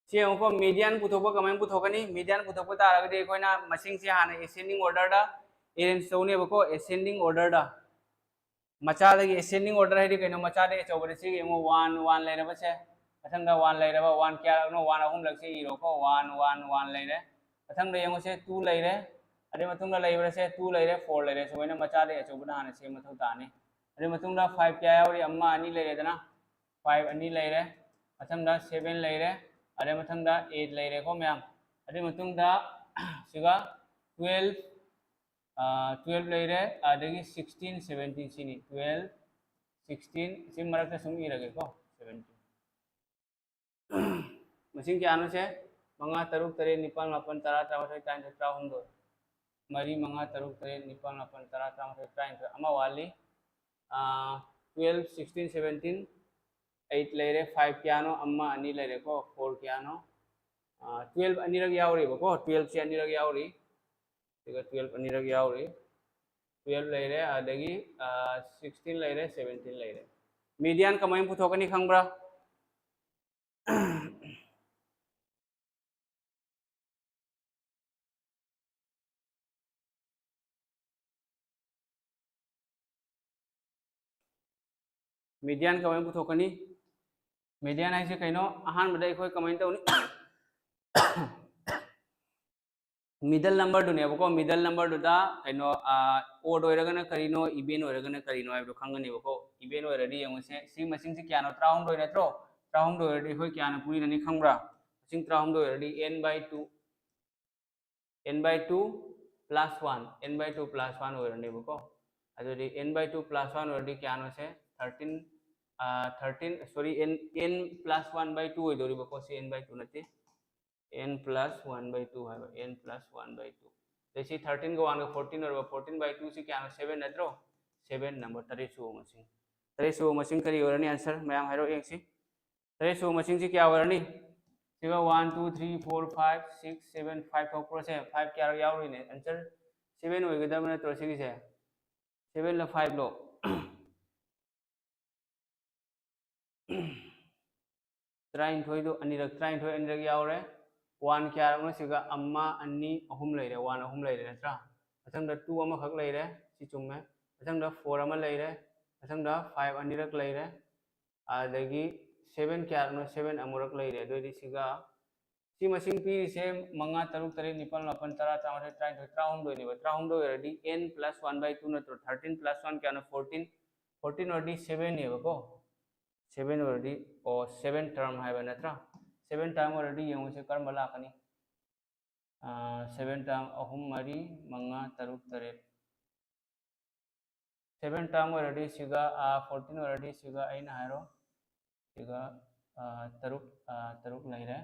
ꯁꯤ ꯌꯦꯡꯉꯨꯀꯣ, ꯃꯤꯗꯤꯌꯥꯟ ꯄꯨꯊꯣꯛꯄ ꯀꯃꯥꯏꯅ ꯄꯨꯊꯣꯛꯀꯅꯤ? ꯃꯤꯗꯤꯌꯥꯟ ꯄꯨꯊꯣꯛꯄ ꯇꯥꯔꯒꯗꯤ ꯑꯩꯈꯣꯏꯅ ꯃꯁꯤꯡꯁꯦ ꯍꯥꯟꯅ ꯑꯦꯁꯦꯟꯗꯤꯡ ꯑꯣꯔꯗꯔꯗ ꯑꯦꯔꯦꯟꯖ ꯇꯧꯅꯦꯕꯀꯣ, ꯑꯦꯁꯦꯟꯗꯤꯡ ꯑꯣꯔꯗꯔꯗ꯫ ꯃꯆꯥꯗꯒꯤ ꯑꯦꯁꯦꯟꯗꯤꯡ ꯑꯣꯔꯗꯔ ꯍꯥꯏꯗꯤ ꯀꯩꯅꯣ? ꯃꯆꯥꯗꯒꯤ ꯑꯆꯧꯕꯗ ꯁꯤ ꯌꯦꯡꯉꯨ, ꯋꯥꯟ ꯋꯥꯟ ꯂꯩꯔꯕꯁꯦ, ꯃꯊꯪꯗ ꯋꯥꯟ ꯂꯩꯔꯕ, ꯋꯥꯟ ꯀꯌꯥꯔꯛꯅꯣ? ꯋꯥꯟ ꯑꯍꯨꯝꯂꯛꯁꯦ ꯏꯔꯣꯀꯣ, ꯋꯥꯟ ꯋꯥꯟ ꯋꯥꯟ ꯂꯩꯔꯦ꯫ ꯃꯊꯪꯗ ꯌꯦꯡꯉꯨꯁꯦ, ꯇꯨ ꯂꯩꯔꯦ, ꯑꯗꯩ ꯃꯇꯨꯡꯗ ꯂꯩꯕꯁꯦ ꯇꯨ ꯂꯩꯔꯦ, ꯐꯣꯔ ꯂꯩꯔꯦ꯫ ꯁꯨꯃꯥꯏꯅ ꯃꯆꯥꯗꯒꯤ ꯑꯆꯧꯕꯗ ꯍꯥꯟꯅ ꯁꯦꯝꯕ ꯃꯊꯧ ꯇꯥꯅꯤ꯫ ꯑꯗꯩ ꯃꯇꯨꯡꯗ ꯐꯥꯏꯚ ꯀꯌꯥ ꯌꯥꯎꯔꯤ? ꯑꯃ, ꯑꯅꯤ ꯂꯩꯔꯦꯗꯅ, ꯐꯥꯏꯚ ꯑꯅꯤ ꯂꯩꯔꯦ, ꯃꯊꯪꯗ ꯁꯚꯦꯟ ꯂꯩꯔꯦ, ꯑꯗꯩ ꯃꯊꯪꯗ ꯑꯩꯠ ꯂꯩꯔꯦꯀꯣ ꯃꯌꯥꯝ꯫ ꯑꯗꯩ ꯃꯇꯨꯡꯗ ꯁꯤꯒ ꯇꯨꯋꯦꯜꯐ, ꯇꯨꯋꯦꯜꯐ ꯂꯩꯔꯦ, ꯑꯗꯒꯤ ꯁꯤꯛꯁꯇꯤꯟ, ꯁꯚꯦꯟꯇꯤꯟ ꯁꯤꯅꯤ꯫ ꯇꯨꯋꯦꯜꯐ, ꯁꯤꯛꯁꯇꯤꯟ, ꯁꯤ ꯃꯔꯛꯇ ꯁꯨꯝ ꯏꯔꯒꯦꯀꯣ, ꯁꯚꯦꯟꯇꯤꯟ꯫ ꯃꯁꯤꯡ ꯀꯌꯥꯅꯣ ꯁꯦ? ꯃꯉꯥ, ꯇꯔꯨꯛ, ꯇꯔꯦꯠ, ꯅꯤꯄꯥꯜ, ꯃꯥꯄꯜ, ꯇꯔꯥ, ꯇꯔꯥꯃꯥꯊꯣꯏ, ꯇꯔꯥꯅꯤꯊꯣꯏ, ꯇꯔꯥꯍꯨꯝꯗꯣꯏ꯫ ꯃꯔꯤ, ꯃꯉꯥ, ꯇꯔꯨꯛ, ꯇꯔꯦꯠ, ꯅꯤꯄꯥꯜ, ꯃꯥꯄꯜ, ꯇꯔꯥ, ꯇꯔꯥꯃꯥꯊꯣꯏ, ꯇꯔꯥꯅꯤꯊꯣꯏ꯫ ꯑꯃ ꯋꯥꯠꯂꯤ꯫ ꯇꯨꯋꯦꯜꯐ, ꯁꯤꯛꯁꯇꯤꯟ, ꯁꯚꯦꯟꯇꯤꯟ, ꯑꯩꯠ ꯂꯩꯔꯦ꯫ ꯐꯥꯏꯚ ꯀꯌꯥꯅꯣ? ꯑꯃ, ꯑꯅꯤ ꯂꯩꯔꯦꯀꯣ꯫ ꯐꯣꯔ ꯀꯌꯥꯅꯣ? ꯇꯨꯋꯦꯜꯐ ꯑꯅꯤꯔꯛ ꯌꯥꯎꯔꯤꯕꯀꯣ꯫ ꯇꯨꯋꯦꯜꯐꯁꯦ ꯑꯅꯤꯔꯛ ꯌꯥꯎꯔꯤ꯫ ꯑꯗꯨꯒ ꯇꯨꯋꯦꯜꯐ ꯑꯅꯤꯔꯛ ꯌꯥꯎꯔꯤ꯫ ꯇꯨꯋꯦꯜꯐ ꯂꯩꯔꯦ, ꯑꯗꯒꯤ ꯁꯤꯛꯁꯇꯤꯟ ꯂꯩꯔꯦ, ꯁꯚꯦꯟꯇꯤꯟ ꯂꯩꯔꯦ꯫ ꯃꯤꯗꯤꯌꯥꯟ ꯀꯃꯥꯏꯅ ꯄꯨꯊꯣꯛꯀꯅꯤ ꯈꯪꯕ꯭ꯔꯥ? ꯃꯤꯗꯤꯌꯥꯟ ꯀꯃꯥꯏꯅ ꯄꯨꯊꯣꯛꯀꯅꯤ? ꯃꯤꯗꯤꯌꯥꯟ ꯍꯥꯏꯁꯦ ꯀꯩꯅꯣ? ꯑꯍꯥꯟꯕꯗ ꯑꯩꯈꯣꯏ ꯀꯃꯥꯏꯅ ꯇꯧꯅꯤ? ꯃꯤꯗꯜ ꯅꯝꯕꯔꯗꯨꯅꯦꯕꯀꯣ꯫ ꯃꯤꯗꯜ ꯅꯝꯕꯔꯗꯨꯗ ꯀꯩꯅꯣ, ꯑꯣꯗ ꯑꯣꯏꯔꯒꯅ ꯀꯔꯤꯅꯣ, ꯏꯚꯦꯟ ꯑꯣꯏꯔꯒꯅ ꯀꯔꯤꯅꯣ ꯍꯥꯏꯕꯗꯣ ꯈꯪꯒꯅꯦꯕꯀꯣ꯫ ꯏꯚꯦꯟ ꯑꯣꯏꯔꯗꯤ ꯌꯦꯡꯉꯨꯁꯦ, ꯁꯤ ꯃꯁꯤꯡꯁꯦ ꯀꯌꯥꯅꯣ? ꯇꯔꯥꯍꯨꯝꯗꯣꯏ ꯅꯠꯇ꯭ꯔꯣ? ꯇꯔꯥꯍꯨꯝꯗꯣꯏ ꯑꯣꯏꯔꯗꯤ ꯑꯩꯈꯣꯏ ꯀꯌꯥꯅ ꯄꯨꯔꯤꯅꯅꯤ ꯈꯪꯕ꯭ꯔꯥ? ꯃꯁꯤꯡ ꯇꯔꯥꯍꯨꯝꯗꯣꯏ ꯑꯣꯏꯔꯗꯤ n by two, n by two plus one, n by two plus one ꯑꯣꯏꯔꯅꯦꯕꯀꯣ꯫ ꯑꯗꯨꯗꯤ n by two plus one ꯑꯣꯏꯔꯗꯤ ꯀꯌꯥꯅꯣꯁꯦ? Thirteen, thirteen, sorry, n, n plus one by two ꯑꯣꯏꯗꯣꯔꯤꯕꯀꯣ꯫ ꯁꯤ n by two ꯅꯠꯇꯦ, n plus one by two ꯍꯥꯏꯕ, n plus one by two꯫ ꯑꯗꯩ ꯁꯤ ꯊꯥꯔꯇꯤꯟꯒ ꯋꯥꯟꯒ fourteen ꯑꯣꯏꯔꯕ, ꯐꯣꯔꯇꯤꯟ by two ꯁꯤ ꯀꯌꯥꯅꯣ? ꯁꯚꯦꯟ ꯅꯠꯇ꯭ꯔꯣ? ꯁꯚꯦꯟ ꯅꯝꯕꯔ, ꯇꯔꯦꯠ ꯁꯨꯕ ꯃꯁꯤꯡ꯫ ꯇꯔꯦꯠ ꯁꯨꯕ ꯃꯁꯤꯡ ꯀꯔꯤ ꯑꯣꯏꯔꯅꯤ? ꯑꯟꯁꯔ ꯃꯌꯥꯝ ꯍꯥꯏꯔꯣ ꯌꯦꯡꯁꯤ꯫ ꯇꯔꯦꯠ ꯁꯨꯕ ꯃꯁꯤꯡꯁꯤ ꯀꯌꯥ ꯑꯣꯏꯔꯅꯤ? ꯁꯤꯒ one, two, three, four, five, six, seven, five ꯊꯣꯛꯄ꯭ꯔꯣ? ꯁꯦ ꯐꯥꯏꯚ ꯀꯌꯥꯔꯛ ꯌꯥꯎꯔꯤꯅꯦ? ꯑꯟꯁꯔ ꯁꯚꯦꯟ ꯑꯣꯏꯒꯗꯕ ꯅꯠꯇ꯭ꯔꯣ ꯁꯤꯒꯤꯁꯦ? ꯁꯚꯦꯟꯂ ꯐꯥꯏꯚꯂꯣ? ꯇꯔꯥꯅꯤꯊꯣꯏꯗꯨ ꯑꯅꯤꯔꯛ, ꯇꯔꯥꯅꯤꯊꯣꯏ ꯑꯅꯤꯔꯛ ꯌꯥꯎꯔꯦ꯫ One ꯀꯌꯥꯔꯛꯅꯣ ꯁꯤꯒ? ꯑꯃ, ꯑꯅꯤ, ꯑꯍꯨꯝ ꯂꯩꯔꯦ꯫ One ꯑꯍꯨꯝ ꯂꯩꯔꯦ ꯅꯠꯇ꯭ꯔꯥ? ꯃꯊꯪꯗ two ꯑꯃꯈꯛ ꯂꯩꯔꯦ, ꯁꯤ ꯆꯨꯝꯃꯦ꯫ ꯃꯊꯪꯗ four ꯑꯃ ꯂꯩꯔꯦ꯫ ꯃꯊꯪꯗ five ꯑꯅꯤꯔꯛ ꯂꯩꯔꯦ꯫ ꯑꯗꯒꯤ seven ꯀꯌꯥꯔꯛꯅꯣ? Seven ꯑꯃꯨꯔꯛ ꯂꯩꯔꯦ꯫ ꯑꯗꯨꯑꯣꯏꯗꯤ ꯁꯤꯒ ꯁꯤ ꯃꯁꯤꯡ ꯄꯤꯔꯤꯁꯦ ꯃꯉꯥ, ꯇꯔꯨꯛ, ꯇꯔꯦꯠ, ꯅꯤꯄꯥꯜ, ꯃꯥꯄꯜ, ꯇꯔꯥ, ꯇꯔꯥꯃꯥꯊꯣꯏ, ꯇꯔꯥꯅꯤꯊꯣꯏ, ꯇꯔꯥꯍꯨꯝꯗꯣꯏꯅꯦꯕ꯫ ꯇꯔꯥꯍꯨꯝꯗꯣꯏ ꯑꯣꯏꯔꯗꯤ n plus one by two ꯅꯠꯇ꯭ꯔꯣ? Thirteen plus one ꯀꯌꯥꯅꯣ? Fourteen꯫ Fourteen ꯑꯣꯏꯔꯗꯤ sevenꯅꯦꯕꯀꯣ꯫ Seven ꯑꯣꯏꯔꯗꯤ, ꯑꯣ, seven term ꯍꯥꯏꯕ ꯅꯠꯇ꯭ꯔꯥ? Seven term ꯑꯣꯏꯔꯗꯤ ꯌꯦꯡꯉꯨꯁꯦ ꯀꯔꯝꯕ ꯂꯥꯛꯀꯅꯤ꯫ Seven term ꯑꯍꯨꯝ, ꯃꯔꯤ, ꯃꯉꯥ, ꯇꯔꯨꯛ, ꯇꯔꯦꯠ꯫ Seven term ꯑꯣꯏꯔꯗꯤ ꯁꯤꯒ, fourteen ꯑꯣꯏꯔꯗꯤ ꯁꯤꯒ ꯑꯩꯅ ꯍꯥꯏꯔꯣ, ꯁꯤꯒ, ꯇꯔꯨꯛ, ꯇꯔꯨꯛ ꯂꯩꯔꯦ꯫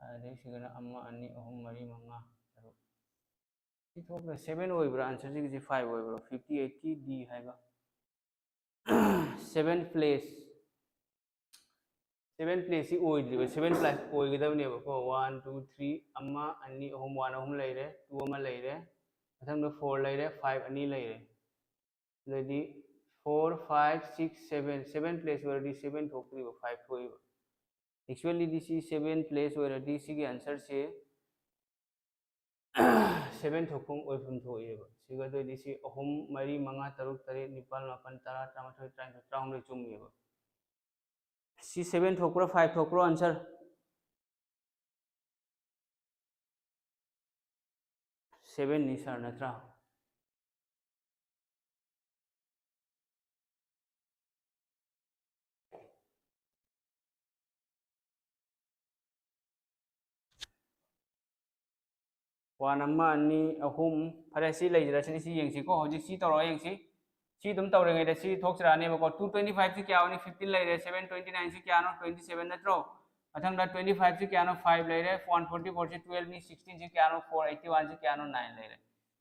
ꯑꯗꯩ ꯁꯤꯒꯅ ꯑꯃ, ꯑꯅꯤ, ꯑꯍꯨꯝ, ꯃꯔꯤ, ꯃꯉꯥ, ꯇꯔꯨꯛ꯫ ꯁꯤ ꯊꯣꯛꯇ꯭ꯔꯦ꯫ Seven ꯑꯣꯏꯕ꯭ꯔꯥ? Answer ꯁꯤꯒꯤꯁꯤ five ꯑꯣꯏꯕ꯭ꯔꯥ? Fifty eight ꯀꯤ D ꯍꯥꯏꯕ꯫ Seven place꯫ Seven place ꯁꯤ ꯑꯣꯏꯗ꯭ꯔꯤꯕ꯫ Seven place ꯑꯣꯏꯒꯗꯕꯅꯦꯕꯀꯣ꯫ One, two, three, ꯑꯃ, ꯑꯅꯤ, ꯑꯍꯨꯝ꯫ One ꯑꯍꯨꯝ ꯂꯩꯔꯦ, two ꯑꯃ ꯂꯩꯔꯦ, ꯃꯊꯪꯗ four ꯂꯩꯔꯦ, five ꯑꯅꯤ ꯂꯩꯔꯦ꯫ ꯑꯗꯩꯗꯤ four, five, six, seven꯫ Seven place ꯑꯣꯏꯔꯗꯤ seven ꯊꯣꯛꯇ꯭ꯔꯤꯕ, five ꯊꯣꯛꯏꯕ꯫ Actually ꯗꯤ ꯁꯤ seven place ꯑꯣꯏꯔꯗꯤ ꯁꯤꯒꯤ answer ꯁꯦ seven ꯊꯣꯛꯐꯝ ꯑꯣꯏꯐꯝ ꯊꯣꯛꯑꯦꯕ꯫ ꯁꯤꯒ ꯑꯗꯨꯑꯣꯏꯗꯤ ꯁꯤ ꯑꯍꯨꯝ, ꯃꯔꯤ, ꯃꯉꯥ, ꯇꯔꯨꯛ, ꯇꯔꯦꯠ, ꯅꯤꯄꯥꯜ, ꯃꯥꯄꯜ, ꯇꯔꯥ, ꯇꯔꯥꯃꯥꯊꯣꯏ, ꯇꯔꯥꯅꯤꯊꯣꯏ, ꯇꯔꯥꯍꯨꯝꯗꯣꯏ ꯆꯨꯝꯃꯦꯕ꯫ ꯁꯤ seven ꯊꯣꯛꯄ꯭ꯔꯥ, five ꯊꯣꯛꯄ꯭ꯔꯣ answer? Seven ꯅꯤ sir, ꯅꯠꯇ꯭ꯔꯥ? One ꯑꯃ, ꯑꯅꯤ, ꯑꯍꯨꯝ꯫ ꯐꯔꯦ, ꯁꯤ ꯂꯩꯖꯔꯁꯤꯅꯤ꯫ ꯁꯤ ꯌꯦꯡꯁꯤꯀꯣ꯫ ꯍꯧꯖꯤꯛ ꯁꯤ ꯇꯧꯔꯒ ꯌꯦꯡꯁꯤ꯫ ꯁꯤ ꯑꯗꯨꯝ ꯇꯧꯔꯤꯉꯩꯗ ꯁꯤ ꯊꯣꯛꯆꯔꯛꯑꯅꯦꯕꯀꯣ꯫ Two twenty five ꯁꯤ ꯀꯌꯥ ꯑꯣꯏꯅꯤ? Fifteen ꯂꯩꯔꯦ꯫ Seven twenty nine ꯁꯤ ꯀꯌꯥꯅꯣ? Twenty seven ꯅꯠꯇ꯭ꯔꯣ? ꯃꯊꯪꯗ twenty five ꯁꯤ ꯀꯌꯥꯅꯣ? Five ꯂꯩꯔꯦ꯫ One forty four ꯁꯤ twelve ꯅꯤ꯫ Sixteen ꯁꯤ ꯀꯌꯥꯅꯣ? Four eighty one ꯁꯤ ꯀꯌꯥꯅꯣ? Nine ꯂꯩꯔꯦ꯫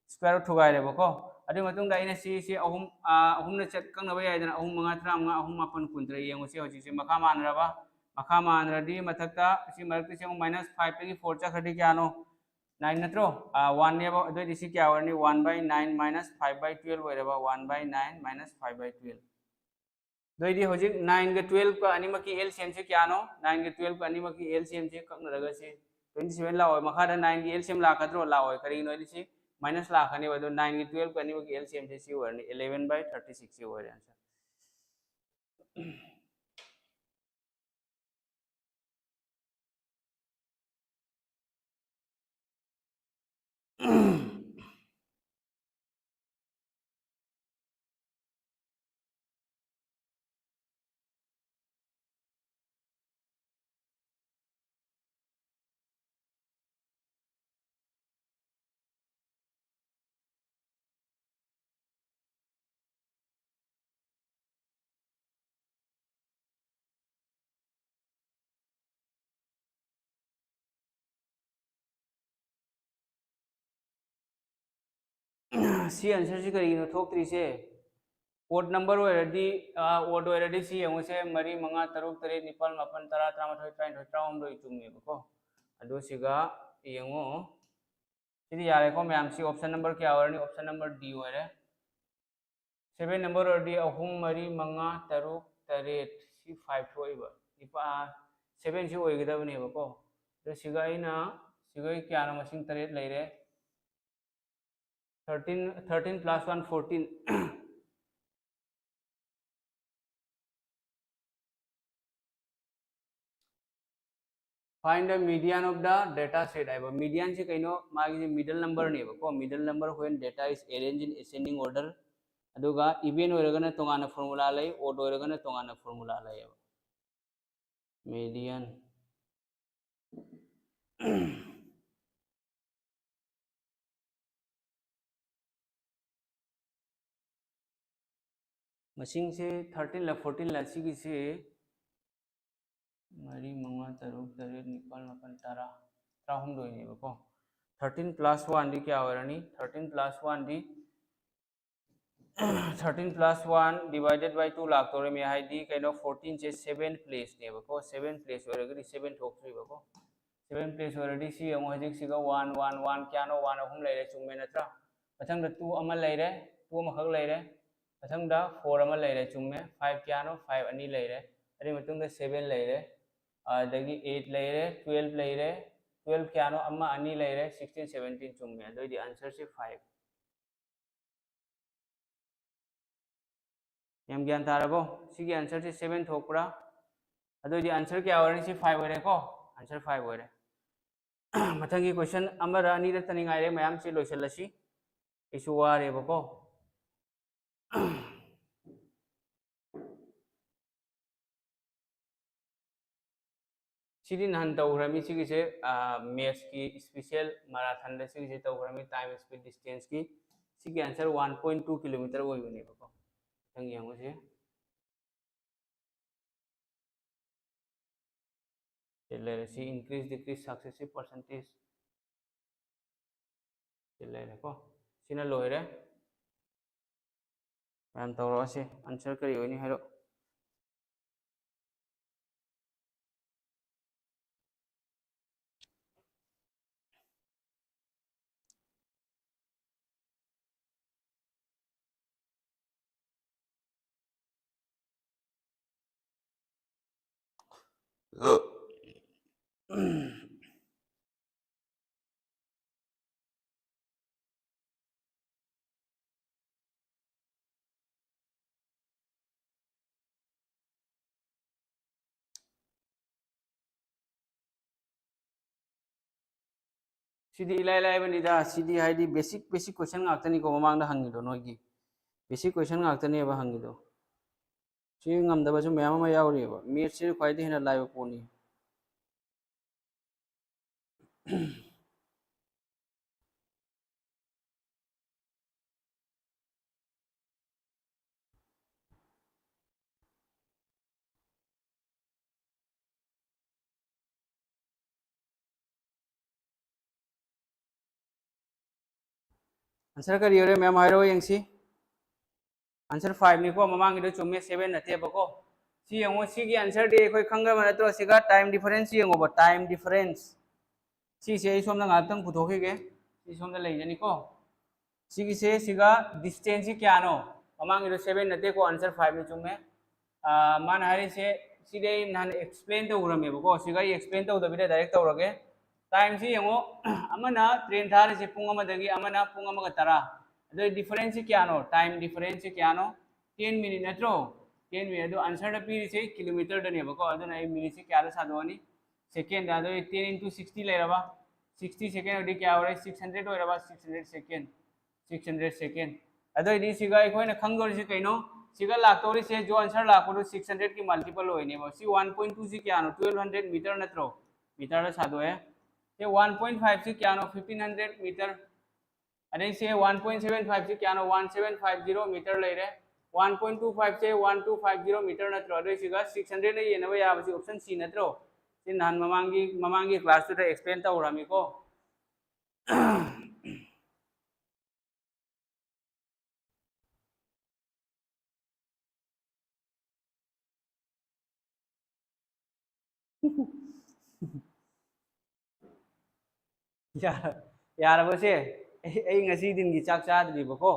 Square root ꯊꯨꯒꯥꯏꯔꯦꯕꯀꯣ꯫ ꯑꯗꯨꯒꯤ ꯃꯇꯨꯡꯗ ꯑꯩꯅ ꯁꯤ, ꯁꯤ ꯑꯍꯨꯝ, ꯑ, ꯑꯍꯨꯝꯅ ꯆꯠ ꯀꯛꯅꯕ ꯌꯥꯏꯗꯅ꯫ ꯑꯍꯨꯝ ꯃꯉꯥ ꯇꯔꯥꯃꯉꯥ, ꯑꯍꯨꯝ ꯃꯥꯄꯟ ꯀꯨꯟꯇꯔꯦꯠ꯫ ꯌꯦꯡꯉꯨꯁꯤ ꯍꯧꯖꯤꯛꯁꯦ ꯃꯈꯥ ꯃꯥꯟꯅꯔꯕ? ꯃꯈꯥ ꯃꯥꯟꯅꯔꯗꯤ ꯃꯊꯛꯇ ꯁꯤ ꯃꯔꯛꯇ ꯁꯤ ꯑꯃꯨꯛ minus five ꯇꯒꯤ four ꯆꯠꯈ꯭ꯔꯗꯤ ꯀꯌꯥꯅꯣ? Nine ꯅꯠꯇ꯭ꯔꯣ? ꯑ, one ꯅꯦꯕ꯫ ꯑꯗꯨꯑꯣꯏꯗꯤ ꯁꯤ ꯀꯌꯥ ꯑꯣꯏꯔꯅꯤ? One by nine minus five by twelve ꯑꯣꯏꯔꯕ, one by nine minus five by twelve꯫ ꯑꯗꯨꯑꯣꯏꯗꯤ ꯍꯧꯖꯤꯛ ꯅꯥꯏꯟꯒ ꯇꯨꯌꯦꯜꯐꯀ ꯑꯅꯤꯃꯛꯀꯤ ꯑꯦꯜꯁꯤꯑꯦꯝꯁꯦ ꯀꯌꯥꯅꯣ? ꯅꯥꯏꯟꯒ ꯇꯨꯌꯦꯜꯐꯀ ꯑꯅꯤꯃꯛꯀꯤ ꯑꯦꯜꯁꯤꯑꯦꯝꯁꯦ ꯀꯛꯅꯔꯒ ꯁꯤ ꯇ꯭ꯋꯦꯟꯇꯤ ꯁꯚꯦꯟ ꯂꯥꯛꯑꯣꯏ꯫ ꯃꯈꯥꯗ ꯅꯥꯏꯟꯒꯤ ꯑꯦꯜꯁꯤꯑꯦꯝ ꯂꯥꯛꯀꯗ꯭ꯔꯣ? ꯂꯥꯛꯑꯣꯏ꯫ ꯀꯔꯤꯒꯤꯅꯣ ꯍꯥꯏꯗꯤ ꯁꯤ ꯃꯥꯏꯅꯁ ꯂꯥꯛꯀꯅꯦꯕ꯫ ꯑꯗꯣ ꯅꯥꯏꯟꯒꯤ ꯇꯨꯌꯦꯜꯐꯀ ꯑꯅꯤꯃꯛꯀꯤ ꯑꯦꯜꯁꯤꯑꯦꯝꯁꯦ ꯁꯤ ꯑꯣꯏꯔꯅꯤ, eleven by thirty six ꯁꯤ ꯑꯣꯏꯔꯦ ꯑꯟꯁꯔ꯫ ꯁꯤ ꯑꯟꯁꯔꯁꯤ ꯀꯔꯤꯒꯤꯅꯣ ꯊꯣꯛꯇ꯭ꯔꯤꯁꯦ? ꯑꯣꯗ ꯅꯝꯕꯔ ꯑꯣꯏꯔꯗꯤ, ꯑꯣꯗ ꯑꯣꯏꯔꯗꯤ ꯁꯤ ꯌꯦꯡꯉꯨꯁꯦ, ꯃꯔꯤ, ꯃꯉꯥ, ꯇꯔꯨꯛ, ꯇꯔꯦꯠ, ꯅꯤꯄꯥꯜ, ꯃꯥꯄꯜ, ꯇꯔꯥ, ꯇꯔꯥꯃꯥꯊꯣꯏ, ꯇꯔꯥꯅꯤꯊꯣꯏ, ꯇꯔꯥꯍꯨꯝꯗꯣꯏ ꯆꯨꯝꯃꯦꯕꯀꯣ꯫ ꯑꯗꯨ ꯁꯤꯒ ꯌꯦꯡꯉꯨ, ꯁꯤꯗꯤ ꯌꯥꯔꯦꯀꯣ ꯃꯌꯥꯝ꯫ ꯁꯤ ꯑꯣꯞꯁꯟ ꯅꯝꯕꯔ ꯀꯌꯥ ꯑꯣꯏꯔꯅꯤ? ꯑꯣꯞꯁꯟ ꯅꯝꯕꯔ ꯗꯤ ꯑꯣꯏꯔꯦ꯫ ꯁꯚꯦꯟ ꯅꯝꯕꯔ ꯑꯣꯏꯔꯗꯤ ꯑꯍꯨꯝ, ꯃꯔꯤ, ꯃꯉꯥ, ꯇꯔꯨꯛ, ꯇꯔꯦꯠ, ꯁꯤ ꯐꯥꯏꯚ ꯊꯣꯛꯏꯕ꯫ ꯅꯤꯄꯥ-, ꯁꯚꯦꯟꯁꯤ ꯑꯣꯏꯒꯗꯕꯅꯦꯕꯀꯣ꯫ ꯑꯗꯣ ꯁꯤꯒ ꯑꯩꯅ, ꯁꯤꯒ ꯑꯩ ꯀꯌꯥꯅꯣ? ꯃꯁꯤꯡ ꯇꯔꯦꯠ ꯂꯩꯔꯦ꯫ Thirteen, thirteen plus one, fourteen. Find the median of the data set ꯍꯥꯏꯕ꯫ ꯃꯤꯗꯤꯌꯟꯁꯤ ꯀꯩꯅꯣ? ꯃꯥꯒꯤꯁꯦ middle ꯅꯝꯕꯔꯅꯦꯕꯀꯣ꯫ Middle number when data is arranged in ascending order. ꯑꯗꯨꯒ ꯏꯚꯦꯟ ꯑꯣꯏꯔꯒꯅ ꯇꯣꯉꯥꯟꯅ ꯐꯣꯔꯃꯨꯂꯥ ꯂꯩ, ꯑꯣꯗ ꯑꯣꯏꯔꯒꯅ ꯇꯣꯉꯥꯟꯅ ꯐꯣꯔꯃꯨꯂꯥ ꯂꯩꯌꯦꯕ꯫ ꯃꯤꯗꯤꯌꯟ꯫ ꯃꯁꯤꯡꯁꯦ ꯊꯥꯔꯇꯤꯟꯂ ꯐꯣꯔꯇꯤꯟꯂ? ꯁꯤꯒꯤꯁꯤ ꯃꯔꯤ, ꯃꯉꯥ, ꯇꯔꯨꯛ, ꯇꯔꯦꯠ, ꯅꯤꯄꯥꯜ, ꯃꯥꯄꯜ, ꯇꯔꯥ, ꯇꯔꯥꯍꯨꯝꯗꯣꯏꯅꯦꯕꯀꯣ꯫ Thirteen plus one ꯗꯤ ꯀꯌꯥ ꯑꯣꯏꯔꯅꯤ? Thirteen plus one D, thirteen plus one divided by two ꯂꯥꯛꯇꯧꯔꯤꯃꯤ꯫ ꯍꯥꯏꯗꯤ ꯀꯩꯅꯣ, ꯐꯣꯔꯇꯤꯟꯁꯦ ꯁꯚꯦꯟ ꯄ꯭ꯂꯦꯁꯅꯦꯕꯀꯣ꯫ ꯁꯚꯦꯟ ꯄ꯭ꯂꯦꯁ ꯑꯣꯏꯔꯒꯗꯤ ꯁꯚꯦꯟ ꯊꯣꯛꯇ꯭ꯔꯤꯕꯀꯣ꯫ ꯁꯚꯦꯟ ꯄ꯭ꯂꯦꯁ ꯑꯣꯏꯔꯗꯤ ꯁꯤ ꯌꯦꯡꯉꯣ, ꯍꯧꯖꯤꯛꯁꯤꯒ ꯋꯥꯟ, ꯋꯥꯟ, ꯋꯥꯟ, ꯀꯌꯥꯅꯣ? ꯋꯥꯟ ꯑꯍꯨꯝ ꯂꯩꯔꯦ, ꯆꯨꯝꯃꯦ ꯅꯠꯇ꯭ꯔꯥ? ꯃꯊꯪꯗ ꯇꯨ ꯑꯃ ꯂꯩꯔꯦ, ꯇꯨ ꯑꯃꯈꯛ ꯂꯩꯔꯦ꯫ ꯃꯊꯪꯗ ꯐꯣꯔ ꯑꯃ ꯂꯩꯔꯦ, ꯆꯨꯝꯃꯦ꯫ ꯐꯥꯏꯚ ꯀꯌꯥꯅꯣ? ꯐꯥꯏꯚ ꯑꯅꯤ ꯂꯩꯔꯦ꯫ ꯑꯗꯨꯒꯤ ꯃꯇꯨꯡꯗ ꯁꯚꯦꯟ ꯂꯩꯔꯦ, ꯑꯗꯒꯤ ꯑꯩꯠ ꯂꯩꯔꯦ, ꯇꯨꯌꯦꯜꯞ ꯂꯩꯔꯦ꯫ ꯇꯨꯌꯦꯜꯞ ꯀꯌꯥꯅꯣ? ꯑꯃ, ꯑꯅꯤ ꯂꯩꯔꯦ꯫ ꯁꯤꯛꯁꯇꯤꯟ, ꯁꯚꯦꯟꯇꯤꯟ ꯆꯨꯝꯃꯦ꯫ ꯑꯗꯨꯑꯣꯏꯗꯤ ꯑꯟꯁꯔꯁꯤ ꯐꯥꯏꯚ꯫ ꯌꯥꯝ ꯒ꯭ꯌꯥꯟ ꯇꯥꯔꯕꯣ? ꯁꯤꯒꯤ ꯑꯟꯁꯔꯁꯤ ꯁꯚꯦꯟ ꯊꯣꯛꯄ꯭ꯔꯥ? ꯑꯗꯨꯑꯣꯏꯗꯤ ꯑꯟꯁꯔ ꯀꯌꯥ ꯑꯣꯏꯔꯅꯤ? ꯁꯤ ꯐꯥꯏꯚ ꯑꯣꯏꯔꯦꯀꯣ? ꯑꯟꯁꯔ ꯐꯥꯏꯚ ꯑꯣꯏꯔꯦ꯫ ꯃꯊꯪꯒꯤ ꯀꯣꯏꯁꯟ ꯑꯃꯔ ꯑꯅꯤꯔꯛꯇꯅꯤ ꯉꯥꯏꯔꯦ, ꯃꯌꯥꯝꯁꯤ ꯂꯣꯏꯁꯤꯜꯂꯁꯤ꯫ ꯑꯩꯁꯨ ꯋꯥꯔꯦꯕꯀꯣ꯫ ꯁꯤꯗꯤ ꯅꯍꯥꯟ ꯇꯧꯈ꯭ꯔꯃꯤ꯫ ꯁꯤꯒꯤꯁꯦ ꯃꯦꯠꯁꯀꯤ ꯏꯁꯄꯤꯁꯦꯜ ꯃꯔꯥꯊꯟꯗ ꯁꯤꯒꯤꯁꯦ ꯇꯧꯈ꯭ꯔꯃꯤ, ꯇꯥꯏꯝ ꯁ꯭ꯄꯤꯠ ꯗꯤꯁꯇꯦꯟꯁꯀꯤ꯫ ꯁꯤꯒꯤ answer one point two kilometre ꯑꯣꯏꯕꯅꯦꯕꯀꯣ꯫ ꯃꯊꯪ ꯌꯦꯡꯉꯨꯁꯦ꯫ ꯁꯤ ꯂꯩꯔꯦ꯫ ꯁꯤ increase decrease successive percentage꯫ ꯁꯤ ꯂꯩꯔꯦꯀꯣ꯫ ꯁꯤꯅ ꯂꯣꯏꯔꯦ꯫ ꯃꯌꯥꯝ ꯇꯧꯔꯛꯑꯁꯤ꯫ ꯑꯟꯁꯔ ꯀꯔꯤ ꯑꯣꯏꯅꯤ ꯍꯥꯏꯔꯣ꯫ ꯁꯤꯗꯤ ꯏꯂꯥꯏ ꯂꯥꯏꯕꯅꯤꯗ꯫ ꯁꯤꯗꯤ ꯍꯥꯏꯗꯤ basic, basic question ꯉꯥꯛꯇꯅꯤꯀꯣ ꯃꯃꯥꯡꯗ ꯍꯪꯉꯤꯗꯣ ꯅꯣꯏꯒꯤ꯫ Basic question ꯉꯥꯛꯇꯅꯦꯕ ꯍꯪꯉꯤꯗꯣ꯫ ꯁꯤ ꯉꯝꯗꯕꯁꯨ ꯃꯌꯥꯝ ꯑꯃ ꯌꯥꯎꯔꯤꯑꯕ꯫ ꯃꯦꯠꯁꯁꯤ ꯈ꯭ꯋꯥꯏꯗꯒꯤ ꯍꯦꯟꯅ ꯂꯥꯏꯕ ꯄꯣꯠꯅꯤ꯫ ꯑꯟꯁꯔ ꯀꯔꯤ ꯑꯣꯏꯔꯦ ꯃꯌꯥꯝ ꯍꯥꯏꯔꯛꯑꯣ ꯌꯦꯡꯁꯤ꯫ ꯑꯟꯁꯔ ꯐꯥꯏꯚꯅꯤꯀꯣ, ꯃꯃꯥꯡꯒꯤꯗꯣ ꯆꯨꯝꯃꯦ, ꯁꯚꯦꯟ ꯅꯠꯇꯦꯕꯀꯣ꯫ ꯁꯤ ꯌꯦꯡꯉꯣ, ꯁꯤꯒꯤ ꯑꯟꯁꯔꯗꯤ ꯑꯩꯈꯣꯏ ꯈꯪꯒꯕ ꯅꯠꯇ꯭ꯔꯣ? ꯁꯤꯒ ꯇꯥꯏꯝ ꯗꯤꯐꯔꯦꯟꯁ ꯌꯦꯡꯉꯣꯕ, ꯇꯥꯏꯝ ꯗꯤꯐꯔꯦꯟꯁ꯫ ꯁꯤꯁꯦ ꯑꯩ ꯁꯣꯝꯗ ꯉꯥꯏꯍꯥꯛꯇꯪ ꯄꯨꯊꯣꯛꯈꯤꯒꯦ꯫ ꯁꯤ ꯁꯣꯝꯗ ꯂꯩꯖꯅꯤꯀꯣ꯫ ꯁꯤꯒꯤꯁꯦ, ꯁꯤꯒ ꯗꯤꯁꯇꯦꯟꯁꯁꯤ ꯀꯌꯥꯅꯣ? ꯃꯃꯥꯡꯒꯤꯗꯣ seven ꯅꯠꯇꯦꯀꯣ, answer five ꯅꯤ, ꯆꯨꯝꯃꯦ꯫ ꯑꯥ, ꯃꯥꯅ ꯍꯥꯏꯔꯤꯁꯦ, ꯁꯤꯗꯤ ꯑꯩ ꯅꯍꯥꯟ explain ꯇꯧꯈ꯭ꯔꯝꯃꯦꯕꯀꯣ, ꯁꯤꯒ ꯑꯩ explain ꯇꯧꯗꯕꯤꯗ direct ꯇꯧꯔꯒꯦ꯫ Time ꯁꯤ ꯌꯦꯡꯉꯣ, ꯑꯃꯅ train ꯊꯥꯔꯤꯁꯦ ꯄꯨꯡ ꯑꯃꯗꯒꯤ, ꯑꯃꯅ ꯄꯨꯡ ꯑꯃꯒ ꯇꯔꯥ꯫ ꯑꯗꯣ difference ꯁꯤ ꯀꯌꯥꯅꯣ? Time difference ꯁꯤ ꯀꯌꯥꯅꯣ? Ten minute ꯅꯠꯇ꯭ꯔꯣ? Ten minute꯫ ꯑꯗꯣ answer ꯗ ꯄꯤꯔꯤꯁꯦ kilometer ꯗꯅꯦꯕꯀꯣ, ꯑꯗꯨꯅ ꯑꯩ minute ꯁꯦ ꯀꯌꯥꯗ ꯁꯥꯗꯣꯛꯑꯅꯤ? Second ꯗ꯫ ꯑꯗꯣ ten into sixty ꯂꯩꯔꯕ, sixty second ꯑꯣꯏꯔꯗꯤ ꯀꯌꯥ ꯑꯣꯏꯔꯦ? Six hundred ꯑꯣꯏꯔꯕ, six hundred second, six hundred second꯫ ꯑꯗꯨꯑꯣꯏꯗꯤ ꯁꯤꯒ ꯑꯩꯈꯣꯏꯅ ꯈꯪꯗꯣꯔꯤꯁꯦ ꯀꯩꯅꯣ? ꯁꯤꯒ ꯂꯥꯛꯇꯧꯔꯤꯁꯦ, ꯖꯣ answer ꯂꯥꯛꯄꯗꯣ six hundred ꯀꯤ multiple ꯑꯣꯏꯅꯦꯕ꯫ ꯁꯤ one point two ꯁꯤ ꯀꯌꯥꯅꯣ? Twelve hundred meter ꯅꯠꯇ꯭ꯔꯣ? Meter ꯗ ꯁꯥꯗꯣꯛꯑꯦ꯫ ꯁꯤ one point five ꯁꯤ ꯀꯌꯥꯅꯣ? Fifteen hundred meter꯫ ꯑꯗꯩ ꯁꯤ one point seven five ꯁꯤ ꯀꯌꯥꯅꯣ? One seven five zero meter ꯂꯩꯔꯦ꯫ One point two five ꯁꯦ one two five zero meter ꯅꯠꯇ꯭ꯔꯣ? ꯑꯗꯨꯏ ꯁꯤꯒ six hundred ꯅ ꯌꯦꯟꯅꯕ ꯌꯥꯕꯁꯤ option C ꯅꯠꯇ꯭ꯔꯣ? ꯁꯤ ꯅꯍꯥꯟ ꯃꯃꯥꯡꯒꯤ, ꯃꯃꯥꯡꯒꯤ class ꯇꯨꯗ explain ꯇꯧꯔꯝꯃꯤꯀꯣ꯫ ꯌꯥꯔ-, ꯌꯥꯔꯕꯁꯦ? ꯑꯩ, ꯑꯩ ꯉꯁꯤ ꯗꯤꯟꯒꯤ ꯆꯥꯛ ꯆꯥꯗ꯭ꯔꯤꯕꯀꯣ꯫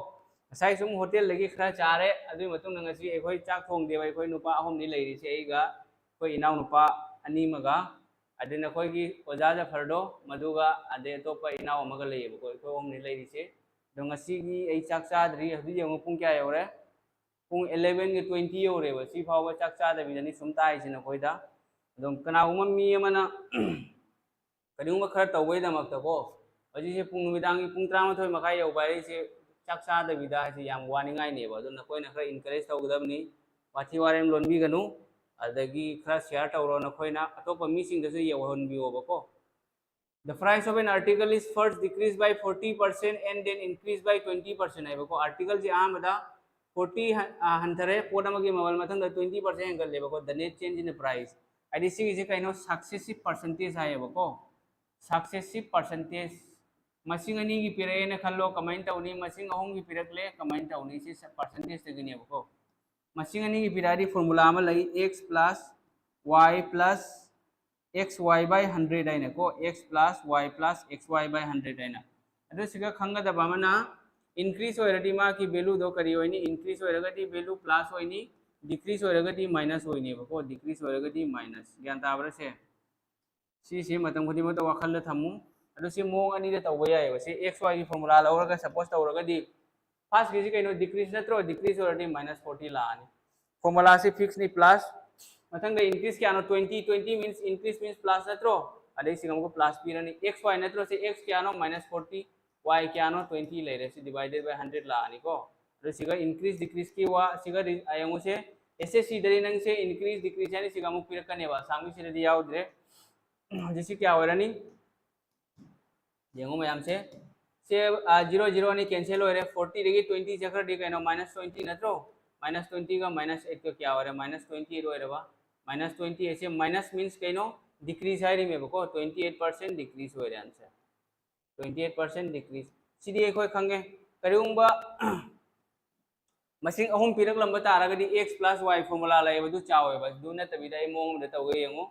ꯉꯁꯥꯏ ꯁꯨꯝ hotel ꯗꯒꯤ ꯈꯔ ꯆꯥꯔꯦ꯫ ꯑꯗꯨꯒꯤ ꯃꯇꯨꯡꯗ ꯉꯁꯤ ꯑꯩꯈꯣꯏ ꯆꯥꯛ ꯊꯣꯡꯗꯦꯕ꯫ ꯑꯩꯈꯣꯏ ꯅꯨꯄꯥ ꯑꯍꯨꯝꯅꯤ ꯂꯩꯔꯤꯁꯦ, ꯑꯩꯒ, ꯑꯩꯈꯣꯏ ꯏꯅꯥꯎꯅꯨꯄꯥ ꯑꯅꯤ ꯑꯃꯒ, ꯑꯗꯩ ꯅꯈꯣꯏꯒꯤ ꯑꯣꯖꯥ ꯖꯐꯔꯗꯣ, ꯃꯗꯨꯒ, ꯑꯗꯩ ꯑꯇꯣꯞꯄ ꯏꯅꯥꯎ ꯑꯃꯒ ꯂꯩꯌꯦꯕꯀꯣ꯫ ꯑꯩꯈꯣꯏ ꯑꯍꯨꯝꯅꯤ ꯂꯩꯔꯤꯁꯦ꯫ ꯑꯗꯣ ꯉꯁꯤꯒꯤ ꯑꯩ ꯆꯥꯛ ꯆꯥꯗ꯭ꯔꯤ꯫ ꯍꯧꯖꯤꯛ ꯌꯦꯡꯉꯨ ꯄꯨꯡ ꯀꯌꯥ ꯌꯧꯔꯦ? ꯄꯨꯡ eleven ꯒ twenty ꯌꯧꯔꯦꯕ꯫ ꯁꯤ ꯐꯥꯎꯕ ꯆꯥꯛ ꯆꯥꯗꯕꯤꯗꯅꯤ ꯁꯨꯝ ꯇꯥꯛꯏꯁꯦ ꯅꯈꯣꯏꯗ꯫ ꯑꯗꯨꯝ ꯀꯅꯥꯒꯨꯝꯕ ꯃꯤ ꯑꯃꯅ ꯀꯔꯤꯒꯨꯝꯕ ꯈꯔ ꯇꯧꯕꯩꯗꯃꯛꯇꯀꯣ, ꯍꯧꯖꯤꯛꯁꯦ ꯄꯨꯡ, ꯅꯨꯃꯤꯗꯥꯡꯒꯤ ꯄꯨꯡ ꯇꯔꯥꯃꯥꯊꯣꯏ ꯃꯈꯥꯏ ꯌꯧꯕ ꯍꯥꯏꯔꯤꯁꯦ ꯆꯥꯛ ꯆꯥꯗꯕꯤꯗ ꯍꯥꯏꯁꯦ ꯌꯥꯝ ꯋꯥꯅꯤꯡꯉꯥꯏꯅꯦꯕ꯫ ꯑꯗꯨ ꯅꯈꯣꯏꯅ ꯈꯔ encourage ꯇꯧꯒꯗꯕꯅꯤ, ꯋꯥꯊꯤ ꯋꯥꯔꯦꯝ ꯂꯣꯟꯕꯤꯒꯅꯨ, ꯑꯗꯒꯤ ꯈꯔ share ꯇꯧꯔꯣ, ꯅꯈꯣꯏꯅ ꯑꯇꯣꯞꯄ ꯃꯤꯁꯤꯡꯗꯁꯨ ꯌꯧꯍꯟꯕꯤꯌꯣꯕꯀꯣ꯫ The price of an article is first decreased by forty percent and then increased by twenty percent ꯍꯥꯏꯕꯀꯣ꯫ Article ꯁꯤ ꯑꯍꯥꯟꯕꯗ forty ꯍꯟ-, ꯑ, ꯍꯟꯊꯔꯦ, ꯄꯣꯠ ꯑꯃꯒꯤ ꯃꯃꯜ ꯃꯊꯪꯗ twenty percent ꯍꯦꯟꯒꯠꯂꯦꯕꯀꯣ, the net change in the price꯫ ꯍꯥꯏꯗꯤ ꯁꯤꯒꯤꯁꯦ ꯀꯩꯅꯣ? Successive percentage ꯍꯥꯏꯌꯦꯕꯀꯣ, successive percentage꯫ ꯃꯁꯤꯡ ꯑꯅꯤꯒꯤ ꯄꯤꯔꯛꯑꯦꯅ ꯈꯜꯂꯣ, ꯀꯃꯥꯏꯅ ꯇꯧꯅꯤ? ꯃꯁꯤꯡ ꯑꯍꯨꯝꯒꯤ ꯄꯤꯔꯛꯂꯦ, ꯀꯃꯥꯏꯅ ꯇꯧꯅꯤ? ꯁꯤ percentage ꯇꯒꯤꯅꯦꯕꯀꯣ꯫ ꯃꯁꯤꯡ ꯑꯅꯤꯒꯤ ꯄꯤꯔꯛꯑꯗꯤ formula ꯑꯃ ꯂꯩ, x plus y plus x y by hundred ꯍꯥꯏꯅꯀꯣ, x plus y plus x y by hundred ꯍꯥꯏꯅ꯫ ꯑꯗꯨ ꯁꯤꯒ ꯈꯪꯒꯗꯕ ꯑꯃꯅ, increase ꯑꯣꯏꯔꯗꯤ ꯃꯥꯒꯤ value ꯗꯣ ꯀꯔꯤ ꯑꯣꯏꯅꯤ? Increase ꯑꯣꯏꯔꯒꯗꯤ value plus ꯑꯣꯏꯅꯤ, decrease ꯑꯣꯏꯔꯒꯗꯤ minus ꯑꯣꯏꯅꯦꯕꯀꯣ꯫ Decrease ꯑꯣꯏꯔꯒꯗꯤ minus꯫ ꯒ꯭ꯌꯥꯟ ꯇꯥꯕ꯭ꯔꯥ ꯁꯦ? ꯁꯤꯁꯦ ꯃꯇꯝ ꯈꯨꯗꯤꯡꯃꯛꯇ ꯋꯥꯈꯜꯗ ꯊꯝꯃꯨ꯫ ꯑꯗꯨ ꯁꯤ ꯃꯑꯣꯡ ꯑꯅꯤꯗ ꯇꯧꯕ ꯌꯥꯏꯑꯕ꯫ ꯁꯤ x y ꯒꯤ formula ꯂꯧꯔꯒ suppose ꯇꯧꯔꯒꯗꯤ, first ꯀꯤꯁꯤ ꯀꯩꯅꯣ? Decrease ꯅꯠꯇ꯭ꯔꯣ? Decrease ꯑꯣꯏꯔꯗꯤ minus forty ꯂꯥꯛꯑꯅꯤ꯫ Formula ꯁꯤ fix ꯅꯤ, plus꯫ ꯃꯊꯪꯗ increase ꯀꯌꯥꯅꯣ? Twenty, twenty means increase means plus ꯅꯠꯇ꯭ꯔꯣ? ꯑꯗꯩ ꯁꯤꯒ ꯑꯃꯨꯛꯀ plus ꯄꯤꯔꯅꯤ꯫ X Y ꯅꯠꯇ꯭ꯔꯣ? ꯁꯤ x ꯀꯌꯥꯅꯣ? Minus forty, y ꯀꯌꯥꯅꯣ? Twenty ꯂꯩꯔꯦ꯫ ꯁꯤ divided by hundred ꯂꯥꯛꯑꯅꯤꯀꯣ꯫ ꯑꯗꯨ ꯁꯤꯒ increase decrease ꯀꯤ ꯋꯥ, ꯁꯤꯒ ꯔꯤ-, ꯑ, ꯌꯦꯡꯉꯨꯁꯦ, S S C ꯗꯗꯤ ꯅꯪꯁꯦ increase decrease ꯍꯥꯏꯅ ꯁꯤꯒ ꯑꯃꯨꯛ ꯄꯤꯔꯛꯀꯅꯦꯕ, ꯑꯁꯥꯝꯒꯤꯁꯤꯗꯗꯤ ꯌꯥꯎꯗ꯭ꯔꯦ꯫ ꯍꯧꯖꯤꯛ ꯁꯤ ꯀꯌꯥ ꯑꯣꯏꯔꯅꯤ? ꯌꯦꯡꯉꯨ ꯃꯌꯥꯝꯁꯦ, ꯁꯦ, ꯑ, zero zero ꯑꯅꯤ cancel ꯑꯣꯏꯔꯦ, forty ꯗꯒꯤ twenty ꯆꯠꯈ꯭ꯔꯗꯤ ꯀꯩꯅꯣ? Minus twenty ꯅꯠꯇ꯭ꯔꯣ? Minus twenty ꯒ minus eight ꯒ ꯀꯌꯥ ꯑꯣꯏꯔꯦ? Minus twenty eight ꯑꯣꯏꯔꯕ꯫ Minus twenty eight ꯁꯦ minus means ꯀꯩꯅꯣ? Decrease ꯍꯥꯏꯔꯤꯃꯦꯕꯀꯣ, twenty eight percent decrease ꯑꯣꯏꯔꯦ answer꯫ Twenty eight percent decrease꯫ ꯁꯤꯗꯤ ꯑꯩꯈꯣꯏ ꯈꯪꯉꯦ꯫ ꯀꯔꯤꯒꯨꯝꯕ ꯃꯁꯤꯡ ꯑꯍꯨꯝ ꯄꯤꯔꯛꯂꯝꯕ ꯇꯥꯔꯒꯗꯤ x plus y formula ꯂꯩꯌꯦꯕ, ꯑꯗꯨ ꯆꯥꯎꯋꯦꯕ꯫ ꯑꯗꯨ ꯅꯠꯇꯕꯤꯗ ꯑꯩ ꯃꯑꯣꯡ ꯑꯃꯗ ꯇꯧꯒꯦ ꯌꯦꯡꯉꯨ꯫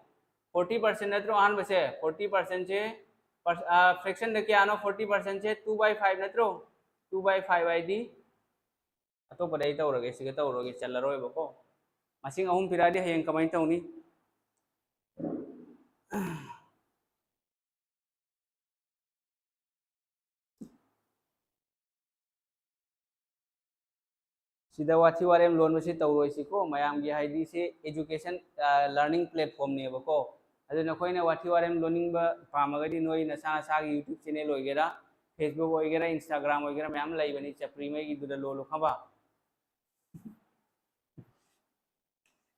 Forty percent ꯅꯠꯇ꯭ꯔꯣ ꯑꯍꯥꯟꯕꯁꯦ? Forty percent ꯁꯦ, ꯄꯔ-, ꯑ, fraction ꯗ ꯀꯌꯥꯅꯣ forty percent say? Two by five ꯅꯠꯇ꯭ꯔꯣ? Two by five ꯍꯥꯏꯗꯤ ꯑꯇꯣꯞꯄꯗ ꯑꯩ ꯇꯧꯔꯒꯦ, ꯁꯤꯒ ꯇꯧꯔꯒꯦ, ꯆꯜꯂꯔꯣꯏꯕꯀꯣ꯫ ꯃꯁꯤꯡ ꯑꯍꯨꯝ ꯄꯤꯔꯛꯑꯗꯤ ꯍꯌꯦꯡ ꯀꯃꯥꯏꯅ ꯇꯧꯅꯤ? ꯁꯤꯗ ꯋꯥꯊꯤ ꯋꯥꯔꯦꯝ ꯂꯣꯟꯕꯁꯤ ꯇꯧꯔꯣꯏꯁꯤꯀꯣ꯫ ꯃꯌꯥꯝꯒꯤ ꯍꯥꯏꯗꯤ ꯁꯤ education, ꯑ, learning platform ꯅꯦꯕꯀꯣ꯫ ꯑꯗꯨ ꯅꯈꯣꯏꯅ ꯋꯥꯊꯤ ꯋꯥꯔꯦꯝ ꯂꯣꯟꯅꯤꯡꯕ ꯄꯥꯝꯃꯒꯗꯤ ꯅꯣꯏ ꯅꯁꯥ ꯅꯁꯥꯒꯤ YouTube channel ꯑꯣꯏꯒꯦꯔꯥ, Facebook ꯑꯣꯏꯒꯦꯔꯥ, Instagram ꯑꯣꯏꯒꯦꯔꯥ, ꯃꯌꯥꯝ ꯂꯩꯕꯅꯤ, ꯆꯄ꯭ꯔꯤ ꯃꯩꯒꯤꯗꯨꯗ ꯂꯣꯜꯂꯨ ꯈꯪꯕ꯫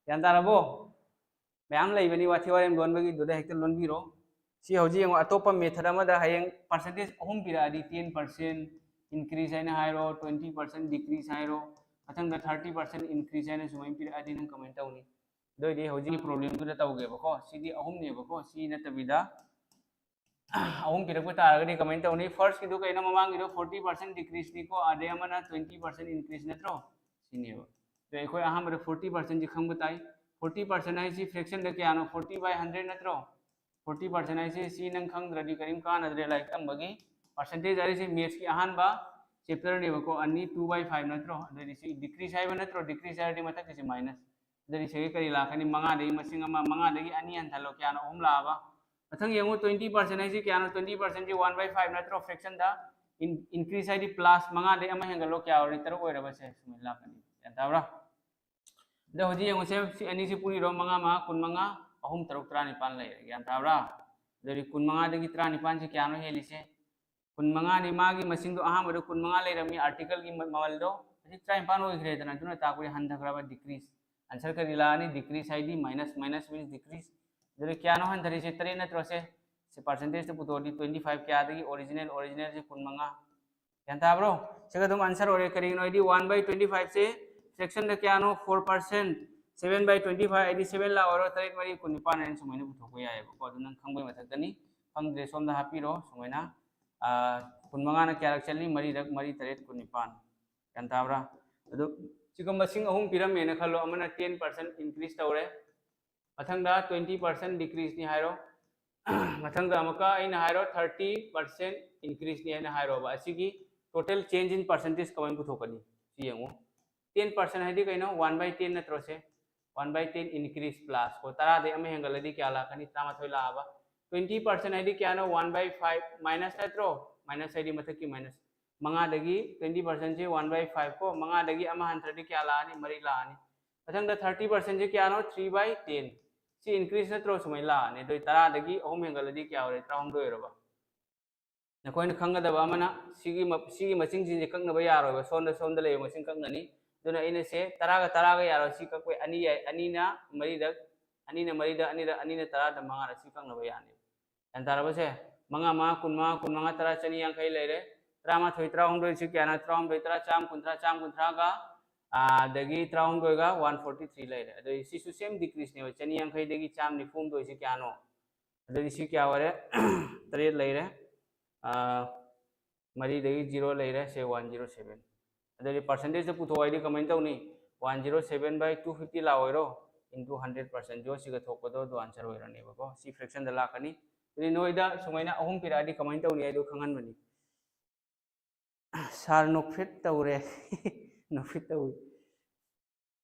ꯒ꯭ꯌꯥꯟ ꯇꯥꯔꯕꯣ? ꯃꯌꯥꯝ ꯂꯩꯕꯅꯤ ꯋꯥꯊꯤ ꯋꯥꯔꯦꯝ ꯂꯣꯟꯕꯒꯤꯗꯨꯗ ꯍꯦꯛꯇ ꯂꯣꯟꯕꯤꯔꯣ꯫ ꯁꯤ ꯍꯧꯖꯤꯛ ꯌꯦꯡꯉꯣ, ꯑꯇꯣꯞꯄ method ꯑꯃꯗ ꯍꯌꯦꯡ percentage ꯑꯍꯨꯝ ꯄꯤꯔꯛꯑꯗꯤ, ten percent increase ꯍꯥꯏꯅ ꯍꯥꯏꯔꯣ, twenty percent decrease ꯍꯥꯏꯔꯣ, ꯃꯊꯪꯗ thirty percent increase ꯍꯥꯏꯅ ꯁꯨꯃꯥꯏꯅ ꯄꯤꯔꯛꯑꯗꯤ ꯅꯪ ꯀꯃꯥꯏꯅ ꯇꯧꯅꯤ? ꯑꯗꯨ ꯑꯣꯏꯗꯤ ꯍꯧꯖꯤꯛꯀꯤ problem ꯗꯨꯗ ꯇꯧꯒꯦꯕꯀꯣ꯫ ꯁꯤꯗꯤ ꯑꯍꯨꯝꯅꯦꯕꯀꯣ, ꯁꯤ ꯅꯠꯇꯕꯤꯗ ꯑꯍꯨꯝ ꯄꯤꯔꯛꯄ ꯇꯥꯔꯒꯗꯤ ꯀꯃꯥꯏꯅ ꯇꯧꯅꯤ? First ꯀꯤꯗꯨ ꯀꯩꯅꯣ? ꯃꯃꯥꯡꯒꯤꯗꯣ forty percent decrease ꯅꯤꯀꯣ, ꯑꯗꯩ ꯑꯃꯅ twenty percent increase ꯅꯠꯇ꯭ꯔꯣ? ꯁꯤꯅꯦꯕ꯫ ꯑꯗꯣ ꯑꯩꯈꯣꯏ ꯑꯍꯥꯟꯕꯗ forty percent ꯁꯤ ꯈꯪꯕ ꯇꯥꯏ꯫ Forty percent ꯍꯥꯏꯁꯤ fraction ꯗ ꯀꯌꯥꯅꯣ? Forty by hundred ꯅꯠꯇ꯭ꯔꯣ? Forty percent ꯍꯥꯏꯁꯤ ꯁꯤ ꯅꯪ ꯈꯪꯗ꯭ꯔꯗꯤ ꯀꯔꯤꯝ ꯀꯥꯟꯅꯗ꯭ꯔꯦ ꯂꯥꯏꯔꯤꯛ ꯇꯝꯕꯒꯤ꯫ Percentage ꯍꯥꯏꯔꯤꯁꯤ maths ꯀꯤ ꯑꯍꯥꯟꯕ ꯆꯦꯞꯇꯔꯅꯦꯕꯀꯣ, ꯑꯅꯤ, two by five ꯅꯠꯇ꯭ꯔꯣ? ꯑꯗꯨꯗꯤ ꯁꯤ ꯗꯤꯀ꯭ꯔꯤꯁ ꯍꯥꯏꯕ ꯅꯠꯇ꯭ꯔꯣ? ꯗꯤꯀ꯭ꯔꯤꯁ ꯍꯥꯏꯔꯗꯤ ꯃꯊꯛꯀꯤꯁꯦ ꯃꯥꯏꯅꯁ꯫ ꯑꯗꯨꯗꯤ ꯁꯤꯒꯤ ꯀꯔꯤ ꯂꯥꯛꯀꯅꯤ? ꯃꯉꯥꯗꯒꯤ ꯃꯁꯤꯡ ꯑꯃ, ꯃꯉꯥꯗꯒꯤ ꯑꯅꯤ ꯍꯟꯊꯜꯂꯣ, ꯀꯌꯥꯅꯣ? ꯑꯍꯨꯝ ꯂꯥꯛꯑꯕ꯫ ꯃꯊꯪ ꯌꯦꯡꯉꯨ, twenty percent ꯍꯥꯏꯁꯤ ꯀꯌꯥꯅꯣ? Twenty percent ꯁꯤ one by five ꯅꯠꯇ꯭ꯔꯣ? Fraction ꯗ increase ꯍꯥꯏꯗꯤ ꯄ꯭ꯂꯁ ꯃꯉꯥꯗꯒꯤ ꯑꯃ ꯍꯦꯟꯒꯠꯂꯣ, ꯀꯌꯥ ꯑꯣꯏꯔꯅꯤ? ꯇꯔꯨꯛ ꯑꯣꯏꯔꯕꯁꯦ ꯁꯨꯃꯥꯏꯅ ꯂꯥꯛꯀꯅꯤ꯫ ꯒ꯭ꯌꯥꯟ ꯇꯥꯕ꯭ꯔꯥ? ꯑꯗꯣ ꯍꯧꯖꯤꯛ ꯌꯦꯡꯉꯨꯁꯦ, ꯁꯤ ꯑꯅꯤꯁꯤ ꯄꯨꯔꯤꯔꯣ? ꯃꯉꯥ ꯃꯉꯥ ꯀꯨꯟꯃꯉꯥ, ꯑꯍꯨꯝ ꯇꯔꯨꯛ ꯇꯔꯥꯅꯤꯄꯥꯟ ꯂꯩꯔꯦ꯫ ꯒ꯭ꯌꯥꯟ ꯇꯥꯕ꯭ꯔꯥ? ꯑꯗꯨꯗꯤ ꯀꯨꯟꯃꯉꯥꯗꯒꯤ ꯇꯔꯥꯅꯤꯄꯥꯟꯁꯤ ꯀꯌꯥꯅꯣ ꯍꯦꯜꯂꯤꯁꯦ? ꯀꯨꯟꯃꯉꯥꯅꯤ꯫ ꯃꯥꯒꯤ ꯃꯁꯤꯡꯗꯣ ꯑꯍꯥꯟꯕꯗ ꯀꯨꯟꯃꯉꯥ ꯂꯩꯔꯝꯃꯤ, article ꯒꯤ ꯃ-, ꯃꯃꯜꯗꯣ꯫ ꯍꯧꯖꯤꯛ ꯇꯔꯥꯅꯤꯄꯥꯟ ꯑꯣꯏꯈ꯭ꯔꯦꯗꯅ, ꯑꯗꯨꯅ ꯇꯥꯛꯄꯗꯤ ꯍꯟꯊꯈ꯭ꯔꯕ, decrease꯫ Answer ꯀꯔꯤ ꯂꯥꯛꯑꯅꯤ? Decrease ꯍꯥꯏꯗꯤ minus, minus means decrease꯫ ꯑꯗꯨꯗꯤ ꯀꯌꯥꯅꯣ ꯍꯟꯊꯔꯤꯁꯦ? ꯇꯔꯦꯠ ꯅꯠꯇ꯭ꯔꯣ ꯁꯦ? ꯁꯤ percentage ꯇ ꯄꯨꯊꯣꯛꯑꯗꯤ twenty five ꯀꯌꯥꯗꯒꯤ? Original, original ꯁꯦ ꯀꯨꯟꯃꯉꯥ꯫ ꯒ꯭ꯌꯥꯟ ꯇꯥꯕ꯭ꯔꯣ? ꯁꯤꯒ ꯑꯗꯨꯝ answer ꯑꯣꯏꯔꯦ꯫ ꯀꯔꯤꯒꯤꯅꯣ ꯍꯥꯏꯗꯤ one by twenty five say fraction ꯗ ꯀꯌꯥꯅꯣ? Four percent꯫ Seven by twenty five ꯍꯥꯏꯗꯤ seven ꯂꯥꯛꯑꯣꯏꯔꯣ? ꯇꯔꯦꯠ ꯃꯔꯤ ꯀꯨꯟꯅꯤꯄꯥꯟ ꯍꯥꯏꯅ ꯁꯨꯃꯥꯏꯅ ꯄꯨꯊꯣꯛꯄ ꯌꯥꯏꯑꯕꯀꯣ꯫ ꯑꯗꯨ ꯅꯪ ꯈꯪꯕꯒꯤ ꯃꯊꯛꯇꯅꯤ꯫ ꯈꯪꯗ꯭ꯔꯦ ꯁꯣꯝꯗ ꯍꯥꯞꯄꯤꯔꯣ꯫ ꯁꯨꯃꯥꯏꯅ, ꯑꯥ, ꯀꯨꯟꯃꯉꯥꯅ ꯀꯌꯥꯔꯛ ꯆꯠꯂꯤ? ꯃꯔꯤꯔꯛ, ꯃꯔꯤ ꯇꯔꯦꯠ ꯀꯨꯟꯅꯤꯄꯥꯟ꯫ ꯒ꯭ꯌꯥꯟ ꯇꯥꯕ꯭ꯔꯥ? ꯑꯗꯨ ꯁꯤꯒ ꯃꯁꯤꯡ ꯑꯍꯨꯝ ꯄꯤꯔꯝꯃꯦꯅ ꯈꯜꯂꯣ꯫ ꯑꯃꯅ ten percent increase ꯇꯧꯔꯦ, ꯃꯊꯪꯗ twenty percent decrease ꯅꯤ ꯍꯥꯏꯔꯣ, ꯃꯊꯪꯗ ꯑꯃꯨꯛꯀ ꯑꯩꯅ ꯍꯥꯏꯔꯣ thirty percent increase ꯅꯤ ꯍꯥꯏꯅ ꯍꯥꯏꯔꯣꯕ꯫ ꯑꯁꯤꯒꯤ total change in percentage ꯀꯃꯥꯏꯅ ꯄꯨꯊꯣꯛꯀꯅꯤ? ꯁꯤ ꯌꯦꯡꯉꯨ꯫ Ten percent ꯍꯥꯏꯗꯤ ꯀꯩꯅꯣ? One by ten ꯅꯠꯇ꯭ꯔꯣ ꯁꯦ? One by ten increase plus ꯀꯣ, ꯇꯔꯥꯗꯒꯤ ꯑꯃ ꯍꯦꯟꯒꯠꯂꯗꯤ ꯀꯌꯥ ꯂꯥꯛꯀꯅꯤ? ꯇꯔꯥꯃꯥꯊꯣꯏ ꯂꯥꯛꯑꯕ꯫ Twenty percent ꯍꯥꯏꯗꯤ ꯀꯌꯥꯅꯣ? One by five minus ꯅꯠꯇ꯭ꯔꯣ? Minus ꯍꯥꯏꯗꯤ ꯃꯊꯛꯀꯤ minus꯫ ꯃꯉꯥꯗꯒꯤ twenty percent say one by five ꯀꯣ, ꯃꯉꯥꯗꯒꯤ ꯑꯃ ꯍꯟꯊꯔꯗꯤ ꯀꯌꯥ ꯂꯥꯛꯑꯅꯤ? ꯃꯔꯤ ꯂꯥꯛꯑꯅꯤ꯫ ꯃꯊꯪꯗ thirty percent ꯁꯦ ꯀꯌꯥꯅꯣ? Three by ten꯫ ꯁꯤ increase ꯅꯠꯇ꯭ꯔꯣ? ꯁꯨꯃꯥꯏꯅ ꯂꯥꯛꯑꯅꯤ꯫ ꯑꯗꯨ ꯇꯔꯥꯗꯒꯤ ꯑꯍꯨꯝ ꯍꯦꯟꯒꯠꯂꯗꯤ ꯀꯌꯥ ꯑꯣꯏꯔꯦ? ꯇꯔꯥꯍꯨꯝꯗꯣꯏ ꯑꯣꯏꯔꯕ꯫ ꯅꯈꯣꯏꯅ ꯈꯪꯒꯗꯕ ꯑꯃꯅ, ꯁꯤꯒꯤ ꯃ-, ꯁꯤꯒꯤ ꯃꯁꯤꯡꯁꯤꯡꯁꯦ ꯀꯛꯅꯕ ꯌꯥꯔꯣꯏꯕ, ꯁꯣꯝꯗ, ꯁꯣꯝꯗ ꯂꯩꯕ ꯃꯁꯤꯡ ꯀꯛꯅꯅꯤ꯫ ꯑꯗꯨꯅ ꯑꯩꯅ ꯁꯦ ꯇꯔꯥꯒ ꯇꯔꯥꯒ ꯌꯥꯔꯣꯏ, ꯁꯤ ꯀꯛꯄ ꯌꯥꯏ꯫ ꯑꯅꯤ ꯌꯥꯏ, ꯑꯅꯤꯅ ꯃꯔꯤꯗ, ꯑꯅꯤꯅ ꯃꯔꯤꯗ, ꯑꯅꯤꯗ, ꯑꯅꯤꯅ ꯇꯔꯥꯗ ꯃꯉꯥꯗ ꯁꯤ ꯀꯛꯅꯕ ꯌꯥꯅꯤ꯫ ꯒ꯭ꯌꯥꯟ ꯇꯥꯔꯕꯁꯦ? ꯃꯉꯥ ꯃꯉꯥ ꯀꯨꯟꯃꯉꯥ, ꯀꯨꯟꯃꯉꯥ ꯇꯔꯥ ꯆꯅꯤ ꯌꯥꯡꯈꯩ ꯂꯩꯔꯦ꯫ ꯇꯔꯥꯃꯥꯊꯣꯏ ꯇꯔꯥꯍꯨꯝꯗꯣꯏ ꯁꯤ ꯀꯌꯥꯅꯣ? ꯇꯔꯥꯍꯨꯝꯗꯣꯏ ꯇꯔꯥ, ꯆꯥꯝ ꯀꯨꯟꯊ꯭ꯔꯥ, ꯆꯥꯝ ꯀꯨꯟꯊ꯭ꯔꯥꯒ, ꯑꯥ, ꯑꯗꯒꯤ ꯇꯔꯥꯍꯨꯝꯗꯣꯏꯒ one forty three ꯂꯩꯔꯦ꯫ ꯑꯗꯨꯗꯤ ꯁꯤꯁꯨ same decrease ꯅꯦꯕ, ꯆꯅꯤ ꯌꯥꯡꯈꯩꯗꯒꯤ ꯆꯥꯝ ꯅꯤꯐꯨ ꯍꯨꯝꯗꯣꯏꯁꯤ ꯀꯌꯥꯅꯣ? ꯑꯗꯨꯗꯤ ꯁꯤ ꯀꯌꯥ ꯑꯣꯏꯔꯦ? ꯇꯔꯦꯠ ꯂꯩꯔꯦ꯫ ꯑꯥ, ꯃꯔꯤꯗꯒꯤ zero ꯂꯩꯔꯦ, ꯁꯦ one zero seven꯫ ꯑꯗꯨꯗꯤ percentage ꯇ ꯄꯨꯊꯣꯛꯑꯣ ꯍꯥꯏꯗꯤ ꯀꯃꯥꯏꯅ ꯇꯧꯅꯤ? One zero seven by two fifty ꯂꯥꯛꯑꯣꯏꯔꯣ? Into hundred percent, ꯖꯣ ꯁꯤꯒ ꯊꯣꯛꯄꯗꯣ ꯑꯗꯨ answer ꯑꯣꯏꯔꯅꯦꯕꯀꯣ꯫ ꯁꯤ fraction ꯗ ꯂꯥꯛꯀꯅꯤ꯫ ꯑꯗꯨꯗꯤ ꯅꯣꯏꯗ ꯁꯨꯃꯥꯏꯅ ꯑꯍꯨꯝ ꯄꯤꯔꯛꯑꯗꯤ ꯀꯃꯥꯏꯅ ꯇꯧꯅꯤ ꯍꯥꯏꯗꯣ ꯈꯪꯍꯟꯕꯅꯤ꯫ ꯁꯥꯔ ꯅꯣꯛꯐꯦꯠ ꯇꯧꯔꯦ꯫ ꯅꯣꯛꯐꯦꯠ ꯇꯧꯏ꯫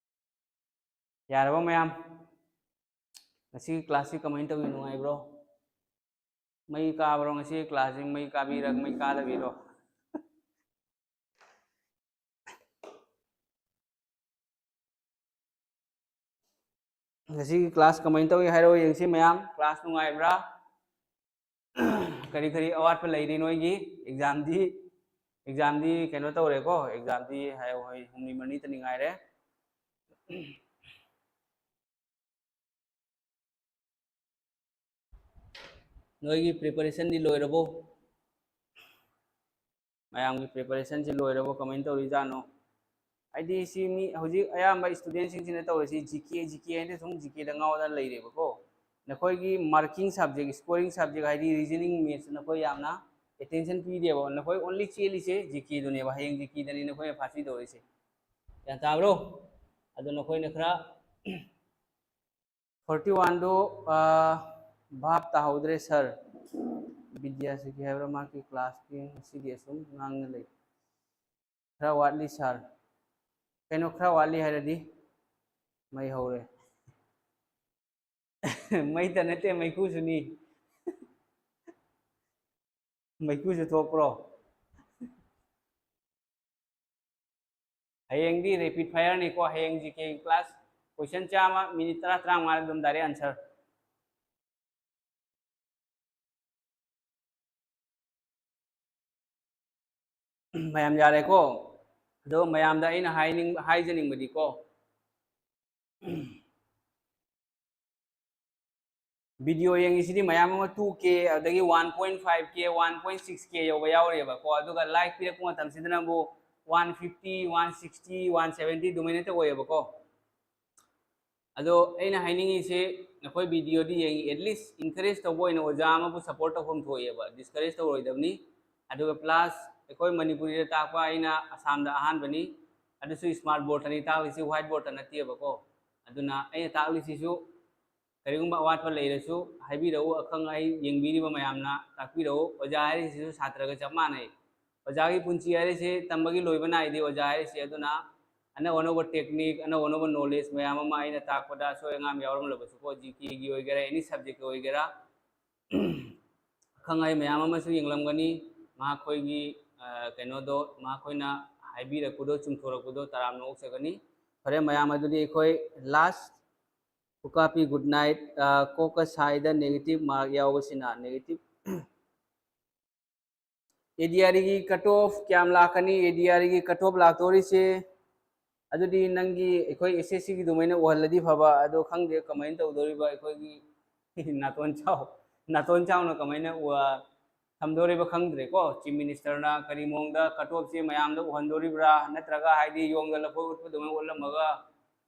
ꯌꯥꯔꯕ ꯃꯌꯥꯝ? ꯉꯁꯤꯒꯤ ꯀ꯭ꯂꯥꯁꯁꯤ ꯀꯃꯥꯏꯅ ꯇꯧꯏ? ꯅꯨꯡꯉꯥꯏꯕ꯭ꯔꯣ? ꯃꯩ ꯀꯥꯕ꯭ꯔꯣ? ꯉꯁꯤꯒꯤ ꯀ꯭ꯂꯥꯁꯁꯤ ꯃꯩ ꯀꯥꯕꯤꯔ ꯃꯩ ꯀꯥꯗꯕꯤꯔꯣ? ꯉꯁꯤꯒꯤ ꯀ꯭ꯂꯥꯁ ꯀꯃꯥꯏꯅ ꯇꯧꯏ ꯍꯥꯏꯔꯛꯑꯣ ꯌꯦꯡꯁꯤ ꯃꯌꯥꯝ꯫ ꯀ꯭ꯂꯥꯁ ꯅꯨꯡꯉꯥꯏꯕ꯭ꯔꯥ? ꯀꯔꯤ ꯀꯔꯤ ꯑꯋꯥꯠꯄ ꯂꯩꯔꯤ ꯅꯣꯏꯒꯤ? ꯑꯦꯛꯖꯥꯝꯗꯤ, ꯑꯦꯛꯖꯥꯝꯗꯤ ꯀꯩꯅꯣ ꯇꯧꯔꯦꯀꯣ, ꯑꯦꯛꯖꯥꯝꯗꯤ ꯍꯥꯏ-, ꯍꯣꯏ, ꯍꯨꯝꯅꯤ ꯃꯔꯤꯅꯤꯇ ꯉꯥꯏꯔꯦ꯫ ꯅꯣꯏꯒꯤ ꯄ꯭ꯔꯤꯄꯦꯔꯦꯁꯟꯗꯤ ꯂꯣꯏꯔꯕꯣ? ꯃꯌꯥꯝꯒꯤ ꯄ꯭ꯔꯤꯄꯦꯔꯦꯁꯟꯁꯤ ꯂꯣꯏꯔꯕꯣ? ꯀꯃꯥꯏꯅ ꯇꯧꯔꯤꯖꯥꯠꯅꯣ? ꯍꯥꯏꯗꯤ ꯁꯤ ꯃꯤ ꯍꯧꯖꯤꯛ ꯑꯌꯥꯝꯕ ꯏꯁꯇꯨꯗꯦꯟꯁꯤꯡꯁꯤꯅ ꯇꯧꯔꯤꯁꯤ ꯖꯤ ꯀꯦ, ꯖꯤ ꯀꯦ ꯍꯥꯏꯅ ꯁꯨꯝ ꯖꯤ ꯀꯦꯗ ꯉꯥꯎꯗꯅ ꯂꯩꯔꯦꯕꯀꯣ꯫ ꯅꯈꯣꯏꯒꯤ ꯃꯥꯔꯀꯤꯡ ꯁꯕꯖꯦꯛ, ꯁ꯭ꯀꯣꯔꯤꯡ ꯁꯕꯖꯦꯛ ꯍꯥꯏꯗꯤ ꯔꯤꯖꯅꯤꯡ, ꯃꯦꯠꯁ ꯅꯈꯣꯏ ꯌꯥꯝꯅ ꯑꯦꯇꯦꯟꯁꯟ ꯄꯤꯗꯦꯕ꯫ ꯅꯈꯣꯏ ꯑꯣꯟꯂꯤ ꯆꯦꯜꯂꯤꯁꯦ ꯖꯤ ꯀꯦꯗꯨꯅꯦꯕ꯫ ꯍꯌꯦꯡ ꯖꯤ ꯀꯦꯗꯅꯤ ꯅꯈꯣꯏꯅ ꯐꯥꯁꯤ ꯇꯧꯔꯤꯁꯦ꯫ ꯒ꯭ꯌꯥꯟ ꯇꯥꯕ꯭ꯔꯣ? ꯑꯗꯣ ꯅꯈꯣꯏꯅ ꯈꯔ ꯐꯣꯔꯇꯤ ꯋꯥꯟꯗꯣ ꯚꯥꯞ ꯇꯥꯍꯧꯗ꯭ꯔꯦ ꯁꯥꯔ꯫ ꯕꯤꯗ꯭ꯌꯥꯁꯤꯀꯤ ꯍꯥꯏꯕ꯭ꯔꯥ, ꯃꯍꯥꯛꯀꯤ ꯀ꯭ꯂꯥꯁꯀꯤ ꯉꯁꯤꯗꯤ ꯑꯁꯨꯝ ꯉꯥꯡꯅ ꯂꯩ꯫ ꯈꯔ ꯋꯥꯠꯂꯤ ꯁꯥꯔ꯫ ꯀꯩꯅꯣ ꯈꯔ ꯋꯥꯠꯂꯤ ꯍꯥꯏꯔꯗꯤ? ꯃꯩ ꯍꯧꯔꯦ꯫ ꯃꯩꯇ ꯅꯠꯇꯦ, ꯃꯩꯈꯨꯁꯨꯅꯤ꯫ ꯃꯩꯈꯨꯁꯨ ꯊꯣꯛꯄ꯭ꯔꯣ? ꯍꯌꯦꯡꯗꯤ ꯔꯦꯄꯤꯠ ꯐꯥꯌꯔꯅꯤꯀꯣ꯫ ꯍꯌꯦꯡ ꯖꯤ ꯀꯦ ꯀ꯭ꯂꯥꯁ, ꯀꯣꯏꯁꯟ ꯆꯥꯝꯃ, ꯃꯤꯅꯤꯠ ꯇꯔꯥ, ꯇꯔꯥꯃꯉꯥꯗ ꯑꯗꯨꯝ ꯗꯥꯏꯔꯦꯛ ꯑꯟꯁꯔ꯫ ꯃꯌꯥꯝ ꯌꯥꯔꯦꯀꯣ? ꯑꯗꯣ ꯃꯌꯥꯝꯗ ꯑꯩꯅ ꯍꯥꯏꯅꯤꯡ-, ꯍꯥꯏꯖꯅꯤꯡꯕꯗꯤꯀꯣ, ꯚꯤꯗꯤꯑꯣ ꯌꯦꯡꯉꯤꯁꯤꯗꯤ ꯃꯌꯥꯝ ꯑꯃ ꯇꯨ ꯀꯦ, ꯑꯗꯒꯤ one point five K, one point six K ꯌꯧꯕ ꯌꯥꯎꯔꯤꯑꯕꯀꯣ꯫ ꯑꯗꯨꯒ ꯂꯥꯏꯛ ꯄꯤꯔꯛꯄ ꯃꯇꯝꯁꯤꯗꯅꯕꯨ one fifty, one sixty, one seventy ꯑꯗꯨꯃꯥꯏꯅ ꯇ ꯑꯣꯏꯌꯦꯕꯀꯣ꯫ ꯑꯗꯣ ꯑꯩꯅ ꯍꯥꯏꯅꯤꯡꯉꯤꯁꯦ, ꯅꯈꯣꯏ ꯚꯤꯗꯤꯑꯣꯗꯤ ꯌꯦꯡꯉꯤ, at least encourage ꯇꯧꯕ ꯑꯣꯏꯅ ꯑꯣꯖꯥ ꯑꯃꯕꯨ support ꯇꯧꯐꯝ ꯊꯣꯛꯑꯦꯕ, discourage ꯇꯧꯔꯣꯏꯗꯕꯅꯤ꯫ ꯑꯗꯨꯒ plus ꯑꯩꯈꯣꯏ ꯃꯅꯤꯄꯨꯔꯤꯗ ꯇꯥꯛꯄ ꯑꯩꯅ ꯑꯁꯥꯝꯗ ꯑꯍꯥꯟꯕꯅꯤ, ꯑꯗꯨꯁꯨ smart board ꯇꯅꯤ ꯇꯥꯛꯂꯤꯁꯤ, white board ꯇ ꯅꯠꯇꯦꯕꯀꯣ꯫ ꯑꯗꯨꯅ ꯑꯩꯅ ꯇꯥꯛꯂꯤꯁꯤꯁꯨ ꯀꯔꯤꯒꯨꯝꯕ ꯑꯋꯥꯠꯄ ꯂꯩꯔꯁꯨ ꯍꯥꯏꯕꯤꯔꯛꯎ, ꯑꯈꯪ ꯑꯍꯩ ꯌꯦꯡꯕꯤꯔꯤꯕ ꯃꯌꯥꯝꯅ ꯇꯥꯛꯄꯤꯔꯛꯎ꯫ ꯑꯣꯖꯥ ꯍꯥꯏꯔꯤꯁꯤꯁꯨ ꯁꯥꯇ꯭ꯔꯒ ꯆꯞ ꯃꯥꯟꯅꯩ꯫ ꯑꯣꯖꯥꯒꯤ ꯄꯨꯟꯁꯤ ꯍꯥꯏꯔꯤꯁꯦ ꯇꯝꯕꯒꯤ ꯂꯣꯏꯕ ꯅꯥꯏꯗꯦ ꯑꯣꯖꯥ ꯍꯥꯏꯔꯤꯁꯦ꯫ ꯑꯗꯨꯅ ꯑꯅꯧ ꯑꯅꯧꯕ technique, ꯑꯅꯧ ꯑꯅꯧꯕ knowledge ꯃꯌꯥꯝ ꯑꯃ ꯑꯩꯅ ꯇꯥꯛꯄꯗ ꯑꯁꯣꯏ ꯑꯉꯥꯝ ꯌꯥꯎꯔꯝꯂꯕꯁꯨꯀꯣ, ꯖꯤ ꯀꯦꯒꯤ ꯑꯣꯏꯒꯦꯔꯥ, any subject ꯑꯣꯏꯒꯦꯔꯥ, ꯑꯈꯪ ꯑꯍꯩ ꯃꯌꯥꯝ ꯑꯃꯁꯨ ꯌꯦꯡꯂꯝꯒꯅꯤ꯫ ꯃꯍꯥꯛꯈꯣꯏꯒꯤ, ꯑ, ꯀꯩꯅꯣꯗꯣ, ꯃꯍꯥꯛꯈꯣꯏꯅ ꯍꯥꯏꯕꯤꯔꯛꯄꯗꯣ, ꯆꯨꯝꯊꯣꯔꯛꯄꯗꯣ ꯇꯔꯥꯝꯅ ꯑꯣꯛꯆꯒꯅꯤ꯫ ꯐꯔꯦ ꯃꯌꯥꯝ, ꯑꯗꯨꯗꯤ ꯑꯩꯈꯣꯏ last ꯎꯀꯥꯄꯤ good night꯫ ꯑ, ꯀꯣꯛꯀ ꯁꯥꯏꯗ negative mark ꯌꯥꯎꯕꯁꯤꯅ negative ADREꯒꯤ cut off ꯀꯌꯥꯝ ꯂꯥꯛꯀꯅꯤ? ADREꯒꯤ cut off ꯂꯥꯛꯇꯣꯔꯤꯁꯦ, ꯑꯗꯨꯗꯤ ꯅꯪꯒꯤ ꯑꯩꯈꯣꯏ SSCꯒꯤ ꯑꯗꯨꯃꯥꯏꯅ ꯎꯍꯜꯂꯗꯤ ꯐꯕ, ꯑꯗꯣ ꯈꯪꯗꯦ ꯀꯃꯥꯏꯅ ꯇꯧꯗꯣꯔꯤꯕ ꯑꯩꯈꯣꯏꯒꯤ ꯅꯥꯇꯣꯟ ꯆꯥꯎ-, ꯅꯥꯇꯣꯟ ꯆꯥꯎꯅ ꯀꯃꯥꯏꯅ ꯎ-, ꯊꯝꯗꯣꯔꯤꯕ ꯈꯪꯗ꯭ꯔꯦꯀꯣ꯫ Chief Ministerꯅ ꯀꯔꯤ ꯃꯑꯣꯡꯗ cut offꯁꯦ ꯃꯌꯥꯝꯗ ꯎꯍꯟꯗꯣꯔꯤꯕ꯭ꯔꯥ, ꯅꯠꯇ꯭ꯔꯒ ꯍꯥꯏꯗꯤ ꯌꯣꯡꯗ ꯂꯐꯣꯏ ꯎꯠꯄ ꯑꯗꯨꯃꯥꯏꯅ ꯎꯠꯂꯝꯃꯒ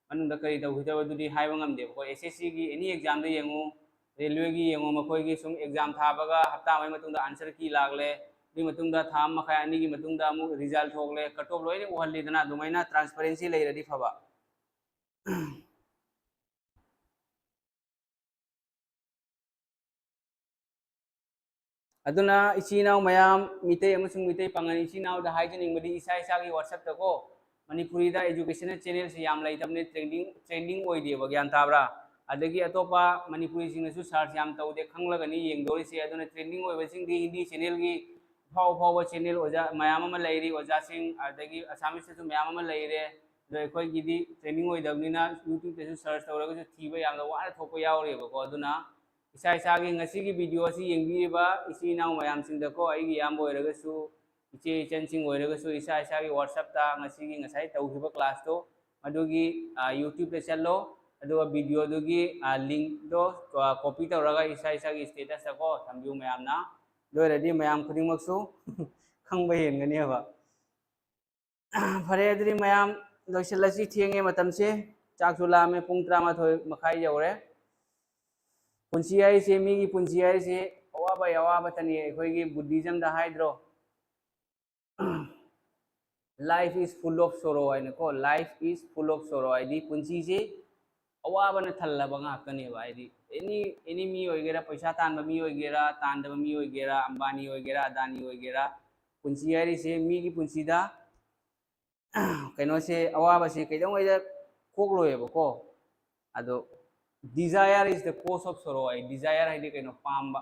ꯃꯅꯨꯡꯗ ꯀꯔꯤ ꯇꯧꯈꯤꯗꯕ ꯑꯗꯨꯗꯤ ꯍꯥꯏꯕ ꯉꯝꯗꯦꯕꯀꯣ꯫ SSCꯒꯤ any examꯗ ꯌꯦꯡꯉꯨ, railwayꯒꯤ ꯌꯦꯡꯉꯨ, ꯃꯈꯣꯏꯒꯤ ꯁꯨꯝ exam ꯊꯥꯕꯒ ꯍꯞꯇꯥ ꯑꯃꯒꯤ ꯃꯇꯨꯡꯗ answer key ꯂꯥꯛꯂꯦ, ꯑꯗꯨꯒꯤ ꯃꯇꯨꯡꯗ ꯊꯥ ꯑꯃ ꯃꯈꯥꯏ ꯑꯅꯤꯒꯤ ꯃꯇꯨꯡꯗ ꯑꯃꯨꯛ result ꯊꯣꯛꯂꯦ, cut off ꯂꯣꯏꯅ ꯎꯍꯜꯂꯤꯗꯅ꯫ ꯑꯗꯨꯃꯥꯏꯅ transparency ꯂꯩꯔꯗꯤ ꯐꯕ꯫ ꯑꯗꯨꯅ ꯏꯆꯤꯟ ꯏꯅꯥꯎ ꯃꯌꯥꯝ, ꯃꯤꯇꯩ ꯑꯃꯁꯨꯡ ꯃꯤꯇꯩ ꯄꯥꯉꯜ ꯏꯆꯤꯟ ꯏꯅꯥꯎꯗ ꯍꯥꯏꯖꯅꯤꯡꯕꯗꯤ, ꯏꯁꯥ ꯏꯁꯥꯒꯤ WhatsAppꯇꯀꯣ, ꯃꯅꯤꯄꯨꯔꯤꯗ educational channelꯁꯤ ꯌꯥꯝ ꯂꯩꯇꯕꯅꯤ, trending, trending ꯑꯣꯏꯗꯦꯕ, ꯒ꯭ꯌꯥꯟ ꯇꯥꯕ꯭ꯔꯥ? ꯑꯗꯒꯤ ꯑꯇꯣꯞꯄ ꯃꯅꯤꯄꯨꯔꯤꯁꯤꯡꯅꯁꯨ search ꯌꯥꯝ ꯇꯧꯗꯦ, ꯈꯪꯂꯒꯅꯤ ꯌꯦꯡꯗꯣꯔꯤꯁꯦ꯫ ꯑꯗꯨꯅ trending ꯑꯣꯏꯕꯁꯤꯡꯗꯤ ꯍꯤꯟꯗꯤ channelꯒꯤ ꯑꯐꯥꯎ ꯑꯐꯥꯎꯕ channel ꯑꯣꯖꯥ ꯃꯌꯥꯝ ꯑꯃ ꯂꯩꯔꯤ, ꯑꯣꯖꯥꯁꯤꯡ, ꯑꯗꯒꯤ Assamese ꯃꯌꯥꯝ ꯑꯃ ꯂꯩꯔꯦ꯫ ꯑꯗꯣ ꯑꯩꯈꯣꯏꯒꯤꯗꯤ trending ꯑꯣꯏꯗꯕꯅꯤꯅ YouTubeꯇꯁꯨ search ꯇꯧꯔꯒꯁꯨ ꯊꯤꯕ ꯌꯥꯝꯅ ꯋꯥꯅ ꯊꯣꯛꯄ ꯌꯥꯎꯔꯤꯕꯀꯣ꯫ ꯑꯗꯨꯅ ꯏꯁꯥ ꯏꯁꯥꯒꯤ ꯉꯁꯤꯒꯤ video ꯑꯁꯤ ꯌꯦꯡꯕꯤꯔꯤꯕ ꯏꯆꯤꯟ ꯏꯅꯥꯎ ꯃꯌꯥꯝꯁꯤꯡꯗꯀꯣ, ꯑꯩꯒꯤ ꯏꯌꯥꯝꯕ ꯑꯣꯏꯔꯒꯁꯨ, ꯏꯆꯦ ꯏꯆꯟꯁꯤꯡ ꯑꯣꯏꯔꯒꯁꯨ, ꯏꯁꯥ ꯏꯁꯥꯒꯤ WhatsAppꯇ ꯉꯁꯤꯒꯤ ꯉꯁꯥꯏ ꯇꯧꯈꯤꯕ classꯇꯣ, ꯃꯗꯨꯒꯤ, ꯑ, YouTubeꯇ ꯆꯠꯂꯣ, ꯑꯗꯨꯒ videoꯗꯨꯒꯤ, ꯑ, linkꯗꯣ, ꯑ, copy ꯇꯧꯔꯒ ꯏꯁꯥ ꯏꯁꯥꯒꯤ statusꯇꯀꯣ ꯊꯝꯕꯤꯌꯨ ꯃꯌꯥꯝꯅ꯫ ꯑꯗꯨ ꯑꯣꯏꯔꯗꯤ ꯃꯌꯥꯝ ꯈꯨꯗꯤꯡꯃꯛꯁꯨ ꯈꯪꯕ ꯍꯦꯟꯒꯅꯦꯕ꯫ ꯐꯔꯦ, ꯑꯗꯨꯗꯤ ꯃꯌꯥꯝ ꯂꯣꯏꯁꯤꯜꯂꯁꯤ, ꯊꯦꯡꯉꯦ ꯃꯇꯝꯁꯦ, ꯆꯥꯛꯁꯨ ꯂꯥꯝꯃꯦ, ꯄꯨꯡ ꯇꯔꯥꯃꯥꯊꯣꯏ ꯃꯈꯥꯏ ꯌꯧꯔꯦ꯫ ꯄꯨꯟꯁꯤ ꯍꯥꯏꯔꯤꯁꯦ, ꯃꯤꯒꯤ ꯄꯨꯟꯁꯤ ꯍꯥꯏꯔꯤꯁꯦ ꯑꯋꯥꯕ ꯑꯋꯥꯕꯇꯅꯤ꯫ ꯑꯩꯈꯣꯏꯒꯤ Buddhismꯗ ꯍꯥꯏꯗ꯭ꯔꯣ, "Life is full of sorrow" ꯍꯥꯏꯅꯀꯣ, "Life is full of sorrow" ꯍꯥꯏꯗꯤ ꯄꯨꯟꯁꯤꯁꯦ ꯑꯋꯥꯕꯅ ꯊꯜꯂꯕ ꯉꯥꯛꯇꯅꯦꯕ꯫ ꯍꯥꯏꯗꯤ any, any ꯃꯤ ꯑꯣꯏꯒꯦꯔꯥ, ꯄꯩꯁꯥ ꯇꯥꯟꯕ ꯃꯤ ꯑꯣꯏꯒꯦꯔꯥ, ꯇꯥꯟꯗꯕ ꯃꯤ ꯑꯣꯏꯒꯦꯔꯥ, ꯑꯝꯕꯥꯅꯤ ꯑꯣꯏꯒꯦꯔꯥ, ꯑꯗꯥꯅꯤ ꯑꯣꯏꯒꯦꯔꯥ, ꯄꯨꯟꯁꯤ ꯍꯥꯏꯔꯤꯁꯦ ꯃꯤꯒꯤ ꯄꯨꯟꯁꯤꯗ ꯀꯩꯅꯣꯁꯦ, ꯑꯋꯥꯕꯁꯦ ꯀꯩꯗꯧꯉꯩꯗ ꯀꯣꯛꯂꯣꯏꯕꯀꯣ꯫ ꯑꯗꯣ desire is the cause of sorrow high. Desire ꯍꯥꯏꯗꯤ ꯀꯩꯅꯣ? ꯄꯥꯝꯕ꯫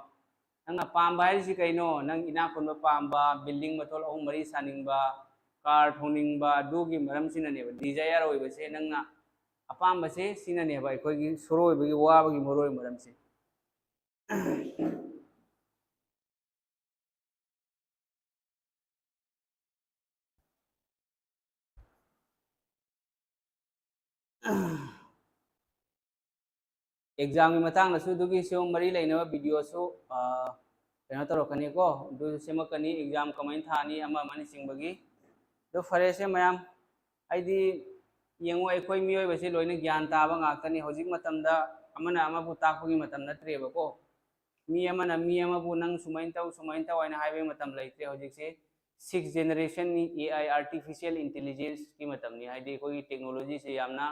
ꯅꯪꯅ ꯄꯥꯝꯕ ꯍꯥꯏꯔꯤꯁꯤ ꯀꯩꯅꯣ? ꯅꯪ ꯏꯅꯥꯛ ꯈꯨꯟꯕ ꯄꯥꯝꯕ, building ꯃꯊꯣꯜ ꯑꯍꯨꯝ ꯃꯔꯤ ꯁꯥꯅꯤꯡꯕ, car ꯊꯧꯅꯤꯡꯕ, ꯑꯗꯨꯒꯤ ꯃꯔꯝꯁꯤꯅꯅꯦꯕ꯫ Desire ꯑꯣꯏꯕꯁꯦ, ꯅꯪꯅ ꯑꯄꯥꯝꯕꯁꯦ, ꯁꯤꯅꯅꯦꯕ ꯑꯩꯈꯣꯏꯒꯤ sorrow ꯑꯣꯏꯕꯒꯤ, ꯋꯥꯕꯒꯤ ꯃꯔꯨ ꯑꯣꯏꯕ ꯃꯔꯝꯁꯦ꯫ Examꯒꯤ ꯃꯇꯥꯡꯗꯁꯨ ꯑꯗꯨꯒꯤꯁꯨ ꯃꯔꯤ ꯂꯩꯅꯕ videoꯁꯨ, ꯑ, ꯀꯩꯅꯣ ꯇꯧꯔꯛꯀꯅꯤꯀꯣ, ꯑꯗꯨꯁꯨ ꯁꯦꯝꯃꯛꯀꯅꯤ, exam ꯀꯃꯥꯏꯅ ꯊꯥꯅꯤ, ꯑꯃ ꯑꯃꯅꯆꯤꯡꯕꯒꯤ꯫ ꯑꯗꯨ ꯐꯔꯦꯁꯦ ꯃꯌꯥꯝ, ꯍꯥꯏꯗꯤ ꯌꯦꯡꯉꯨ, ꯑꯩꯈꯣꯏ ꯃꯤꯑꯣꯏꯕꯁꯤ ꯂꯣꯏꯅ ꯒ꯭ꯌꯥꯟ ꯇꯥꯕ ꯉꯥꯛꯇꯅꯤ꯫ ꯍꯧꯖꯤꯛ ꯃꯇꯝꯗ ꯑꯃꯅ ꯑꯃꯕꯨ ꯇꯥꯛꯄꯒꯤ ꯃꯇꯝ ꯅꯠꯇ꯭ꯔꯦꯕꯀꯣ꯫ ꯃꯤ ꯑꯃꯅ ꯃꯤ ꯑꯃꯕꯨ "ꯅꯪ ꯁꯨꯃꯥꯏꯅ ꯇꯧ, ꯁꯨꯃꯥꯏꯅ ꯇꯧ" ꯍꯥꯏꯅ ꯍꯥꯏꯕꯒꯤ ꯃꯇꯝ ꯂꯩꯇ꯭ꯔꯦ꯫ ꯍꯧꯖꯤꯛꯁꯦ sixth generationꯅꯤ, A I, artificial intelligenceꯀꯤ ꯃꯇꯝꯅꯤ꯫ ꯍꯥꯏꯗꯤ ꯑꯩꯈꯣꯏꯒꯤ technologyꯁꯦ ꯌꯥꯝꯅ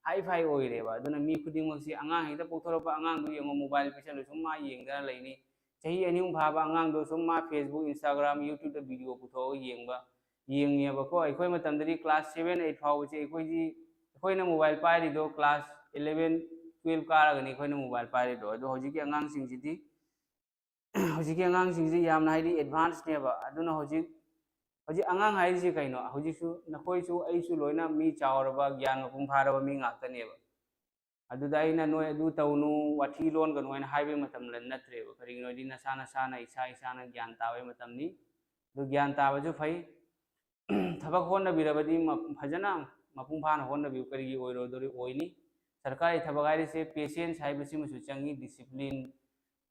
high-fi ꯑꯣꯏꯔꯦꯕ꯫ ꯑꯗꯨꯅ ꯃꯤ ꯈꯨꯗꯤꯡꯃꯛꯁꯤ, ꯑꯉꯥꯡ ꯍꯦꯛꯇ ꯄꯣꯛꯊꯣꯔꯛꯄ ꯑꯉꯥꯡꯗꯨ ꯌꯦꯡꯉꯣ, mobile ꯄꯤꯁꯜꯂꯨ, ꯁꯨꯝ ꯃꯥ ꯌꯦꯡꯗꯅ ꯂꯩꯅꯤ꯫ ꯆꯍꯤ ꯑꯅꯤ ꯑꯍꯨꯝ ꯐꯥꯕ ꯑꯉꯥꯡꯗꯣ ꯁꯨꯝ ꯃꯥ Facebook, Instagram, YouTubeꯇ video ꯄꯨꯊꯣꯛꯑꯒ ꯌꯦꯡꯕ, ꯌꯦꯡꯉꯦꯕꯀꯣ꯫ ꯑꯩꯈꯣꯏ ꯃꯇꯝꯗꯗꯤ class seven, eight ꯐꯥꯎꯕꯁꯦ ꯑꯩꯈꯣꯏꯒꯤ, ꯑꯩꯈꯣꯏꯅ mobile ꯄꯥꯏꯔꯤꯗꯣ class eleven, twelve ꯀꯥꯔꯒꯅꯤ ꯑꯩꯈꯣꯏꯅ mobile ꯄꯥꯏꯔꯤꯗꯣ꯫ ꯑꯗꯣ ꯍꯧꯖꯤꯛꯀꯤ ꯑꯉꯥꯡꯁꯤꯡꯁꯤꯗꯤ, ꯍꯧꯖꯤꯛꯀꯤ ꯑꯉꯥꯡꯁꯤꯡꯁꯤ ꯌꯥꯝꯅ ꯍꯥꯏꯗꯤ advanceꯅꯦꯕ꯫ ꯑꯗꯨꯅ ꯍꯧꯖꯤꯛ, ꯍꯧꯖꯤꯛ ꯑꯉꯥꯡ ꯍꯥꯏꯔꯤꯁꯤ ꯀꯩꯅꯣ? ꯍꯧꯖꯤꯛꯁꯨ ꯅꯈꯣꯏꯁꯨ ꯑꯩꯁꯨ ꯂꯣꯏꯅ ꯃꯤ ꯆꯥꯎꯔꯕ, ꯒ꯭ꯌꯥꯟ ꯃꯄꯨꯡ ꯐꯥꯔꯕ ꯃꯤ ꯉꯥꯛꯇꯅꯦꯕ꯫ ꯑꯗꯨꯗ ꯑꯩꯅ "ꯅꯣꯏ ꯑꯗꯨ ꯇꯧꯅꯨ, ꯋꯥꯊꯤ ꯂꯣꯟꯒꯅꯨ" ꯍꯥꯏꯅ ꯍꯥꯏꯕꯒꯤ ꯃꯇꯝ ꯅꯠꯇ꯭ꯔꯦꯕ꯫ ꯀꯔꯤꯒꯤꯅꯣ ꯍꯥꯏꯗꯤ ꯅꯁꯥ ꯅꯁꯥꯅ, ꯏꯁꯥ ꯏꯁꯥꯅ ꯒ꯭ꯌꯥꯟ ꯇꯥꯕꯒꯤ ꯃꯇꯝꯅꯤ꯫ ꯑꯗꯨ ꯒ꯭ꯌꯥꯟ ꯇꯥꯕꯁꯨ ꯐꯩ꯫ ꯊꯕꯛ ꯍꯣꯠꯅꯕꯤꯔꯕꯗꯤ ꯃ-, ꯐꯖꯅ ꯃꯄꯨꯡ ꯐꯥꯅ ꯍꯣꯠꯅꯕꯤꯌꯨ, ꯀꯔꯤꯒꯤ ꯑꯣꯏꯔꯣꯏꯗꯧꯔꯤ? ꯑꯣꯏꯅꯤ꯫ ꯁꯔꯀꯥꯔꯒꯤ ꯊꯕꯛ ꯍꯥꯏꯔꯤꯁꯦ patience ꯍꯥꯏꯕꯁꯤꯃꯁꯨ ꯆꯪꯉꯤ, discipline,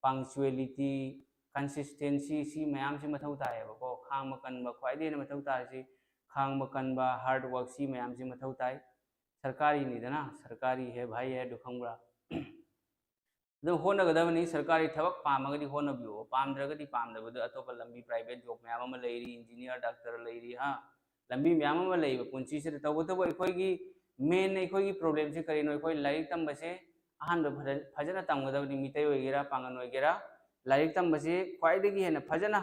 punctuality, consistency, ꯁꯤ ꯃꯌꯥꯝꯁꯤ ꯃꯊꯧ ꯇꯥꯏꯌꯦꯕꯀꯣ꯫ ꯈꯥꯡꯕ ꯀꯟꯕ, ꯈ꯭ꯋꯥꯏꯗꯒꯤ ꯍꯦꯟꯅ ꯃꯊꯧ ꯇꯥꯔꯤꯁꯤ ꯈꯥꯡꯕ ꯀꯟꯕ, hard work, ꯁꯤ ꯃꯌꯥꯝꯁꯤ ꯃꯊꯧ ꯇꯥꯏ꯫ ꯁꯔꯀꯥꯔꯤꯅꯤꯗꯅ, ꯁꯔꯀꯥꯔꯤ ꯍꯦ ꯚꯥꯏ ꯍꯦ ꯑꯗꯨ ꯈꯪꯕ꯭ꯔꯥ? ꯑꯗꯨꯝ ꯍꯣꯠꯅꯒꯗꯕꯅꯤ꯫ ꯁꯔꯀꯥꯔꯤ ꯊꯕꯛ ꯄꯥꯝꯃꯒꯗꯤ ꯍꯣꯠꯅꯕꯤꯌꯣ, ꯄꯥꯝꯗ꯭ꯔꯒꯗꯤ ꯄꯥꯝꯗꯕꯗꯨ, ꯑꯇꯣꯞꯄ ꯂꯝꯕꯤ, private job ꯃꯌꯥꯝ ꯑꯃ ꯂꯩꯔꯤ, engineer, doctor ꯂꯩꯔꯤ, ꯍꯥ, ꯂꯝꯕꯤ ꯃꯌꯥꯝ ꯑꯃ ꯂꯩꯕ ꯄꯨꯟꯁꯤꯁꯤꯗ꯫ ꯇꯧꯕꯇꯕꯨ ꯑꯩꯈꯣꯏꯒꯤ main, ꯑꯩꯈꯣꯏꯒꯤ problemꯁꯦ ꯀꯔꯤꯅꯣ? ꯑꯩꯈꯣꯏ ꯂꯥꯏꯔꯤꯛ ꯇꯝꯕꯁꯦ ꯑꯍꯥꯟꯕ ꯐꯖ-, ꯐꯖꯅ ꯇꯝꯒꯗꯕꯅꯤ꯫ ꯃꯤꯇꯩ ꯑꯣꯏꯒꯦꯔꯥ, ꯄꯥꯉꯜ ꯑꯣꯏꯒꯦꯔꯥ, ꯂꯥꯏꯔꯤꯛ ꯇꯝꯕꯁꯦ ꯈ꯭ꯋꯥꯏꯗꯒꯤ ꯍꯦꯟꯅ ꯐꯖꯅ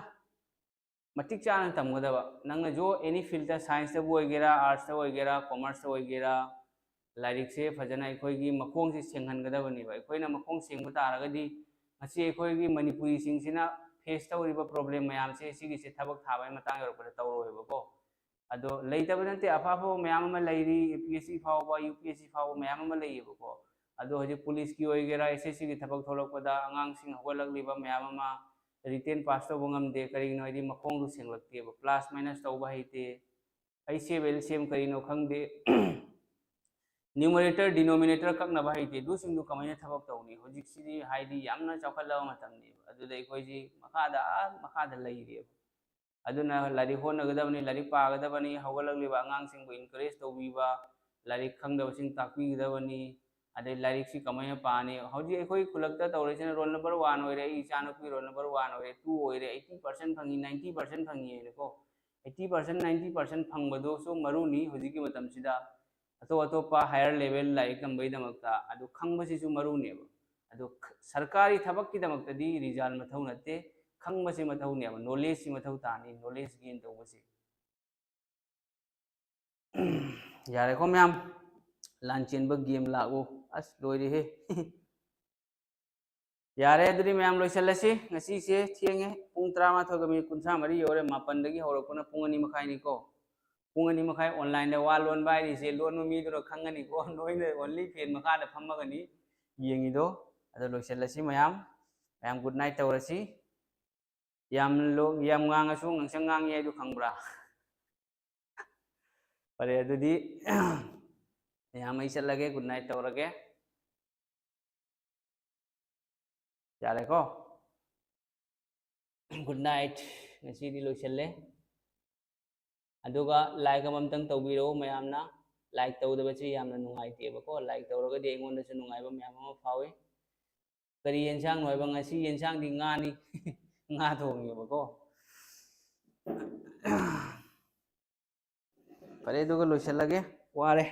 ꯃꯇꯤꯛ ꯆꯥꯅ ꯇꯝꯒꯗꯕ꯫ ꯅꯪꯅꯁꯨ ꯑꯦꯅꯤ ꯐꯤꯜꯗ, ꯁꯥꯏꯟꯁꯇꯕꯨ ꯑꯣꯏꯒꯦꯔꯥ, ꯑꯥꯔꯠꯁꯇ ꯑꯣꯏꯒꯦꯔꯥ, ꯀꯣꯃꯔꯁꯇ ꯑꯣꯏꯒꯦꯔꯥ, ꯂꯥꯏꯔꯤꯛꯁꯦ ꯐꯖꯅ ꯑꯩꯈꯣꯏꯒꯤ ꯃꯈꯣꯡꯁꯦ ꯁꯦꯡꯍꯟꯒꯗꯕꯅꯦꯕ꯫ ꯑꯩꯈꯣꯏꯅ ꯃꯈꯣꯡ ꯁꯦꯡꯕ ꯇꯥꯔꯒꯗꯤ ꯉꯁꯤ ꯑꯩꯈꯣꯏꯒꯤ ꯃꯅꯤꯄꯨꯔꯤꯁꯤꯡꯁꯤꯅ ꯐꯦꯁ ꯇꯧꯔꯤꯕ ꯄ꯭ꯔꯣꯕ꯭ꯂꯦꯝ ꯃꯌꯥꯝꯁꯦ ꯁꯤꯒꯤꯁꯦ ꯊꯕꯛ ꯊꯥꯕꯒꯤ ꯃꯇꯥꯡ ꯌꯧꯔꯛꯄꯗ ꯇꯧꯔꯣꯏꯕꯀꯣ꯫ ꯑꯗꯣ ꯂꯩꯇꯕ ꯅꯠꯇꯦ, ꯑꯐ ꯑꯐꯕ ꯃꯌꯥꯝ ꯑꯃ ꯂꯩꯔꯤ, ꯌꯨ ꯄꯤ ꯑꯦꯁ ꯁꯤ ꯐꯥꯎꯕ, ꯌꯨ ꯄꯤ ꯑꯦꯁ ꯁꯤ ꯐꯥꯎꯕ ꯃꯌꯥꯝ ꯑꯃ ꯂꯩꯌꯦꯕꯀꯣ꯫ ꯑꯗꯣ ꯍꯧꯖꯤꯛ ꯄꯨꯂꯤꯁꯀꯤ ꯑꯣꯏꯒꯦꯔꯥ, ꯑꯦꯁ ꯑꯦꯁ ꯁꯤꯒꯤ ꯊꯕꯛ ꯊꯣꯛꯂꯛꯄꯗ ꯑꯉꯥꯡꯁꯤꯡ ꯍꯧꯒꯠꯂꯛꯂꯤꯕ ꯃꯌꯥꯝ ꯑꯃ ꯔꯤꯇꯦꯟ ꯄꯥꯁ ꯇꯧꯕ ꯉꯝꯗꯦ꯫ ꯀꯔꯤꯒꯤꯅꯣ ꯍꯥꯏꯗꯤ ꯃꯈꯣꯡꯗꯨ ꯁꯦꯡꯂꯛꯇꯦꯕ, ꯄ꯭ꯂꯥꯁ ꯃꯥꯏꯅꯁ ꯇꯧꯕ ꯍꯩꯇꯦ, ꯑꯩ ꯁꯤ ꯑꯦꯕ ꯑꯦꯜ ꯁꯤ ꯑꯦꯝ ꯀꯔꯤꯅꯣ ꯈꯪꯗꯦ, ꯅ꯭ꯌꯨꯃꯔꯦꯇꯔ ꯗꯤꯅꯣꯃꯤꯅꯦꯇꯔ ꯀꯛꯅꯕ ꯍꯩꯇꯦ꯫ ꯑꯗꯨꯁꯤꯡꯗꯨ ꯀꯃꯥꯏꯅ ꯊꯕꯛ ꯇꯧꯅꯤ? ꯍꯧꯖꯤꯛꯁꯤꯗꯤ ꯍꯥꯏꯗꯤ ꯌꯥꯝꯅ ꯆꯥꯎꯈꯠꯂꯕ ꯃꯇꯝꯅꯦꯕ, ꯑꯗꯨꯗ ꯑꯩꯈꯣꯏꯁꯤ ꯃꯈꯥꯗ, ꯑꯥ ꯃꯈꯥꯗ ꯂꯩꯔꯦꯕ꯫ ꯑꯗꯨꯅ ꯂꯥꯏꯔꯤꯛ ꯍꯣꯠꯅꯒꯗꯕꯅꯤ, ꯂꯥꯏꯔꯤꯛ ꯄꯥꯒꯗꯕꯅꯤ, ꯍꯧꯒꯠꯂꯛꯂꯤꯕ ꯑꯉꯥꯡꯁꯤꯡꯕꯨ ꯏꯟꯀꯔꯦꯖ ꯇꯧꯕꯤꯕ, ꯂꯥꯏꯔꯤꯛ ꯈꯪꯗꯕꯁꯤꯡ ꯇꯥꯛꯄꯤꯒꯗꯕꯅꯤ꯫ ꯑꯗꯩ ꯂꯥꯏꯔꯤꯛꯁꯤ ꯀꯃꯥꯏꯅ ꯄꯥꯅꯤ? ꯍꯧꯖꯤꯛ ꯑꯩꯈꯣꯏ ꯈꯨꯜꯂꯛꯇ ꯇꯧꯔꯤꯁꯤꯅ ꯔꯣꯜ ꯅꯝꯕꯔ ꯋꯥꯟ ꯑꯣꯏꯔꯦ, ꯑꯩ ꯏꯆꯥꯅꯨꯄꯤ ꯔꯣꯜ ꯅꯝꯕꯔ ꯋꯥꯟ ꯑꯣꯏꯔꯦ, ꯇꯨ ꯑꯣꯏꯔꯦ, ꯑꯩꯠꯇꯤ ꯄꯥꯔꯁꯦꯟ ꯐꯪꯉꯤ, ꯅꯥꯏꯟꯇꯤ ꯄꯥꯔꯁꯦꯟ ꯐꯪꯉꯤ ꯍꯥꯏꯅꯀꯣ꯫ ꯑꯩꯠꯇꯤ ꯄꯥꯔꯁꯦꯟ, ꯅꯥꯏꯟꯇꯤ ꯄꯥꯔꯁꯦꯟ ꯐꯪꯕꯗꯨꯁꯨ ꯃꯔꯨꯅꯤ ꯍꯧꯖꯤꯛꯀꯤ ꯃꯇꯝꯁꯤꯗ꯫ ꯑꯇꯣꯞ ꯑꯇꯣꯞꯄ ꯍꯥꯌꯔ ꯂꯦꯚꯦꯜ ꯂꯥꯏꯔꯤꯛ ꯇꯝꯕꯒꯤꯗꯃꯛꯇ ꯑꯗꯨ ꯈꯪꯕꯁꯤꯁꯨ ꯃꯔꯨꯅꯦꯕ꯫ ꯑꯗꯣ ꯈ-, ꯁꯔꯀꯥꯔꯤ ꯊꯕꯛꯀꯤꯗꯃꯛꯇꯗꯤ ꯔꯤꯖꯜ ꯃꯊꯧ ꯅꯠꯇꯦ, ꯈꯪꯕꯁꯤ ꯃꯊꯧꯅꯦꯕ, ꯅꯣꯂꯦꯖꯁꯤ ꯃꯊꯧ ꯇꯥꯅꯤ, ꯅꯣꯂꯦꯖ ꯒꯦꯟ ꯇꯧꯕꯁꯤ꯫ ꯌꯥꯔꯦꯀꯣ ꯃꯌꯥꯝ, ꯂꯥꯟ ꯆꯦꯟꯕ ꯒꯦꯝ ꯂꯥꯛꯎ꯫ ꯑꯁ, ꯂꯣꯏꯔꯦꯍꯦ꯫ ꯌꯥꯔꯦ, ꯑꯗꯨꯗꯤ ꯃꯌꯥꯝ ꯂꯣꯏꯁꯤꯜꯂꯁꯤ꯫ ꯉꯁꯤꯁꯦ ꯊꯦꯡꯉꯦ, ꯄꯨꯡ ꯇꯔꯥꯃꯥꯊꯣꯏꯒ ꯃꯤꯅꯤꯠ ꯀꯨꯟꯊ꯭ꯔꯥ ꯃꯔꯤ ꯌꯧꯔꯦ꯫ ꯃꯥꯄꯟꯗꯒꯤ ꯍꯧꯔꯛꯄꯅ ꯄꯨꯡ ꯑꯅꯤ ꯃꯈꯥꯏꯅꯤꯀꯣ꯫ ꯄꯨꯡ ꯑꯅꯤ ꯃꯈꯥꯏ ꯑꯣꯟꯂꯥꯏꯟꯗ ꯋꯥ ꯂꯣꯟꯕ ꯍꯥꯏꯔꯤꯁꯦ ꯂꯣꯟꯕ ꯃꯤꯗꯨꯅ ꯈꯪꯒꯅꯤꯀꯣ꯫ ꯅꯣꯏꯅ ꯑꯣꯟꯂꯤ ꯐꯦꯟ ꯃꯈꯥꯗ ꯐꯝꯃꯒꯅꯤ ꯌꯦꯡꯉꯤꯗꯣ꯫ ꯑꯗꯣ ꯂꯣꯏꯁꯤꯜꯂꯁꯤ ꯃꯌꯥꯝ꯫ ꯃꯌꯥꯝ ꯒꯨꯗ ꯅꯥꯏꯠ ꯇꯧꯔꯁꯤ꯫ ꯌꯥꯝ ꯂꯣ-, ꯌꯥꯝ ꯉꯥꯡꯉꯁꯨ ꯉꯥꯡꯁꯪ ꯉꯥꯡꯉꯤ ꯍꯥꯏꯗꯣ ꯈꯪꯕ꯭ꯔꯥ? ꯐꯔꯦ, ꯑꯗꯨꯗꯤ ꯃꯌꯥꯝ ꯑꯩ ꯆꯠꯂꯒꯦ, ꯒꯨꯗ ꯅꯥꯏꯠ ꯇꯧꯔꯒꯦ꯫ ꯌꯥꯔꯦꯀꯣ? Good night. ꯉꯁꯤꯗꯤ ꯂꯣꯏꯁꯤꯜꯂꯦ꯫ ꯑꯗꯨꯒ ꯂꯥꯏꯛ ꯑꯃꯃꯝꯇꯪ ꯇꯧꯕꯤꯔꯛꯎ ꯃꯌꯥꯝꯅ꯫ ꯂꯥꯏꯛ ꯇꯧꯗꯕꯁꯤ ꯌꯥꯝꯅ ꯅꯨꯡꯉꯥꯏꯇꯦꯕꯀꯣ꯫ ꯂꯥꯏꯛ ꯇꯧꯔꯒꯗꯤ ꯑꯩꯉꯣꯟꯗꯁꯨ ꯅꯨꯡꯉꯥꯏꯕ ꯃꯌꯥꯝ ꯑꯃ ꯐꯥꯎꯏ꯫ ꯀꯔꯤ ꯌꯦꯟꯁꯥꯡꯅꯣ ꯍꯥꯏꯕ? ꯉꯁꯤ ꯌꯦꯟꯁꯥꯡꯗꯤ ꯉꯥꯅꯤ꯫ ꯉꯥ ꯊꯣꯡꯉꯦꯕꯀꯣ꯫ ꯐꯔꯦ, ꯑꯗꯨꯒ ꯂꯣꯏꯁꯤꯜꯂꯒꯦ꯫ ꯋꯥꯔꯦ꯫